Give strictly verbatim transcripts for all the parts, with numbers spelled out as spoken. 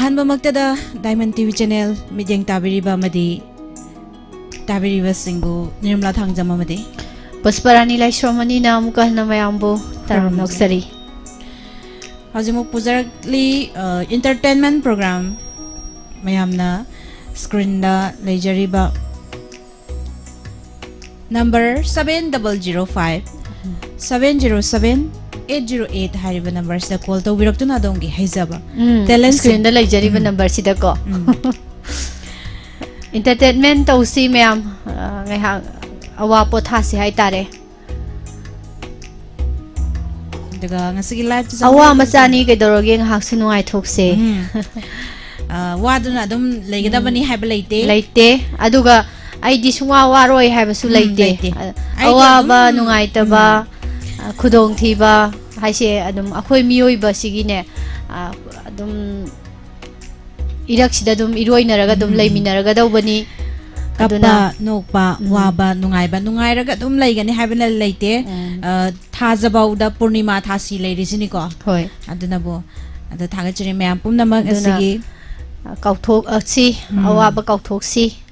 ꯑꯍꯥꯟꯕꯃꯛꯇꯗ Diamond T V channel ꯃꯤꯠꯌꯦꯡ ꯇꯥꯕꯤꯔꯤꯕ ꯑꯃꯗꯤ ꯇꯥꯕꯤꯔꯤꯕꯁꯤꯡꯕꯨ ꯅꯤꯔꯃꯂꯥ ꯊꯥꯡꯖꯝ ꯑꯃꯗꯤ ꯄꯨꯁꯄꯔꯥꯅꯤ ꯂꯥꯏꯁ꯭ꯔꯣꯝ ꯑꯅꯤꯅ ꯑꯃꯨꯛꯀ ꯍꯟꯅ ꯃꯌꯥꯝꯕꯨ ꯇꯔꯥꯝꯅ ꯈꯨꯔꯨꯝꯖꯔꯤ꯫ ꯑꯣꯛꯆꯔꯤ꯫ ꯍꯧꯖꯤꯛꯃꯛ ꯄꯨꯖꯔꯛꯂꯤ, ꯑ, entertainment program ꯃꯌꯥꯝꯅ screenꯗ ꯂꯩꯖꯔꯤꯕ number seven double zero five seven zero seven eight zero eight ꯍꯥꯏꯔꯤꯕ numberꯁꯤꯗ call ꯇꯧꯕꯤꯔꯛꯇꯨꯅ ꯑꯗꯣꯝꯒꯤ ꯍꯩꯖꯕ ꯎꯝ, talentꯁꯤꯡ screenꯗ ꯂꯩꯖꯔꯤꯕ ꯎꯝ꯫ numberꯁꯤꯗꯀꯣ꯫ ꯎꯝ꯫ Entertainment ꯇꯧꯁꯤ ꯃꯌꯥꯝ, ꯑ, ꯉꯥꯏꯍꯥꯛ ꯑꯋꯥ ꯄꯣꯊꯥꯁꯤ ꯍꯥꯏꯇꯥꯔꯦ꯫ ꯑꯗꯨꯒ ꯉꯁꯤꯒꯤ liveꯇꯁꯨ ꯑꯋꯥ ꯑꯃꯨꯛ ꯃꯆꯥꯅꯤ, ꯀꯩꯗꯧꯔꯒꯦ, ꯉꯥꯏꯍꯥꯛꯁꯨ ꯅꯨꯡꯉꯥꯏꯊꯣꯛꯁꯦ꯫ ꯎꯝ꯫ ꯑ, ꯋꯥꯗꯨꯅ ꯑꯗꯨꯝ ꯂꯩꯒꯗꯕꯅꯤ ꯎꯝ꯫ ꯍꯥꯏꯕ ꯂꯩꯇꯦ꯫ ꯂꯩꯇꯦ꯫ ꯑꯗꯨꯒ ꯑꯩꯗꯤ ꯁꯨꯡꯋꯥ ꯋꯥꯔꯣꯏ ꯍꯥꯏꯕꯁꯨ ꯎꯝ, ꯂꯩꯇꯦ꯫ ꯂꯩꯇꯦ꯫ ꯑ, ꯑꯩꯗꯤ ꯑꯋꯥꯕ, ꯑꯗꯨꯝ, ꯅꯨꯡꯉꯥꯏꯇꯕ, ꯎꯝ꯫ ꯑ, ꯈꯨꯗꯣꯡꯊꯤꯕ ꯍꯥꯏꯁꯦ ꯑꯗꯨꯝ ꯑꯩꯈꯣꯏ ꯃꯤꯑꯣꯏꯕꯁꯤꯒꯤꯅꯦ, ꯑ, ꯑꯗꯨꯝ ꯏꯔꯛꯁꯤꯗ ꯑꯗꯨꯝ ꯏꯔꯣꯏꯅꯔꯒ ꯑꯗꯨꯝ ꯎꯝ꯫ ꯂꯩꯃꯤꯟꯅꯔꯒꯗꯧꯕꯅꯤ꯫ ꯀꯞꯄ, ꯑꯗꯨꯅ ꯅꯣꯛꯄ, ꯎꯝ꯫ ꯋꯥꯕ, ꯅꯨꯡꯉꯥꯏꯕ, ꯅꯨꯡꯉꯥꯏꯔꯒ ꯑꯗꯨꯝ ꯂꯩꯒꯅꯤ ꯍꯥꯏꯕꯅ ꯂꯩꯇꯦ꯫ ꯎꯝ꯫ ꯑ, ꯊꯥꯖꯕꯧꯗ ꯄꯨꯔꯅꯤꯃꯥ ꯊꯥꯁꯤ ꯂꯩꯔꯤꯁꯤꯅꯤꯀꯣ꯫ ꯍꯣꯏ꯫ ꯑꯗꯨꯅꯕꯨ, ꯑꯗꯣ ꯊꯥꯒꯠꯆꯔꯤ ꯃꯌꯥꯝ ꯄꯨꯝꯅꯃꯛ ꯑꯗꯨꯅ, ꯉꯁꯤꯒꯤ꯫ ꯑ, ꯀꯥꯎꯊꯣꯛꯑꯁꯤ, ꯎꯝ꯫ ꯑꯋꯥꯕ ꯀꯥꯎꯊꯣꯛꯁꯤ꯫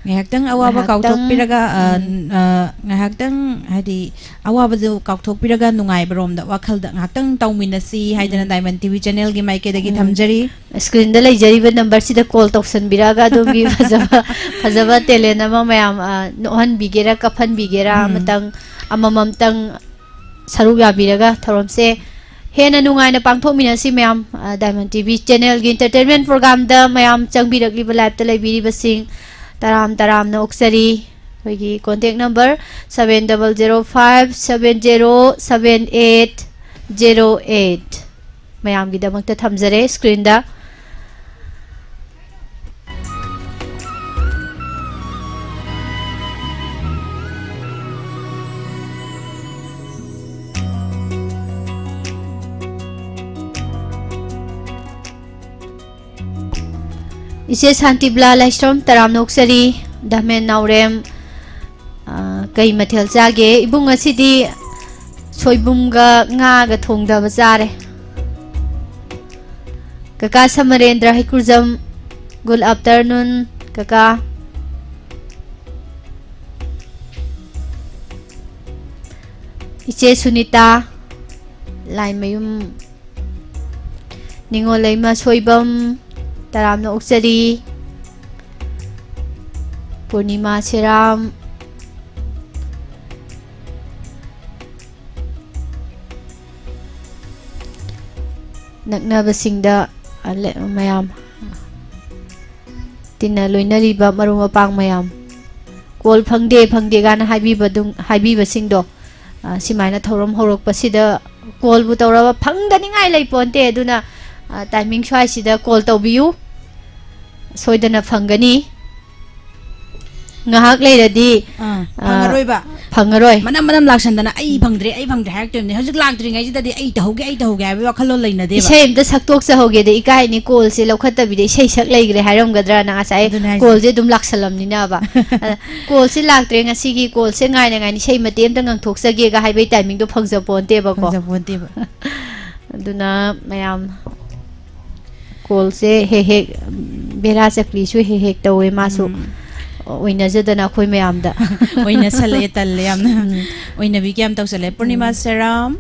ꯉꯥꯏꯍꯥꯛꯇꯪ ꯑꯋꯥꯕ ꯉꯥꯏꯍꯥꯛꯇꯪ, ꯀꯥꯎꯊꯣꯛꯄꯤꯔꯒ, ꯑ, ꯎꯝ꯫ ꯑ, ꯉꯥꯏꯍꯥꯛꯇꯪ ꯍꯥꯏꯗꯤ ꯑꯋꯥꯕꯗꯨ ꯀꯥꯎꯊꯣꯛꯄꯤꯔꯒ ꯅꯨꯡꯉꯥꯏꯕꯔꯣꯝꯗ ꯋꯥꯈꯜꯗ ꯉꯥꯏꯍꯥꯛꯇꯪ ꯇꯧꯃꯤꯟꯅꯁꯤ ꯍꯥꯏꯗꯅ ꯎꯝ꯫ Diamond T V channelꯒꯤ ꯃꯥꯏꯀꯩꯗꯒꯤ ꯎꯝ꯫ ꯊꯝꯖꯔꯤ꯫ Screenꯗ ꯂꯩꯖꯔꯤꯕ numberꯁꯤꯗ call ꯇꯧꯁꯟꯕꯤꯔꯛꯑꯒ ꯑꯗꯣꯝꯒꯤ ꯐꯖꯕ, ꯐꯖꯕ talent ꯑꯃ ꯃꯌꯥꯝ, ꯑ, ꯅꯣꯛꯍꯟꯕꯤꯒꯦꯔꯥ, ꯀꯞꯍꯟꯕꯤꯒꯦꯔꯥ, ꯎꯝ꯫ ꯑꯃꯇꯪ, ꯑꯃꯃꯝꯇꯪ ꯁꯔꯨꯛ ꯌꯥꯕꯤꯔꯒ ꯊꯧꯔꯝꯁꯦ ꯍꯦꯟꯅ ꯅꯨꯡꯉꯥꯏꯅ ꯄꯥꯡꯊꯣꯛꯃꯤꯟꯅꯁꯤ ꯃꯌꯥꯝ꯫ ꯑ, Diamond T V channelꯒꯤ entertainment programꯗ ꯃꯌꯥꯝ ꯆꯪꯕꯤꯔꯛꯂꯤꯕ, liveꯇ ꯂꯩꯕꯤꯔꯤꯕꯁꯤꯡ ꯇꯔꯥꯝ ꯇꯔꯥꯝꯅ ꯑꯣꯛꯆꯔꯤ꯫ ꯑꯩꯈꯣꯏꯒꯤ contact number seven double zero five seven zero seven eight zero eight꯫ ꯃꯌꯥꯝꯒꯤꯗꯃꯛꯇ ꯊꯝꯖꯔꯦ screenꯗ꯫ ꯏꯆꯦ ꯁꯥꯟꯇꯤꯕꯂꯥ ꯂꯥꯏꯁ꯭ꯔꯝ, ꯇꯔꯥꯝꯅ ꯑꯣꯛꯆꯔꯤ꯫ ꯗꯥꯃꯦꯟ ꯅꯥꯎꯔꯦꯝ, ꯑ, ꯀꯩ ꯃꯊꯦꯜ ꯆꯥꯒꯦ? ꯏꯕꯨꯡ, ꯉꯁꯤꯗꯤ ꯁꯣꯏꯕꯨꯝꯒ ꯉꯥꯒ ꯊꯣꯡꯗꯕ ꯆꯥꯔꯦ꯫ ꯀꯀꯥ ꯁꯃꯔꯦꯟꯗ꯭ꯔ ꯍꯩꯀ꯭ꯔꯨꯖꯝ, good afternoon, ꯀꯀꯥ꯫ ꯏꯆꯦ ꯁꯨꯅꯤꯇꯥ, ꯂꯥꯏꯃꯌꯨꯝ꯫ ꯅꯤꯉꯣꯜꯂꯩꯃ ꯁꯣꯏꯕꯝ, ꯇꯔꯥꯝꯅ ꯑꯣꯛꯆꯔꯤ꯫ ꯄꯨꯔꯅꯤꯃꯥ ꯁꯦꯔꯥꯝ꯫ ꯅꯛꯅꯕꯁꯤꯡꯗ, ꯑ, ꯂꯦ-, ꯃꯌꯥꯝ, ꯇꯤꯟꯅ ꯂꯣꯏꯅꯔꯤꯕ ꯃꯔꯨꯞ ꯃꯄꯥꯡ ꯃꯌꯥꯝ, ꯀꯣꯜ ꯐꯪꯗꯦ, ꯐꯪꯗꯦ ꯀꯥꯏꯅ ꯍꯥꯏꯕꯤꯕꯗꯨ-, ꯍꯥꯏꯕꯤꯕꯁꯤꯡꯗꯣ, ꯑ, ꯁꯤꯃꯥꯏꯅ ꯊꯧꯔꯝ ꯍꯧꯔꯛꯄꯁꯤꯗ ꯀꯣꯜꯕꯨ ꯇꯧꯔꯕ ꯐꯪꯗꯅꯤꯡꯉꯥꯏ ꯂꯩ ꯄꯣꯟꯇꯦ꯫ ꯑꯗꯨꯅ, ꯑ, ꯇꯥꯏꯃꯤꯡ ꯁ꯭ꯋꯥꯏꯁꯤꯗ ꯀꯣꯜ ꯇꯧꯕꯤꯌꯨ, ꯁꯣꯏꯗꯅ ꯐꯪꯒꯅꯤ꯫ ꯉꯥꯏꯍꯥꯛ ꯂꯩꯔꯗꯤ, ꯑꯥ, ꯑ, ꯐꯪꯉꯔꯣꯏꯕ꯫ ꯐꯪꯉꯔꯣꯏ꯫ ꯃꯅꯝ ꯃꯅꯝ ꯂꯥꯛꯁꯟꯗꯅ "ꯑꯩ ꯐꯪꯗ꯭ꯔꯦ, ꯑꯩ ꯐꯪꯗ꯭ꯔꯦ" ꯍꯥꯏꯔꯛꯇꯣꯏꯅꯦ꯫ ꯍꯧꯖꯤꯛ ꯂꯥꯛꯇ꯭ꯔꯤꯉꯩꯁꯤꯗꯗꯤ "ꯑꯩ ꯇꯧꯍꯧꯒꯦ, ꯑꯩ ꯇꯧꯍꯧꯒꯦ" ꯍꯥꯏꯕꯒꯤ ꯋꯥꯈꯜꯂꯣꯟ ꯂꯩꯅꯗꯦꯕ꯫ ꯏꯁꯩ ꯑꯝꯇ ꯁꯛꯇꯣꯛꯆꯍꯧꯒꯦꯗ ꯏꯀꯥꯏꯅꯤ, ꯀꯣꯜꯁꯦ ꯂꯧꯈꯠꯇꯕꯤꯗ ꯏꯁꯩ ꯁꯛ ꯂꯩꯈ꯭ꯔꯦ ꯍꯥꯏꯔꯝꯒꯗ꯭ꯔꯅ꯫ ꯉꯁꯥꯏ ꯑꯗꯨꯅꯦ ꯍꯥꯏꯁꯦ꯫ ꯀꯣꯜꯁꯦ ꯑꯗꯨꯝ ꯂꯥꯛꯁꯜꯂꯝꯅꯤꯅꯕ꯫ ꯑꯗ, "ꯀꯣꯜꯁꯦ ꯂꯥꯛꯇ꯭ꯔꯦ, ꯉꯁꯤꯒꯤ ꯀꯣꯜꯁꯦ ꯉꯥꯏꯅ ꯉꯥꯏꯅ ꯏꯁꯩ ꯃꯇꯦꯛ ꯑꯝꯇ ꯉꯪꯊꯣꯛꯆꯒꯦꯒ" ꯍꯥꯏꯕꯒꯤ ꯇꯥꯏꯃꯤꯡꯗꯣ ꯐꯪꯖꯄꯣꯟꯇꯦꯕꯀꯣ꯫ ꯐꯪꯖꯄꯣꯟꯇꯦꯕ꯫ ꯑꯗꯨꯅ ꯃꯌꯥꯝ ꯀꯣꯜꯁꯦ ꯍꯦꯛ ꯍꯦꯛ, ꯕꯦꯔꯥ ꯆꯀ꯭ꯔꯤꯁꯨ ꯍꯦꯛ ꯍꯦꯛ ꯇꯧꯋꯦ ꯃꯥꯁꯨ꯫ ꯎꯝ꯫ ꯑꯣꯏꯅꯖꯗꯅ ꯑꯩꯈꯣꯏ ꯃꯌꯥꯝꯗ꯫ ꯑꯣꯏꯅꯁꯜꯂꯛꯑꯦ, ꯇꯜꯂꯦ ꯌꯥꯝꯅ꯫ ꯎꯝ꯫ ꯑꯣꯏꯅꯕꯤ ꯀꯌꯥꯝ ꯇꯧꯁꯜꯂꯦ꯫ ꯄꯨꯔꯅꯤꯃꯥ ꯎꯝ꯫ ꯁꯦꯔꯥꯝ,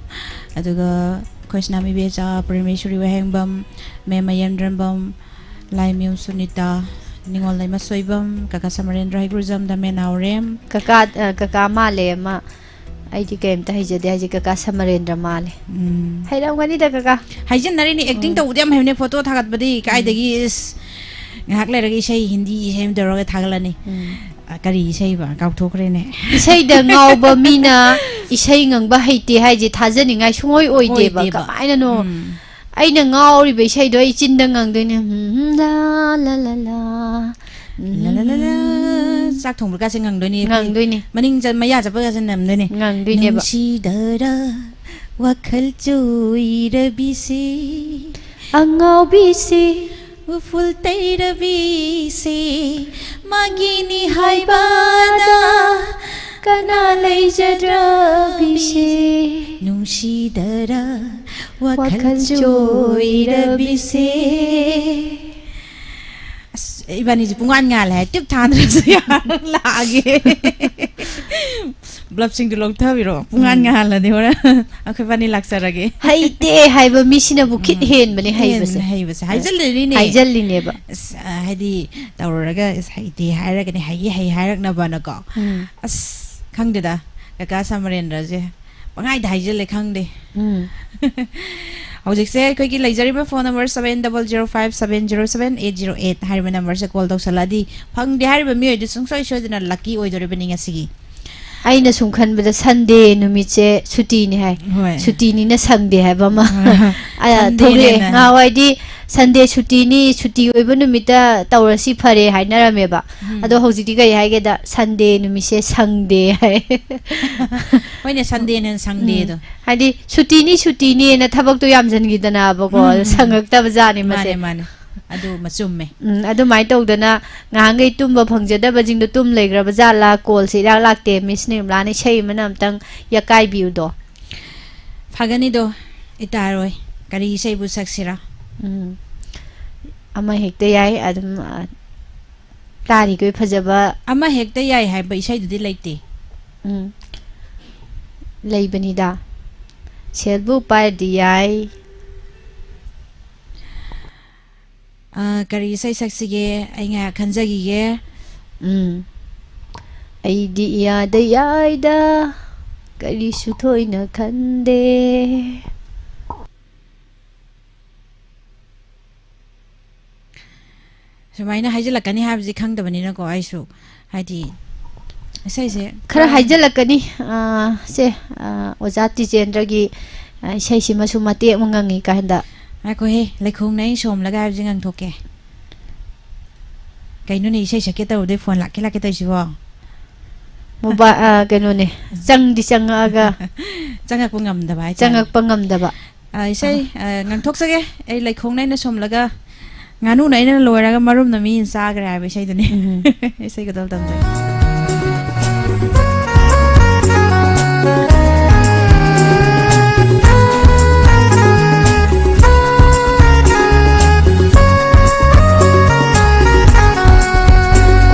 ꯑꯗꯨꯒ ꯑꯩꯈꯣꯏ ꯁꯅꯥꯃꯍꯤ ꯕꯦꯆꯥ, ꯄꯔꯃꯦꯁꯣꯔꯤ ꯋꯥꯍꯦꯡꯕꯝ, ꯃꯦꯝ ꯃꯌꯦꯝꯗ꯭ꯔꯝꯕꯝ, ꯂꯥꯏꯃꯌꯨꯝ ꯁꯨꯅꯤꯇꯥ, ꯅꯤꯉꯣꯜ ꯂꯩꯃ ꯁꯣꯏꯕꯝ, ꯀꯀꯥ ꯁꯃꯔꯦꯟꯗ꯭ꯔ ꯍꯩꯒ꯭ꯔꯨꯖꯝ, ꯗꯥ ꯃꯦ ꯅꯥꯎꯔꯦꯝ꯫ ꯀꯀꯥ, ꯑ, ꯀꯀꯥ ꯃꯥꯜꯂꯦ ꯑꯃ꯫ ꯑꯩꯗꯤ ꯀꯩꯝꯇ ꯍꯩꯖꯗꯦ ꯍꯥꯏꯁꯦ, ꯀꯀꯥ ꯁꯃꯔꯦꯟꯗ꯭ꯔ ꯃꯥꯜꯂꯦ꯫ ꯎꯝ꯫ ꯍꯩꯔꯝꯒꯅꯤꯗ, ꯀꯀꯥ꯫ ꯍꯥꯏꯖꯟꯅꯔꯤꯅꯤ, acting ꯎꯝ꯫ ꯇꯧꯕꯗꯤ ꯌꯥꯝ ꯍꯩꯕꯅꯦ, ꯐꯣꯇꯣ ꯊꯥꯒꯠꯄꯗꯤ ꯎꯝ꯫ ꯀꯥꯏꯗꯒꯤ, ꯏꯁ, ꯉꯥꯏꯍꯥꯛ ꯂꯩꯔꯒ ꯏꯁꯩ, ꯍꯤꯟꯗꯤ ꯏꯁꯩ ꯑꯃ ꯇꯧꯔꯒ ꯊꯥꯒꯠꯂꯅꯤ꯫ ꯎꯝ꯫ ꯑ, ꯀꯔꯤ ꯏꯁꯩꯕ? ꯀꯥꯎꯊꯣꯛꯈ꯭ꯔꯦꯅꯦ꯫ ꯏꯁꯩꯗ ꯉꯥꯎꯕ ꯃꯤꯅ ꯏꯁꯩ ꯉꯪꯕ ꯍꯩꯇꯦ ꯍꯥꯏꯁꯦ ꯊꯥꯖꯅꯤꯡꯉꯥꯏ ꯁꯨꯡꯑꯣꯏ ꯑꯣꯏꯗꯦꯕ꯫ ꯑꯣꯏꯗꯦꯕ꯫ ꯀꯃꯥꯏꯅꯅꯣ? ꯎꯝ꯫ ꯑꯩꯅ ꯉꯥꯎꯔꯤꯕ ꯏꯁꯩꯗꯣ ꯑꯩ ꯆꯤꯟꯗ ꯉꯪꯗꯣꯏꯅꯦ꯫ ꯍꯝ, ꯍꯝ, ꯂꯥ, ꯂꯥ, ꯂꯥ, ꯂꯥ꯫ ꯂꯥ, ꯂꯥ, ꯂꯥ, ꯂꯥ꯫ ꯆꯥꯛ ꯊꯣꯡꯕꯒꯥꯁꯦ ꯉꯪꯗꯣꯏꯅꯦ ꯑꯩꯈꯣꯏ꯫ ꯉꯪꯗꯣꯏꯅꯦ꯫ ꯃꯅꯤꯡ ꯆꯠ-, ꯃꯌꯥ ꯆꯠꯄꯒꯥꯁꯦ ꯅꯝꯗꯣꯏꯅꯦ꯫ ꯉꯪꯗꯣꯏꯅꯦꯕ꯫ ꯅꯨꯡꯁꯤꯗꯔ ꯋꯥꯈꯜ ꯆꯣꯏꯔꯕꯤꯁꯦ꯫ ꯑꯉꯥꯎꯕꯤꯁꯦ꯫ ꯎꯐꯨꯜ ꯇꯩꯔꯕꯤꯁꯦ꯫ ꯃꯥꯒꯤꯅꯤ ꯍꯥꯏꯕꯗ ꯀꯅꯥ ꯂꯩꯖꯗ꯭ꯔꯕꯤꯁꯦ꯫ ꯅꯨꯡꯁꯤꯗꯔ ꯋꯥꯈꯜ ꯆꯣꯏꯔꯕꯤꯁꯦ꯫ ꯑꯁ, ꯏꯕꯥꯅꯤꯁꯦ ꯄꯨꯡꯉꯥꯟ ꯉꯥꯜꯂꯦ ꯍꯥꯏ꯫ ꯇꯤꯞ ꯊꯥꯟꯗ꯭ꯔꯁꯨ ꯌꯥꯔ ꯂꯥꯛꯑꯒꯦ꯫ ꯕ꯭ꯂꯞꯁꯤꯡꯗꯨ ꯂꯧꯊꯕꯤꯔꯣ꯫ ꯄꯨꯡꯉꯥꯟ ꯎꯝ꯫ ꯉꯥꯜꯂꯗꯤ ꯍꯣꯔꯦꯟ ꯑꯩꯈꯣꯏ ꯏꯕꯥꯅꯤ ꯂꯥꯛꯆꯔꯒꯦ꯫ ꯍꯩꯇꯦ ꯍꯥꯏꯕ ꯃꯤꯁꯤꯅꯕꯨ ꯈꯤꯠ ꯎꯝ꯫ ꯍꯦꯟꯕꯅꯦ ꯍꯩꯕꯁꯦ꯫ ꯍꯦꯟꯕꯅꯦ ꯍꯩꯕꯁꯦ꯫ ꯍꯥꯏꯖꯜꯂꯤꯅꯦ꯫ ꯍꯥꯏꯖꯜꯂꯤꯅꯦꯕ꯫ ꯑꯁ, ꯍꯥꯏꯗꯤ ꯇꯧꯔꯨꯔꯒ, "ꯑꯁ, ꯍꯩꯇꯦ ꯍꯥꯏꯔꯒꯅꯦ, ꯍꯩꯌꯦ, ꯍꯩ ꯍꯥꯏꯔꯛꯅꯕꯅꯀꯣ"꯫ ꯎꯝ꯫ ꯑꯁ, ꯈꯪꯗꯦꯗ, ꯀꯀꯥ ꯁꯃꯔꯦꯟꯗ꯭ꯔꯁꯦ꯫ ꯄꯪꯍꯥꯏꯗ ꯍꯥꯏꯖꯜꯂꯦ, ꯈꯪꯗꯦ꯫ ꯎꯝ꯫ ꯍꯧꯖꯤꯛꯁꯦ ꯑꯩꯈꯣꯏꯒꯤ ꯂꯩꯖꯔꯤꯕ phone number seven double zero five seven zero seven eight zero eight ꯍꯥꯏꯔꯤꯕ numberꯁꯦ call ꯇꯧꯁꯜꯂꯛꯑꯗꯤ, ꯐꯪꯗꯦ ꯍꯥꯏꯔꯤꯕ ꯃꯤꯑꯣꯏꯗꯨ ꯁꯨꯡꯁꯣꯏ ꯁꯣꯏꯗꯅ lucky ꯑꯣꯏꯗꯣꯔꯤꯕꯅꯤ ꯉꯁꯤꯒꯤ꯫ ꯑꯩꯅ ꯁꯨꯝ ꯈꯟꯕꯗ Sunday ꯅꯨꯃꯤꯠꯁꯦ ꯁꯨꯇꯤꯅꯤ ꯍꯥꯏ꯫ ꯍꯣꯏ꯫ ꯁꯨꯇꯤꯅꯤꯅ ꯁꯪꯗꯦ ꯍꯥꯏꯕ ꯑꯃ, ꯑ, ꯁꯟꯗꯦꯅꯦꯅ꯫ ꯊꯣꯛꯂꯛꯑꯦ꯫ ꯉꯍꯥꯟꯋꯥꯏꯗꯤ Sunday ꯁꯨꯇꯤꯅꯤ, ꯁꯨꯇꯤ ꯑꯣꯏꯕ ꯅꯨꯃꯤꯠꯇ ꯇꯧꯔꯁꯤ ꯐꯔꯦ ꯍꯥꯏꯅꯔꯝꯃꯦꯕ꯫ ꯎꯝ꯫ ꯑꯗꯣ ꯍꯧꯖꯤꯛꯇꯤ ꯀꯔꯤ ꯍꯥꯏꯒꯦꯗ, Sunday ꯅꯨꯃꯤꯠꯁꯦ ꯁꯪꯗꯦ ꯍꯥꯏ꯫ ꯍꯣꯏꯅꯦ, Sundayꯅ ꯁꯪꯗꯦꯗꯣ꯫ ꯎꯝ꯫ ꯍꯥꯏꯗꯤ ꯁꯨꯇꯤꯅꯤ, ꯁꯨꯇꯤꯅꯤꯅ ꯊꯕꯛꯇꯣ ꯌꯥꯝꯖꯟꯈꯤꯗꯅꯕꯀꯣ, ꯎꯝ, ꯎꯝ, ꯎꯝ꯫ ꯁꯪꯉꯛꯇꯕ ꯖꯥꯠꯅꯤ ꯃꯁꯦ꯫ ꯃꯥꯅꯦ, ꯃꯥꯅꯦ꯫ ꯑꯗꯨ ꯃꯆꯨꯝꯃꯦ꯫ ꯎꯝ, ꯑꯗꯨꯃꯥꯏꯅ ꯇꯧꯗꯅ ꯉꯍꯥꯟꯈꯩ ꯇꯨꯝꯕ ꯐꯪꯖꯗꯕꯁꯤꯡꯗꯣ ꯇꯨꯝ ꯂꯩꯈ꯭ꯔꯕ ꯖꯥꯠꯂꯥ? Callꯁꯦ ꯏꯔꯥꯛ ꯂꯥꯛꯇꯦ꯫ Miss ꯅꯤꯔꯃꯂꯥꯅ ꯏꯁꯩ ꯑꯃꯅ ꯑꯝꯇꯪ ꯌꯥꯀꯥꯏꯕꯤꯌꯨꯗꯣ꯫ ꯐꯒꯅꯤꯗꯣ, ꯏꯇꯥꯔꯣꯏ꯫ ꯀꯔꯤ ꯏꯁꯩꯕꯨ ꯁꯛꯁꯤꯔꯥ? ꯎꯝ꯫ ꯑꯃ ꯍꯦꯛꯇ ꯌꯥꯏ, ꯑꯗꯨꯝ, ꯑ, ꯇꯥꯔꯤꯈꯩ ꯐꯖꯕ꯫ ꯑꯃ ꯍꯦꯛꯇ ꯌꯥꯏ ꯍꯥꯏꯕ ꯏꯁꯩꯗꯨꯗꯤ ꯂꯩꯇꯦ꯫ ꯎꯝ꯫ ꯂꯩꯕꯅꯤꯗ꯫ ꯁꯦꯜꯕꯨ ꯄꯥꯏꯔꯗꯤ ꯌꯥꯏ꯫ ꯑ, ꯀꯔꯤ ꯏꯁꯩ ꯁꯛꯁꯤꯒꯦ? ꯑꯩ ꯉꯥꯏꯍꯥꯛ ꯈꯟꯖꯈꯤꯒꯦ꯫ ꯎꯝ꯫ ꯑꯩꯗꯤ ꯏꯌꯥꯗ ꯌꯥꯏꯗ, ꯀꯔꯤꯁꯨ ꯊꯣꯏꯅ ꯈꯟꯗꯦ꯫ ꯁꯨꯃꯥꯏꯅ ꯍꯥꯏꯖꯤꯜꯂꯛꯀꯅꯤ ꯍꯥꯏꯕꯁꯤ ꯈꯪꯗꯕꯅꯤꯅꯀꯣ, ꯑꯩꯁꯨ, ꯍꯥꯏꯗꯤ, ꯏꯁꯩꯁꯦ ꯈꯔ ꯈꯔ ꯍꯥꯏꯖꯤꯜꯂꯛꯀꯅꯤ꯫ ꯑ, ꯁꯦ, ꯑ, ꯑꯣꯖꯥ ꯇꯤꯖꯦꯟꯗ꯭ꯔꯒꯤ, ꯑ, ꯏꯁꯩꯁꯤꯃꯁꯨ ꯃꯇꯦꯛ ꯑꯃ ꯉꯪꯉꯤ ꯀꯥꯏꯅꯗ꯫ ꯉꯥꯏꯈꯣꯍꯦ, ꯂꯩꯈꯣꯡꯅ ꯑꯩ ꯁꯣꯝꯂꯒ ꯍꯥꯏꯕꯁꯦ ꯉꯪꯊꯣꯛꯀꯦ꯫ ꯀꯩꯅꯣꯅꯦ, ꯏꯁꯩ ꯁꯛꯀꯦ ꯇꯧꯕꯗꯩ phone ꯂꯥꯛꯀꯦ ꯂꯥꯛꯀꯦ ꯇꯧꯔꯤꯁꯤꯕꯣ? ꯃꯣꯕꯥ-, ꯑ, ꯀꯩꯅꯣꯅꯦ, ꯆꯪꯗꯤ ꯆꯪꯉꯛꯑꯒ ꯆꯪꯉꯛꯄ ꯉꯝꯗꯕ ꯍꯥꯏꯇꯥꯔꯦ꯫ ꯆꯪꯉꯛꯄ ꯉꯝꯗꯕ꯫ ꯑ, ꯏꯁꯩ, ꯑ, ꯉꯪꯊꯣꯛꯆꯒꯦ꯫ ꯑꯩ ꯂꯩꯈꯣꯡꯅ ꯑꯩꯅ ꯁꯣꯝꯂꯒ, ꯉꯥꯅꯨꯅ ꯑꯩꯅ ꯂꯣꯏꯔꯒ, ꯃꯔꯨꯝꯅ ꯃꯤꯅ ꯆꯥꯈ꯭ꯔꯦ ꯍꯥꯏꯕ ꯏꯁꯩꯗꯨꯅꯤ꯫ ꯎꯝ꯫ ꯏꯁꯩ ꯈꯛꯇ ꯇꯝꯖꯒꯦ꯫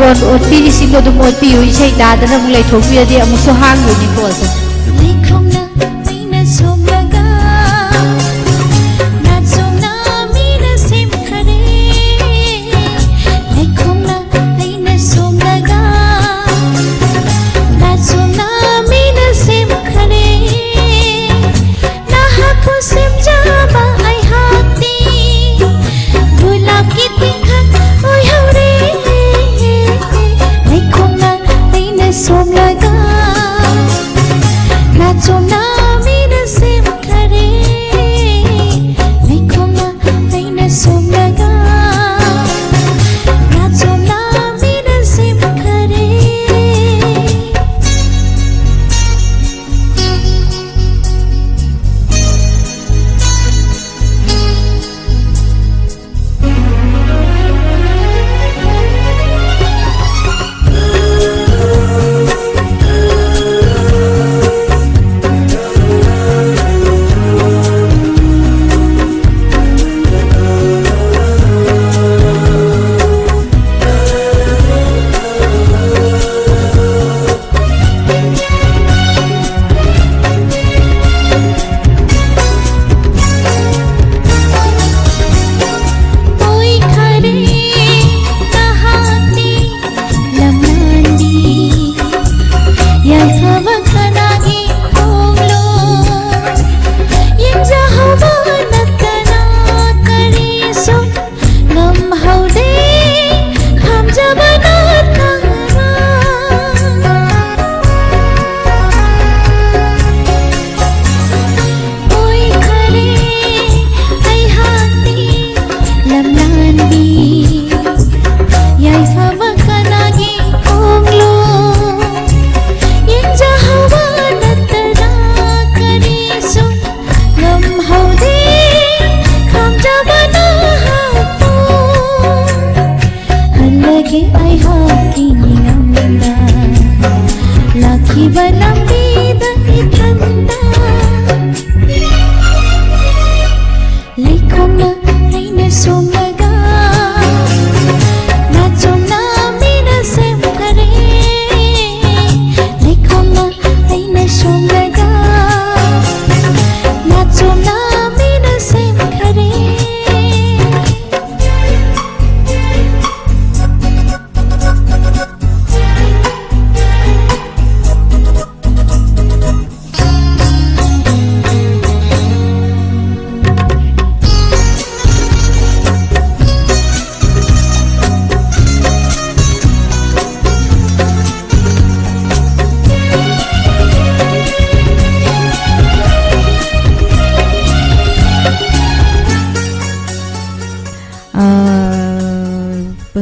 ꯀꯣꯟ ꯑꯣꯠꯄꯤꯔꯤꯁꯤꯡꯗꯣ ꯑꯗꯨꯝ ꯑꯣꯠꯄꯤꯌꯨ꯫ ꯏꯁꯩ ꯇꯥꯗꯅ ꯑꯃꯨꯛ ꯂꯩꯊꯣꯛꯄꯤꯔꯗꯤ ꯑꯃꯨꯛꯁꯨ ꯍꯥꯡꯗꯣꯏꯅꯤꯀꯣ ꯑꯗꯨꯝ꯫ ꯂꯩꯈꯣꯝꯅ ꯑꯩꯅ ꯁꯣꯝꯂꯒ, ꯅꯥꯆꯣꯝꯅ ꯃꯤꯅ ꯁꯦꯝꯈꯔꯦ꯫ ꯂꯩꯈꯣꯝꯅ ꯑꯩꯅ ꯁꯣꯝꯂꯒ, ꯅꯥꯆꯣꯝꯅ ꯃꯤꯅ ꯁꯦꯝꯈꯔꯦ꯫ ꯅꯍꯥꯛꯄꯨ ꯁꯦꯝꯖꯕ ꯑꯩꯍꯥꯛꯇꯤ ꯒꯨꯂꯥꯞꯀꯤ ꯇꯤꯡꯈꯪ ꯑꯣꯏꯍꯧꯔꯦ꯫ ꯂꯩꯈꯣꯝꯅ ꯑꯩꯅ ꯁꯣꯝꯂꯒ, ꯅꯥꯆꯣꯝꯅ ꯃꯤꯅ ꯁꯦꯝꯈꯔꯦ꯫ ꯂꯩꯈꯣꯝꯅ ꯑꯩꯅ ꯁꯣꯝꯂꯒ, ꯅꯥꯆꯣꯝꯅ ꯃꯤꯅ ꯁꯦꯝꯈꯔꯦ꯫ ꯑꯣꯏꯈꯔꯦ ꯅꯍꯥꯛꯇꯤ ꯂꯝꯂꯥꯟꯕꯤ, ꯌꯥꯏꯐꯕ ꯀꯅꯥꯒꯤ ꯈꯣꯡꯂꯣ? ꯌꯦꯡꯖꯍꯧꯕ ꯅꯠꯇꯅ ꯀꯔꯤꯁꯨ ꯉꯝꯍꯧꯗꯦ, ꯈꯥꯝꯖꯕꯅ ꯊꯥꯡꯅ꯫ ꯑꯣꯏꯈꯔꯦ ꯑꯩꯍꯥꯛꯇꯤ ꯂꯝꯂꯥꯟꯕꯤ, ꯌꯥꯏꯐꯕ ꯀꯅꯥꯒꯤ ꯈꯣꯡꯂꯣ? ꯌꯦꯡꯖꯍꯧꯕ ꯅꯠꯇꯅ ꯀꯔꯤꯁꯨ ꯉꯝꯍꯧꯗꯦ, ꯈꯥꯝꯖꯕꯅ ꯍꯥꯠꯇꯣꯛ ꯍꯜꯂꯒꯦ ꯑꯩꯍꯥꯛꯀꯤ ꯅꯤꯡꯉꯝꯗ, ꯂꯥꯛꯈꯤꯕ ꯂꯝꯕꯤꯗ ꯏꯊꯟꯗ꯫ ꯂꯩꯈꯣꯝꯅ ꯑꯩꯅ ꯁꯣꯝꯂꯒ, ꯅꯥꯆꯣꯝꯅ ꯃꯤꯅ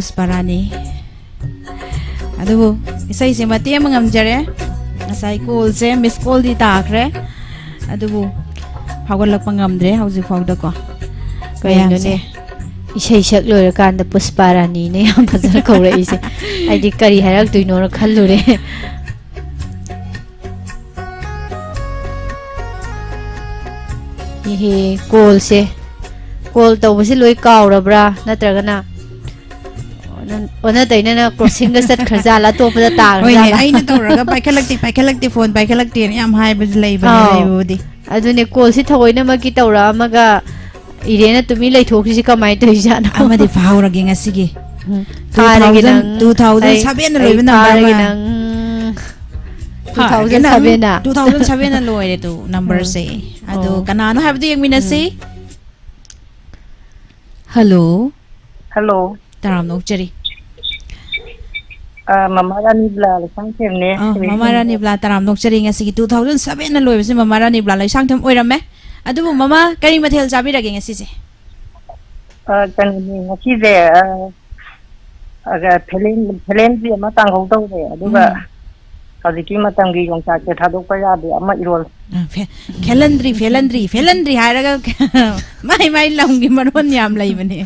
ꯄꯨꯁꯄꯥꯔꯥꯅꯤ꯫ ꯑꯗꯨꯕꯨ ꯏꯁꯩꯁꯦ ꯃꯇꯦꯛ ꯑꯃ ꯉꯝꯖꯔꯦ꯫ ꯉꯁꯥꯏ ꯀꯣꯜꯁꯦ, ꯃꯤꯁ ꯀꯣꯜꯗꯤ ꯇꯥꯈ꯭ꯔꯦ꯫ ꯑꯗꯨꯕꯨ ꯐꯥꯎꯒꯠꯂꯛꯄ ꯉꯝꯗ꯭ꯔꯦ ꯍꯧꯖꯤꯛ ꯐꯥꯎꯗꯀꯣ꯫ ꯀꯩꯅꯣꯅꯦ, ꯃꯌꯥꯝꯁꯦ꯫ ꯏꯁꯩ ꯁꯛ ꯂꯣꯏꯔꯀꯥꯟꯗ ꯄꯨꯁꯄꯥꯔꯥꯅꯤꯅ ꯌꯥꯝ ꯐꯖꯅ ꯀꯧꯔꯛꯏꯁꯦ꯫ ꯑꯩꯗꯤ ꯀꯔꯤ ꯍꯥꯏꯔꯛꯇꯣꯏꯅꯣꯅ ꯈꯜꯂꯨꯔꯦ꯫ ꯏꯍꯦ, ꯀꯣꯜꯁꯦ, ꯀꯣꯜ ꯇꯧꯕꯁꯦ ꯂꯣꯏ ꯀꯥꯎꯔꯕ꯭ꯔꯥ? ꯅꯠꯇ꯭ꯔꯒꯅ ꯑꯣꯟꯅ ꯇꯩꯅꯅ ꯀ꯭ꯔꯣꯁꯤꯡꯗ ꯆꯠꯈ꯭ꯔꯖꯥꯠꯂꯥ, ꯑꯇꯣꯞꯄꯗ ꯍꯣꯏꯅꯦ, ꯇꯥꯈ꯭ꯔꯖꯥꯠꯂꯥ? ꯑꯩꯅ ꯇꯧꯔꯒ ꯄꯥꯏꯈꯠꯂꯛꯇꯦ, ꯄꯥꯏꯈꯠꯂꯛꯇꯦ, ꯐꯣꯟ ꯄꯥꯏꯈꯠꯂꯛꯇꯦꯅ ꯌꯥꯝ ꯍꯥꯏꯕꯁꯨ ꯂꯩꯕꯅꯦ, ꯑꯥꯎ꯫ ꯂꯩꯕꯕꯨꯗꯤ꯫ ꯑꯗꯨꯅꯦ, ꯀꯣꯜꯁꯤ ꯊꯑꯣꯏꯅꯃꯛꯀꯤ ꯇꯧꯔꯛꯑꯝꯃꯒ ꯏꯔꯦꯅ ꯇꯨꯃꯤꯟ ꯂꯩꯊꯣꯛꯈ꯭ꯔꯤꯁꯤ ꯀꯃꯥꯏꯅ ꯇꯧꯔꯤꯖꯥꯠꯅꯣ? ꯑꯃꯗꯤ ꯐꯥꯍꯧꯔꯒꯦ ꯉꯁꯤꯒꯤ꯫ ꯎꯝ, Two thousand, ꯐꯥꯔꯒꯦ ꯅꯪ꯫ two thousand ꯑꯩ, seven ꯅ ꯑꯩ ꯂꯣꯏꯕ number ꯐꯥꯔꯒꯦ ꯑꯃ꯫ ꯅꯪ꯫ ꯎꯝ꯫ ꯐꯥꯔꯒꯦ two thousand seven ꯅꯪ꯫ ꯅ? Two thousand seven ꯅ ꯂꯣꯏꯔꯦ ꯇꯨ number ꯁꯦ꯫ ꯎꯝ꯫ ꯑꯗꯣ ꯑꯣ꯫ ꯀꯅꯥꯅꯣ ꯍꯥꯏꯕꯗꯨ ꯌꯦꯡꯃꯤꯟꯅꯁꯤ꯫ ꯎꯝ꯫ Hello꯫ Hello꯫ ꯇꯔꯥꯝꯅ ꯑꯣꯛꯆꯔꯤ꯫ ꯑ, ꯃꯃꯥ ꯔꯥꯅꯤ ꯕ꯭ꯂꯥ ꯂꯩꯁꯥꯡꯊꯦꯝꯅꯦ꯫ ꯑ, ꯃꯃꯥ ꯔꯥꯅꯤ ꯕ꯭ꯂꯥ, ꯇꯔꯥꯝꯅ ꯑꯣꯛꯆꯔꯤ꯫ ꯉꯁꯤꯒꯤ two thousand seven ꯅ ꯂꯣꯏꯕꯁꯦ ꯃꯃꯥ ꯔꯥꯅꯤ ꯕ꯭ꯂꯥ ꯂꯩꯁꯥꯡꯊꯦꯝ ꯑꯣꯏꯔꯝꯃꯦ꯫ ꯑꯗꯨꯕꯨ ꯃꯃꯥ, ꯀꯔꯤ ꯃꯊꯦꯜ ꯆꯥꯕꯤꯔꯒꯦ ꯉꯁꯤꯁꯦ? ꯑ, ꯀꯩꯅꯣꯅꯦ, ꯉꯁꯤꯁꯦ, ꯑ, ꯑ, ꯐꯦꯂꯦꯟ-, ꯐꯦꯂꯦꯟꯗ꯭ꯔꯤ ꯑꯃ ꯀꯥꯡꯍꯧ ꯇꯧꯔꯦ꯫ ꯑꯗꯨꯒ ꯎꯝ꯫ ꯍꯧꯖꯤꯛꯀꯤ ꯃꯇꯝꯒꯤ ꯌꯣꯡꯆꯥꯛꯁꯦ ꯊꯥꯗꯣꯛꯄ ꯌꯥꯗꯦ, ꯑꯃ ꯏꯔꯣꯜ꯫ ꯑ, ꯐꯦ-, ꯐꯦꯂꯟꯗ꯭ꯔꯤ, ꯐꯦꯂꯟꯗ꯭ꯔꯤ, ꯐꯦꯂꯟꯗ꯭ꯔꯤ ꯍꯥꯏꯔꯒ ꯃꯥꯏ ꯃꯥꯏ ꯂꯝꯒꯤ ꯃꯔꯣꯟ ꯌꯥꯝ ꯂꯩꯕꯅꯦ꯫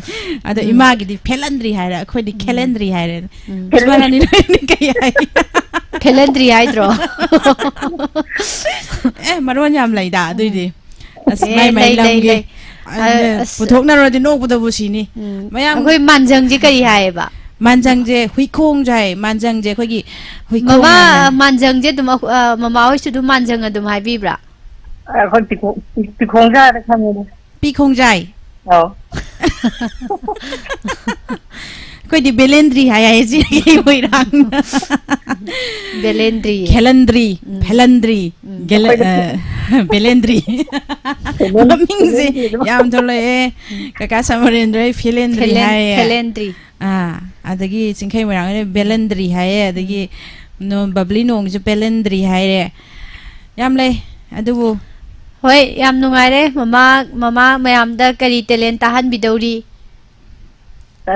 ꯑꯗꯣ ꯏꯃꯥꯒꯤꯗꯤ ꯐꯦꯂꯟꯗ꯭ꯔꯤ ꯍꯥꯏꯔꯦ, ꯑꯩꯈꯣꯏꯗꯤ ꯈꯦꯂꯟꯗ꯭ꯔꯤ ꯍꯥꯏꯔꯦ꯫ ꯎꯝ꯫ ꯁꯨꯃꯥꯏꯅꯅꯤ ꯅꯣꯏꯅ ꯀꯩ ꯍꯥꯏ? ꯐꯦꯂꯟꯗ꯭ꯔꯤ ꯍꯥꯏꯗ꯭ꯔꯣ? ꯑꯦ, ꯃꯔꯣꯟ ꯌꯥꯝ ꯂꯩꯗ ꯑꯗꯨꯏꯗꯤ꯫ ꯑꯁ, ꯑꯦ, ꯃꯥꯏ ꯃꯥꯏ ꯂꯩ, ꯂꯩ, ꯂꯝꯒꯤ꯫ ꯂꯩ꯫ ꯑꯗꯨꯅꯦ, ꯑ, ꯑꯁ꯫ ꯄꯨꯊꯣꯛꯅꯔꯨꯔꯗꯤ ꯅꯣꯛꯄꯗꯕꯨ ꯁꯤꯅꯤ꯫ ꯎꯝ꯫ ꯃꯌꯥꯝ꯫ ꯑꯩꯈꯣꯏ ꯃꯥꯟꯖꯪꯁꯦ ꯀꯔꯤ ꯍꯥꯏꯌꯦꯕ? ꯃꯥꯟꯖꯪꯁꯦ ꯍꯨꯏꯈꯣꯡꯁꯨ ꯍꯥꯏ, ꯃꯥꯟꯖꯪꯁꯦ ꯑꯩꯈꯣꯏꯒꯤ ꯍꯨꯏꯈꯣꯡ ꯃꯃꯥ, ꯍꯥꯏꯅ꯫ ꯃꯥꯟꯖꯪꯁꯦ ꯑꯗꯨꯝ, ꯑ, ꯃꯃꯥ ꯍꯣꯏꯁꯨ ꯑꯗꯨꯝ ꯃꯥꯟꯖꯪ ꯑꯗꯨꯝ ꯍꯥꯏꯕꯤꯕ꯭ꯔꯥ? ꯑꯩꯈꯣꯏ ꯄꯤꯈꯣꯡ-, ꯄꯤ-, ꯄꯤꯈꯣꯡꯖꯥꯏꯗ ꯈꯪꯉꯦꯗ꯫ ꯄꯤ ꯈꯣꯡꯖꯥꯏ꯫ ꯑꯧ꯫ ꯑꯩꯈꯣꯏꯗꯤ ꯕꯦꯂꯦꯟꯗ꯭ꯔꯤ ꯍꯥꯏ, ꯍꯥꯏ ꯁꯤ ꯃꯣꯏꯔꯥꯡꯅ꯫ ꯕꯦꯂꯦꯟꯗ꯭ꯔꯤ꯫ ꯈꯦꯂꯟꯗ꯭ꯔꯤ, ꯎꯝ꯫ ꯐꯦꯂꯟꯗ꯭ꯔꯤ, ꯎꯝ꯫ ꯒꯦꯂꯦ-, ꯑ, ꯕꯦꯂꯦꯟꯗ꯭ꯔꯤ꯫ ꯕꯦꯂꯦꯟ-, ꯃꯃꯤꯡꯁꯦ ꯕꯦꯂꯦꯟꯗ꯭ꯔꯤ ꯑꯗꯨꯝ꯫ ꯌꯥꯝ ꯊꯣꯛꯂꯛꯑꯦ꯫ ꯀꯀꯥ ꯁꯃꯔꯦꯟꯗ꯭ꯔ ꯍꯣꯏ ꯐꯦꯂꯦꯟꯗ꯭ꯔꯤ ꯐꯦꯂꯦꯟ-, ꯍꯥꯏꯌꯦ꯫ ꯐꯦꯂꯦꯟꯗ꯭ꯔꯤ꯫ ꯑꯥ, ꯑꯗꯒꯤ ꯆꯤꯡꯈꯩ ꯃꯣꯏꯔꯥꯡ ꯍꯣꯏꯅ ꯕꯦꯂꯦꯟꯗ꯭ꯔꯤ ꯍꯥꯏꯌꯦ, ꯑꯗꯒꯤ ꯅꯣ-, ꯕꯕ꯭ꯂꯤ ꯅꯣꯡꯒꯤꯁꯨ ꯄꯦꯂꯦꯟꯗ꯭ꯔꯤ ꯍꯥꯏꯔꯦ꯫ ꯌꯥꯝ ꯂꯩ꯫ ꯑꯗꯨꯕꯨ ꯍꯣꯏ, ꯌꯥꯝ ꯅꯨꯡꯉꯥꯏꯔꯦ꯫ ꯃꯃꯥ, ꯃꯃꯥ ꯃꯌꯥꯝꯗ ꯀꯔꯤ talent ꯇꯥꯍꯟꯕꯤꯗꯧꯔꯤ? ꯑ,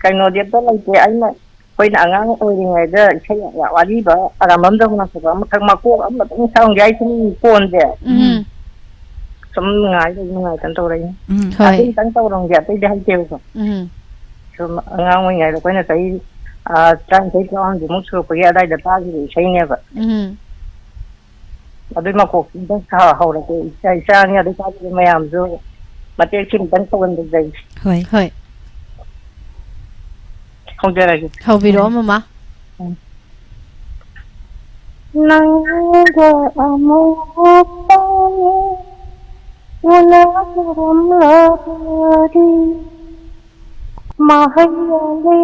ꯀꯩꯅꯣꯗꯤ ꯑꯝꯇ ꯂꯩꯇꯦ꯫ ꯑꯩꯅ, ꯑꯩꯈꯣꯏꯅ ꯑꯉꯥꯡ ꯑꯣꯏꯔꯤꯉꯩꯗ ꯏꯁꯩ ꯌꯥꯝ ꯑꯔꯤꯕ ꯑꯔꯥꯝꯕꯝꯗꯧꯅ ꯐꯖꯕ ꯑꯃꯈꯛ ꯃꯀꯣꯛ ꯑꯃꯇꯪ ꯁꯥꯎꯟꯒꯤ ꯍꯥꯏꯁꯤꯅꯤ ꯀꯣꯟꯁꯦ꯫ ꯎꯝ꯫ ꯁꯨꯝ ꯉꯥꯏ ꯂꯩ ꯅꯨꯡꯉꯥꯏꯇꯅ ꯇꯧꯔꯛꯏꯅꯤ꯫ ꯎꯝ꯫ ꯍꯣꯏ꯫ ꯑꯗꯨꯝꯇꯪ ꯇꯧꯔꯝꯒꯦ, ꯑꯇꯩꯗꯤ ꯍꯩꯇꯦꯕꯀꯣ꯫ ꯎꯝ꯫ ꯁꯨꯝ ꯑꯉꯥꯡ ꯑꯣꯏꯔꯤꯉꯩꯗ ꯑꯩꯈꯣꯏꯅ ꯆꯍꯤ, ꯑ, ꯇꯔꯥꯅꯤꯊꯣꯏ, ꯇꯔꯥꯍꯨꯝꯗꯣꯏꯃꯨꯛ ꯁꯨꯔꯛꯄꯒꯤ ꯑꯗꯥꯏꯗ ꯇꯥꯈꯤꯕ ꯏꯁꯩꯅꯦꯕ꯫ ꯎꯝ꯫ ꯑꯗꯨꯏ ꯃꯀꯣꯛꯇꯨ ꯑꯝꯇꯪ ꯁꯥ ꯍꯧꯔꯒꯦ꯫ ꯏꯆꯥ, ꯏꯆꯥꯅꯤ ꯑꯗꯨ ꯇꯥꯈꯤꯕ ꯃꯌꯥꯝꯁꯨ ꯃꯇꯦꯛ ꯁꯤꯝꯇꯪ ꯇꯧꯍꯟꯖꯒꯦ꯫ ꯍꯣꯏ꯫ ꯍꯣꯏ꯫ ꯍꯧꯖꯔꯒꯦ꯫ ꯍꯧꯕꯤꯔꯛꯑꯣ, ꯎꯝ꯫ ꯃꯃꯥ꯫ ꯎꯝ꯫ ꯅꯪꯒ ꯑꯃꯨꯛ ꯎꯅꯔꯝꯂꯕꯗꯤ ꯃꯍꯩ ꯌꯥꯜꯂꯦ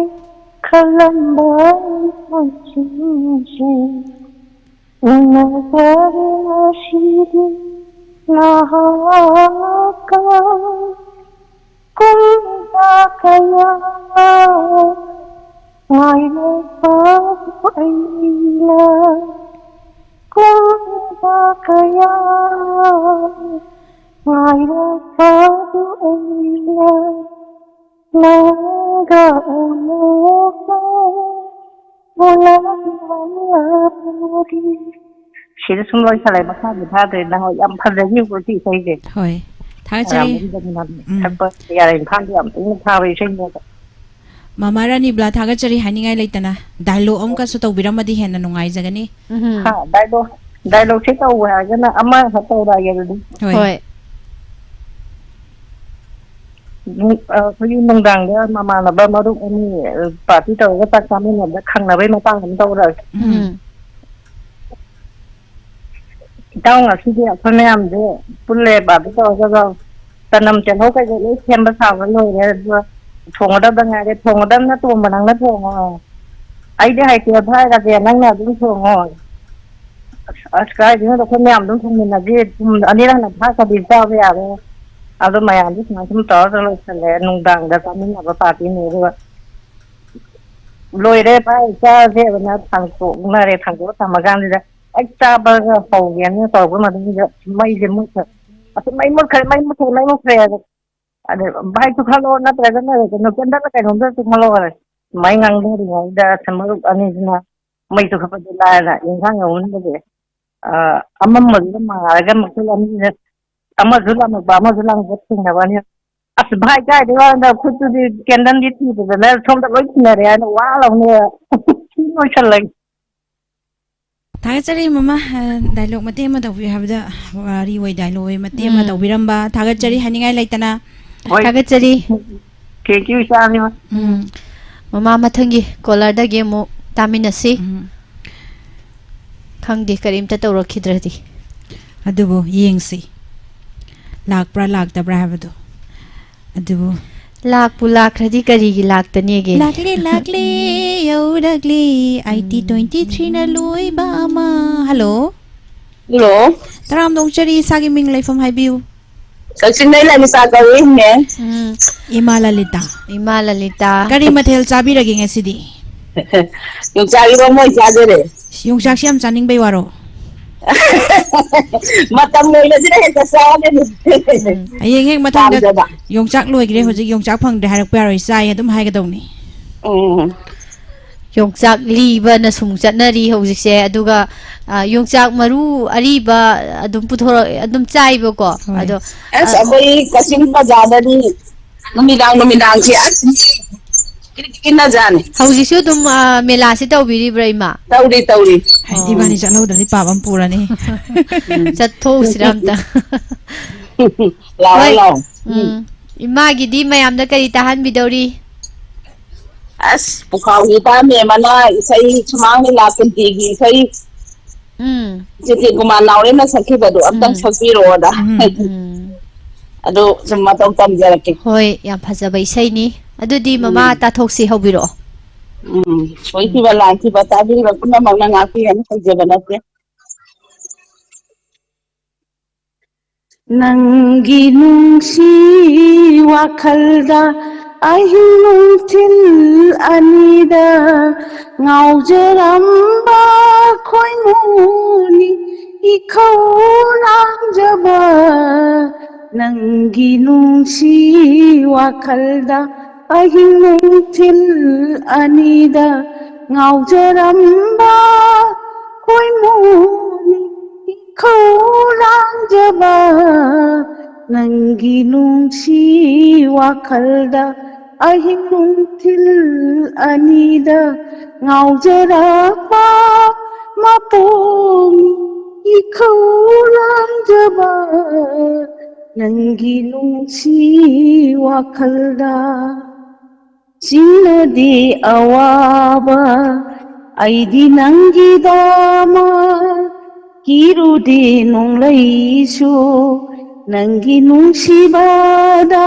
ꯈꯜꯂꯝꯕ ꯄꯨꯟꯁꯤꯁꯦ ꯎꯅꯗꯕ ꯉꯁꯤꯗꯤ ꯅꯍꯥꯛꯀ ꯀꯨꯝꯖꯥ ꯀꯌꯥ ꯉꯥꯏꯔꯕ ꯑꯩꯅ ꯀꯨꯝꯖꯥ ꯀꯌꯥ ꯉꯥꯏꯔꯕ ꯑꯩꯅ ꯅꯪꯒ ꯑꯃꯨꯛ ꯎꯅꯔꯝꯂꯕꯗꯤ꯫ ꯁꯤꯗ ꯁꯨꯝ ꯂꯣꯏꯁꯜꯂꯦ, ꯃꯈꯥꯗꯤ ꯊꯥꯗ꯭ꯔꯦ꯫ ꯅꯍꯥꯟ ꯌꯥꯝ ꯐꯖꯈꯤꯕ ꯁꯤ ꯏꯁꯩꯁꯦ꯫ ꯍꯣꯏ꯫ ꯊꯥꯒꯠꯆꯔꯤ꯫ ꯑꯔꯥꯝꯕꯝꯗꯅ ꯎꯝ꯫ ꯁꯛꯄ ꯌꯥꯔꯦ, ꯏꯝꯐꯥꯜꯗ ꯌꯥꯝ ꯇꯣꯏꯅ ꯊꯥꯕ ꯏꯁꯩꯅꯦꯕ꯫ ꯃꯃꯥ ꯔꯥꯅꯤꯕꯂꯥ, ꯊꯥꯒꯠꯆꯔꯤ ꯍꯥꯏꯅꯤꯡꯉꯥꯏ ꯂꯩꯇꯅ꯫ ꯗꯥꯏꯂꯣꯛ ꯑꯃꯨꯛꯀꯁꯨ ꯇꯧꯕꯤꯔꯝꯃꯗꯤ ꯍꯦꯟꯅ ꯅꯨꯡꯉꯥꯏꯖꯒꯅꯤ꯫ ꯎꯝ꯫ ꯍꯥ, ꯗꯥꯏꯂꯣꯛ, ꯗꯥꯏꯂꯣꯛꯁꯦ ꯇꯧꯕ ꯍꯥꯏꯔꯒꯅ ꯑꯃꯈꯛ ꯇꯧꯔꯛꯑꯒꯦ ꯑꯗꯨꯗꯤ꯫ ꯍꯣꯏ꯫ ꯍꯣꯏ꯫ ꯅꯨꯡ-, ꯑ, ꯑꯩꯈꯣꯏꯒꯤ ꯅꯨꯡꯗꯥꯡꯗ ꯃꯃꯥꯟꯅꯕ ꯃꯔꯨꯞ ꯑꯅꯤ, ꯑ, ꯄꯥꯔꯇꯤ ꯇꯧꯔꯒ ꯆꯥꯛ ꯆꯥꯃꯤꯟꯅꯕꯗ ꯈꯪꯅꯕꯩ ꯃꯇꯥꯡ ꯑꯃ ꯇꯧꯔꯛꯑꯒꯦ꯫ ꯎꯝ꯫ ꯎꯝ꯫ ꯏꯇꯥꯎ, ꯉꯁꯤꯗꯤ ꯑꯩꯈꯣꯏ ꯃꯌꯥꯝꯁꯦ ꯄꯨꯜꯂꯦꯕ, ꯑꯗꯨ ꯇꯧꯔꯒ ꯆꯅꯝ ꯇꯤꯜꯍꯧ ꯀꯩꯀꯩ ꯂꯣꯏ ꯁꯦꯝꯕ ꯁꯥꯕ ꯂꯣꯏꯔꯦ꯫ ꯑꯗꯨꯒ ꯊꯣꯡꯒꯗꯕꯗ ꯉꯥꯏꯔꯦ꯫ ꯊꯣꯡꯒꯗꯕꯅ ꯇꯣꯝꯕ, ꯅꯪꯅ ꯊꯣꯡꯉꯣ꯫ ꯑꯩꯗꯤ ꯍꯩꯇꯦ ꯍꯥꯏꯔꯒꯦ, ꯅꯪꯅ ꯑꯗꯨꯝ ꯊꯣꯡꯉꯣ꯫ ꯑꯁ, ꯑꯁ, ꯀꯥꯏꯗꯩꯅꯣꯗ, ꯑꯩꯈꯣꯏ ꯃꯌꯥꯝ ꯑꯗꯨꯝ ꯊꯣꯡꯃꯤꯟꯅꯁꯤ꯫ ꯄꯨꯡ ꯑꯅꯤꯔꯛ ꯍꯟꯅ ꯊꯥꯛꯇꯕꯤ ꯆꯥꯕ ꯌꯥꯔꯣꯏ꯫ ꯑꯗꯣ ꯃꯌꯥꯝꯗꯤ ꯁꯨꯃꯥꯏ ꯁꯨꯝ ꯇꯧꯔ ꯂꯣꯏꯁꯜꯂꯦ꯫ ꯅꯨꯡꯗꯥꯡꯗ ꯆꯥꯃꯤꯟꯅꯕ ꯄꯥꯔꯇꯤꯅꯤ꯫ ꯑꯗꯨꯒ ꯂꯣꯏꯔꯦ ꯚꯥꯏ, ꯆꯥꯁꯦꯅ ꯊꯥꯡꯇꯣꯛꯅꯔꯦ꯫ ꯊꯥꯡꯇꯣꯛꯑ ꯊꯝꯃꯀꯥꯟꯁꯤꯗ ꯍꯦꯛ ꯆꯥꯕꯒ ꯍꯧꯒꯦꯅ ꯇꯧꯔꯛꯄ ꯃꯇꯝꯁꯤꯗ ꯃꯩꯁꯦ ꯃꯨꯠꯈ꯭ꯔꯦ꯫ ꯑꯁ, ꯃꯩ ꯃꯨꯠꯈ꯭ꯔꯦ, ꯃꯩ ꯃꯨꯠꯈ꯭ꯔꯦ, ꯃꯩ ꯃꯨꯠꯈ꯭ꯔꯦ ꯍꯥꯏꯕ꯫ ꯑꯗ ꯚꯥꯏ ꯆꯨꯈꯠꯂꯣ, ꯅꯠꯇ꯭ꯔꯒꯅ ꯀꯩꯅꯣ, ꯀꯦꯟꯗꯜꯂ ꯀꯩꯅꯣꯝꯇ ꯆꯨꯈꯠꯂꯣ ꯍꯥꯏꯔꯦ꯫ ꯁꯨꯃꯥꯏꯅ ꯉꯥꯡꯅꯔꯤꯉꯩꯗ ꯑꯁ ꯃꯔꯨꯞ ꯑꯅꯤꯁꯤꯅ ꯃꯩ ꯆꯨꯈꯠꯄꯗꯤ ꯂꯥꯏꯔꯗꯅ ꯏꯟꯁꯥꯡ ꯌꯧꯍꯟꯕꯁꯦ, ꯑ, ꯑꯃꯝꯕꯗꯨꯗ ꯃꯥꯔꯒ ꯃꯈꯜ ꯑꯅꯤꯅ ꯑꯃꯁꯨ ꯂꯥꯝꯃꯛꯄ, ꯑꯃꯁꯨ ꯂꯥꯝꯃꯛꯄ ꯊꯦꯡꯅꯕꯅꯤ꯫ "ꯑꯁ ꯚꯥꯏ, ꯀꯥꯏꯗꯩ ꯋꯥꯅꯣꯗ, ꯈꯨꯠꯇꯨꯗꯤ ꯀꯦꯟꯗꯜꯗꯤ ꯊꯤꯗꯗꯅ ꯁꯣꯝꯗ ꯂꯣꯏ ꯊꯤꯅꯔꯦ" ꯍꯥꯏꯅ ꯋꯥ ꯂꯥꯎꯅ ꯊꯤ ꯂꯣꯏꯁꯜꯂꯒꯦ꯫ ꯊꯥꯒꯠꯆꯔꯤ ꯃꯃꯥ, ꯑ, ꯗꯥꯏꯂꯣꯒ ꯃꯇꯦꯛ ꯑꯃ ꯇꯧꯕꯤꯌꯨ ꯍꯥꯏꯕꯗ, ꯋꯥꯔꯤ ꯑꯣꯏ ꯗꯥꯏꯂꯣꯒ ꯑꯣꯏ ꯃꯇꯦꯛ ꯑꯃ ꯎꯝ꯫ ꯇꯧꯕꯤꯔꯝꯕ꯫ ꯊꯥꯒꯠꯆꯔꯤ ꯎꯝ꯫ ꯍꯥꯏꯅꯤꯡꯉꯥꯏ ꯂꯩꯇꯅ꯫ ꯍꯣꯏ꯫ ꯊꯥꯒꯠꯆꯔꯤ꯫ Thank you, ꯏꯆꯥꯅꯤꯃ꯫ ꯎꯝ꯫ ꯃꯃꯥ, ꯃꯊꯪꯒꯤ ꯀꯣꯂꯔꯗꯒꯤ ꯑꯃꯨꯛ ꯇꯥꯃꯤꯟꯅꯁꯤ꯫ ꯎꯝ꯫ ꯈꯪꯗꯦ, ꯀꯔꯤꯝꯇ ꯇꯧꯔꯛꯈꯤꯗ꯭ꯔꯗꯤ꯫ ꯑꯗꯨꯕꯨ ꯌꯦꯡꯁꯤ, ꯂꯥꯛꯄ꯭ꯔꯥ ꯂꯥꯛꯇꯕ꯭ꯔꯥ ꯍꯥꯏꯕꯗꯣ꯫ ꯑꯗꯨꯕꯨ ꯂꯥꯛꯄꯨ ꯂꯥꯛꯈ꯭ꯔꯗꯤ ꯀꯔꯤꯒꯤ ꯂꯥꯛꯇꯅꯦꯒꯦ? ꯂꯥꯛꯂꯦ, ꯂꯥꯛꯂꯦ, ꯌꯧꯔꯛꯂꯦ, ꯑꯥꯏ ꯇꯤ ꯎꯝ꯫ Twenty three ꯅ ꯂꯣꯏꯕ ꯑꯃ꯫ ꯍꯜꯂꯣ꯫ ꯍꯜꯂꯣ꯫ ꯇꯔꯥꯝꯅ ꯑꯣꯛꯆꯔꯤ, ꯏꯁꯥꯒꯤ ꯃꯤꯡ ꯂꯩꯐꯝ ꯍꯥꯏꯕꯤꯌꯨ꯫ ꯀꯛꯆꯤꯡꯗꯩ ꯂꯥꯏꯃꯤꯁꯥ ꯀꯧꯏ, ꯏꯅꯦ꯫ ꯎꯝ꯫ ꯏꯃꯥ ꯂꯂꯤꯇꯥ꯫ ꯏꯃꯥ ꯂꯂꯤꯇꯥ꯫ ꯀꯔꯤ ꯃꯊꯦꯜ ꯆꯥꯕꯤꯔꯒꯦ ꯉꯁꯤꯗꯤ? ꯌꯣꯡꯆꯥꯛ ꯏꯔꯣꯝꯕ ꯑꯣꯏꯅ ꯆꯥꯖꯔꯦ꯫ ꯌꯣꯡꯆꯥꯛꯁꯤ ꯌꯥꯝ ꯆꯥꯅꯤꯡꯕꯩ ꯋꯥꯔꯣ? ꯃꯇꯝ ꯂꯣꯏꯕꯁꯤꯗ ꯍꯦꯛꯇ ꯆꯥꯕꯅꯤ꯫ ꯎꯝ꯫ ꯍꯌꯦꯡ ꯍꯦꯛ ꯃꯊꯪꯗ ꯄꯥꯝꯖꯕ꯫ ꯌꯣꯡꯆꯥꯛ ꯂꯣꯏꯈ꯭ꯔꯦ, ꯎꯝ꯫ ꯍꯧꯖꯤꯛ ꯌꯣꯡꯆꯥꯛ ꯐꯪꯗ꯭ꯔꯦ ꯍꯥꯏꯔꯛꯄ ꯌꯥꯔꯣꯏ, ꯆꯥꯏ ꯑꯗꯨꯝ ꯍꯥꯏꯒꯗꯧꯅꯤ꯫ ꯎꯝ꯫ ꯌꯣꯡꯆꯥꯛ ꯂꯤꯕꯅ ꯁꯨꯝ ꯆꯠꯅꯔꯤ ꯍꯧꯖꯤꯛꯁꯦ, ꯑꯗꯨꯒ, ꯑ, ꯌꯣꯡꯆꯥꯛ ꯃꯔꯨ ꯑꯔꯤꯕ ꯑꯗꯨꯝ ꯄꯨꯊꯣꯔꯛ-, ꯑꯗꯨꯝ ꯆꯥꯏꯕꯀꯣ꯫ ꯍꯣꯏ꯫ ꯑꯗꯣ, ꯑꯁ, ꯑ, ꯑꯩꯈꯣꯏ ꯀꯛꯆꯤꯡ ꯕꯖꯥꯔꯗꯗꯤ ꯅꯨꯃꯤꯗꯥꯡ ꯅꯨꯃꯤꯗꯥꯡꯁꯦ ꯑꯁ ꯃꯤ ꯀꯤꯔꯤꯛ ꯀꯤꯔꯤꯛ ꯏꯟꯅꯖꯥꯠꯅꯤ꯫ ꯍꯧꯖꯤꯛꯁꯨ ꯑꯗꯨꯝ, ꯑ, ꯃꯦꯂꯥꯁꯦ ꯇꯧꯕꯤꯔꯤꯕ꯭ꯔꯥ, ꯏꯃꯥ? ꯇꯧꯔꯤ, ꯇꯧꯔꯤ꯫ ꯍꯥꯏ, ꯑꯣ꯫ ꯏꯕꯥꯅꯤ ꯆꯠꯍꯧꯗ꯭ꯔꯗꯤ ꯄꯥꯞ ꯑꯃ ꯄꯨꯔꯅꯤ꯫ ꯎꯝ꯫ ꯆꯠꯊꯣꯛꯎꯁꯤꯔꯥ ꯑꯝꯇ? ꯂꯥꯛꯑꯣ, ꯍꯣꯏ꯫ ꯂꯥꯛꯑꯣ꯫ ꯎꯝ꯫ ꯎꯝ꯫ ꯏꯃꯥꯒꯤꯗꯤ ꯃꯌꯥꯝꯗ ꯀꯔꯤ ꯇꯥꯍꯟꯕꯤꯗꯧꯔꯤ? ꯑꯁ, ꯄꯨꯈꯥꯎꯒꯤ ꯇꯥꯝꯃꯦ ꯑꯃꯅ ꯏꯁꯩ ꯁꯨꯃꯥꯡ ꯂꯤꯂꯥ ꯀꯨꯟꯇꯤꯒꯤ ꯏꯁꯩ ꯎꯝ꯫ ꯆꯤꯇꯤ ꯀꯨꯃꯥꯔ ꯅꯥꯎꯔꯦꯝꯅ ꯁꯛꯈꯤꯕꯗꯣ ꯑꯝꯇꯪ ꯎꯝ꯫ ꯁꯛꯄꯤꯔꯛꯑꯣꯗ꯫ ꯎꯝ꯫ ꯎꯝ꯫ ꯑꯗꯨ ꯁꯨꯝ ꯃꯇꯧ ꯇꯝꯖꯔꯛꯀꯦ꯫ ꯍꯣꯏ, ꯌꯥꯝ ꯐꯖꯕ ꯏꯁꯩꯅꯤ꯫ ꯑꯗꯨꯗꯤ ꯃꯃꯥ ꯎꯝ꯫ ꯇꯥꯊꯣꯛꯁꯤ, ꯍꯧꯕꯤꯔꯛꯑꯣ꯫ ꯎꯝ, ꯎꯝ꯫ ꯁꯣꯏꯈꯤꯕ ꯂꯥꯟꯈꯤꯕ ꯇꯥꯕꯤꯔꯤꯕ ꯄꯨꯝꯅꯃꯛꯅ ꯉꯥꯛꯄꯤꯒꯅꯤ, ꯍꯩꯖꯕ ꯅꯠꯇꯦ꯫ ꯅꯪꯒꯤ ꯅꯨꯡꯁꯤ ꯋꯥꯈꯜꯗ ꯑꯍꯤꯡ ꯅꯨꯡꯊꯤꯜ ꯑꯅꯤꯗ ꯉꯥꯎꯖꯔꯝꯕ ꯈꯣꯏꯃꯨꯅꯤ ꯏꯈꯧ ꯂꯥꯡꯖꯕ ꯅꯪꯒꯤ ꯅꯨꯡꯁꯤ ꯋꯥꯈꯜꯗ ꯑꯍꯤꯡ ꯅꯨꯡꯊꯤꯜ ꯑꯅꯤꯗ ꯉꯥꯎꯖꯔꯝꯕ ꯈꯣꯏꯃꯨꯅꯤ ꯏꯈꯧ ꯂꯥꯡꯖꯕ ꯅꯪꯒꯤ ꯅꯨꯡꯁꯤ ꯋꯥꯈꯜꯗ ꯑꯍꯤꯡ ꯅꯨꯡꯊꯤꯜ ꯑꯅꯤꯗ ꯉꯥꯎꯖꯔꯛꯄ ꯃꯄꯣꯝ ꯏꯈꯧ ꯂꯥꯡꯖꯕ ꯅꯪꯒꯤ ꯅꯨꯡꯁꯤ ꯋꯥꯈꯜꯗ ꯆꯤꯡꯅꯗꯤ ꯑꯋꯥꯕ ꯑꯩꯗꯤ ꯅꯪꯒꯤꯗꯃꯛ ꯀꯤꯔꯨꯗꯦ ꯅꯣꯡꯂꯩꯁꯨ ꯅꯪꯒꯤ ꯅꯨꯡꯁꯤꯕꯗ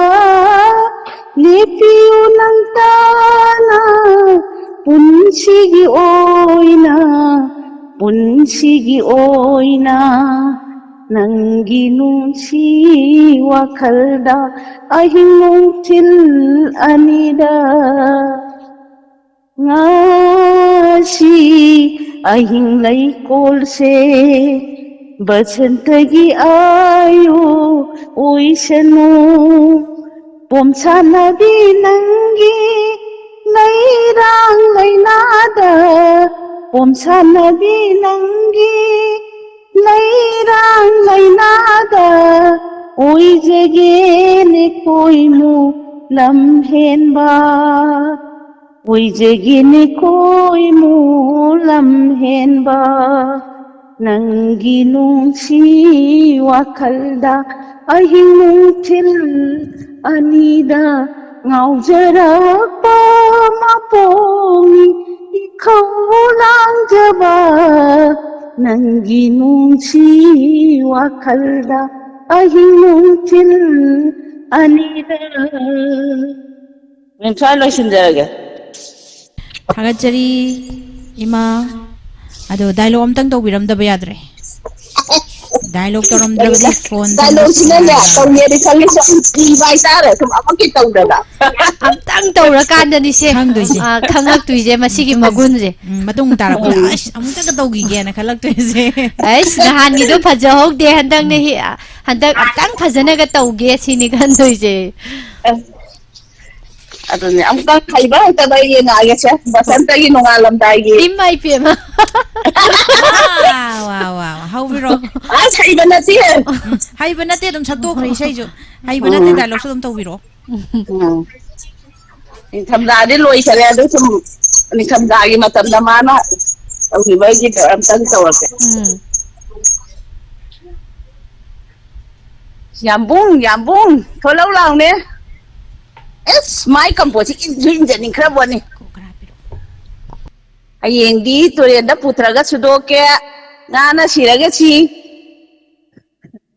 ꯂꯦꯞꯄꯤꯌꯨ ꯅꯪꯇꯅ ꯄꯨꯟꯁꯤꯒꯤ ꯑꯣꯏꯅ ꯄꯨꯟꯁꯤꯒꯤ ꯑꯣꯏꯅ ꯅꯪꯒꯤ ꯅꯨꯡꯁꯤ ꯋꯥꯈꯜꯗ ꯑꯍꯤꯡ ꯅꯨꯡꯊꯤꯜ ꯑꯅꯤꯗ ꯉꯁꯤ ꯑꯍꯤꯡ ꯂꯩꯀꯣꯜꯁꯦ ꯕꯁꯟꯇꯒꯤ ꯑꯌꯨ ꯑꯣꯏꯁꯅꯨ ꯄꯣꯝꯁꯥꯟꯅꯕꯤ ꯅꯪꯒꯤ ꯂꯩꯔꯥꯡ ꯂꯩꯅꯥꯗ ꯄꯣꯝꯁꯥꯟꯅꯕꯤ ꯅꯪꯒꯤ ꯂꯩꯔꯥꯡ ꯂꯩꯅꯥꯗ ꯑꯣꯏꯖꯒꯦꯅꯦ ꯀꯣꯏꯃꯨ ꯂꯝ ꯍꯦꯟꯕ ꯑꯣꯏꯖꯒꯦꯅꯦ ꯀꯣꯏꯃꯨ ꯂꯝ ꯍꯦꯟꯕ ꯅꯪꯒꯤ ꯅꯨꯡꯁꯤ ꯋꯥꯈꯜꯗ ꯑꯍꯤꯡ ꯅꯨꯡꯊꯤꯜ ꯑꯅꯤꯗ ꯉꯥꯎꯖꯔꯛꯄ ꯃꯄꯣꯡ ꯏꯈꯧ ꯂꯥꯡꯖꯕ ꯅꯪꯒꯤ ꯅꯨꯡꯁꯤ ꯋꯥꯈꯜꯗ ꯑꯍꯤꯡ ꯅꯨꯡꯊꯤꯜ ꯑꯅꯤꯗ ꯃꯦꯝ ꯁ꯭ꯋꯥꯏ ꯂꯣꯏꯁꯤꯟꯖꯔꯒꯦ꯫ ꯊꯥꯒꯠꯆꯔꯤ ꯏꯃꯥ꯫ ꯑꯗꯣ ꯗꯥꯏꯂꯣꯛ ꯑꯝꯇꯪ ꯇꯧꯕꯤꯔꯝꯗꯕ ꯌꯥꯗ꯭ꯔꯦ꯫ ꯗꯥꯏꯂꯣꯛ ꯇꯧꯔꯝꯗ꯭ꯔꯕꯗꯤ ꯐꯣꯟ ꯗꯥꯏꯂꯣꯛꯁꯤꯅꯅꯦ ꯊꯝꯕꯁꯨ ꯌꯥꯏ꯫ ꯇꯧꯒꯦꯗꯤ ꯈꯜꯂꯤ, ꯁꯨꯝ ꯀꯤꯕ ꯍꯥꯏꯇꯥꯔꯦ, ꯁꯨꯝ ꯑꯃꯛꯀꯤ ꯇꯧꯗꯅ꯫ ꯑꯝꯇꯪ ꯇꯧꯔꯀꯥꯟꯗꯅꯤꯁꯦ ꯈꯪꯗꯣꯏꯁꯦ꯫ ꯑ, ꯈꯪꯉꯛꯇꯣꯏꯁꯦ ꯃꯁꯤꯒꯤ ꯃꯒꯨꯟꯁꯦ꯫ ꯎꯝ, ꯃꯇꯨꯡ ꯇꯥꯔꯛꯄꯗ ꯎꯝ꯫ "ꯑꯁ, ꯑꯃꯨꯛꯇꯒ ꯇꯧꯈꯤꯒꯦꯅ" ꯈꯜꯂꯛꯇꯣꯏꯁꯦ꯫ ꯑꯩꯁ, ꯅꯍꯥꯟꯒꯤꯗꯣ ꯐꯖꯍꯧꯗꯦ, ꯍꯟꯗꯛꯅ ꯍꯤ-, ꯍꯟꯗꯛ ꯑꯝꯇꯪ ꯐꯖꯅꯒ ꯇꯧꯒꯦ ꯁꯤꯅꯤ ꯈꯟꯗꯣꯏꯁꯦ꯫ ꯑꯗꯨꯅꯦ, ꯑꯃꯨꯛꯇꯪ ꯍꯩꯕ ꯍꯩꯇꯕ ꯌꯦꯡꯉꯛꯑꯒꯦꯁꯦ, ꯕꯁꯟꯇꯒꯤ ꯅꯣꯡꯉꯥꯜꯂꯝꯗꯥꯏꯒꯤ꯫ ꯏꯃꯥ ꯏꯄꯦꯝꯃ꯫ ꯋꯥ, ꯋꯥ, ꯋꯥ, ꯋꯥ, ꯍꯧꯕꯤꯔꯣ꯫ ꯑꯁ, ꯍꯩꯕ ꯅꯠꯇꯦ꯫ ꯎꯝ, ꯍꯩꯕ ꯅꯠꯇꯦ, ꯑꯗꯨꯝ ꯁꯛꯇꯣꯛꯈ꯭ꯔꯦ ꯏꯁꯩꯁꯨ꯫ ꯍꯩꯕ ꯅꯠꯇꯦ, ꯎꯝ꯫ ꯗꯥꯏꯂꯣꯛꯁꯨ ꯑꯗꯨꯝ ꯇꯧꯕꯤꯔꯣ꯫ ꯎꯝ꯫ ꯅꯤꯡꯊꯝꯊꯥꯗꯤ ꯂꯣꯏꯈꯔꯦ, ꯑꯗꯨ ꯁꯨꯝ ꯅꯤꯡꯊꯝꯊꯥꯒꯤ ꯃꯇꯝꯗ ꯃꯥꯅ ꯇꯧꯈꯤꯕꯒꯤꯗꯣ ꯑꯝꯇꯪ ꯇꯧꯔꯛꯀꯦ꯫ ꯎꯝ꯫ ꯌꯥꯝꯕꯨꯡ, ꯌꯥꯝꯕꯨꯡ, ꯊꯣꯛꯂꯛꯎ ꯂꯥꯎꯅꯦ꯫ ꯑꯦꯁ, ꯃꯥꯏ ꯀꯝꯄꯣꯠꯁꯤ ꯏꯟꯁꯨ ꯏꯟꯖꯅꯤꯡꯈ꯭ꯔꯕꯣꯅꯤ꯫ ꯍꯌꯦꯡꯗꯤ ꯇꯨꯔꯦꯟꯗ ꯄꯨꯊꯔꯒ ꯁꯨꯗꯣꯛꯀꯦ꯫ ꯉꯥꯅ ꯁꯤꯔꯒ ꯁꯤ꯫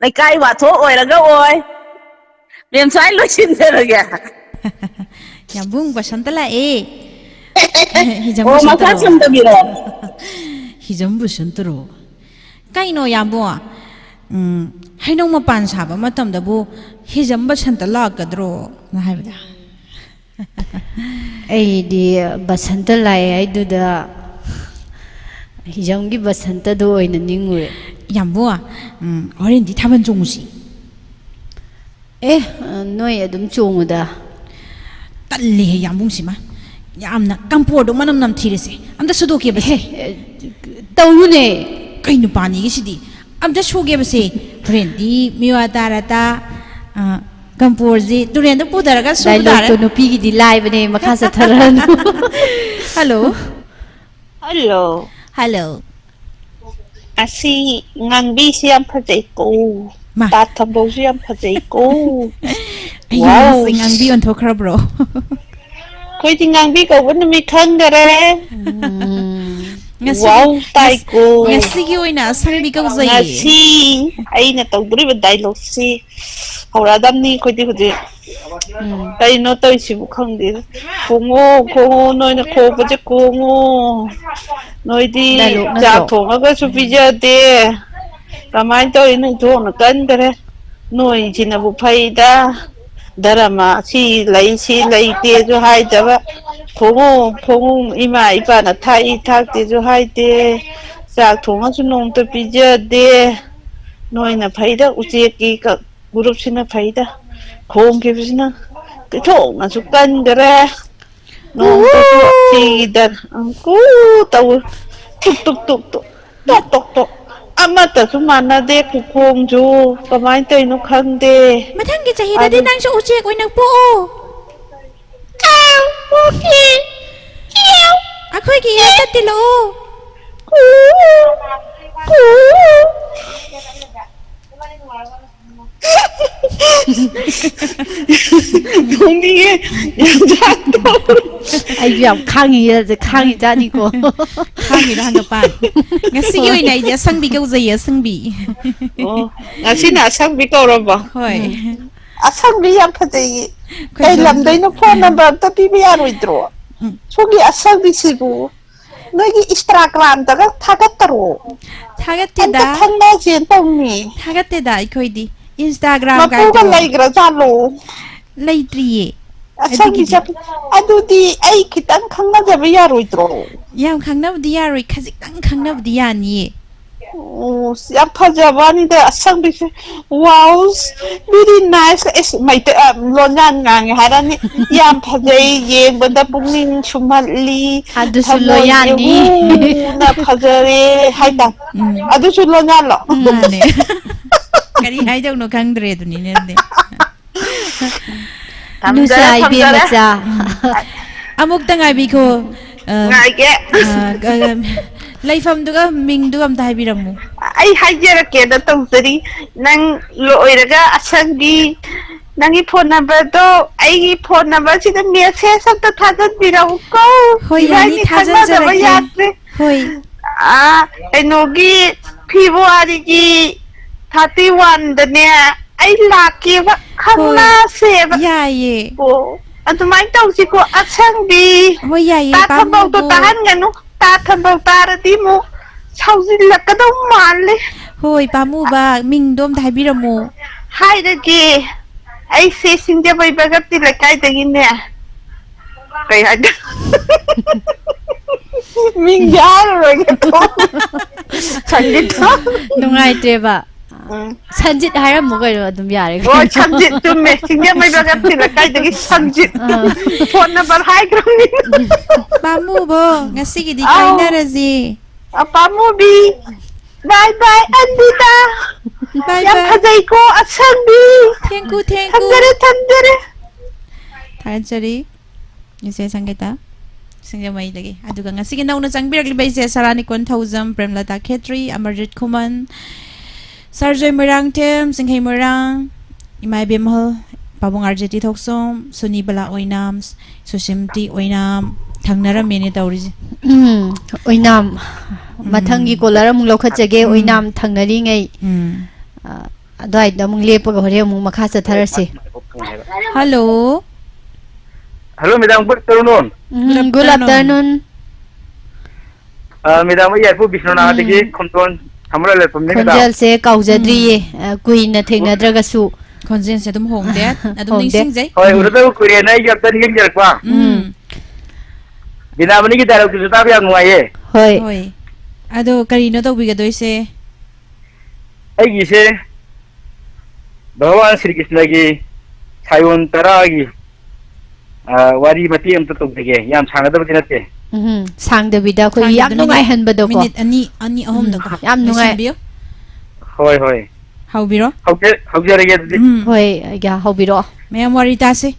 ꯂꯩꯀꯥꯏ ꯋꯥꯊꯣꯛ ꯑꯣꯏꯔꯒ ꯑꯣꯏ꯫ ꯃꯦꯝꯁꯥꯏ ꯂꯣꯏꯁꯤꯟꯖꯔꯒꯦ꯫ ꯌꯥꯝꯕꯨꯡ ꯕꯁꯟꯇ ꯂꯥꯛꯑꯦ꯫ ꯍꯤꯖꯝ ꯑꯣ, ꯃꯈꯥ ꯕꯁꯟꯇꯔꯣ? ꯁꯝꯗꯕꯤꯔꯣ? ꯍꯤꯖꯝ ꯕꯁꯟꯇꯔꯣ? ꯀꯩꯅꯣ ꯌꯥꯝꯕꯨꯡ? ꯎꯝ, ꯍꯩꯅꯧ ꯃꯄꯥꯟ ꯁꯥꯕ ꯃꯇꯝꯗꯕꯨ ꯍꯤꯖꯝ ꯕꯁꯟꯇ ꯂꯥꯛꯀꯗ꯭ꯔꯣ? ꯅ ꯍꯥꯏꯕꯗ꯫ ꯑꯩꯗꯤ ꯕꯁꯟꯇ ꯂꯥꯛꯑꯦ ꯍꯥꯏꯗꯨꯗ ꯍꯤꯖꯝꯒꯤ ꯕꯁꯟꯇꯗꯣ ꯑꯣꯏꯅ ꯅꯤꯡꯉꯨꯔꯦ꯫ ꯌꯥꯝꯕꯨꯡ, ꯎꯝ, ꯍꯣꯔꯦꯟꯗꯤ ꯊꯥꯕꯜ ꯆꯣꯡꯉꯨꯁꯤ꯫ ꯑꯦ, ꯅꯣꯏ ꯑꯗꯨꯝ ꯆꯣꯡꯉꯨꯗ꯫ ꯇꯜꯂꯤꯍꯦ ꯌꯥꯝꯕꯨꯡꯁꯤꯃ꯫ ꯌꯥꯝꯅ ꯀꯝꯄꯣꯔꯗꯣ ꯃꯅꯝ ꯅꯝꯊꯤꯔꯦꯁꯦ꯫ ꯑꯝꯇ ꯁꯨꯗꯣꯛꯀꯦꯕꯁꯦ꯫ ꯑꯦ, ꯇꯧꯅꯨꯅꯦ꯫ ꯀꯩ ꯅꯨꯄꯥꯅꯤꯒꯤ ꯁꯤꯗꯤ? ꯑꯝꯇ ꯁꯨꯒꯦꯕꯁꯦ꯫ ꯍꯣꯔꯦꯟꯗꯤ ꯃꯤꯋꯥ ꯇꯥꯔ ꯇꯥ, ꯑ, ꯀꯝꯄꯣꯔꯁꯤ ꯇꯨꯔꯦꯟꯗ ꯄꯨꯊꯔꯒ ꯁꯨꯕ ꯇꯥꯔꯦ꯫ ꯗꯥꯏꯂꯣꯛꯇꯣ ꯅꯨꯄꯤꯒꯤꯗꯤ ꯂꯥꯏꯕꯅꯦ, ꯃꯈꯥ ꯆꯠꯊꯔꯛꯑꯅꯨ꯫ ꯍꯜꯂꯣ꯫ ꯍꯜꯂꯣ꯫ ꯍꯜꯂꯣ꯫ ꯑꯁꯤ ꯉꯥꯡꯕꯤꯁꯤ ꯌꯥꯝ ꯐꯖꯩꯀꯣ꯫ ꯃꯥ꯫ ꯇꯥ ꯊꯝꯕꯧꯁꯨ ꯌꯥꯝ ꯐꯖꯩꯀꯣ꯫ ꯑꯩꯒꯤ ꯋꯥꯎ꯫ ꯃꯤꯡꯁꯦ ꯉꯥꯡꯕꯤ ꯑꯣꯟꯊꯣꯛꯈ꯭ꯔꯕ꯭ꯔꯣ? ꯑꯩꯈꯣꯏꯗꯤ ꯉꯥꯡꯕꯤ ꯀꯧꯕ ꯅꯨꯃꯤꯠ ꯈꯪꯗꯔꯦ꯫ ꯎꯝ꯫ ꯉꯁꯤꯒꯤ, ꯋꯥꯎ ꯉꯁ-, ꯇꯥꯏꯀꯣ꯫ ꯉꯁꯤꯒꯤ ꯑꯣꯏꯅ ꯑꯁꯪꯕꯤ ꯀꯧꯖꯩꯌꯦ꯫ ꯉꯁꯤ ꯑꯩꯅ ꯇꯧꯗꯣꯔꯤꯕ ꯗꯥꯏꯂꯣꯛꯁꯤ ꯍꯧꯔꯛꯑꯗꯝꯅꯤ ꯑꯩꯈꯣꯏꯗꯤ ꯍꯧꯖꯤꯛ꯫ ꯎꯝ꯫ ꯀꯩꯅꯣ ꯇꯧꯔꯤꯁꯤꯕꯨ ꯈꯪꯗꯦꯗ꯫ ꯈꯣꯡꯉꯣ, ꯈꯣꯡꯉꯣ, ꯅꯣꯏꯅ ꯈꯣꯡꯕꯁꯦ ꯈꯣꯡꯉꯣ꯫ ꯅꯣꯏꯗꯤ ꯗꯥꯏꯂꯣꯛ ꯆꯥꯛ ꯅꯠꯇ꯭ꯔꯣ? ꯊꯣꯡꯉꯒꯁꯨ ꯄꯤꯖꯗꯦ꯫ ꯀꯃꯥꯏꯅ ꯇꯧꯔꯤꯅꯣ? ꯏꯟꯊꯣꯛꯅ ꯀꯟꯈꯔꯦ꯫ ꯅꯣꯏꯁꯤꯅꯕꯨ ꯐꯩꯗ꯫ ꯙꯔꯃ ꯁꯤ ꯂꯩ, ꯁꯤ ꯂꯩꯇꯦꯁꯨ ꯍꯥꯏꯗꯕ, ꯈꯣꯡꯎꯞ, ꯈꯣꯡꯎꯞ ꯏꯃꯥ ꯏꯄꯥꯅ ꯊꯥꯛꯏ ꯊꯥꯛꯇꯦꯁꯨ ꯍꯥꯏꯗꯦ, ꯆꯥꯛ ꯊꯣꯡꯉꯁꯨ ꯅꯣꯡꯃꯇ ꯄꯤꯖꯗꯦ꯫ ꯅꯣꯏꯅ ꯐꯩꯗ, ꯎꯆꯦꯛꯀꯤ ꯀ-, ꯒ꯭ꯔꯨꯞꯁꯤꯅ ꯐꯩꯗ, ꯈꯣꯡꯈꯤꯕꯁꯤꯅ ꯏꯟꯊꯣꯛꯅꯁꯨ ꯀꯟꯈꯔꯦ꯫ ꯅꯣꯡꯃꯇꯁꯨ ꯁꯤꯗ, ꯎꯝ, ꯀꯨ ꯇꯧ, ꯇꯨꯛ, ꯇꯨꯛ, ꯇꯨꯛ, ꯇꯨꯛ, ꯇꯣꯛ, ꯇꯣꯛ, ꯇꯣꯛ꯫ ꯑꯃꯠꯇꯁꯨ ꯃꯥꯟꯅꯗꯦ ꯈꯨꯈꯣꯡꯁꯨ꯫ ꯀꯃꯥꯏꯅ ꯇꯧꯔꯤꯅꯣ ꯈꯪꯗꯦ꯫ ꯃꯊꯪꯒꯤ ꯆꯍꯤꯗꯗꯤ ꯑꯗꯨ ꯅꯪꯁꯨ ꯎꯆꯦꯛ ꯑꯣꯏꯅ ꯄꯣꯛꯑꯣ꯫ ꯀꯥꯎ, ꯄꯣꯛꯀꯦ꯫ ꯀꯤꯌꯥꯎ꯫ ꯑꯩꯈꯣꯏꯒꯤ ꯌꯥꯝ ꯆꯠꯇꯤꯜꯂꯛꯑꯣ꯫ ꯀꯨ, ꯀꯨ꯫ ꯅꯣꯛꯅꯤꯡꯉꯦ꯫ ꯌꯥꯝ ꯆꯥꯛꯇꯣ꯫ ꯑꯩꯁꯨ ꯌꯥꯝ ꯈꯥꯡꯉꯤ, ꯈꯥꯡꯉꯤ ꯖꯥꯠꯅꯤꯀꯣ꯫ ꯈꯥꯡꯉꯤꯔꯣ ꯍꯪꯒꯄꯥꯟ? ꯉꯁꯤꯒꯤ ꯍꯣꯏ꯫ ꯑꯣꯏꯅ ꯑꯩꯗꯤ ꯑꯁꯪꯕꯤ ꯀꯧꯖꯩꯌꯦ, ꯑꯁꯪꯕꯤ꯫ ꯑꯣ, ꯉꯁꯤꯅ ꯑꯁꯪꯕꯤ ꯀꯧꯔꯕꯣ? ꯍꯣꯏ꯫ ꯎꯝ꯫ ꯑꯁꯪꯕꯤ ꯌꯥꯝ ꯐꯖꯩꯌꯦ꯫ ꯀꯩ ꯈꯣꯏꯖꯣꯝ-, ꯂꯝꯗꯩꯅꯣ? ꯐꯣꯟ ꯅꯝꯕꯔ ꯑꯝꯇ ꯄꯤꯕ ꯌꯥꯔꯣꯏꯗ꯭ꯔꯣ? ꯎꯝ꯫ ꯁꯣꯝꯒꯤ ꯑꯁꯪꯕꯤꯁꯤꯕꯨ ꯅꯣꯏꯒꯤ ꯏꯟꯁꯇꯥꯒ꯭ꯔꯥꯝꯗꯒ ꯊꯥꯒꯠꯇꯔꯣ? ꯊꯥꯒꯠꯇꯦꯗ꯫ ꯑꯝꯇ ꯈꯪꯅꯁꯦꯅ ꯇꯧꯅꯤ꯫ ꯊꯥꯒꯠꯇꯦꯗ ꯑꯩꯈꯣꯏꯗꯤ꯫ ꯏꯟꯁꯇꯥꯒ꯭ꯔꯥꯝ ꯃꯄꯨꯒ ꯀꯥꯏꯗꯣ ꯂꯩꯈ꯭ꯔꯖꯥꯠꯂꯣ? ꯂꯩꯇ꯭ꯔꯤꯌꯦ꯫ ꯑꯁꯪꯕꯤ ꯑꯗꯨꯒꯤꯗꯤ ꯆꯠ-, ꯑꯗꯨꯗꯤ ꯑꯩ ꯈꯤꯇꯪ ꯈꯪꯅꯖꯕ ꯌꯥꯔꯣꯏꯗ꯭ꯔꯣ? ꯌꯥꯝ ꯈꯪꯅꯕꯗꯤ ꯌꯥꯔꯣꯏ, ꯈꯖꯤꯛꯇꯪ ꯈꯪꯅꯕꯗꯤ ꯌꯥꯅꯤꯌꯦ꯫ ꯑꯣ, ꯌꯥꯝ ꯐꯖꯕ ꯋꯥꯅꯤꯗ, ꯑꯁꯪꯕꯤꯁꯦ꯫ Wow, very nice. ꯑꯦꯁ, ꯃꯩꯇꯩ, ꯑ, ꯂꯣꯟꯌꯥꯟ ꯉꯥꯡꯉꯦ ꯍꯥꯏꯔꯅꯤ꯫ ꯌꯥꯝ ꯐꯖꯩ, ꯌꯦꯡꯕꯗ ꯄꯨꯛꯅꯤꯡ ꯁꯨꯝꯍꯠꯂꯤ, ꯑꯗꯨꯁꯨ ꯊꯃꯣꯏꯁꯦ ꯂꯣꯟꯌꯥꯟꯅꯤ꯫ ꯍꯨꯅ ꯐꯖꯔꯦ ꯍꯥꯏꯇꯥꯔꯦ꯫ ꯎꯝ꯫ ꯑꯗꯨꯁꯨ ꯂꯣꯟꯌꯥꯟꯂꯣ? ꯃꯥꯅꯦ꯫ ꯀꯔꯤ ꯍꯥꯏꯗꯧꯅꯣ ꯈꯪꯗ꯭ꯔꯦ ꯑꯗꯨꯅꯤꯅꯦ ꯑꯗꯨꯗꯤ꯫ ꯊꯝꯖꯔꯦ, ꯅꯨꯡꯁꯥꯏꯕꯤ ꯊꯝꯖꯔꯦ꯫ ꯃꯆꯥ꯫ ꯑꯃꯨꯛꯇ ꯉꯥꯏꯕꯤꯈꯣ꯫ ꯑ, ꯉꯥꯏꯒꯦ꯫ ꯑ, ꯀ-, ꯂꯩꯐꯝꯗꯨꯒ ꯃꯤꯡꯗꯨꯒ ꯑꯝꯇ ꯍꯥꯏꯕꯤꯔꯝꯃꯨ꯫ ꯑꯩ ꯍꯥꯏꯖꯔꯛꯀꯦꯅ ꯇꯧꯖꯔꯤ꯫ ꯅꯪ ꯂꯣꯏꯔꯒ ꯑꯁꯪꯕꯤ, ꯅꯪꯒꯤ ꯐꯣꯟ ꯅꯝꯕꯔꯗꯣ ꯑꯩꯒꯤ ꯐꯣꯟ ꯅꯝꯕꯔꯁꯤꯗ ꯃꯦꯁꯦꯖ ꯑꯝꯇ ꯊꯥꯖꯟꯕꯤꯔꯛꯎꯀꯣ꯫ ꯍꯣꯏ, ꯌꯥꯅꯤ, ꯏꯕꯥꯅꯤ ꯈꯪꯅꯗꯕ ꯊꯥꯖꯟꯖꯔꯛꯀꯦ꯫ ꯌꯥꯗ꯭ꯔꯦ꯫ ꯍꯣꯏ꯫ ꯑ, ꯀꯩꯅꯣꯒꯤ, ꯐꯦꯕ꯭ꯔꯨꯋꯥꯔꯤꯒꯤ thirty one ꯗꯅꯦ ꯑꯩ ꯂꯥꯛꯀꯦꯕ, ꯍꯣꯏ, ꯈꯪꯅꯁꯦꯕ꯫ ꯌꯥꯏꯌꯦ꯫ ꯑꯣ, ꯑꯗꯨꯃꯥꯏꯅ ꯇꯧꯁꯤꯀꯣ, ꯑꯁꯪꯕꯤ꯫ ꯍꯣꯏ, ꯌꯥꯏꯌꯦ, ꯇꯥ ꯊꯝꯕꯧꯗꯣ ꯄꯥꯝꯃꯨꯕꯨ꯫ ꯇꯥꯍꯟꯒꯅꯨ꯫ ꯇꯥ ꯊꯝꯕꯧ ꯇꯥꯔꯗꯤ ꯑꯃꯨꯛ ꯁꯥꯎꯖꯤꯜꯂꯛꯀꯗꯧ ꯃꯥꯜꯂꯦ꯫ ꯍꯣꯏ, ꯄꯥꯝꯃꯨꯕ, ꯃꯤꯡꯗꯣ ꯑꯝꯇ ꯍꯥꯏꯕꯤꯔꯝꯃꯣ꯫ ꯍꯥꯏꯔꯒꯦ, ꯑꯩꯁꯦ ꯁꯤꯡꯖꯃꯩ ꯕꯒꯞꯇꯤ ꯂꯩꯀꯥꯏꯗꯒꯤꯅꯦ꯫ ꯀꯩ ꯍꯥꯏꯗ? ꯃꯤꯡꯗꯤ ꯍꯥꯏꯔꯔꯣꯏꯒꯦ꯫ ꯁꯪꯒꯤꯠꯇ꯫ ꯅꯨꯡꯉꯥꯏꯇ꯭ꯔꯦꯕ꯫ ꯎꯝ꯫ ꯁꯟꯖꯤꯠ ꯍꯥꯏꯔꯝꯃꯨ ꯀꯩꯅꯣ, ꯑꯗꯨꯝ ꯌꯥꯔꯦ ꯍꯣꯏ, ꯀꯩꯅꯣ꯫ ꯁꯟꯖꯤꯠ, ꯆꯨꯝꯃꯦ꯫ ꯁꯤꯡꯖꯃꯩ ꯕꯒꯞꯇꯤ ꯂꯩꯀꯥꯏꯗꯒꯤ ꯁꯟꯖꯤꯠ꯫ ꯑꯥ꯫ ꯐꯣꯟ ꯅꯝꯕꯔ ꯍꯥꯏꯈ꯭ꯔꯕꯅꯤꯅ꯫ ꯄꯥꯝꯃꯨꯕꯣ, ꯉꯁꯤꯒꯤꯗꯤ ꯑꯥꯎ꯫ ꯀꯥꯏꯅꯔꯁꯤ꯫ ꯑ, ꯄꯥꯝꯃꯨꯕꯤ꯫ ꯕꯥꯏ ꯕꯥꯏ, ꯑꯟꯕꯤꯇꯥ꯫ ꯕꯥꯏ ꯌꯥꯝ ꯕꯥꯏ꯫ ꯐꯖꯩꯀꯣ, ꯑꯁꯪꯕꯤ꯫ ꯊꯦꯡꯀꯨ, ꯊꯦꯡꯀꯨ꯫ ꯊꯝꯖꯔꯦ, ꯊꯝꯖꯔꯦ꯫ ꯊꯥꯒꯠꯆꯔꯤ꯫ ꯏꯆꯦ ꯁꯪꯒꯤꯇꯥ, ꯁꯤꯡꯖꯃꯩꯗꯒꯤ꯫ ꯑꯗꯨꯒ ꯉꯁꯤꯒꯤ ꯅꯧꯅ ꯆꯪꯕꯤꯔꯛꯂꯤꯕ ꯏꯆꯦ ꯁꯔꯥꯅꯤꯀꯣꯟ ꯊꯧꯖꯝ, ꯄ꯭ꯔꯦꯝꯂꯇꯥ ꯈꯦꯇ꯭ꯔꯤ, ꯑꯃꯔꯖꯤꯠ ꯈꯨꯃꯟ, ꯁꯔꯖꯣꯏ ꯃꯣꯏꯔꯥꯡꯊꯦꯝ, ꯆꯤꯡꯈꯩ ꯃꯣꯏꯔꯥꯡ, ꯏꯃꯥ ꯏꯕꯦꯝꯍꯜ, ꯄꯥꯕꯨꯡ ꯑꯥꯔ ꯖꯦ ꯇꯤ ꯊꯣꯛꯆꯣꯝ, ꯁꯨꯅꯤꯕꯂꯥ ꯑꯣꯏꯅꯥꯝ, ꯁꯨꯁꯤꯝꯇꯤ ꯑꯣꯏꯅꯥꯝ, ꯊꯪꯅꯔꯝꯃꯦꯅꯦ ꯇꯧꯔꯤꯁꯦ꯫ ꯎꯝ, ꯑꯣꯏꯅꯥꯝ꯫ ꯎꯝ꯫ ꯃꯊꯪꯒꯤ ꯀꯣꯂꯔ ꯑꯃꯨꯛ ꯂꯧꯈꯠꯆꯒꯦ, ꯎꯝ꯫ ꯑꯣꯏꯅꯥꯝ ꯊꯪꯅꯔꯤꯉꯩ꯫ ꯎꯝ꯫ ꯑ, ꯑꯗꯨꯋꯥꯏꯗ ꯑꯃꯨꯛ ꯂꯦꯞꯄꯒ ꯍꯣꯔꯦꯟ ꯑꯃꯨꯛ ꯃꯈꯥ ꯆꯠꯊꯔꯁꯤ꯫ Hello. Hello, madam, good afternoon꯫ Um, good afternoon꯫ Good afternoon꯫ Uh, madam, ꯑꯩ ꯌꯥꯏꯐꯨ ꯕꯤꯁ꯭ꯋꯥꯅꯥꯊꯗꯒꯤ ꯎꯝ꯫ ꯈꯣꯝꯗꯣꯟ ꯁꯃꯨꯔꯥꯏ ꯂꯩꯐꯝꯅꯤ, ꯃꯦꯗꯥꯝ꯫ ꯈꯣꯟꯖꯦꯜꯁꯦ ꯀꯥꯎꯖꯗ꯭ꯔꯤꯌꯦ, ꯎꯝ꯫ ꯑ, ꯀꯨꯏꯅ ꯊꯦꯡꯅꯗ꯭ꯔꯒꯁꯨ꯫ ꯈꯣꯟꯖꯦꯜꯁꯦ ꯑꯗꯨꯝ ꯍꯣꯡꯗꯦ, ꯑꯗꯨꯝ ꯍꯣꯡꯗꯦ꯫ ꯅꯤꯡꯁꯤꯡꯖꯩ꯫ ꯍꯣꯏ, ꯎꯝ꯫ ꯎꯅꯗꯕ ꯀꯨꯏꯔꯦꯅ ꯑꯩꯁꯦ ꯑꯝꯇ ꯅꯤꯡꯁꯤꯡꯖꯔꯛꯄ꯫ ꯎꯝ꯫ ꯎꯝ꯫ ꯕꯤꯅꯥꯃꯅꯤꯒꯤ dialogue ꯇꯨꯁꯨ ꯇꯥꯕ ꯌꯥꯝ ꯅꯨꯡꯉꯥꯏꯌꯦ꯫ ꯍꯣꯏ꯫ ꯍꯣꯏ꯫ ꯑꯗꯣ ꯀꯔꯤꯅꯣ ꯇꯧꯕꯤꯒꯗꯣꯏꯁꯦ? ꯑꯩꯒꯤꯁꯦ ꯚꯒꯋꯥꯟ ꯁ꯭ꯔꯤ ꯀ꯭ꯔꯤꯁꯅꯒꯤ ꯁꯥꯌꯣꯟ ꯇꯔꯥꯒꯤ, ꯑ, ꯋꯥꯔꯤ ꯃꯇꯦꯛ ꯑꯝꯇ ꯇꯧꯖꯒꯦ꯫ ꯌꯥꯝ ꯁꯥꯡꯒꯗꯕꯗꯤ ꯅꯠꯇꯦ꯫ ꯎꯝꯍꯨꯝ, ꯁꯥꯡꯗꯕꯤꯗ ꯑꯩꯈꯣꯏ ꯁꯥꯡꯗꯕꯤꯗ ꯌꯥꯝ ꯃꯤꯅꯤꯠ, ꯅꯨꯡꯉꯥꯏꯍꯟꯕꯗꯧꯀꯣ꯫ ꯃꯤꯅꯤꯠ ꯑꯅꯤ, ꯑꯅꯤ ꯑꯍꯨꯝꯗꯀꯣ ꯎꯝ, ꯌꯥꯝ ꯅꯨꯡꯉꯥꯏ꯫ ꯂꯣꯏꯁꯤꯟꯕꯤꯌꯨ꯫ ꯍꯣꯏ, ꯍꯣꯏ꯫ ꯍꯧꯕꯤꯔꯣ꯫ ꯍꯧꯖ-, ꯍꯧꯖꯔꯒꯦ ꯑꯗꯨꯗꯤ꯫ ꯎꯝ꯫ ꯍꯣꯏ, ꯑꯩꯒ ꯍꯧꯕꯤꯔꯛꯑꯣ꯫ ꯃꯌꯥꯝ ꯋꯥꯔꯤ ꯇꯥꯁꯤ꯫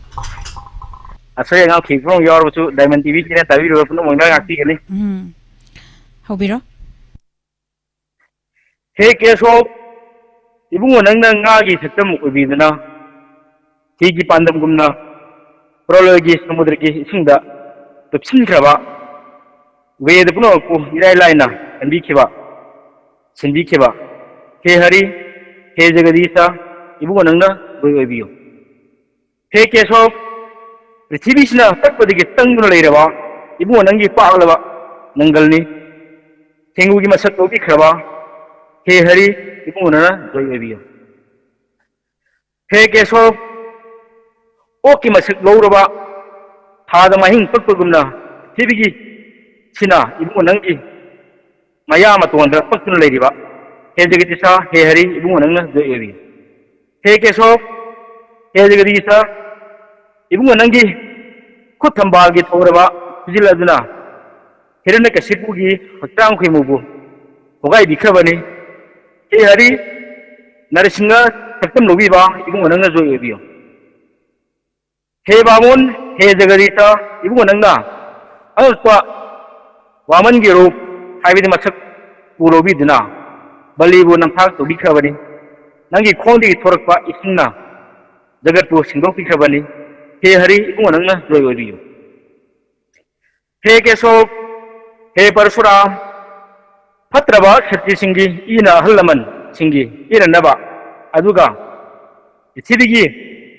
ꯑꯁꯣꯏ ꯑꯉꯥꯝ ꯊꯣꯏꯕꯤ ꯄꯨꯝꯅꯃꯛ ꯌꯥꯎꯔꯕꯁꯨ Diamond ꯇꯤ ꯚꯤ ꯆꯦꯅꯦꯜ ꯇꯥꯕꯤꯔꯤꯕ ꯄꯨꯝꯅꯃꯛꯅ ꯉꯥꯛꯄꯤꯒꯅꯤ꯫ ꯎꯝ꯫ ꯍꯧꯕꯤꯔꯣ꯫ ꯍꯦ ꯀꯦꯁꯣꯞ, ꯏꯕꯨꯡꯉꯣ ꯅꯪꯅ ꯉꯥꯒꯤ ꯁꯛꯇꯝ ꯑꯣꯏꯕꯤꯗꯨꯅ ꯍꯤꯒꯤ ꯄꯥꯟꯗꯝꯒꯨꯝꯅ ꯄ꯭ꯔꯂꯣꯏꯒꯤ ꯁꯃꯨꯗ꯭ꯔꯒꯤ ꯏꯁꯤꯡꯗ ꯇꯨꯞꯁꯤꯟꯈ꯭ꯔꯕ ꯋꯦꯗ ꯄꯨꯝꯅꯃꯛꯄꯨ ꯏꯔꯥꯏ ꯂꯥꯏꯅ ꯀꯟꯕꯤꯈꯤꯕ, ꯁꯤꯟꯕꯤꯈꯤꯕ꯫ ꯍꯦ ꯍꯔꯤ, ꯍꯦ ꯖꯒꯗꯤꯁ, ꯏꯕꯨꯡꯉꯣ ꯅꯪꯅ ꯒꯨꯔꯨ ꯑꯣꯏꯕꯤꯌꯨ꯫ ꯍꯦ ꯀꯦꯁꯣꯞ, ꯄ꯭ꯔꯤꯊꯤꯕꯤꯁꯤꯅ ꯇꯛꯄꯗꯒꯤ ꯇꯪꯗꯨꯅ ꯂꯩꯔꯕ ꯏꯕꯨꯡꯉꯣ ꯅꯪꯒꯤ ꯄꯥꯛꯂꯕ ꯅꯪꯒꯜꯅꯤ꯫ ꯊꯦꯡꯒꯨꯒꯤ ꯃꯁꯛ ꯂꯧꯕꯤꯈ꯭ꯔꯕ ꯍꯦ ꯍꯔꯤ, ꯏꯕꯨꯡꯉꯣ ꯅꯪꯅ ꯖꯣꯏ ꯑꯣꯏꯕꯤꯌꯨ꯫ ꯍꯦ ꯀꯦꯁꯣ, ꯑꯣꯛꯀꯤ ꯃꯁꯛ ꯂꯧꯔꯕ ꯊꯥꯗ ꯃꯍꯤꯡ ꯄꯛꯄꯒꯨꯝꯅ ꯄ꯭ꯔꯤꯊꯤꯕꯤꯒꯤ ꯁꯤꯅ ꯏꯕꯨꯡꯉꯣ ꯅꯪꯒꯤ ꯃꯌꯥ ꯃꯇꯣꯟꯗ ꯄꯛꯇꯨꯅ ꯂꯩꯔꯤꯕ ꯍꯦ ꯖꯒꯗꯤꯁ, ꯍꯦ ꯍꯔꯤ, ꯏꯕꯨꯡꯉꯣ ꯅꯪꯅ ꯖꯣꯏ ꯑꯣꯏꯕꯤꯌꯨ꯫ ꯍꯦ ꯀꯦꯁꯣ, ꯍꯦ ꯖꯒꯗꯤꯁ, ꯏꯕꯨꯡꯉꯣ ꯅꯪꯒꯤ ꯈꯨꯠ ꯊꯝꯕꯥꯜꯒꯤ ꯊꯧꯔꯕ ꯈꯨꯖꯤꯜ ꯑꯗꯨꯅ ꯍꯤꯔꯅ꯭ꯌꯀꯁꯤꯄꯨꯒꯤ ꯍꯛꯆꯥꯡ ꯈꯣꯏꯃꯨꯕꯨ ꯍꯣꯒꯥꯏꯕꯤꯈ꯭ꯔꯕꯅꯤ꯫ ꯍꯦ ꯍꯔꯤ, ꯅꯔꯁꯤꯡꯍ ꯁꯛꯇꯝ ꯂꯧꯕꯤꯕ ꯏꯕꯨꯡꯉꯣ ꯅꯪꯅ ꯖꯣꯏ ꯑꯣꯏꯕꯤꯌꯨ꯫ ꯍꯦ ꯕꯥꯃꯣꯟ, ꯍꯦ ꯖꯒꯗꯤꯁ, ꯏꯕꯨꯡꯉꯣ ꯅꯪꯅ ꯑꯉꯛꯄ ꯋꯥꯃꯟꯒꯤ ꯔꯨꯞ, ꯍꯥꯏꯕꯗꯤ ꯃꯁꯛ ꯎꯔꯨꯕꯤꯗꯨꯅ ꯕꯂꯤꯕꯨ ꯅꯝꯊꯥꯛ ꯇꯧꯕꯤꯈ꯭ꯔꯕꯅꯤ꯫ ꯅꯪꯒꯤ ꯈꯣꯡꯗꯒꯤ ꯊꯣꯔꯛꯄ ꯏꯁꯤꯡꯅ ꯖꯒꯠꯄꯨ ꯁꯦꯡꯗꯣꯛꯄꯤꯈ꯭ꯔꯕꯅꯤ꯫ ꯍꯦ ꯍꯔꯤ, ꯏꯕꯨꯡꯉꯣ ꯅꯪꯅ ꯖꯣꯏ ꯑꯣꯏꯕꯤꯌꯨ꯫ ꯍꯦ ꯀꯦꯁꯣ, ꯍꯦ ꯄꯔꯁꯨꯔꯥꯝ, ꯐꯠꯇ꯭ꯔꯕ ꯁꯛꯇꯤꯁꯤꯡꯒꯤ ꯏꯅ ꯑꯍꯜ ꯂꯃꯟꯁꯤꯡꯒꯤ ꯏꯔꯟꯅꯕ, ꯑꯗꯨꯒ ꯄ꯭ꯔꯤꯊꯤꯕꯤꯒꯤ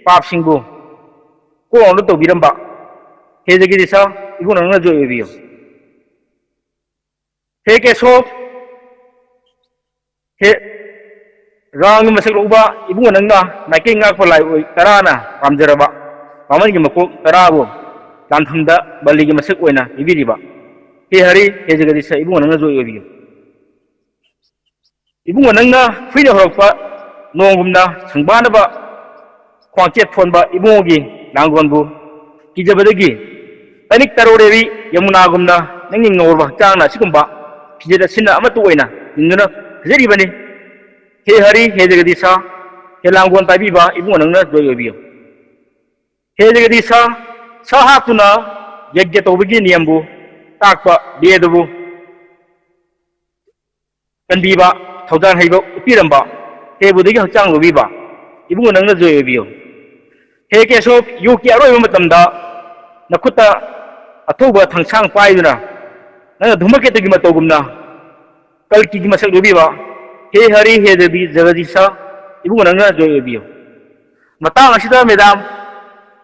ꯄꯥꯞꯁꯤꯡꯕꯨ ꯀꯣꯛ ꯉꯥꯎꯅ ꯇꯧꯕꯤꯔꯝꯕ ꯍꯦ ꯖꯒꯗꯤꯁ, ꯏꯕꯨꯡ ꯅꯪꯅ ꯖꯣꯏ ꯑꯣꯏꯕꯤꯌꯨ꯫ ꯍꯦ ꯀꯦꯁꯣ, ꯍꯦ ꯔꯥꯝꯒꯤ ꯃꯁꯛ ꯂꯧꯕ ꯏꯕꯨꯡꯉꯣ ꯅꯪꯅ ꯃꯥꯏꯀꯩ ꯉꯥꯛꯄ ꯂꯥꯏ ꯑꯣꯏ ꯇꯔꯥꯅ ꯄꯥꯝꯖꯔꯕ ꯃꯃꯜꯒꯤ ꯃꯀꯣꯛ ꯇꯔꯥꯕꯨ ꯂꯥꯟꯐꯝꯗ ꯕꯂꯤꯒꯤ ꯃꯁꯛ ꯑꯣꯏꯅ ꯄꯤꯕꯤꯔꯤꯕ ꯍꯦ ꯍꯔꯤ, ꯍꯦ ꯖꯒꯗꯤꯁ, ꯏꯕꯨꯡꯉꯣ ꯅꯪꯅ ꯖꯣꯏ ꯑꯣꯏꯕꯤꯌꯨ꯫ ꯏꯕꯨꯡꯉꯣ ꯅꯪꯅ ꯍꯨꯏꯅ ꯍꯧꯔꯛꯄ ꯅꯣꯡꯒꯨꯝꯅ ꯁꯪꯕꯥꯅꯕ ꯈ꯭ꯋꯥꯡꯆꯦꯠ ꯊꯣꯟꯕ ꯏꯕꯨꯡꯉꯣꯒꯤ ꯂꯥꯡꯒꯣꯜꯕꯨ ꯀꯤꯖꯕꯗꯒꯤ ꯇꯅꯤꯛ ꯇꯔꯣꯔꯦꯕꯤ ꯌꯃꯨꯅꯥꯒꯨꯝꯅ ꯅꯪꯒꯤ ꯉꯧꯔꯕ ꯍꯛꯆꯥꯡꯅ ꯑꯁꯤꯒꯨꯝꯕ ꯐꯤꯖꯦꯠ ꯑꯁꯤꯅ ꯑꯃꯠꯇ ꯑꯣꯏꯅ ꯏꯟꯗꯨꯅ ꯐꯖꯔꯤꯕꯅꯤ꯫ ꯍꯦ ꯍꯔꯤ, ꯍꯦ ꯖꯒꯗꯤꯁ, ꯍꯦ ꯂꯥꯡꯒꯣꯜ ꯄꯥꯏꯕꯤꯕ ꯏꯕꯨꯡꯉꯣ ꯅꯪꯅ ꯖꯣꯏ ꯑꯣꯏꯕꯤꯌꯨ꯫ ꯍꯦ ꯖꯒꯗꯤꯁ, ꯁꯥ ꯍꯥꯠꯇꯨꯅ ꯌꯖ꯭ઞ ꯇꯧꯕꯒꯤ ꯅꯤꯌꯝꯕꯨ ꯇꯥꯛꯄ ꯕꯦꯗꯕꯨ ꯀꯟꯕꯤꯕ, ꯊꯧꯖꯥꯜ ꯍꯩꯕ ꯎꯠꯄꯤꯔꯝꯕ, ꯍꯦ ꯕꯨꯙꯒꯤ ꯍꯛꯆꯥꯡ ꯂꯧꯕꯤꯕ ꯏꯕꯨꯡꯉꯣ ꯅꯪꯅ ꯖꯣꯏ ꯑꯣꯏꯕꯤꯌꯨ꯫ ꯍꯦ ꯀꯦꯁꯣ, ꯌꯨꯒꯀꯤ ꯑꯔꯣꯏꯕ ꯃꯇꯝꯗ ꯅꯈꯨꯠꯇ ꯑꯊꯧꯕ ꯊꯥꯡꯁꯥꯡ ꯄꯥꯏꯗꯨꯅ ꯅꯪꯅ ꯙꯨꯃꯀꯦꯇꯨꯒꯤ ꯃꯇꯧꯒꯨꯝꯅ ꯀꯜꯀꯤꯒꯤ ꯃꯁꯛ ꯂꯧꯕꯤꯕ ꯍꯦ ꯍꯔꯤ, ꯍꯦ ꯖꯒꯗꯤ-, ꯖꯒꯗꯤꯁ, ꯏꯕꯨꯡꯉꯣ ꯅꯪꯅ ꯖꯣꯏ ꯑꯣꯏꯕꯤꯌꯨ꯫ ꯃꯇꯥꯡ ꯑꯁꯤꯗ ꯃꯦꯗꯥꯝ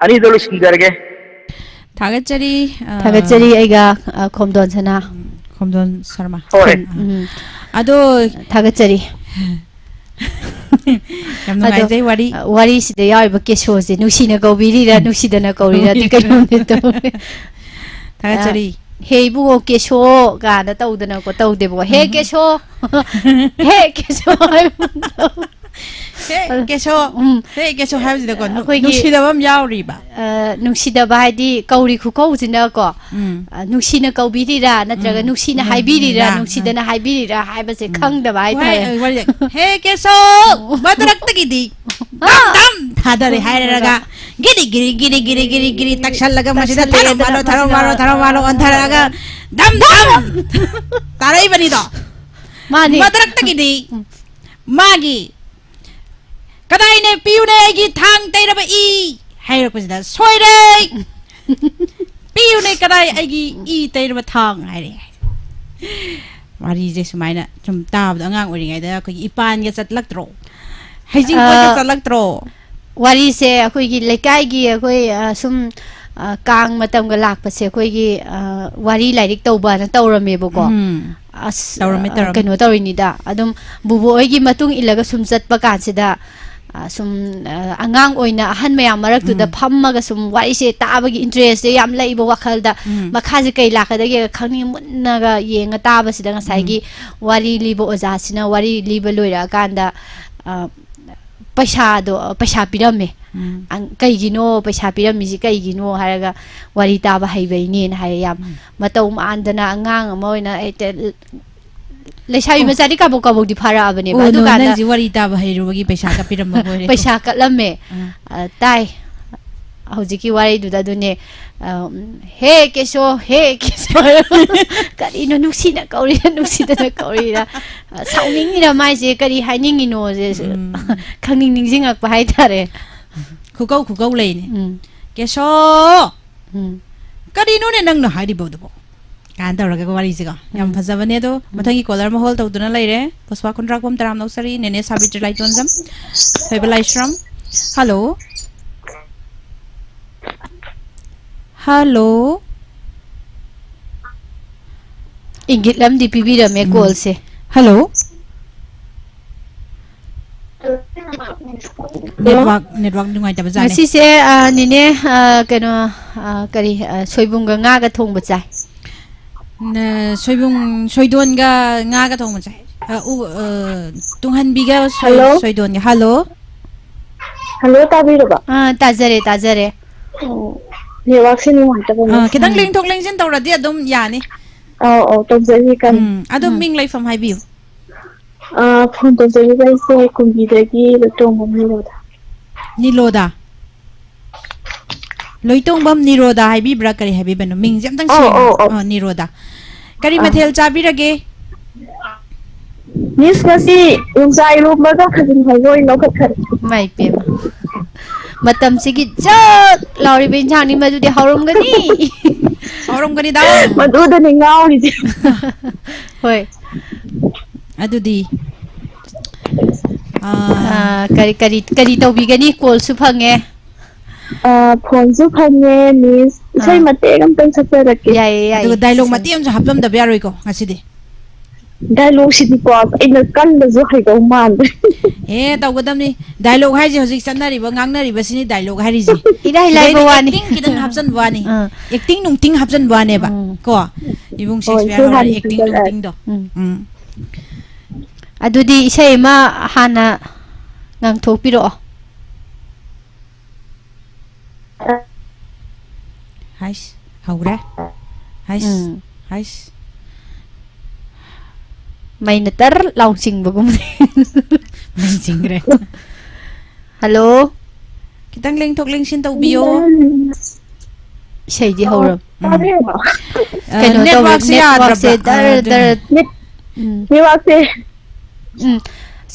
ꯑꯅꯤꯗꯣ ꯂꯣꯏꯁꯤꯟꯖꯔꯒꯦ꯫ ꯊꯥꯒꯠꯆꯔꯤ꯫ ꯑ, ꯊꯥꯒꯠꯆꯔꯤ ꯑꯩꯒ ꯑ, ꯈꯣꯝꯗꯣꯟ ꯁꯅꯥ꯫ ꯈꯣꯝꯖꯣꯟ ꯁꯔꯃ꯫ ꯍꯣꯏ꯫ ꯎꯝ꯫ ꯎꯝ꯫ ꯑꯗꯣ ꯊꯥꯒꯠꯆꯔꯤ꯫ ꯌꯥꯝ ꯅꯨꯡꯉꯥꯏꯖꯩ ꯋꯥꯔꯤ꯫ ꯑ, ꯋꯥꯔꯤꯁꯤꯗ ꯌꯥꯎꯔꯤꯕ ꯀꯦꯁꯣꯁꯦ ꯅꯨꯡꯁꯤꯅ ꯀꯧꯕꯤꯔꯤꯔꯥ, ꯅꯨꯡꯁꯤꯗꯅ ꯀꯧꯔꯤꯔꯥꯗꯤ ꯀꯩꯅꯣꯝꯗꯤ ꯇꯧꯔꯦ꯫ ꯊꯥꯒꯠꯆꯔꯤ꯫ "ꯍꯦ ꯏꯕꯨꯡꯉꯣ ꯀꯦꯁꯣ" ꯀꯥꯏꯅ ꯇꯧꯗꯅꯀꯣ ꯇꯧꯗꯦꯕꯀꯣ꯫ "ꯍꯦ ꯀꯦꯁꯣ, ꯍꯦ ꯀꯦꯁꯣ" ꯍꯥꯏꯕ ꯇꯧ-, ꯍꯦ ꯀꯦꯁꯣ꯫ ꯎꯝ꯫ ꯍꯦ ꯀꯦꯁꯣ ꯍꯥꯏꯕꯁꯤꯗꯀꯣ ꯅꯨ- ꯑꯩꯈꯣꯏꯒꯤ ꯅꯨꯡꯁꯤꯗꯕ ꯑꯃ ꯌꯥꯎꯔꯤꯕ꯫ ꯑ, ꯅꯨꯡꯁꯤꯗꯕ ꯍꯥꯏꯗꯤ ꯀꯧꯔꯤ ꯈꯨꯀꯧꯁꯤꯅꯀꯣ, ꯎꯝ꯫ ꯑ, ꯅꯨꯡꯁꯤꯅ ꯀꯧꯕꯤꯔꯤꯔꯥ ꯅꯠꯇ꯭ꯔꯒ ꯎꯝ꯫ ꯅꯨꯡꯁꯤꯅ ꯎꯝ꯫ ꯍꯥꯏꯕꯤꯔꯤꯔꯥ, ꯎꯝ꯫ ꯅꯨꯡꯁꯤꯗꯅ ꯍꯥꯏꯕꯤꯔꯤꯔꯥ ꯍꯥꯏꯕꯁꯦ ꯈꯪꯗꯕ ꯍꯥꯏꯇꯥꯔꯦ꯫ ꯋꯥꯍꯩ- ꯋꯥꯔꯤꯁꯦ, "ꯍꯦ ꯀꯦꯁꯣ, ꯃꯊꯛꯇꯒꯤꯗꯤ ꯗꯝ ꯗꯝ ꯊꯥꯗꯔꯦ" ꯍꯥꯏꯔꯒ ꯒꯤꯔꯤ ꯒꯤꯔꯤ ꯒꯤꯔꯤ ꯒꯤꯔꯤ ꯒꯤꯔꯤ ꯒꯤꯔꯤ ꯇꯛꯁꯜꯂꯒ ꯃꯁꯤꯗ ꯊꯔꯣ ꯇꯛꯁꯜꯂꯦꯗꯅ ꯃꯥꯔꯣ ꯊꯔꯣ ꯃꯁꯤꯗ꯫ ꯃꯥꯔꯣ ꯊꯔꯣ ꯃꯥꯔꯣ ꯑꯣꯟꯊꯔꯛꯑꯒ ꯗꯝ ꯗꯝ ꯇꯥꯔꯛꯏꯕꯅꯤꯗꯣ꯫ ꯃꯥꯅꯤ꯫ ꯃꯊꯛꯇꯒꯤꯗꯤ ꯃꯥꯒꯤ "ꯀꯗꯥꯏꯅꯦ ꯄꯤꯌꯨꯅꯦ ꯑꯩꯒꯤ ꯊꯥꯡ ꯇꯩꯔꯕ ꯏ?" ꯍꯥꯏꯔꯛꯄꯁꯤꯗ "ꯁꯣꯏꯔꯦ, ꯄꯤꯌꯨꯅꯦ ꯀꯗꯥꯏ ꯑꯩꯒꯤ ꯏ ꯇꯩꯔꯕ ꯊꯥꯡ?" ꯍꯥꯏꯔꯦ꯫ ꯋꯥꯔꯤꯁꯦ ꯁꯨꯃꯥꯏꯅ ꯁꯨꯝ ꯇꯥꯕꯗꯣ ꯑꯉꯥꯡ ꯑꯣꯏꯔꯤꯉꯩꯗ ꯑꯩꯈꯣꯏꯒꯤ ꯏꯄꯥꯟꯒ ꯆꯠꯂꯛꯇ꯭ꯔꯣ? ꯍꯩꯖꯤꯡ ꯄꯣꯠꯀ ꯑ, ꯆꯠꯂꯛꯇ꯭ꯔꯣ? ꯋꯥꯔꯤꯁꯦ ꯑꯩꯈꯣꯏꯒꯤ ꯂꯩꯀꯥꯏꯒꯤ ꯑꯩꯈꯣꯏ, ꯑ, ꯁꯨꯝ, ꯑ, ꯀꯥꯡ ꯃꯇꯝꯒ ꯂꯥꯛꯄꯁꯦ ꯑꯩꯈꯣꯏꯒꯤ, ꯑ, ꯋꯥꯔꯤ ꯂꯥꯏꯔꯤꯛ ꯇꯧꯕꯅ ꯇꯧꯔꯝꯃꯦꯕꯀꯣ꯫ ꯎꯝ꯫ ꯑꯁ, ꯇꯧꯔꯝꯃꯦ, ꯑ, ꯇꯧꯔꯝꯃꯦ꯫ ꯀꯩꯅꯣ ꯇꯧꯔꯤꯅꯤꯗ, ꯑꯗꯨꯝ ꯕꯨꯕꯣꯛ ꯍꯣꯏꯒꯤ ꯃꯇꯨꯡ ꯏꯜꯂꯒ ꯁꯨꯝ ꯆꯠꯄ ꯀꯥꯟꯁꯤꯗ, ꯑ, ꯁꯨꯝ, ꯑ, ꯑꯉꯥꯡ ꯑꯣꯏꯅ ꯑꯍꯟ ꯃꯌꯥꯝ ꯃꯔꯛꯇꯨꯗ ꯎꯝ꯫ ꯐꯝꯃꯒ ꯁꯨꯝ ꯋꯥꯔꯤꯁꯦ ꯇꯥꯕꯒꯤ ꯏꯟꯇꯔꯦꯁꯁꯦ ꯌꯥꯝ ꯂꯩꯕ ꯋꯥꯈꯜꯗ꯫ ꯎꯝ꯫ ꯃꯈꯥꯁꯦ ꯀꯩ ꯂꯥꯛꯀꯗꯒꯦ ꯈꯪꯅꯤꯡ ꯃꯨꯟꯅꯒ ꯌꯦꯡꯉ ꯇꯥꯕꯁꯤꯗ ꯉꯁꯥꯏꯒꯤ ꯋꯥꯔꯤ ꯂꯤꯕ ꯑꯣꯖꯥꯁꯤꯅ ꯋꯥꯔꯤ ꯂꯤꯕ ꯂꯣꯏꯔꯛꯑꯀꯥꯟꯗ, ꯑ, ꯄꯩꯁꯥꯗꯣ, ꯄꯩꯁꯥ ꯄꯤꯔꯝꯃꯦ꯫ ꯎꯝ꯫ ꯑꯪ-, ꯀꯩꯒꯤꯅꯣ ꯄꯩꯁꯥ ꯄꯤꯔꯝꯃꯤꯁꯤ ꯀꯩꯒꯤꯅꯣ ꯍꯥꯏꯔꯒ, "ꯋꯥꯔꯤ ꯇꯥꯕ ꯍꯩꯕꯩꯅꯦꯅ" ꯍꯥꯏꯌꯦ꯫ ꯌꯥꯝ ꯎꯝ꯫ ꯃꯇꯧ ꯃꯥꯟꯗꯅ ꯑꯉꯥꯡ ꯑꯃ ꯑꯣꯏꯅ ꯍꯦꯛꯇ ꯂꯩꯁꯥꯕꯤ ꯑꯣ꯫ ꯃꯆꯥꯗꯤ ꯀꯥꯕꯣꯛ ꯀꯥꯕꯣꯛꯇꯤ ꯐꯥꯔꯛꯑꯕꯅꯦꯕ꯫ ꯑꯣ, ꯑꯗꯨ ꯅꯣ, ꯀꯥꯟꯗ ꯅꯪꯁꯤ ꯋꯥꯔꯤ ꯇꯥꯕ ꯍꯩꯔꯨꯕꯒꯤ ꯄꯩꯁꯥ ꯀꯞꯄꯤꯔꯝꯕ ꯑꯣꯏꯔꯦ꯫ ꯄꯩꯁꯥ ꯀꯠꯂꯝꯃꯦ꯫ ꯑꯥ꯫ ꯑ, ꯇꯥꯏ꯫ ꯍꯧꯖꯤꯛꯀꯤ ꯋꯥꯔꯤꯗꯨꯗ ꯑꯗꯨꯅꯦ, ꯑ, "ꯎꯝ, ꯍꯦ ꯀꯦꯁꯣ, ꯍꯦ ꯀꯦꯁꯣ", ꯀꯔꯤꯅꯣ ꯅꯨꯡꯁꯤꯅ ꯀꯧꯔꯤꯔ, ꯅꯨꯡꯁꯤꯗꯅ ꯀꯧꯔꯤꯔ, ꯑ, ꯁꯥꯎꯅꯤꯡꯉꯤꯔ ꯃꯥꯏꯁꯦ, ꯀꯔꯤ ꯍꯥꯏꯅꯤꯡꯉꯤꯅꯣꯁꯦ ꯎꯝ꯫ ꯈꯪꯅꯤꯡ ꯅꯤꯡꯁꯤꯡꯉꯛꯄ ꯍꯥꯏꯇꯥꯔꯦ꯫ ꯈꯨꯀꯧ ꯈꯨꯀꯧ ꯂꯩꯅꯦ꯫ ꯎꯝ꯫ "ꯀꯦꯁꯣ, ꯎꯝ꯫ ꯀꯔꯤꯅꯣꯅꯦ ꯅꯪꯅ ꯍꯥꯏꯔꯤꯕꯗꯨꯕꯣ?" ꯀꯥꯏꯅ ꯇꯧꯔꯒ ꯋꯥꯔꯤꯁꯤꯀꯣ꯫ ꯌꯥꯝ ꯎꯝ꯫ ꯐꯖꯕꯅꯦ ꯑꯗꯣ꯫ ꯃꯊꯪꯒꯤ ꯀꯣꯂꯔ ꯑꯃ ꯍꯣꯜ ꯇꯧꯗꯨꯅ ꯂꯩꯔꯦ꯫ ꯄꯨꯁꯄꯥ ꯈꯨꯟꯗ꯭ꯔꯥꯛꯄꯝ ꯇꯔꯥꯝ ꯂꯧꯆꯔꯤ, ꯅꯦꯅꯦ ꯁꯥꯕꯤꯇ꯭ꯔꯤ ꯂꯥꯏꯇꯣꯟꯖꯝ, ꯊꯣꯏꯕ ꯂꯥꯏꯁ꯭ꯔꯝ꯫ ꯍꯜꯂꯣ꯫ ꯍꯜꯂꯣ꯫ ꯏꯪꯒꯤꯠ ꯑꯃꯗꯤ ꯄꯤꯕꯤꯔꯝꯃꯦ ꯎꯝ꯫ ꯀꯣꯜꯁꯦ꯫ ꯍꯜꯂꯣ꯫ ꯅꯦꯠꯋꯥꯛ, ꯅꯦꯠꯋꯥꯛ ꯅꯨꯡꯉꯥꯏꯇꯕ ꯖꯥꯠꯅꯦ꯫ ꯉꯁꯤꯁꯦ, ꯑ, ꯅꯦꯅꯦ, ꯑ, ꯀꯩꯅꯣ, ꯑ, ꯀꯔꯤ, ꯑ, ꯁꯣꯏꯕꯨꯝꯒ ꯉꯥꯒ ꯊꯣꯡꯕ ꯆꯥꯏ꯫ ꯅ-, ꯁꯣꯏꯕꯨꯝ, ꯁꯣꯏꯗꯣꯟꯒ ꯉꯥꯒ ꯊꯣꯡꯕ ꯆꯥꯏ꯫ ꯑ, ꯎ-, ꯑ, ꯇꯨꯡꯍꯟꯕꯤꯒ ꯁꯣꯏ-, ꯍꯜꯂꯣ? ꯁꯣꯏꯗꯣꯟꯒ꯫ ꯍꯜꯂꯣ? ꯍꯜꯂꯣ, ꯇꯥꯕꯤꯔꯕ? ꯑꯥ, ꯇꯥꯖꯔꯦ, ꯇꯥꯖꯔꯦ꯫ ꯑꯣ, ꯅꯦꯠꯋꯥꯛꯁꯦ ꯅꯨꯡꯉꯥꯏꯇꯕ ꯑꯥ, ꯈꯤꯇꯪ ꯃꯥꯜꯂꯦ꯫ ꯂꯦꯡꯊꯣꯛ ꯂꯦꯡꯁꯤꯟ ꯇꯧꯔꯗꯤ ꯑꯗꯨꯝ ꯌꯥꯅꯤ꯫ ꯑꯧ, ꯑꯧ, ꯇꯧꯖꯔꯤ ꯀꯟꯅ꯫ ꯎꯝ, ꯑꯗꯨꯝ ꯎꯝ꯫ ꯃꯤꯡ ꯂꯩꯐꯝ ꯍꯥꯏꯕꯤꯌꯨ꯫ ꯑꯥ, ꯐꯣꯟ ꯇꯧꯖꯔꯤꯕ ꯑꯩꯁꯦ ꯀꯨꯝꯕꯤꯗꯒꯤ ꯂꯣꯏꯇꯣꯡꯕꯝ ꯅꯤꯔꯣꯗ꯫ ꯅꯤꯂꯣꯗꯥ? ꯂꯣꯏꯇꯣꯡꯕꯝ ꯅꯤꯔꯣꯗꯥ ꯍꯥꯏꯕꯤꯕ꯭ꯔꯥ ꯀꯔꯤ ꯍꯥꯏꯕꯤꯕꯅꯣ? ꯃꯤꯡꯁꯦ ꯑꯝꯇꯪ ꯑꯧ, ꯁꯦꯡꯅ꯫ ꯑꯧ, ꯑꯧ꯫ ꯑꯥ, ꯅꯤꯔꯣꯗꯥ꯫ ꯀꯔꯤ ꯑꯥ꯫ ꯃꯊꯦꯜ ꯆꯥꯕꯤꯔꯒꯦ? ꯃꯤꯁ, ꯉꯁꯤ ꯌꯣꯡꯆꯥꯛ ꯏꯔꯣꯝꯕꯒ ꯈꯖꯤꯡ ꯐꯥꯎꯕ ꯑꯣꯏꯅ ꯂꯧꯈꯠꯈꯔꯦ꯫ ꯏꯃꯥꯏ ꯄꯦꯝꯃ꯫ ꯃꯇꯝꯁꯤꯒꯤ ꯖꯛ ꯂꯥꯎꯔꯤꯕ ꯏꯟꯁꯥꯡꯅꯤ ꯃꯗꯨꯗꯤ, ꯍꯥꯎꯔꯝꯒꯅꯤ꯫ ꯍꯥꯎꯔꯝꯒꯅꯤꯗ꯫ ꯃꯗꯨꯗꯅꯤ ꯉꯥꯎꯔꯤꯁꯦ꯫ ꯍꯣꯏ꯫ ꯑꯗꯨꯗꯤ, ꯑꯥ, ꯑꯥ, ꯀꯔꯤ, ꯀꯔꯤ, ꯀꯔꯤ ꯇꯧꯕꯤꯒꯅꯤ? ꯀꯣꯜꯁꯨ ꯐꯪꯉꯦ꯫ ꯑꯥ, ꯐꯣꯟꯁꯨ ꯐꯪꯉꯦ, ꯃꯤꯁ꯫ ꯏꯁꯩ ꯑꯥ꯫ ꯃꯇꯦꯛ ꯑꯝꯇꯪ ꯁꯛꯆꯔꯛꯀꯦ꯫ ꯌꯥꯏꯌꯦ, ꯌꯥꯏꯌꯦ꯫ ꯑꯗꯨꯒ ꯗꯥꯏꯂꯣꯛ ꯃꯇꯦꯛ ꯑꯃꯁꯨ ꯍꯥꯞꯆꯟꯗꯕ ꯌꯥꯔꯣꯏꯀꯣ ꯉꯁꯤꯗꯤ꯫ ꯗꯥꯏꯂꯣꯛꯁꯤꯗꯤꯀꯣ, ꯑꯩꯅ ꯀꯟꯕꯁꯨ ꯍꯩꯗꯧ ꯃꯥꯟꯗ꯭ꯔꯦ꯫ ꯑꯦ, ꯇꯧꯒꯗꯕꯅꯤ꯫ ꯗꯥꯏꯂꯣꯛ ꯍꯥꯏꯁꯦ ꯍꯧꯖꯤꯛ ꯆꯠꯅꯔꯤꯕ, ꯉꯥꯡꯅꯔꯤꯕꯁꯤꯅꯤ ꯗꯥꯏꯂꯣꯛ ꯍꯥꯏꯔꯤꯁꯦ꯫ ꯏꯔꯥꯏ ꯂꯥꯏꯕ ꯁꯤꯗꯩꯗ ꯋꯥꯅꯤ꯫ ꯑꯦꯛꯇꯤꯡ ꯈꯤꯇꯪ ꯍꯥꯞꯆꯟꯕ ꯋꯥꯅꯤ꯫ ꯑꯥ꯫ ꯑꯦꯛꯇꯤꯡ ꯅꯨꯡꯇꯤꯡ ꯍꯥꯞꯆꯟꯕ ꯋꯥꯅꯦꯕ꯫ ꯎꯝ꯫ ꯀꯣ? ꯏꯕꯨꯡ ꯍꯣꯏ, ꯁꯦꯛꯁꯄꯤꯌꯔ ꯁꯤ ꯍꯣꯏ ꯍꯥꯟꯅ ꯅꯨꯡꯇꯤꯡꯗꯣ꯫ ꯁꯛꯆꯔꯛꯑꯒꯦ꯫ ꯎꯝ꯫ ꯎꯝ꯫ ꯑꯗꯨꯗꯤ ꯏꯁꯩ ꯑꯃ ꯍꯥꯟꯅ ꯉꯪꯊꯣꯛꯄꯤꯔꯛꯑꯣ꯫ ꯍꯥꯏꯁ, ꯍꯧꯔꯦ꯫ ꯍꯥꯏꯁ, ꯎꯝ꯫ ꯍꯥꯏꯁ꯫ ꯃꯩꯅ ꯇꯔ ꯂꯥꯎ ꯆꯤꯡꯕꯒꯨꯝ꯫ ꯃꯩ ꯆꯤꯡꯈ꯭ꯔꯦ꯫ ꯍꯜꯂꯣ꯫ ꯈꯤꯇꯪ ꯂꯦꯡꯊꯣꯛ ꯂꯦꯡꯁꯤꯟ ꯇꯧꯕꯤꯌꯣ꯫ ꯏꯁꯩꯗꯤ ꯍꯧꯔꯕ꯫ ꯎꯝ꯫ ꯇꯥꯕꯤꯔꯕꯣ? ꯑ, ꯀꯩꯅꯣ ꯇꯧꯋꯦ, ꯅꯦꯠꯋꯥꯛꯁꯦ networkꯁꯦ ꯌꯥꯗ꯭ꯔꯕ꯭ꯔꯥ? ꯑ, ꯗꯔ, ꯗꯔ꯫ ꯑꯗꯨꯅꯤ꯫ ꯅꯦꯠ-, ꯎꯝ꯫ ꯅꯦꯠꯋꯥꯛꯁꯦ꯫ ꯎꯝ꯫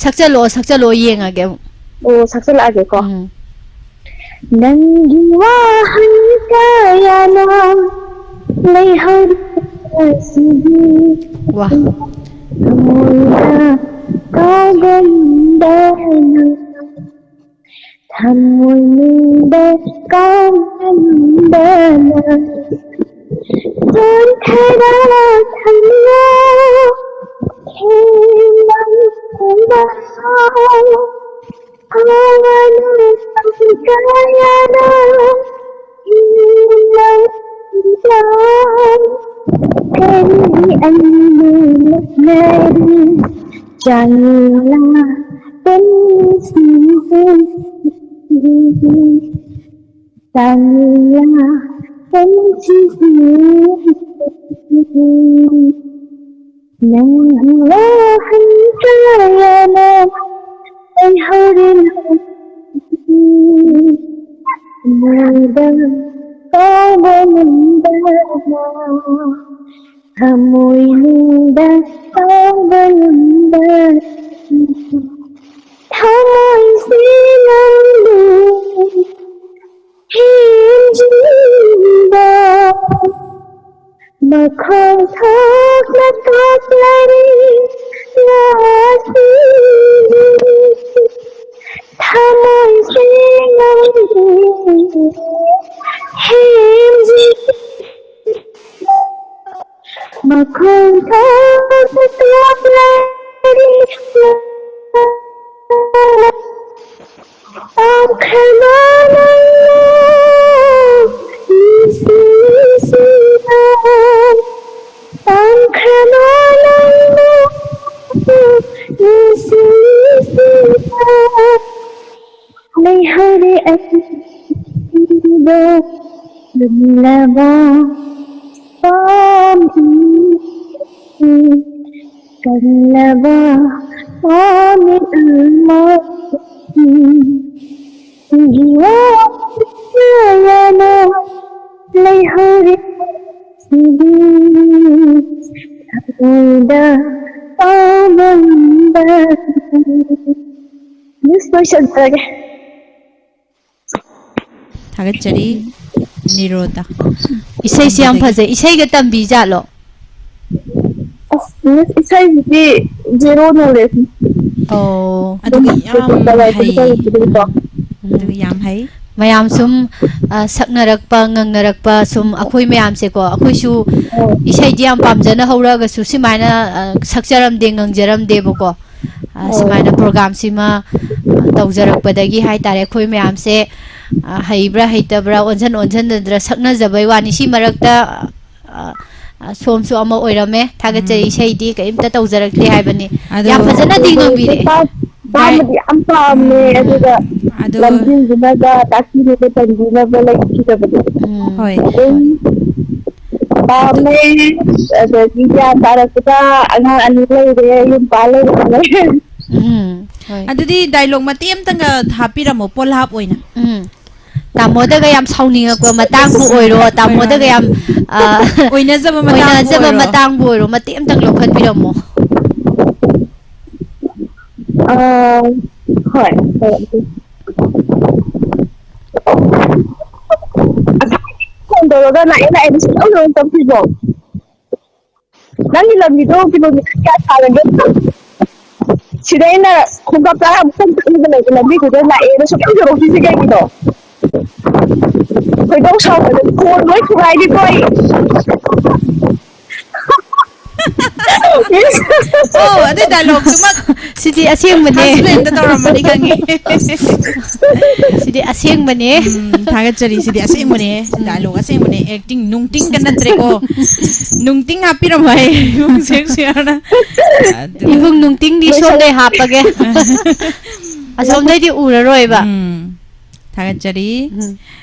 ꯁꯛꯆꯜꯂꯛꯑꯣ, ꯁꯛꯆꯜꯂꯛꯑꯣ, ꯌꯦꯡꯉꯒꯦ ꯑꯃꯨꯛ꯫ ꯑꯣ, ꯁꯛꯆꯜꯂꯛꯑꯒꯦꯀꯣ꯫ ꯎꯝ꯫ ꯅꯪꯒꯤ ꯋꯥꯍꯩ ꯀꯌꯥꯅ ꯂꯩꯍꯧꯔꯤꯕꯁꯤꯗꯤ ꯋꯥ꯫ ꯊꯃꯣꯏꯗ ꯀꯥꯎꯒꯟꯗꯅ, ꯊꯃꯣꯏꯅꯨꯡꯗ ꯀꯥꯎꯒꯟꯗꯅ, ꯆꯣꯟꯊꯔ ꯊꯝꯃꯤ꯫ ꯀꯔꯤꯒꯤ ꯑꯩꯕꯨ ꯂꯛꯅꯔꯤ? ꯆꯥꯡꯂꯥ ꯄꯨꯟꯁꯤꯁꯦ, ꯆꯥꯡꯂꯥ ꯄꯨꯟꯁꯤꯁꯦ꯫ ꯅꯪꯒꯤ ꯋꯥꯍꯪ ꯀꯌꯥꯅ ꯑꯩ ꯍꯧꯔꯦꯟ ꯎꯅꯗ ꯀꯥꯎꯕ ꯉꯝꯗꯅ ꯊꯃꯣꯏꯅꯨꯡꯗ ꯀꯥꯎꯕ ꯉꯝꯗꯅ ꯊꯃꯣꯏꯁꯦ ꯅꯪꯕꯨ ꯍꯦꯟꯖꯤꯟꯕ ꯃꯈꯣꯜ ꯊꯣꯛꯅ ꯊꯣꯛꯂꯔꯤ ꯉꯁꯤ꯫ ꯊꯃꯣꯏꯁꯦ ꯅꯪꯕꯨ ꯍꯦꯟꯖꯤꯟꯕ ꯃꯈꯣꯜ ꯊꯣꯛꯅ ꯊꯣꯛꯂꯔꯤ ꯄꯥꯝꯈ꯭ꯔꯕ ꯅꯪꯅ ꯅꯨꯡꯁꯤꯁꯤꯕ ꯄꯥꯝꯈ꯭ꯔꯕ ꯅꯪꯅ ꯅꯨꯡꯁꯤꯁꯤꯕ ꯂꯩꯍꯧꯔꯦ ꯑꯁꯤꯗ ꯂꯨꯝꯂꯕ ꯄꯥꯝꯕꯤ ꯀꯜꯂꯕ ꯄꯥꯝꯕꯤ ꯑꯃ ꯅꯪꯒꯤ ꯋꯥꯈꯜꯅ ꯂꯩꯍꯧꯔꯦ ꯁꯤꯗꯤ ꯊꯃꯣꯏꯗ ꯄꯥꯝꯕ ꯃꯤꯁ ꯂꯣꯏꯁꯟꯖꯔꯒꯦ꯫ ꯊꯥꯒꯠꯆꯔꯤ ꯅꯤꯔꯣꯗ꯫ ꯏꯁꯩꯁꯤ ꯌꯥꯝ ꯐꯖꯩ꯫ ꯏꯁꯩꯒ ꯇꯝꯕꯤꯖꯥꯠꯂꯣ? ꯑꯁ ꯃꯤꯁ, ꯏꯁꯩꯁꯤꯗꯤ ꯖꯦꯔꯣ ꯅꯣꯂꯦꯖꯅꯤ꯫ ꯑꯣ꯫ ꯑꯗꯨꯝ ꯑꯗꯨꯒ ꯌꯥꯝ ꯀꯩꯀꯩ ꯂꯥꯏꯔꯤꯛꯇꯗꯤ ꯍꯩ꯫ ꯇꯧꯔꯛꯄꯗꯨꯗꯤꯀꯣ꯫ ꯑꯗꯨꯒ ꯌꯥꯝ ꯍꯩ꯫ ꯃꯌꯥꯝ ꯁꯨꯝ ꯑ, ꯁꯛꯅꯔꯛꯄ ꯉꯪꯅꯔꯛꯄ ꯁꯨꯝ ꯑꯩꯈꯣꯏ ꯃꯌꯥꯝꯁꯦꯀꯣ, ꯑꯩꯈꯣꯏꯁꯨ ꯑꯣ꯫ ꯏꯁꯩꯗꯤ ꯌꯥꯝ ꯄꯥꯝꯖꯅ ꯍꯧꯔꯛꯑꯒꯁꯨ ꯁꯨꯃꯥꯏꯅ ꯑ, ꯁꯛꯆꯔꯝꯗꯦ ꯉꯪꯖꯔꯝꯗꯦꯕꯀꯣ꯫ ꯑ, ꯑꯣ꯫ ꯁꯨꯃꯥꯏꯅ ꯄ꯭ꯔꯣꯒꯥꯝꯁꯤꯃ ꯑ, ꯇꯧꯖꯔꯛꯄꯗꯒꯤ ꯍꯥꯏꯇꯥꯔꯦ, ꯑꯩꯈꯣꯏ ꯃꯌꯥꯝꯁꯦ ꯑ, ꯍꯩꯕ꯭ꯔꯥ ꯍꯩꯇꯕ꯭ꯔꯥ ꯑꯣꯟꯁꯤꯟ ꯑꯣꯟꯁꯤꯟꯅꯗ꯭ꯔꯥ ꯁꯛꯅꯖꯕꯩ ꯋꯥꯅꯤ꯫ ꯁꯤ ꯃꯔꯛꯇ ꯑ, ꯑ, ꯁꯣꯝꯁꯨ ꯑꯃ ꯑꯣꯏꯔꯝꯃꯦ꯫ ꯊꯥꯒꯠꯆꯔꯤ꯫ ꯎꯝ꯫ ꯏꯁꯩꯗꯤ ꯀꯔꯤꯝꯇ ꯇꯧꯖꯔꯛꯇꯦ ꯍꯥꯏꯕꯅꯤ꯫ ꯑꯗꯣ ꯌꯥꯝ ꯐꯖꯅꯗꯤ ꯉꯪꯕꯤꯔꯛꯑꯦ꯫ ꯄꯥꯝ-, ꯄꯥꯝꯕꯗꯤ ꯌꯥꯝ ꯄꯥꯝꯃꯦ, ꯎꯝ, ꯑꯗꯨꯒ ꯑꯗꯣ ꯂꯝꯖꯤꯡꯗꯨꯅꯒ ꯇꯥꯛꯄꯤꯅꯕ ꯇꯝꯕꯤꯅꯕ ꯂꯩꯈꯤꯗꯕꯗꯣ꯫ ꯎꯝ꯫ ꯍꯣꯏ꯫ ꯑꯗꯨꯝ ꯄꯥꯝꯃꯦ꯫ ꯑꯗꯒꯤ ꯒ꯭ꯌꯥꯟ ꯇꯥꯔꯛꯄꯗ ꯑꯉꯥꯡ ꯑꯅꯤ ꯂꯩꯔꯦ, ꯌꯨꯝ ꯄꯥꯜ ꯂꯩꯔꯦ꯫ ꯎꯝ, ꯍꯣꯏ꯫ ꯑꯗꯨꯗꯤ dialogue ꯃꯇꯦꯛ ꯑꯝꯇꯪꯒ ꯍꯥꯞꯄꯤꯔꯝꯃꯣ, ꯄꯣꯜꯍꯥꯞ ꯑꯣꯏꯅ꯫ ꯎꯝ꯫ ꯇꯥꯃꯣꯗꯒ ꯌꯥꯝ ꯁꯥꯎꯅꯤꯡꯉꯛꯄ ꯃꯇꯥꯡꯕꯨ ꯑꯣꯏꯔꯣ, ꯇꯥꯃꯣꯗꯒ ꯌꯥꯝ, ꯑ, ꯑꯣꯏꯅꯖꯕ ꯃꯇꯥꯡꯕꯨ ꯑꯣꯏꯅꯖꯕ ꯑꯣꯏꯔꯣ꯫ ꯃꯇꯥꯡꯕꯨ ꯑꯣꯏꯔꯣ, ꯃꯇꯦꯛ ꯑꯝꯇꯪ ꯂꯧꯈꯠꯄꯤꯔꯝꯃꯣ꯫ ꯑ, ꯍꯣꯏ, ꯍꯣꯏ, ꯑꯗꯨ꯫ ꯐꯣꯟ ꯇꯧꯔꯒ ꯂꯥꯛꯑꯦ, ꯂꯥꯛꯑꯦꯅ ꯁꯨꯡꯇꯧ ꯇꯧꯔꯛꯇꯕꯁꯤꯕꯣ? ꯅꯪꯒꯤ ꯂꯝꯕꯤꯗꯣ ꯀꯤꯂꯣꯃꯤꯇꯔ ꯀꯌꯥ ꯁꯥꯡꯒꯦ? ꯁꯤꯗ ꯑꯩꯅ ꯈꯣꯡꯀꯥꯞ ꯇꯔꯥꯃꯨꯛꯇꯪ ꯆꯠꯂꯒ ꯂꯩꯕ ꯂꯝꯕꯤꯗꯨꯗ ꯂꯥꯛꯑꯦꯅ ꯁꯨꯡꯇꯧ ꯇꯧꯔꯛꯇ꯭ꯔꯤꯁꯦ ꯀꯩꯒꯤꯅꯣ? ꯈꯣꯏꯗꯧ ꯁꯥꯎꯒꯠꯂꯦ꯫ ꯐꯣꯟ ꯂꯣꯏ ꯊꯨꯒꯥꯏꯅꯤꯀꯣ ꯑꯩ꯫ ꯑꯣ, ꯑꯗꯨꯏ dialogue ꯇꯨꯃꯛ ꯁꯤꯗꯤ ꯑꯁꯦꯡꯕꯅꯦ꯫ Husband ꯇꯧꯔꯝꯃꯅꯤ ꯈꯪꯉꯦ꯫ ꯁꯤꯗꯤ ꯑꯁꯦꯡꯕꯅꯦ꯫ ꯎꯝ, ꯊꯥꯒꯠꯆꯔꯤ꯫ ꯁꯤꯗꯤ ꯑꯁꯦꯡꯕꯅꯦ꯫ ꯎꯝ꯫ Dialogue ꯑꯁꯦꯡꯕꯅꯦ꯫ Acting ꯅꯨꯡꯇꯤꯡꯒ ꯅꯠꯇ꯭ꯔꯦꯀꯣ꯫ ꯅꯨꯡꯇꯤꯡ ꯍꯥꯞꯄꯤꯔꯝꯃꯣ ꯍꯥꯏ, ꯏꯕꯨꯡ ꯁꯦꯛꯁꯤꯌꯥꯔꯅ꯫ ꯑꯗꯨꯒ ꯏꯕꯨꯡ ꯅꯨꯡꯇꯤꯡꯗꯤ ꯁꯣꯝꯗꯩ ꯍꯥꯞꯄꯒꯦ꯫ ꯑꯁꯣꯝꯗꯩꯗꯤ ꯎꯔꯔꯣꯏꯕ꯫ ꯎꯝ꯫ ꯊꯥꯒꯠꯆꯔꯤ꯫ ꯎꯝ꯫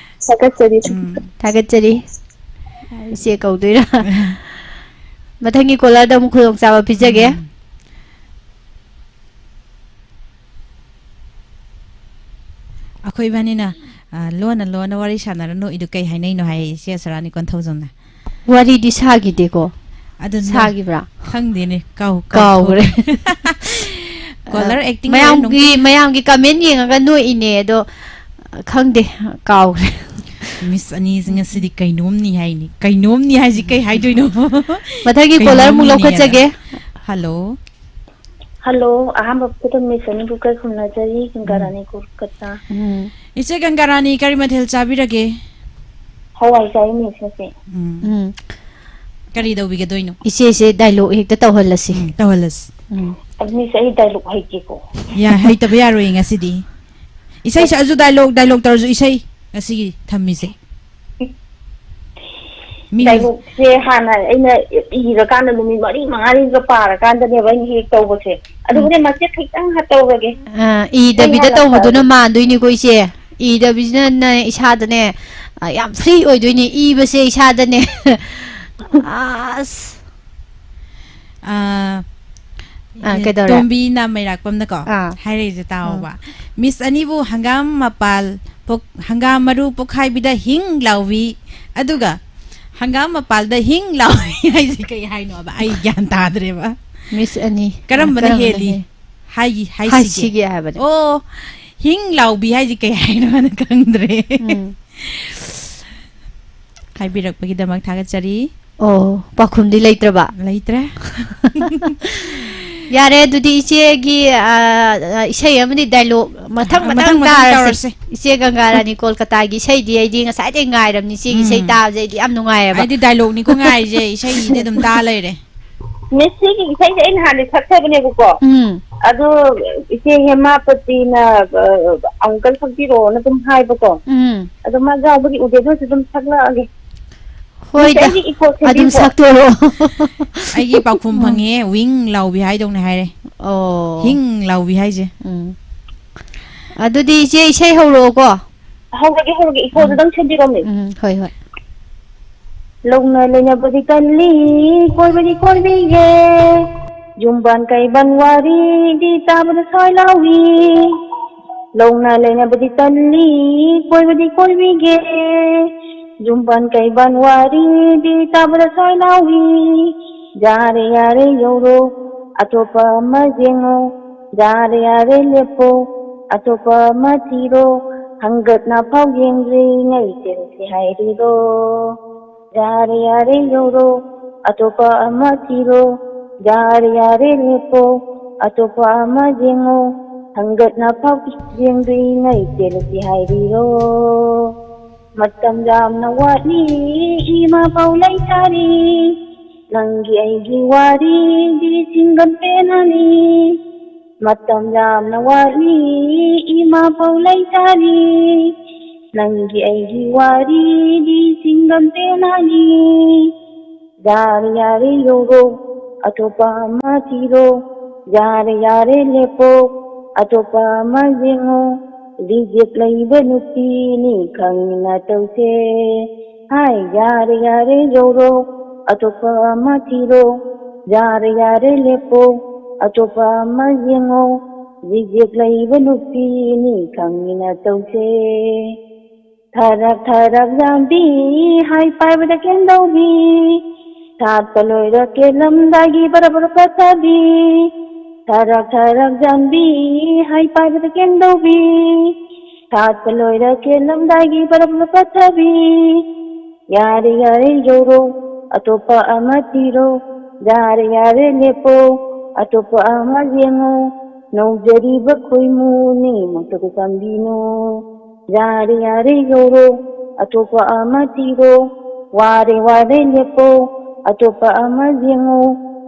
ꯊꯥꯒꯠꯆꯔꯤ꯫ ꯎꯝ꯫ ꯊꯥꯒꯠꯆꯔꯤ꯫ ꯏꯆꯦ ꯀꯧꯗꯣꯏꯔꯥ? ꯃꯊꯪꯒꯤ caller ꯗ ꯑꯃꯨꯛ ꯈꯨꯗꯣꯡꯆꯥꯕ ꯄꯤꯖꯒꯦ꯫ ꯎꯝ꯫ ꯑꯩꯈꯣꯏ ꯏꯕꯥꯅꯤꯅ, ꯑ, ꯂꯣꯟꯅ ꯂꯣꯟꯅ ꯋꯥꯔꯤ ꯁꯥꯟꯅꯔ ꯅꯣꯛꯏꯗꯨ ꯀꯩ ꯍꯥꯏꯅꯩꯅꯣ ꯍꯥꯏꯌꯦ ꯏꯆꯦ ꯑꯁꯔꯥꯅꯤ ꯀꯣꯟꯊꯧꯖꯝꯅ꯫ ꯋꯥꯔꯤꯗꯤ ꯁꯥꯈꯤꯗꯦꯀꯣ꯫ ꯑꯗꯨ ꯅꯣ-, ꯁꯥꯈꯤꯕ꯭ꯔꯥ? ꯈꯪꯗꯦꯅꯦ, ꯀꯥꯎ-, ꯀꯥꯎꯈ꯭ꯔꯦ꯫ ꯀꯥꯎꯊꯣꯛꯈ꯭ꯔꯦ꯫ Caller acting ꯃꯌꯥꯝꯒꯤ, ꯅꯨꯡꯇꯤ-, ꯃꯌꯥꯝꯒꯤ comment ꯌꯦꯡꯉꯒ ꯅꯣꯛꯏꯅꯦ, ꯑꯗꯣ ꯈꯪꯗꯦ, ꯀꯥꯎꯈ꯭ꯔꯦ꯫ Miss ꯑꯅꯤꯁꯤ ꯉꯁꯤꯗꯤ ꯀꯩꯅꯣꯝꯅꯤ ꯍꯥꯏꯅꯤ꯫ ꯀꯩꯅꯣꯝꯅꯤ ꯍꯥꯏꯁꯤ ꯀꯩ ꯍꯥꯏꯗꯣꯏꯅꯣ? ꯃꯊꯪꯒꯤ caller ꯑꯃꯨꯛ ꯀꯩꯅꯣꯝꯅꯤꯅꯦ ꯂꯧꯈꯠꯆꯒꯦ꯫ ꯍꯥꯏꯕ꯫ Hello꯫ Hello, ꯑꯍꯥꯟꯕ ꯃꯛꯇꯗ Miss ꯑꯅꯤꯕꯨ ꯀꯩ ꯈꯨꯝꯅꯖꯔꯤ, ꯎꯝ꯫ ꯒꯪꯒꯥꯔꯥꯅꯤ ꯀꯣꯜꯀꯇꯥ꯫ ꯎꯝ꯫ ꯏꯆꯦ ꯒꯪꯒꯥꯔꯥꯅꯤ, ꯀꯔꯤ ꯃꯊꯦꯜ ꯆꯥꯕꯤꯔꯒꯦ? ꯍꯋꯥꯏ ꯆꯥꯏ, Miss, ꯉꯁꯤ꯫ ꯎꯝ꯫ ꯎꯝ꯫ ꯀꯔꯤ ꯇꯧꯕꯤꯒꯗꯣꯏꯅꯣ? ꯏꯆꯦꯁꯦ dialogue ꯍꯦꯛꯇ ꯇꯧꯍꯜꯂꯁꯤ꯫ ꯎꯝ, ꯇꯧꯍꯜꯂꯁꯤ꯫ ꯎꯝ꯫ ꯑꯗꯨ, Miss, ꯑꯩ dialogue ꯍꯩꯇꯦꯀꯣ꯫ ꯌꯥ-, ꯍꯩꯇꯕ ꯌꯥꯔꯣꯏꯌꯦ ꯉꯁꯤꯗꯤ꯫ ꯏꯁꯩ ꯁꯛꯑꯁꯨ dialogue, dialogue ꯇꯧꯔꯁꯨ ꯏꯁꯩ ꯉꯁꯤꯒꯤ ꯊꯝꯃꯤꯁꯦ꯫ ꯃꯤ ꯗꯥꯏꯂꯣꯛꯁꯦ ꯍꯥꯟꯅ ꯑꯩꯅ ꯏꯔꯀꯥꯟꯗ ꯅꯨꯃꯤꯠ ꯃꯔꯤ ꯃꯉꯥꯅꯤꯒ ꯄꯥꯔꯀꯥꯟꯗꯅꯦꯕ ꯑꯩꯅ ꯍꯦꯛ ꯇꯧꯕꯁꯦ꯫ ꯑꯗꯨꯕꯨꯅꯦ, ꯃꯆꯦꯠ ꯈꯤꯇꯪ ꯇꯧꯔꯒꯦ꯫ ꯑ, ꯏꯗꯕꯤꯗ ꯍꯥꯟꯅ ꯇꯧꯕꯗꯨꯅ ꯄꯥꯔꯒꯦ꯫ ꯃꯥꯟꯗꯣꯏꯅꯤꯀꯣ, ꯏꯆꯦ꯫ ꯏꯗꯕꯤꯁꯤꯅꯅꯦ, ꯏꯁꯥꯗꯅꯦ, ꯑ, ꯌꯥꯝ ꯐ꯭ꯔꯤ ꯑꯣꯏꯗꯣꯏꯅꯦ ꯏꯕꯁꯦ ꯏꯁꯥꯗꯅꯦ꯫ ꯑꯁ꯫ ꯑꯥ, ꯑꯥ, ꯀꯩꯗꯧꯔꯦ? ꯇꯣꯝꯕꯤꯅ ꯃꯩꯔꯥꯛꯄꯝꯅꯀꯣ ꯑꯥ꯫ ꯍꯥꯏꯔꯛꯏꯁꯦ ꯇꯥꯎꯕ꯫ "ꯃꯤꯁ ꯑꯅꯤꯕꯨ ꯍꯪꯒꯥꯝ ꯃꯄꯥꯜ ꯄꯣꯛ-, ꯍꯪꯒꯥꯝ ꯃꯔꯨ ꯄꯣꯛꯈꯥꯏꯕꯤꯗ ꯍꯤꯡ ꯂꯥꯎꯕꯤ, ꯑꯗꯨꯒ ꯍꯪꯒꯥꯝ ꯃꯄꯥꯜꯗ ꯍꯤꯡ ꯂꯥꯎꯕꯤ" ꯍꯥꯏꯁꯦ ꯀꯩ ꯍꯥꯏꯅꯣꯕ? ꯑꯩ ꯒ꯭ꯌꯥꯟ ꯇꯥꯗ꯭ꯔꯦꯕ꯫ ꯃꯤꯁ ꯑꯅꯤ꯫ ꯀꯔꯝꯕꯅ ꯀꯔꯝꯕꯅ ꯍꯦꯜꯂꯤ? ꯍꯦꯜꯂꯤ? ꯍꯥꯏꯒꯤ-, ꯍꯥꯏꯁꯤꯒꯦ꯫ ꯍꯥꯏꯁꯤꯒꯦ ꯍꯥꯏꯕꯅꯦ꯫ ꯑꯣ, ꯍꯤꯡ ꯂꯥꯎꯕꯤ ꯍꯥꯏꯁꯦ ꯀꯩ ꯍꯥꯏꯅꯣ ꯍꯥꯟꯅ ꯈꯪꯗ꯭ꯔꯦ꯫ ꯎꯝ꯫ ꯍꯥꯏꯕꯤꯔꯛꯄꯒꯤꯗꯃꯛ ꯊꯥꯒꯠꯆꯔꯤ꯫ ꯑꯣ, ꯄꯥꯎꯈꯨꯝꯗꯤ ꯂꯩꯇ꯭ꯔꯕ? ꯂꯩꯇ꯭ꯔꯦ꯫ ꯌꯥꯔꯦ, ꯑꯗꯨꯗꯤ ꯏꯆꯦꯒꯤ, ꯑ, ꯑ, ꯏꯁꯩ ꯑꯃꯗꯤ ꯗꯥꯏꯂꯣꯛ ꯃꯊꯪ ꯑ, ꯃꯊꯪ ꯃꯊꯪ ꯃꯊꯪ ꯇꯥꯔꯁꯦ꯫ ꯇꯧꯔꯁꯦ꯫ ꯏꯆꯦ ꯒꯪꯒꯥ ꯔꯥꯅꯤ ꯀꯣꯜꯀꯇꯥꯒꯤ ꯏꯁꯩꯗꯤ ꯑꯩꯗꯤ ꯉꯁꯥꯏꯗꯩ ꯉꯥꯏꯔꯕꯅꯤ꯫ ꯏꯆꯦꯒꯤ ꯏꯁꯩ ꯎꯝ꯫ ꯇꯥꯕꯁꯦ ꯑꯩꯗꯤ ꯌꯥꯝ ꯅꯨꯡꯉꯥꯏꯌꯦꯕ꯫ ꯑꯩꯗꯤ ꯗꯥꯏꯂꯣꯛꯅꯤꯀꯣ ꯉꯥꯏꯔꯤꯁꯦ, ꯏꯁꯩꯁꯤꯗꯤ ꯑꯗꯨꯝ ꯇꯥ ꯂꯩꯔꯦ꯫ ꯃꯤꯁ, ꯁꯤꯒꯤ ꯏꯁꯩꯁꯦ ꯑꯩꯅ ꯍꯥꯟꯅ ꯁꯛꯈ꯭ꯔꯕꯅꯦꯕꯀꯣ꯫ ꯎꯝ꯫ ꯑꯗꯣ ꯏꯆꯦ ꯍꯦꯃꯥꯄꯇꯤꯅ, ꯑ, ꯑꯪꯀꯜ ꯁꯛꯄꯤꯔꯛꯑꯣꯅ ꯑꯗꯨꯝ ꯍꯥꯏꯕꯀꯣ꯫ ꯎꯝ꯫ ꯑꯗꯣ ꯃꯥ ꯌꯥꯎꯕꯒꯤ ꯎꯗꯦ, ꯑꯗꯨ ꯑꯣꯏꯔꯁꯨ ꯑꯗꯨꯝ ꯁꯛꯂꯛꯑꯒꯦ꯫ ꯍꯣꯏꯗ, ꯃꯤꯁ, ꯑꯩꯒꯤ ꯏꯀꯣ ꯑꯗꯨꯝ ꯁꯦꯝꯕꯤꯀꯣ꯫ ꯁꯛꯇꯣꯔꯛꯑꯣ꯫ ꯑꯩꯒꯤ ꯄꯥꯎꯈꯨꯝ ꯐꯪꯉꯦ, ꯋꯤꯡ ꯂꯥꯎꯕꯤ ꯍꯥꯏꯗꯧꯅꯦ ꯍꯥꯏꯔꯦ꯫ ꯑꯣ꯫ ꯍꯤꯡ ꯂꯥꯎꯕꯤ ꯍꯥꯏꯁꯦ꯫ ꯎꯝ꯫ ꯑꯗꯨꯗꯤ ꯏꯆꯦ ꯏꯁꯩ ꯍꯧꯔꯛꯑꯣꯀꯣ꯫ ꯍꯧꯔꯒꯦ, ꯍꯧꯔꯒꯦ, ꯏꯀꯣꯗꯨꯗꯪ ꯁꯦꯝꯕꯤꯔꯝꯃꯦ꯫ ꯎꯝ, ꯍꯣꯏ, ꯍꯣꯏ꯫ ꯂꯧꯅ ꯂꯩꯅꯕꯗꯤ ꯀꯜꯂꯤ, ꯀꯣꯏꯕꯗꯤ ꯀꯣꯏꯕꯤꯒꯦ꯫ ꯌꯨꯝꯕꯥꯟ ꯀꯩꯕꯥꯟ ꯋꯥꯔꯤꯗꯤ ꯇꯥꯕꯗ ꯁ꯭ꯋꯥꯏ ꯂꯥꯎꯏ꯫ ꯂꯧꯅ ꯂꯩꯅꯕꯗꯤ ꯀꯜꯂꯤ, ꯀꯣꯏꯕꯗꯤ ꯀꯣꯏꯕꯤꯒꯦ꯫ ꯌꯨꯝꯕꯥꯟ ꯀꯩꯕꯥꯟ ꯋꯥꯔꯤꯗꯤ ꯇꯥꯕꯗ ꯁ꯭ꯋꯥꯏ ꯂꯥꯎꯏ꯫ ꯌꯥꯔꯦ ꯌꯥꯔꯦ ꯌꯧꯔꯣ, ꯑꯇꯣꯞꯄ ꯑꯃ ꯌꯦꯡꯉꯣ꯫ ꯌꯥꯔꯦ ꯌꯥꯔꯦ ꯂꯦꯞꯄꯣ, ꯑꯇꯣꯞꯄ ꯑꯃ ꯊꯤꯔꯣ꯫ ꯍꯪꯒꯠꯅ ꯐꯥꯎ ꯌꯦꯡꯗ꯭ꯔꯤꯉꯩ ꯆꯦꯜꯂꯁꯤ ꯍꯥꯏꯔꯤꯔꯣ꯫ ꯌꯥꯔꯦ ꯌꯥꯔꯦ ꯌꯧꯔꯣ, ꯑꯇꯣꯞꯄ ꯑꯃ ꯊꯤꯔꯣ꯫ ꯌꯥꯔꯦ ꯌꯥꯔꯦ ꯂꯦꯞꯄꯣ, ꯑꯇꯣꯞꯄ ꯑꯃ ꯌꯦꯡꯉꯣ꯫ ꯍꯪꯒꯠꯅ ꯐꯥꯎ ꯌꯦꯡꯗ꯭ꯔꯤꯉꯩ ꯆꯦꯜꯂꯁꯤ ꯍꯥꯏꯔꯤꯔꯣ꯫ ꯃꯇꯝ ꯌꯥꯝꯅ ꯋꯥꯠꯂꯤ, ꯏꯃꯥ ꯄꯥꯎ ꯂꯩ ꯁꯥꯔꯤ꯫ ꯅꯪꯒꯤ ꯑꯩꯒꯤ ꯋꯥꯔꯤꯗꯤ ꯆꯤꯡꯒꯟ ꯄꯦꯟꯅꯅꯤ꯫ ꯃꯇꯝ ꯌꯥꯝꯅ ꯋꯥꯠꯂꯤ, ꯏꯃꯥ ꯄꯥꯎ ꯂꯩ ꯁꯥꯔꯤ꯫ ꯅꯪꯒꯤ ꯑꯩꯒꯤ ꯋꯥꯔꯤꯗꯤ ꯆꯤꯡꯒꯝ ꯄꯦꯅꯥꯅꯤ꯫ ꯌꯥꯔꯦ ꯌꯥꯔꯦ ꯌꯧꯔꯣ, ꯑꯇꯣꯞꯄ ꯑꯃ ꯊꯤꯔꯣ꯫ ꯌꯥꯔꯦ ꯌꯥꯔꯦ ꯂꯦꯞꯄꯣ, ꯑꯇꯣꯞꯄ ꯑꯃ ꯌꯦꯡꯉꯣ꯫ ꯔꯤꯖꯦꯛ ꯂꯩꯕ ꯅꯨꯄꯤꯅꯤ ꯈꯪꯉꯤ ꯅꯇꯧꯁꯦ꯫ ꯍꯥꯏ ꯌꯥꯔꯦ ꯌꯥꯔꯦ ꯌꯧꯔꯣ, ꯑꯇꯣꯞꯄ ꯑꯃ ꯊꯤꯔꯣ꯫ ꯌꯥꯔꯦ ꯌꯥꯔꯦ ꯂꯦꯞꯄꯣ, ꯑꯇꯣꯞꯄ ꯑꯃ ꯌꯦꯡꯉꯣ꯫ ꯔꯤꯖꯦꯛ ꯂꯩꯕ ꯅꯨꯄꯤꯅꯤ ꯈꯪꯉꯤ ꯅꯇꯧꯁꯦ꯫ ꯊꯔꯛ ꯊꯔꯛ ꯌꯥꯝꯕꯤ, ꯍꯥꯏ ꯄꯥꯏꯕꯗ ꯀꯦꯟꯗꯧꯕꯤ꯫ ꯊꯥꯠꯄ ꯂꯣꯏꯔ ꯀꯦꯜꯂꯝꯗꯥꯏꯒꯤ ꯕꯔ ꯕꯔ ꯄꯠꯊꯕꯤ꯫ ꯊꯔꯛ ꯊꯔꯛ ꯌꯥꯝꯕꯤ, ꯍꯥꯏ ꯄꯥꯏꯕꯗ ꯀꯦꯟꯗꯧꯕꯤ꯫ ꯊꯥꯠꯄ ꯂꯣꯏꯔ ꯀꯦꯜꯂꯝꯗꯥꯏꯒꯤ ꯕꯔ ꯕꯔ ꯄꯠꯊꯕꯤ꯫ ꯌꯥꯔꯦ ꯌꯥꯔꯦ ꯌꯧꯔꯣ, ꯑꯇꯣꯞꯄ ꯑꯃ ꯊꯤꯔꯣ꯫ ꯌꯥꯔꯦ ꯌꯥꯔꯦ ꯂꯦꯞꯄꯣ, ꯑꯇꯣꯞꯄ ꯑꯃ ꯌꯦꯡꯉꯣ꯫ ꯅꯧꯖꯔꯤꯕ ꯈꯣꯏꯃꯨꯅꯤ ꯃꯁꯛ ꯇꯝꯕꯤꯅꯨ꯫ ꯌꯥꯔꯦ ꯌꯥꯔꯦ ꯌꯧꯔꯣ, ꯑꯇꯣꯞꯄ ꯑꯃ ꯊꯤꯔꯣ꯫ ꯋꯥꯔꯦ ꯋꯥꯔꯦ ꯂꯦꯞꯄꯣ, ꯑꯇꯣꯞꯄ ꯑꯃ ꯌꯦꯡꯉꯣ꯫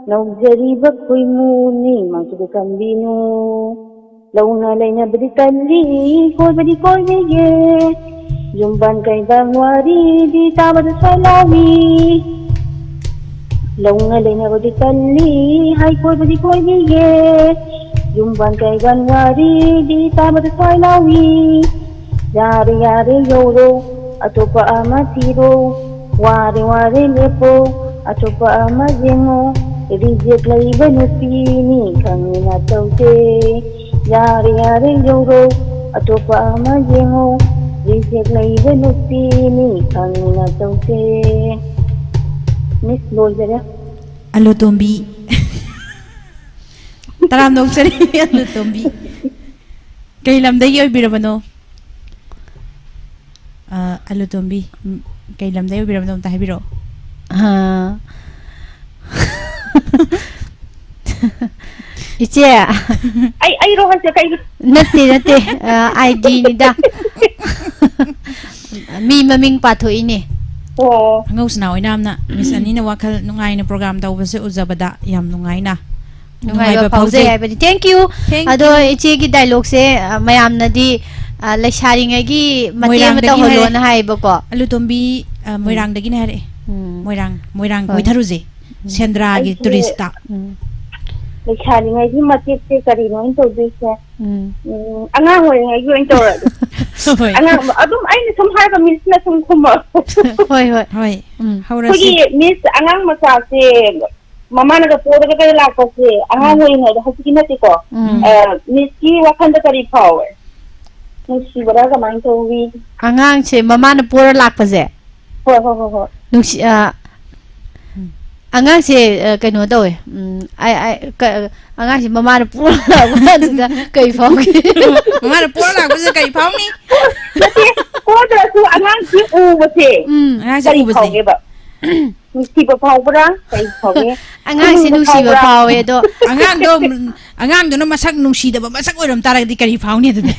ꯅꯧꯖꯔꯤꯕ ꯈꯣꯏꯃꯨꯅꯤ ꯃꯁꯛ ꯇꯝꯕꯤꯅꯨ꯫ ꯂꯧꯅ ꯂꯩꯅꯕꯗꯤ ꯇꯜꯂꯤ, ꯀꯣꯏꯕꯗꯤ ꯀꯣꯏꯅꯤꯡꯉꯦ꯫ ꯌꯨꯝꯕꯥꯟ ꯀꯩꯕꯥꯟ ꯋꯥꯔꯤꯗꯤ ꯇꯥꯕꯗ ꯁ꯭ꯋꯥꯏ ꯂꯥꯎꯏ꯫ ꯂꯧꯅ ꯂꯩꯅꯕꯗꯤ ꯇꯜꯂꯤ, ꯍꯥꯏ ꯀꯣꯏꯕꯗꯤ ꯀꯣꯏꯅꯤꯡꯉꯦ꯫ ꯌꯨꯝꯕꯥꯟ ꯀꯩꯕꯥꯟ ꯋꯥꯔꯤꯗꯤ ꯇꯥꯕꯗ ꯁ꯭ꯋꯥꯏ ꯂꯥꯎꯏ꯫ ꯌꯥꯔꯦ ꯌꯥꯔꯦ ꯌꯧꯔꯣ, ꯑꯇꯣꯞꯄ ꯑꯃ ꯊꯤꯔꯣ꯫ ꯋꯥꯔꯦ ꯋꯥꯔꯦ ꯂꯦꯞꯄꯣ, ꯑꯇꯣꯞꯄ ꯑꯃ ꯌꯦꯡꯉꯣ꯫ ꯔꯤꯖꯦꯛ ꯂꯩꯕ ꯅꯨꯄꯤꯅꯤ ꯈꯪꯉꯤ ꯅꯇꯧꯁꯦ꯫ ꯌꯥꯔꯦ ꯌꯥꯔꯦ ꯌꯧꯔꯣ, ꯑꯇꯣꯞꯄ ꯑꯃ ꯌꯦꯡꯉꯣ꯫ ꯔꯤꯖꯦꯛ ꯂꯩꯕ ꯅꯨꯄꯤꯅꯤ ꯈꯪꯉꯤ ꯅꯇꯧꯁꯦ꯫ ꯃꯤꯁ, ꯂꯣꯏꯖꯔꯦ꯫ ꯑꯂꯨ ꯇꯣꯝꯕꯤ꯫ ꯇꯔꯥꯝꯅ ꯑꯣꯛꯆꯔꯤ, ꯑꯂꯨ ꯇꯣꯝꯕꯤ꯫ ꯀꯩ ꯂꯝꯗꯒꯤ ꯑꯣꯏꯕꯤꯔꯕꯅꯣ? ꯑ, ꯑꯂꯨ ꯇꯣꯝꯕꯤ, ꯎꯝ, ꯀꯩ ꯂꯝꯗꯒꯤ ꯑꯣꯏꯕꯤꯔꯕꯅꯣ ꯑꯝꯇ ꯍꯥꯏꯕꯤꯔꯛꯑꯣ꯫ ꯑꯥ꯫ ꯏꯆꯦ꯫ ꯑꯩ ꯑꯩꯔꯣ ꯍꯥꯏꯁꯦ ꯀꯩꯒꯤ? ꯅꯠꯇꯦ ꯅꯠꯇꯦ꯫ ꯑꯥꯏ ꯗꯤꯅꯤꯗ꯫ ꯃꯤ ꯃꯃꯤꯡ ꯄꯥꯊꯣꯛꯏꯅꯦ꯫ ꯑꯣ꯫ ꯑꯉꯧꯁꯅꯥ ꯑꯣꯏꯅ ꯌꯥꯝꯅ ꯃꯤꯁ ꯑꯅꯤꯅ ꯋꯥꯈꯜ ꯅꯨꯡꯉꯥꯏꯅ ꯄ꯭ꯔꯣꯒ꯭ꯔꯥꯝ ꯇꯧꯕꯁꯦ ꯎꯖꯕꯗ ꯌꯥꯝ ꯅꯨꯡꯉꯥꯏꯅ꯫ ꯅꯨꯡꯉꯥꯏꯕ ꯅꯨꯡꯉꯥꯏꯕ ꯐꯥꯎꯖꯩ ꯐꯥꯎꯖꯩ꯫ ꯍꯥꯏꯕꯅꯤ꯫ Thank you꯫ Thank ꯑꯗꯣ you꯫ ꯏꯆꯦꯒꯤ dialogue ꯁꯦ, ꯑ, ꯃꯌꯥꯝꯅꯗꯤ, ꯑ, ꯂꯩꯁꯥꯔꯤꯉꯩꯒꯤ ꯃꯇꯦꯛ ꯑꯃ ꯃꯣꯏꯔꯥꯡꯗꯒꯤ ꯇꯧꯍꯜꯂꯣꯅ ꯍꯥꯏꯔꯦ꯫ ꯍꯥꯏꯌꯦꯕꯀꯣ꯫ ꯑꯂꯨꯇꯣꯝꯕꯤ, ꯑ, ꯎꯝ꯫ ꯃꯣꯏꯔꯥꯡꯗꯒꯤꯅꯦ ꯍꯥꯏꯔꯛꯑꯦ꯫ ꯎꯝ꯫ ꯃꯣꯏꯔꯥꯡ, ꯃꯣꯏꯔꯥꯡ ꯍꯣꯏ꯫ ꯀꯣꯏꯊꯔꯨꯁꯦ꯫ ꯎꯝ꯫ ꯁꯦꯟꯗ꯭ꯔꯥꯒꯤ ꯑꯩꯁꯦ tourist ꯇ꯫ ꯎꯝ꯫ ꯂꯩꯁꯥꯔꯤꯉꯩꯒꯤ ꯃꯇꯦꯛꯁꯦ ꯀꯔꯤꯅꯣ ꯑꯩꯅ ꯇꯧꯗꯣꯏꯁꯦ? ꯎꯝ꯫ ꯎꯝ, ꯑꯉꯥꯡ ꯑꯣꯏꯔꯤꯉꯩꯒꯤ ꯑꯣꯏꯅ ꯇꯧꯔꯒꯦ꯫ ꯍꯣꯏ꯫ ꯑꯉꯥꯡ, ꯑꯗꯨꯝ ꯑꯩꯅ ꯁꯨꯝ ꯍꯥꯏꯕ, Miss ꯅ ꯁꯨꯝ ꯈꯨꯝꯃꯛꯑꯣ꯫ ꯍꯣꯏ, ꯍꯣꯏ꯫ ꯍꯣꯏ, ꯎꯝ꯫ ꯍꯧꯔꯁꯤ꯫ ꯑꯩꯈꯣꯏꯒꯤ Miss ꯑꯉꯥꯡ ꯃꯆꯥꯁꯦ ꯃꯃꯥꯅꯒ ꯄꯣꯔꯒ ꯂꯥꯛꯄꯁꯦ, ꯑꯉꯥꯡ ꯎꯝ꯫ ꯑꯣꯏꯔꯤꯉꯩꯗ, ꯍꯧꯖꯤꯛꯀꯤ ꯅꯠꯇꯦꯀꯣ꯫ ꯎꯝ꯫ ꯑ, Miss ꯀꯤ ꯋꯥꯈꯜꯗ ꯀꯔꯤ ꯐꯥꯎꯋꯦ? ꯅꯨꯡꯁꯤꯕꯔꯥ, ꯀꯃꯥꯏꯅ ꯇꯧꯋꯤ? ꯑꯉꯥꯡꯁꯦ ꯃꯃꯥꯅ ꯄꯣꯔ ꯂꯥꯛꯄꯁꯦ? ꯍꯣꯏ, ꯍꯣꯏ, ꯍꯣꯏ, ꯍꯣꯏ꯫ ꯅꯨꯡꯁꯤ-, ꯑ, ꯎꯝ꯫ ꯑꯉꯥꯡꯁꯦ, ꯑ, ꯀꯩꯅꯣ ꯇꯧꯋꯦ꯫ ꯎꯝ, ꯑ, ꯑ, ꯀ-, ꯑꯉꯥꯡꯁꯦ ꯃꯃꯥꯅ ꯄꯣꯔ ꯂꯥꯛꯄ ꯀꯥꯟꯁꯤꯗ ꯀꯩ ꯐꯥꯎꯒꯦ? ꯃꯃꯥꯅ ꯄꯣꯔ ꯂꯥꯛꯄꯁꯤꯗ ꯀꯩ ꯐꯥꯎꯅꯤ? ꯅꯠꯇꯦ, ꯄꯣꯗ꯭ꯔꯁꯨ ꯑꯉꯥꯡꯁꯤ ꯎꯕꯁꯦ ꯎꯝ꯫ ꯑꯉꯥꯡꯁꯦ ꯀꯔꯤ ꯎꯕꯁꯦ꯫ ꯐꯥꯎꯒꯦꯕ? ꯅꯨꯡꯁꯤꯕ ꯐꯥꯎꯕ꯭ꯔꯥ? ꯀꯩ ꯐꯥꯎꯒꯦ? ꯑꯉꯥꯡꯁꯦ ꯈꯨꯅꯨꯡꯗ ꯅꯨꯡꯁꯤꯕ ꯐꯥꯎꯕ꯭ꯔꯥ? ꯐꯥꯎꯋꯦ, ꯑꯗꯣ ꯑꯉꯥꯡꯗꯣ, ꯑꯉꯥꯡꯗꯨꯅ ꯃꯁꯛ ꯅꯨꯡꯁꯤꯗꯕ ꯃꯁꯛ ꯑꯣꯏꯔꯝ ꯇꯥꯔꯒꯗꯤ ꯀꯔꯤ ꯐꯥꯎꯅꯤ ꯑꯗꯨꯗꯤ?